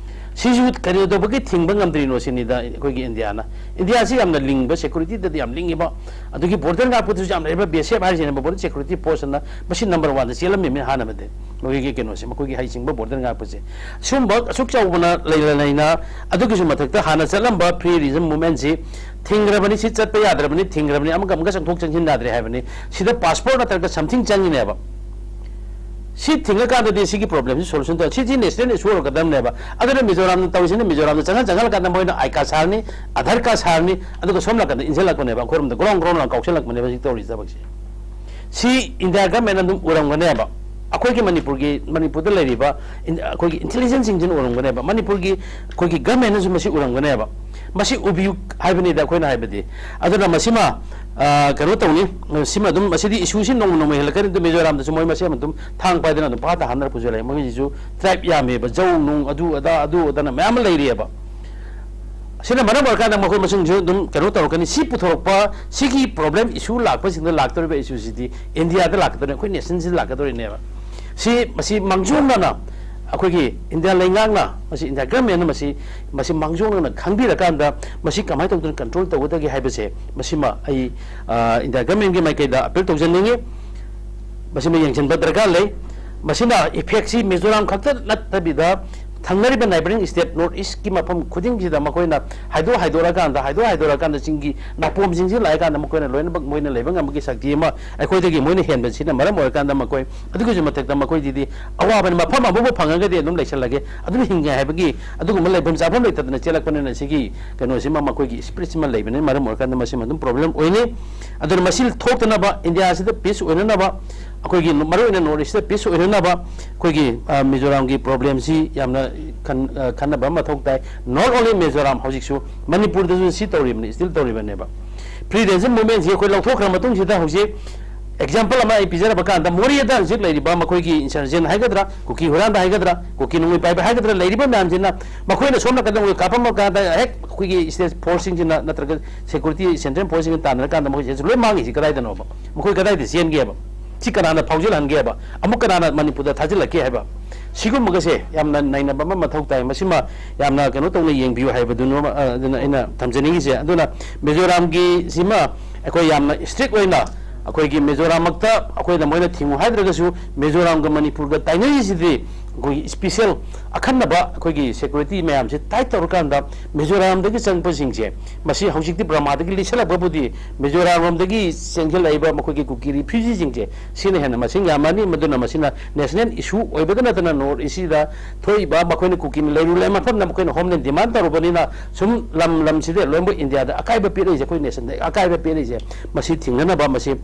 ꯁꯤꯁꯨ ꯀꯔꯤꯗꯧꯕꯒꯤ ꯊꯤꯡꯕ ꯉꯝꯗ꯭ꯔꯤꯅꯣ ꯁꯤꯅꯤꯗ ꯑꯩꯈꯣꯏꯒꯤ ꯏꯟꯗꯤꯌꯥꯅ꯫ ꯏꯟꯗꯤꯌꯥꯁꯤ ꯌꯥꯝꯅ ꯂꯤꯡꯕ, ꯁꯦꯀ꯭ꯌꯨꯔꯤꯇꯤꯗꯗꯤ ꯌꯥꯝ ꯂꯤꯡꯉꯤꯕ, ꯑꯗꯒꯤ ꯕꯣꯔꯗꯔ ꯉꯥꯛꯄꯗꯨꯁꯨ ꯌꯥꯝ ꯂꯩꯕ, ꯕꯤ ꯑꯦꯁ ꯑꯦꯐ ꯍꯥꯏꯔꯤꯁꯤꯅꯦꯕ, ꯕꯣꯔꯗꯔ ꯁꯦꯀ꯭ꯌꯨꯔꯤꯇꯤ ꯐꯣꯔꯁ ꯑꯅ ꯃꯁꯤ ꯅꯝꯕꯔ ꯋꯥꯟꯗ ꯆꯦꯜꯂꯝꯃꯤꯕꯅꯤ ꯍꯥꯟꯅꯕꯗꯤ꯫ ꯃꯈꯣꯏꯒꯤ ꯀꯩꯅꯣꯁꯦ, ꯃꯈꯣꯏꯒꯤ ꯍꯩꯁꯤꯡꯕ ꯕꯣꯔꯗꯔ ꯉꯥꯛꯄꯁꯦ꯫ ꯁꯤꯒꯨꯝꯕ ꯑꯁꯨꯛ ꯆꯥꯎꯕꯅ ꯂꯩꯅ ꯂꯩꯅ, ꯑꯗꯨꯒꯤꯁꯨ ꯃꯊꯛꯇ ꯍꯥꯟꯅ ꯆꯠꯂꯝꯕ ꯐ꯭ꯔꯤ ꯔꯤꯖꯝ ꯃꯨꯚꯃꯦꯟꯁꯤ ꯊꯤꯡꯈ꯭ꯔꯕꯅꯤ, ꯁꯤ ꯆꯠꯄ ꯌꯥꯗ꯭ꯔꯕꯅꯤ, ꯊꯤꯡꯈ꯭ꯔꯕꯅꯤ, ꯑꯃꯒ ꯑꯃꯒ ꯆꯪꯊꯣꯛ ꯆꯪꯁꯤꯟ ꯌꯥꯗ꯭ꯔꯦ ꯍꯥꯏꯕꯅꯤ꯫ ꯁꯤꯗ ꯄꯥꯁꯄꯣꯔꯠ ꯅꯠꯇ꯭ꯔꯒ ꯁꯝꯊꯤꯡ ꯆꯪꯉꯤꯅꯦꯕ꯫ ꯁꯤ ꯊꯤꯡꯉꯀꯥꯟꯗꯗꯤ ꯁꯤꯒꯤ ꯄ꯭ꯔꯣꯕ꯭ꯂꯦꯝꯁꯤ ꯁꯣꯂꯨꯁꯟ ꯇꯧ-, ꯁꯤꯗꯤ ꯅꯦꯁꯅꯦꯜ ꯏꯁꯨ ꯑꯣꯏꯔꯛꯀꯗꯕꯅꯦꯕ꯫ ꯑꯗꯨꯅ ꯃꯤꯖꯣꯔꯥꯝꯅ ꯇꯧꯔꯤꯁꯤꯅ ꯃꯤꯖꯣꯔꯥꯝꯗ ꯆꯪꯍꯟ ꯆꯪꯍꯜꯂꯀꯥꯟꯗ ꯃꯣꯏꯅ ꯑꯥꯏ ꯀꯥꯔꯗ ꯁꯥꯔꯅꯤ, ꯑꯙꯥꯔ ꯀꯥꯔꯗ ꯁꯥꯔꯅꯤ, ꯑꯗꯨꯒ ꯁꯣꯝ ꯅꯥꯀꯟꯗ ꯏꯟꯁꯤꯜꯂꯛꯄꯅꯦꯕ, ꯑꯩꯈꯣꯏꯔꯣꯝꯗ ꯒ꯭ꯔꯣꯡ ꯒ꯭ꯔꯣꯡ ꯂꯥꯎꯅ ꯀꯥꯎꯁꯜꯂꯛꯄꯅꯦꯕ ꯍꯧꯖꯤꯛ ꯇꯧꯔꯤꯁꯤ ꯊꯕꯛꯁꯦ꯫ ꯁꯤ ꯏꯟꯗꯤꯌꯥ ꯒꯃꯦꯟ ꯑꯗꯨꯝ ꯎꯔꯝꯒꯅꯦꯕ꯫ ꯑꯩꯈꯣꯏꯒꯤ ꯃꯅꯤꯄꯨꯔꯒꯤ, ꯃꯅꯤꯄꯨꯔꯗ ꯂꯩꯔꯤꯕ ꯏꯟ-, ꯑꯩꯈꯣꯏꯒꯤ ꯏꯟꯇꯦꯂꯤꯖꯦꯟꯁꯁꯤꯡꯁꯤꯅ ꯎꯔꯝꯒꯅꯦꯕ꯫ ꯃꯅꯤꯄꯨꯔꯒꯤ, ꯑꯩꯈꯣꯏꯒꯤ ꯒꯃꯦꯟꯅꯁꯨ ꯃꯁꯤ ꯎꯔꯝꯒꯅꯦꯕ꯫ ꯃꯁꯤ ꯎꯕꯤꯌꯨ ꯍꯥꯏꯕꯅꯤꯗ ꯑꯩꯈꯣꯏꯅ ꯍꯥꯏꯕꯗꯤ꯫ ꯑꯗꯨꯅ ꯃꯁꯤꯃ, ꯑ, ꯀꯩꯅꯣ ꯇꯧꯅꯤ, ꯁꯤꯃ ꯑꯗꯨꯝ, ꯃꯁꯤꯗꯤ ꯏꯁꯨꯁꯤ ꯅꯣꯡꯃ ꯅꯣꯡꯃ ꯍꯦꯜꯂꯛꯀꯅꯤ꯫ ꯑꯗꯨ ꯃꯤꯖꯣꯔꯥꯝꯗꯁꯨ ꯃꯣꯏ ꯃꯁꯦꯟ ꯑꯗꯨꯝ ꯊꯥꯡ ꯄꯥꯏꯗꯅ ꯑꯗꯨꯝ ꯄꯥꯊ ꯍꯥꯞꯅꯔꯛꯄꯁꯨ ꯂꯩ꯫ ꯃꯣꯏꯒꯤꯁꯤꯁꯨ ꯇ꯭ꯔꯥꯏꯕ ꯌꯥꯝꯃꯦꯕ, ꯖꯧ ꯅꯨꯡ ꯑꯗꯨ ꯑꯗꯥ ꯑꯗꯨ ꯑꯗꯥꯅ ꯃꯌꯥꯝ ꯑꯃ ꯂꯩꯔꯤꯑꯕ꯫ ꯁꯤꯅ ꯃꯔꯝ ꯑꯣꯏꯔꯀꯥꯟꯗ ꯃꯈꯣꯏ ꯃꯁꯤꯡꯁꯨ ꯑꯗꯨꯝ ꯀꯩꯅꯣ ꯇꯧꯔꯛꯀꯅꯤ꯫ ꯁꯤ ꯄꯨꯊꯣꯔꯛꯄ, ꯁꯤꯒꯤ ꯄ꯭ꯔꯣꯕ꯭ꯂꯦꯝ ꯏꯁꯨ ꯂꯥꯛꯄꯁꯤꯡꯗ ꯂꯥꯛꯇꯧꯔꯤꯕ ꯏꯁꯨꯁꯤꯗꯤ ꯏꯟꯗꯤꯌꯥꯗ ꯂꯥꯛꯀꯗꯧꯔꯤꯅꯦ, ꯑꯩꯈꯣꯏ ꯅꯦꯁꯟꯁꯤꯗ ꯂꯥꯛꯀꯗꯧꯔꯤꯅꯦꯕ꯫ ꯁꯤ, ꯃꯁꯤ ꯃꯥꯡꯖꯧꯅꯅ ꯑꯩꯈꯣꯏꯒꯤ ꯏꯟꯗꯤꯌꯥ ꯂꯩꯉꯥꯛꯅ, ꯃꯁꯤ ꯏꯟꯗꯤꯌꯥ ꯒꯃꯦꯟꯅ ꯃꯁꯤ, ꯃꯁꯤ ꯃꯥꯡꯖꯧꯅꯅ ꯈꯪꯕꯤꯔꯀꯥꯟꯗ ꯃꯁꯤ ꯀꯃꯥꯏꯅ ꯇꯧꯗꯅ ꯀꯟꯇ꯭ꯔꯣꯜ ꯇꯧꯒꯗꯒꯦ ꯍꯥꯏꯕꯁꯦ, ꯃꯁꯤꯃ ꯑꯩ, ꯑ, ꯏꯟꯗꯤꯌꯥ ꯒꯃꯦꯟꯒꯤ ꯃꯥꯏꯀꯩꯗ ꯑꯄꯤꯜ ꯇꯧꯖꯅꯤꯡꯉꯤ꯫ ꯃꯁꯤꯃ ꯌꯦꯡꯁꯤꯟꯕ ꯗꯔꯀꯥꯔ ꯂꯩ꯫ ꯃꯁꯤꯅ ꯏꯐꯦꯛꯁꯤ ꯃꯤꯖꯣꯔꯥꯝ ꯈꯛꯇ ꯅꯠꯇꯕꯤꯗ ꯊꯪꯅꯔꯤꯕ neighbouring state North East ꯀꯤ ꯃꯐꯝ ꯈꯨꯗꯤꯡꯁꯤꯗ ꯃꯈꯣꯏꯅ ꯍꯥꯏꯗꯣꯛ ꯍꯥꯏꯗꯣꯔꯛꯑꯀꯥꯟꯗ, ꯍꯥꯏꯗꯣꯛ ꯍꯥꯏꯗꯣꯔꯛꯑꯀꯥꯟꯗ ꯆꯤꯡꯒꯤ ꯅꯥꯄꯣꯝꯁꯤꯡꯁꯤ ꯂꯥꯛꯑꯀꯥꯟꯗ ꯃꯈꯣꯏꯅ ꯂꯣꯏꯅꯃꯛ ꯃꯣꯏꯅ ꯂꯩꯕ ꯉꯝꯕꯒꯤ ꯁꯛꯇꯤ ꯑꯃ ꯑꯩꯈꯣꯏꯗꯒꯤ ꯃꯣꯏꯅ ꯍꯦꯟꯕꯁꯤꯅ ꯃꯔꯝ ꯑꯣꯏꯔꯀꯥꯟꯗ ꯃꯈꯣꯏ ꯑꯗꯨꯒꯤꯁꯨ ꯃꯊꯛꯇ ꯃꯈꯣꯏꯗꯤ ꯑꯋꯥꯕꯅꯤ, ꯃꯐꯝ ꯑꯃꯕꯨ ꯐꯪꯉꯒꯗꯤ ꯑꯗꯨꯝ ꯂꯩꯁꯜꯂꯒꯦ, ꯑꯗꯨꯝ ꯍꯤꯡꯒꯦ ꯍꯥꯏꯕꯒꯤ ꯑꯗꯨꯒꯨꯝꯕ ꯂꯩꯐꯝ ꯆꯥꯐꯝ ꯂꯩꯇꯗꯅ ꯆꯦꯜꯂꯛꯄꯅꯤꯅ ꯁꯤꯒꯤ ꯀꯩꯅꯣꯁꯤꯃ ꯃꯈꯣꯏꯒꯤ spirit ꯁꯤꯃ ꯂꯩꯕꯅꯤꯅ ꯃꯔꯝ ꯑꯣꯏꯔꯀꯥꯟꯗ ꯃꯁꯤꯃ ꯑꯗꯨꯝ problem ꯑꯣꯏꯅꯤ꯫ ꯑꯗꯨꯅ ꯃꯁꯤ ꯊꯣꯛꯇꯅꯕ, ꯏꯟꯗꯤꯌꯥꯁꯤꯗ peace ꯑꯣꯏꯅꯅꯕ, ꯑꯩꯈꯣꯏꯒꯤ ꯃꯔꯨꯑꯣꯏꯅ North East ꯇ peace ꯑꯣꯏꯅꯅꯕ ꯑꯩꯈꯣꯏꯒꯤ, ꯑ, ꯃꯤꯖꯣꯔꯥꯝꯒꯤ problem ꯁꯤ ꯌꯥꯝꯅ ꯈꯟ-, ꯑ, ꯈꯟꯅꯕ ꯑꯃ ꯃꯊꯧ ꯇꯥꯏ꯫ Not only ꯃꯤꯖꯣꯔꯥꯝ, ꯍꯧꯖꯤꯛꯁꯨ ꯃꯅꯤꯄꯨꯔꯗꯁꯨ ꯁꯤ ꯇꯧꯔꯤꯕꯅꯤ, still ꯇꯧꯔꯤꯕꯅꯦꯕ꯫ Free Ransom Movement ꯁꯤ ꯑꯩꯈꯣꯏ ꯂꯧꯊꯣꯛꯈ꯭ꯔ ꯃꯇꯨꯡꯁꯤꯗ ꯍꯧꯖꯤꯛ example ꯑꯃ ꯑꯩ ꯄꯤꯖꯔꯕ ꯀꯥꯟꯗ, ꯃꯣꯔꯦꯗ ꯍꯧꯖꯤꯛ ꯂꯩꯔꯤꯕ ꯃꯈꯣꯏꯒꯤ insurgent ꯍꯥꯏꯒꯗ꯭ꯔꯥ, ꯀꯨꯀꯤ ꯍꯨꯔꯥꯟꯕ ꯍꯥꯏꯒꯗ꯭ꯔꯥ, ꯀꯨꯀꯤ ꯅꯣꯡꯃꯩ ꯄꯥꯏꯕ ꯍꯥꯏꯒꯗ꯭ꯔꯥ, ꯂꯩꯔꯤꯕ ꯃꯌꯥꯝꯁꯤꯅ ꯃꯈꯣꯏꯅ ꯁꯣꯝ ꯅꯥꯀꯟꯗ ꯃꯣꯏ ꯀꯥꯞꯄꯝꯕ ꯀꯥꯟꯗ ꯍꯦꯛ ꯑꯩꯈꯣꯏꯒꯤ state force ꯁꯤꯡꯁꯤꯅ ꯅꯠꯇ꯭ꯔꯒ security central force ꯁꯤꯡꯅ ꯇꯥꯟꯅꯔꯀꯥꯟꯗ ꯃꯈꯣꯏꯁꯦ ꯂꯣꯏ ꯃꯥꯡꯉꯤꯁꯤ ꯀꯗꯥꯏꯗꯅꯣꯕ? ꯃꯈꯣꯏ ꯀꯗꯥꯏꯗ ꯆꯦꯟꯒꯦꯕ? ꯁꯤ ꯀꯅꯥꯅ ꯐꯥꯎꯖꯤꯜꯍꯟꯒꯦꯕ? ꯑꯃꯨꯛ ꯀꯅꯥꯅ ꯃꯅꯤꯄꯨꯔꯗ ꯊꯥꯖꯤꯜꯂꯛꯀꯦ ꯍꯥꯏꯕ? ꯁꯤꯒꯨꯝꯕꯒꯁꯦ ꯌꯥꯝꯅ ꯅꯩꯅꯕ ꯑꯃ ꯃꯊꯧ ꯇꯥꯏ꯫ ꯃꯁꯤꯃ ꯌꯥꯝꯅ ꯀꯩꯅꯣ ꯇꯧꯅ ꯌꯦꯡꯕꯤꯌꯨ ꯍꯥꯏꯕꯗꯨꯅ, ꯑ, ꯑꯗꯨꯅ ꯑꯩꯅ ꯊꯝꯖꯅꯤꯡꯉꯤꯁꯦ꯫ ꯑꯗꯨꯅ ꯃꯤꯖꯣꯔꯥꯝꯒꯤ ꯁꯤꯃ ꯑꯩꯈꯣꯏ ꯌꯥꯝꯅ strict ꯑꯣꯏꯅ ꯑꯩꯈꯣꯏꯒꯤ ꯃꯤꯖꯣꯔꯥꯝꯃꯛꯇ ꯑꯩꯈꯣꯏꯅ ꯃꯣꯏꯅ ꯊꯤꯡꯉꯨ ꯍꯥꯏꯗ꯭ꯔꯒꯁꯨ, ꯃꯤꯖꯣꯔꯥꯝꯒ ꯃꯅꯤꯄꯨꯔꯒ ꯇꯥꯏꯅꯔꯤꯁꯤꯗꯤ ꯑꯩꯈꯣꯏꯒꯤ special ꯑꯈꯟꯅꯕ ꯑꯩꯈꯣꯏꯒꯤ security ꯃꯌꯥꯝꯁꯦ tight ꯇꯧꯔꯀꯥꯟꯗ ꯃꯤꯖꯣꯔꯥꯝꯗꯒꯤ ꯆꯪꯉꯛꯄꯁꯤꯡꯁꯦ ꯃꯁꯤ ꯍꯧꯖꯤꯛꯇꯤ ꯕꯔꯃꯥꯗꯒꯤ ꯂꯤꯠꯁꯜꯂꯛꯄꯕꯨꯗꯤ ꯃꯤꯖꯣꯔꯥꯝ ꯂꯣꯝꯗꯒꯤ ꯆꯦꯟꯁꯤꯜꯂꯛꯏꯕ ꯃꯈꯣꯏꯒꯤ ꯀꯨꯀꯤ refugee ꯁꯤꯡꯁꯦ ꯁꯤꯅ ꯍꯦꯟꯅ ꯃꯁꯤꯡ ꯌꯥꯝꯃꯅꯤ꯫ ꯃꯗꯨꯅ ꯃꯁꯤꯅ national issue ꯑꯣꯏꯕꯗ ꯅꯠꯇꯅ North East ꯁꯤꯗ ꯊꯣꯛꯏꯕ ꯃꯈꯣꯏꯅ ꯀꯨꯀꯤꯅ ꯂꯩꯔꯨ ꯂꯩ ꯃꯐꯝꯗ ꯃꯈꯣꯏꯅ homeland demand ꯇꯧꯔꯨꯕꯅꯤꯅ ꯁꯨꯝ ꯂꯝ ꯂꯝꯁꯤꯗ ꯂꯣꯏꯅꯃꯛ ꯏꯟꯗꯤꯌꯥꯗ ꯑꯀꯥꯏꯕ ꯄꯤꯔꯛꯏꯁꯦ, ꯑꯩꯈꯣꯏ nation ꯗ ꯑꯀꯥꯏꯕ ꯄꯤꯔꯛꯏꯁꯦ, ꯃꯁꯤ ꯊꯤꯡꯅꯅꯕ ꯃꯁꯤ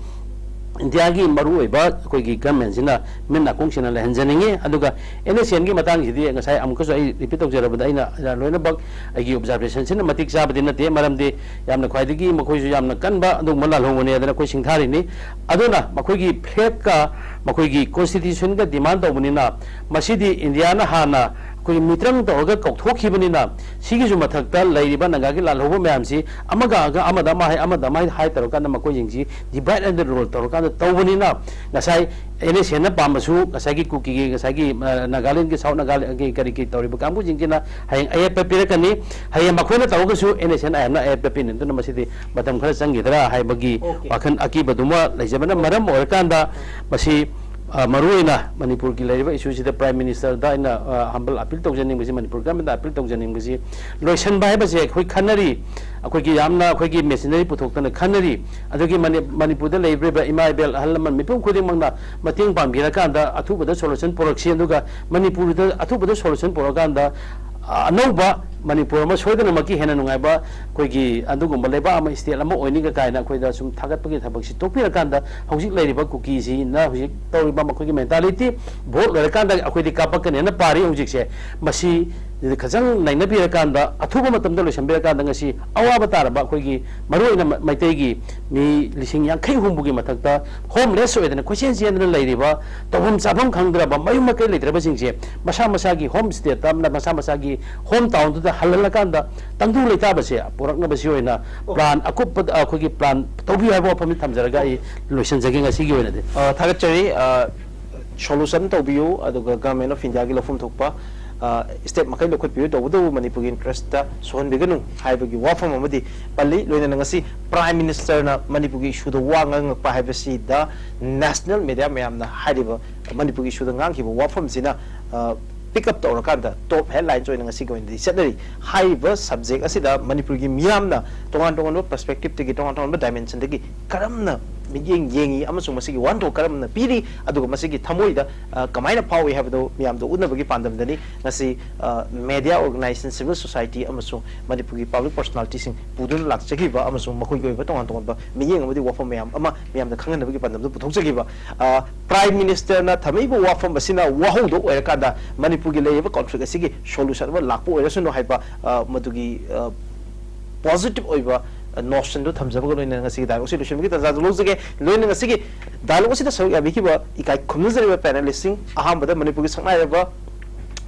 ꯏꯟꯗꯤꯌꯥꯒꯤ ꯃꯔꯨꯑꯣꯏꯕ ꯑꯩꯈꯣꯏꯒꯤ government ꯁꯤꯅ ꯃꯤꯠ ꯅꯥꯀꯣꯡꯁꯤꯅ ꯂꯩꯍꯟꯖꯅꯤꯡꯉꯤ꯫ ꯑꯗꯨꯒ N S C N ꯒꯤ ꯃꯇꯥꯡꯁꯤꯗꯤ ꯉꯁꯥꯏ ꯑꯃꯨꯛꯀꯁꯨ ꯑꯩ repeat ꯇꯧꯖꯔꯕꯗ ꯑꯩꯅ ꯂꯣꯏꯅꯃꯛ ꯑꯩꯒꯤ observation ꯁꯤꯅ ꯃꯇꯤꯛ ꯆꯥꯕꯗꯤ ꯅꯠꯇꯦ, ꯃꯔꯝꯗꯤ ꯌꯥꯝꯅ ꯈ꯭ꯋꯥꯏꯗꯒꯤ ꯃꯈꯣꯏꯁꯨ ꯌꯥꯝꯅ ꯀꯟꯕ ꯑꯗꯨꯒꯨꯝꯕ ꯂꯥꯜꯍꯧꯕꯅꯦ ꯑꯗꯨꯅ ꯑꯩꯈꯣꯏ ꯁꯤꯡꯊꯥꯔꯤꯅꯤ꯫ ꯑꯗꯨꯅ ꯃꯈꯣꯏꯒꯤ flag ꯀ ꯃꯈꯣꯏꯒꯤ constitution ꯒ demand ꯇꯧꯕꯅꯤꯅ ꯃꯁꯤꯗꯤ ꯏꯟꯗꯤꯌꯥꯅ ꯍꯥꯟꯅ ꯑꯩꯈꯣꯏꯒꯤ ꯃꯤꯇ꯭ꯔꯪ ꯇꯧꯔꯒ ꯀꯧꯊꯣꯛꯈꯤꯕꯅꯤꯅ ꯁꯤꯒꯤꯁꯨ ꯃꯊꯛꯇ ꯂꯩꯔꯤꯕ ꯅꯥꯒꯥꯒꯤ ꯂꯥꯜꯍꯧꯕ ꯃꯌꯥꯝꯁꯤ ꯑꯃꯒ ꯑꯃꯒ ꯑꯃꯗ ꯑꯃ ꯍꯥꯏ ꯑꯃꯗ ꯑꯃ ꯍꯥꯏ ꯍꯥꯏ ꯇꯧꯔꯀꯥꯟꯗ ꯃꯈꯣꯏꯁꯤꯡꯁꯤ divide and rule ꯇꯧꯔꯀꯥꯟꯗ ꯇꯧꯕꯅꯤꯅ ꯉꯁꯥꯏ N S C N ꯅ ꯄꯥꯝꯕꯁꯨ ꯉꯁꯥꯏꯒꯤ ꯀꯨꯀꯤꯒꯤ ꯉꯁꯥꯏꯒꯤ, ꯑ, ꯅꯥꯒꯥꯂꯦꯟꯒꯤ South ꯅꯥꯒꯥꯂꯦꯟꯒꯤ ꯀꯔꯤ ꯀꯔꯤ ꯇꯧꯔꯤꯕ ꯀꯥꯡꯕꯨꯁꯤꯡꯁꯤꯅ ꯍꯌꯦꯡ ꯑꯌꯦꯠꯄ ꯄꯤꯔꯛꯀꯅꯤ꯫ ꯍꯌꯦꯡ ꯃꯈꯣꯏꯅ ꯇꯧꯔꯒꯁꯨ N S C N I M ꯅ ꯑꯌꯦꯠꯄ ꯄꯤꯅꯤ꯫ ꯑꯗꯨꯅ ꯃꯁꯤꯗꯤ ꯃꯇꯝ ꯈꯔ ꯆꯪꯈꯤꯗ꯭ꯔꯥ ꯍꯥꯏꯕꯒꯤ Okay. ꯋꯥꯈꯜ ꯑꯀꯤꯕꯗꯨꯃ ꯂꯩꯖꯕꯅ Okay. ꯃꯔꯝ ꯑꯣꯏꯔꯀꯥꯟꯗ ꯃꯁꯤ ꯑ, ꯃꯔꯨꯑꯣꯏꯅ ꯃꯅꯤꯄꯨꯔꯒꯤ ꯂꯩꯔꯤꯕ ꯏꯁꯨꯁꯤꯗ ꯄ꯭ꯔꯥꯏꯝ ꯃꯤꯅꯤꯁꯇꯔꯗ ꯑꯩꯅ, ꯑ, ꯍꯝꯕꯜ ꯑꯄꯤꯜ ꯇꯧꯖꯅꯤꯡꯕꯁꯤ, ꯃꯅꯤꯄꯨꯔ ꯒꯃꯦꯟꯗ ꯑꯄꯤꯜ ꯇꯧꯖꯅꯤꯡꯕꯁꯤ, ꯂꯣꯏꯁꯤꯟꯕ ꯍꯥꯏꯕꯁꯦ ꯑꯩꯈꯣꯏ ꯈꯟꯅꯔꯤ, ꯑꯩꯈꯣꯏꯒꯤ ꯌꯥꯝꯅ ꯑꯩꯈꯣꯏꯒꯤ ꯃꯦꯆꯤꯅꯔꯤ ꯄꯨꯊꯣꯛꯇꯅ ꯈꯟꯅꯔꯤ꯫ ꯑꯗꯨꯒꯤ ꯃꯅꯤ-, ꯃꯅꯤꯄꯨꯔꯗ ꯂꯩꯕꯤꯔꯤꯕ ꯏꯃꯥ ꯏꯕꯦꯜ ꯑꯍꯜ ꯂꯃꯟ ꯃꯤꯄꯨꯝ ꯈꯨꯗꯤꯡꯃꯛꯅ ꯃꯇꯦꯡ ꯄꯥꯡꯕꯤꯔꯀꯥꯟꯗ ꯑꯊꯨꯕꯗ ꯁꯣꯂꯨꯁꯟ ꯄꯨꯔꯛꯁꯤ, ꯑꯗꯨꯒ ꯃꯅꯤꯄꯨꯔꯗ ꯑꯊꯨꯕꯗ ꯁꯣꯂꯨꯁꯟ ꯄꯨꯔꯛꯑꯀꯥꯟꯗ ꯑ-, ꯑꯅꯧꯕ ꯃꯅꯤꯄꯨꯔ ꯑꯃ ꯁꯣꯏꯗꯅꯃꯛꯀꯤ ꯍꯦꯟꯅ ꯅꯨꯡꯉꯥꯏꯕ ꯑꯩꯈꯣꯏꯒꯤ ꯑꯗꯨꯒꯨꯝꯕ ꯂꯩꯕꯥꯛ ꯑꯃ, ꯏꯁꯇꯦꯠ ꯑꯃ ꯑꯣꯏꯅꯤꯒ ꯀꯥꯏꯅ ꯑꯩꯈꯣꯏꯗ ꯁꯨꯝ ꯊꯥꯒꯠꯄꯒꯤ ꯊꯕꯛꯁꯤ ꯇꯣꯛꯄꯤꯔꯀꯥꯟꯗ, ꯍꯧꯖꯤꯛ ꯂꯩꯔꯤꯕ ꯀꯨꯀꯤꯁꯤꯅ ꯍꯧꯖꯤꯛ ꯇꯧꯔꯤꯕ ꯃꯈꯣꯏꯒꯤ ꯃꯦꯟꯇꯥꯂꯤꯇꯤ, ꯚꯣꯠ ꯂꯣꯏꯔꯀꯥꯟꯗ ꯑꯩꯈꯣꯏꯗꯤ ꯀꯥꯞꯄꯛꯀꯅꯦꯅ ꯄꯥꯔꯤ ꯍꯧꯖꯤꯛꯁꯦ, ꯃꯁꯤ ꯈꯖꯪ ꯅꯩꯅꯕꯤꯔꯀꯥꯟꯗ, ꯑꯊꯨꯕ ꯃꯇꯝꯗ ꯂꯣꯏꯁꯤꯟꯕꯤꯔꯀꯥꯟꯗ, ꯉꯁꯤ ꯑꯋꯥꯕ ꯇꯥꯔꯕ ꯑꯩꯈꯣꯏꯒꯤ ꯃꯔꯨꯑꯣꯏꯅ ꯃ-, ꯃꯩꯇꯩꯒꯤ ꯃꯤ ꯂꯤꯁꯤꯡ ꯌꯥꯡꯈꯩ ꯍꯨꯝꯐꯨꯒꯤ ꯃꯊꯛꯇ ꯍꯣꯝꯂꯦꯁ ꯑꯣꯏꯗꯅ ꯀꯣꯏꯆꯦꯟ ꯆꯦꯟꯗꯅ ꯂꯩꯔꯤꯕ, ꯇꯧꯐꯝ ꯆꯥꯐꯝ ꯈꯪꯗ꯭ꯔꯕ, ꯃꯌꯨꯝ ꯃꯀꯩ ꯂꯩꯇ꯭ꯔꯕꯁꯤꯡꯁꯦ ꯃꯁꯥ ꯃꯁꯥꯒꯤ ꯍꯣꯝ ꯁ꯭ꯇꯦꯠꯇ ꯑꯃꯅ ꯃꯁꯥ ꯃꯁꯥꯒꯤ ꯍꯣꯝ ꯇꯥꯎꯟꯗꯨꯗ ꯍꯜꯍꯜꯂꯀꯥꯟꯗ ꯇꯪꯗꯨ ꯂꯩꯇꯥꯕꯁꯦ ꯄꯨꯔꯛꯅꯕꯁꯤ ꯑꯣꯏꯅ ꯄ꯭ꯂꯥꯟ ꯑꯀꯨꯞꯄꯗ ꯑꯩꯈꯣꯏꯒꯤ ꯄ꯭ꯂꯥꯟ ꯇꯧꯕꯤꯌꯨ ꯍꯥꯏꯕ ꯋꯥꯐꯝꯁꯤ ꯊꯝꯖꯔꯒ ꯑꯩ ꯂꯣꯏꯁꯤꯟꯖꯒꯦ ꯉꯁꯤꯒꯤ ꯑꯣꯏꯅꯗꯤ꯫ ꯑ, ꯊꯥꯒꯠꯆꯔꯤ꯫ ꯑ, ꯁꯣꯂꯨꯁꯟ ꯇꯧꯕꯤꯌꯨ, ꯑꯗꯨꯒ ꯒꯚꯔꯟꯃꯦꯟ ꯑꯣꯐ ꯏꯟꯗꯤꯌꯥꯒꯤ ꯂꯧꯐꯝ ꯊꯣꯛꯄ, ꯑ, ꯁ꯭ꯇꯦꯞ ꯃꯈꯩ ꯂꯧꯈꯠꯄꯤꯌꯨ, ꯇꯧꯕꯇꯕꯨ ꯃꯅꯤꯄꯨꯔꯒꯤ ꯏꯟꯇꯔꯦꯁꯇ ꯁꯣꯛꯍꯟꯕꯤꯒꯅꯨ ꯍꯥꯏꯕꯒꯤ ꯋꯥꯐꯝ ꯑꯃꯗꯤ ꯄꯜꯂꯤ꯫ ꯂꯣꯏꯅꯅ ꯉꯁꯤ ꯄ꯭ꯔꯥꯏꯝ ꯃꯤꯅꯤꯁꯇꯔꯅ ꯃꯅꯤꯄꯨꯔꯒꯤ ꯏꯁꯨꯗ ꯋꯥ ꯉꯥꯡꯉꯛꯄ ꯍꯥꯏꯕꯁꯤꯗ ꯅꯦꯁꯅꯦꯜ ꯃꯦꯗꯤꯌꯥ ꯃꯌꯥꯝꯅ ꯍꯥꯏꯔꯤꯕ ꯃꯅꯤꯄꯨꯔꯒꯤ ꯏꯁꯨꯗ ꯉꯥꯡꯈꯤꯕ ꯋꯥꯐꯝꯁꯤꯅ, ꯑ, ꯄꯤꯛ ꯑꯞ ꯇꯧꯔꯀꯥꯟꯗ ꯇꯣꯞ ꯍꯦꯗꯂꯥꯏꯟꯁ ꯑꯣꯏꯅ ꯉꯁꯤꯒꯤ ꯑꯣꯏꯅꯗꯤ ꯆꯠꯅꯔꯤ꯫ ꯍꯥꯏꯔꯤꯕ ꯁꯕꯖꯦꯛ ꯑꯁꯤꯗ ꯃꯅꯤꯄꯨꯔꯒꯤ ꯃꯤꯌꯥꯝꯅ ꯇꯣꯉꯥꯟ ꯇꯣꯉꯥꯟꯕ ꯄꯔꯁꯄꯦꯛꯇꯤꯞꯇꯒꯤ, ꯇꯣꯉꯥꯟ ꯇꯣꯉꯥꯟꯕ ꯗꯥꯏꯃꯦꯟꯁꯟꯗꯒꯤ ꯀꯔꯝꯅ ꯃꯤꯠꯌꯦꯡ ꯌꯦꯡꯉꯤ ꯑꯃꯁꯨꯡ ꯃꯁꯤꯒꯤ ꯋꯥꯍꯟꯊꯣꯛ ꯀꯔꯝꯅ ꯄꯤꯔꯤ, ꯑꯗꯨꯒ ꯃꯁꯤꯒꯤ ꯊꯃꯣꯏꯗ, ꯑ, ꯀꯃꯥꯏꯅ ꯐꯥꯎꯏ ꯍꯥꯏꯕꯗꯨ ꯃꯤꯌꯥꯝꯗ ꯎꯠꯅꯕꯒꯤ ꯄꯥꯟꯗꯝꯗꯅꯤ ꯉꯁꯤ, ꯑ, ꯃꯦꯗꯤꯌꯥ ꯑꯣꯔꯒꯅꯥꯏꯖꯦꯁꯟ, ꯁꯤꯚꯤꯜ ꯁꯣꯁꯥꯏꯇꯤ ꯑꯃꯁꯨꯡ ꯃꯅꯤꯄꯨꯔꯒꯤ ꯄꯕ꯭ꯂꯤꯛ ꯄꯔꯁꯣꯅꯥꯂꯤꯇꯤꯁꯤꯡ ꯄꯨꯗꯨꯅ ꯂꯥꯛꯆꯈꯤꯕ ꯑꯃꯁꯨꯡ ꯃꯈꯣꯏꯒꯤ ꯑꯣꯏꯕ ꯇꯣꯉꯥꯟ ꯇꯣꯉꯥꯟꯕ ꯃꯤꯠꯌꯦꯡ ꯑꯃꯗꯤ ꯋꯥꯐꯝ ꯃꯌꯥꯝ ꯑꯃ ꯃꯤꯌꯥꯝꯗ ꯈꯪꯍꯟꯅꯕꯒꯤ ꯄꯥꯟꯗꯝꯗꯨ ꯄꯨꯊꯣꯛꯆꯈꯤꯕ꯫ ꯑ, ꯄ꯭ꯔꯥꯏꯝ ꯃꯤꯅꯤꯁꯇꯔꯅ ꯊꯝꯃꯛꯏꯕ ꯋꯥꯐꯝ ꯑꯁꯤꯅ ꯋꯥꯍꯧꯗꯣꯛ ꯑꯣꯏꯔꯀꯥꯟꯗ ꯃꯅꯤꯄꯨꯔꯒꯤ ꯂꯩꯔꯤꯕ ꯀꯣꯟꯐ꯭ꯂꯤꯛ ꯑꯁꯤꯒꯤ ꯁꯣꯂꯨꯁꯟ ꯑꯃ ꯂꯥꯛꯄ ꯑꯣꯏꯔꯁꯅꯨ ꯍꯥꯏꯕ, ꯑ, ꯃꯗꯨꯒꯤ, ꯑ, ꯄꯣꯖꯤꯇꯤꯚ ꯑꯣꯏꯕ, ꯑ, ꯅꯣꯁꯟꯗꯨ ꯊꯝꯖꯕꯒ ꯂꯣꯏꯅꯅ ꯉꯁꯤꯒꯤ ꯗꯥꯏꯂꯣꯒ ꯑꯁꯤ ꯂꯣꯏꯁꯤꯟꯕꯒꯤ ꯇꯥꯟꯖꯥꯗꯨ ꯂꯧꯖꯒꯦ꯫ ꯂꯣꯏꯅꯅ ꯉꯁꯤꯒꯤ ꯗꯥꯏꯂꯣꯒ ꯑꯁꯤꯗ ꯁꯔꯨꯛ ꯌꯥꯕꯤꯈꯤꯕ ꯏꯀꯥꯏ ꯈꯨꯝꯅꯖꯔꯤꯕ ꯄꯦꯅꯦꯂꯤꯁꯁꯤꯡ, ꯑꯍꯥꯟꯕꯗ ꯃꯅꯤꯄꯨꯔꯒꯤ ꯁꯛꯅꯥꯏꯔꯕ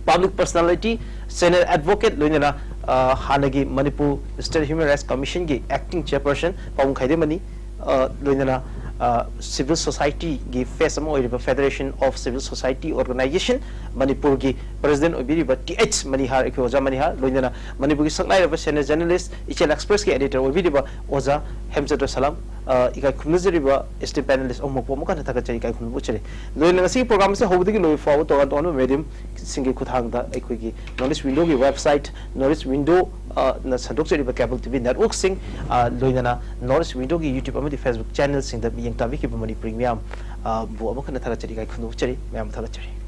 ꯄꯕ꯭ꯂꯤꯛ ꯄꯔꯁꯣꯅꯥꯂꯤꯇꯤ, ꯁꯦꯅꯤꯌꯔ ꯑꯦꯗꯚꯣꯀꯦꯠ, ꯂꯣꯏꯅꯅ, ꯑ, ꯍꯥꯟꯅꯒꯤ ꯃꯅꯤꯄꯨꯔ ꯏꯁꯇꯦꯠ ꯍ꯭ꯌꯨꯃꯦꯟ ꯔꯥꯏꯠꯁ ꯀꯃꯤꯁꯟꯒꯤ ꯑꯦꯛꯇꯤꯡ ꯆꯤꯌꯔꯄꯔꯁꯟ ꯄꯥꯕꯨꯡ ꯈꯥꯏꯗꯦꯝꯃꯅꯤ, ꯑ, ꯂꯣꯏꯅꯅ, ꯑ, ꯁꯤꯚꯤꯜ ꯁꯣꯁꯥꯏꯇꯤꯒꯤ ꯐꯦꯁ ꯑꯃ ꯑꯣꯏꯔꯤꯕ federation of civil society organization ꯃꯅꯤꯄꯨꯔꯒꯤ ꯄ꯭ꯔꯦꯁꯤꯗꯦꯟꯠ ꯑꯣꯏꯕꯤꯔꯤꯕ ꯇꯤ ꯑꯩꯆ ꯃꯅꯤꯍꯥꯔ, ꯑꯩꯈꯣꯏ ꯑꯣꯖꯥ ꯃꯅꯤꯍꯥꯔ, ꯂꯣꯏꯅꯅ ꯃꯅꯤꯄꯨꯔꯒꯤ ꯁꯛꯅꯥꯏꯔꯕ ꯁꯦꯅꯤꯌꯔ ꯖꯔꯅꯦꯂꯤꯁ, ꯏꯆꯦꯜ ꯑꯦꯛꯁꯄ꯭ꯔꯦꯁꯀꯤ ꯑꯦꯗꯤꯇꯔ ꯑꯣꯏꯕꯤꯔꯤꯕ ꯑꯣꯖꯥ ꯍꯦꯝꯆꯟꯗ꯭ꯔ ꯁꯂꯥꯝ, ꯑ, ꯏꯀꯥꯏ ꯈꯨꯝꯅꯖꯔꯤꯕ esteemed panelist ꯑꯍꯨꯝꯃꯛꯄꯨ ꯑꯃꯨꯛ ꯍꯟꯅ ꯊꯥꯒꯠꯆꯔꯤ, ꯏꯀꯥꯏ ꯈꯨꯝꯅꯕ ꯎꯠꯆꯔꯤ꯫ ꯂꯣꯏꯅ ꯉꯁꯤꯒꯤ program ꯑꯁꯤ ꯍꯧꯕꯗꯒꯤ ꯂꯣꯏꯕ ꯐꯥꯎꯕ ꯇꯣꯉꯥꯟ ꯇꯣꯉꯥꯟꯕ medium ꯁꯤꯡꯒꯤ ꯈꯨꯠꯊꯥꯡꯗ ꯑꯩꯈꯣꯏꯒꯤ North East Window ꯒꯤ website, North East Window, ꯑ, ꯅ ꯁꯟꯗꯣꯛꯆꯔꯤꯕ cable T V network ꯁꯤꯡ, ꯑ, ꯂꯣꯏꯅꯅ North East Window ꯒꯤ YouTube ꯑꯃꯗꯤ Facebook channel ꯁꯤꯡꯗ ꯃꯤꯠꯌꯦꯡ ꯇꯥꯕꯤꯈꯤꯕ ꯃꯅꯤꯄꯨꯔꯤ ꯃꯤꯌꯥꯝ, ꯑ, ꯕꯨ ꯑꯃꯨꯛ ꯍꯟꯅ ꯊꯥꯒꯠꯆꯔꯤ, ꯏꯀꯥꯏ ꯈꯨꯝꯅꯕ ꯎꯠꯆꯔꯤ, ꯃꯌꯥꯝ ꯊꯥꯒꯠꯆꯔꯤ꯫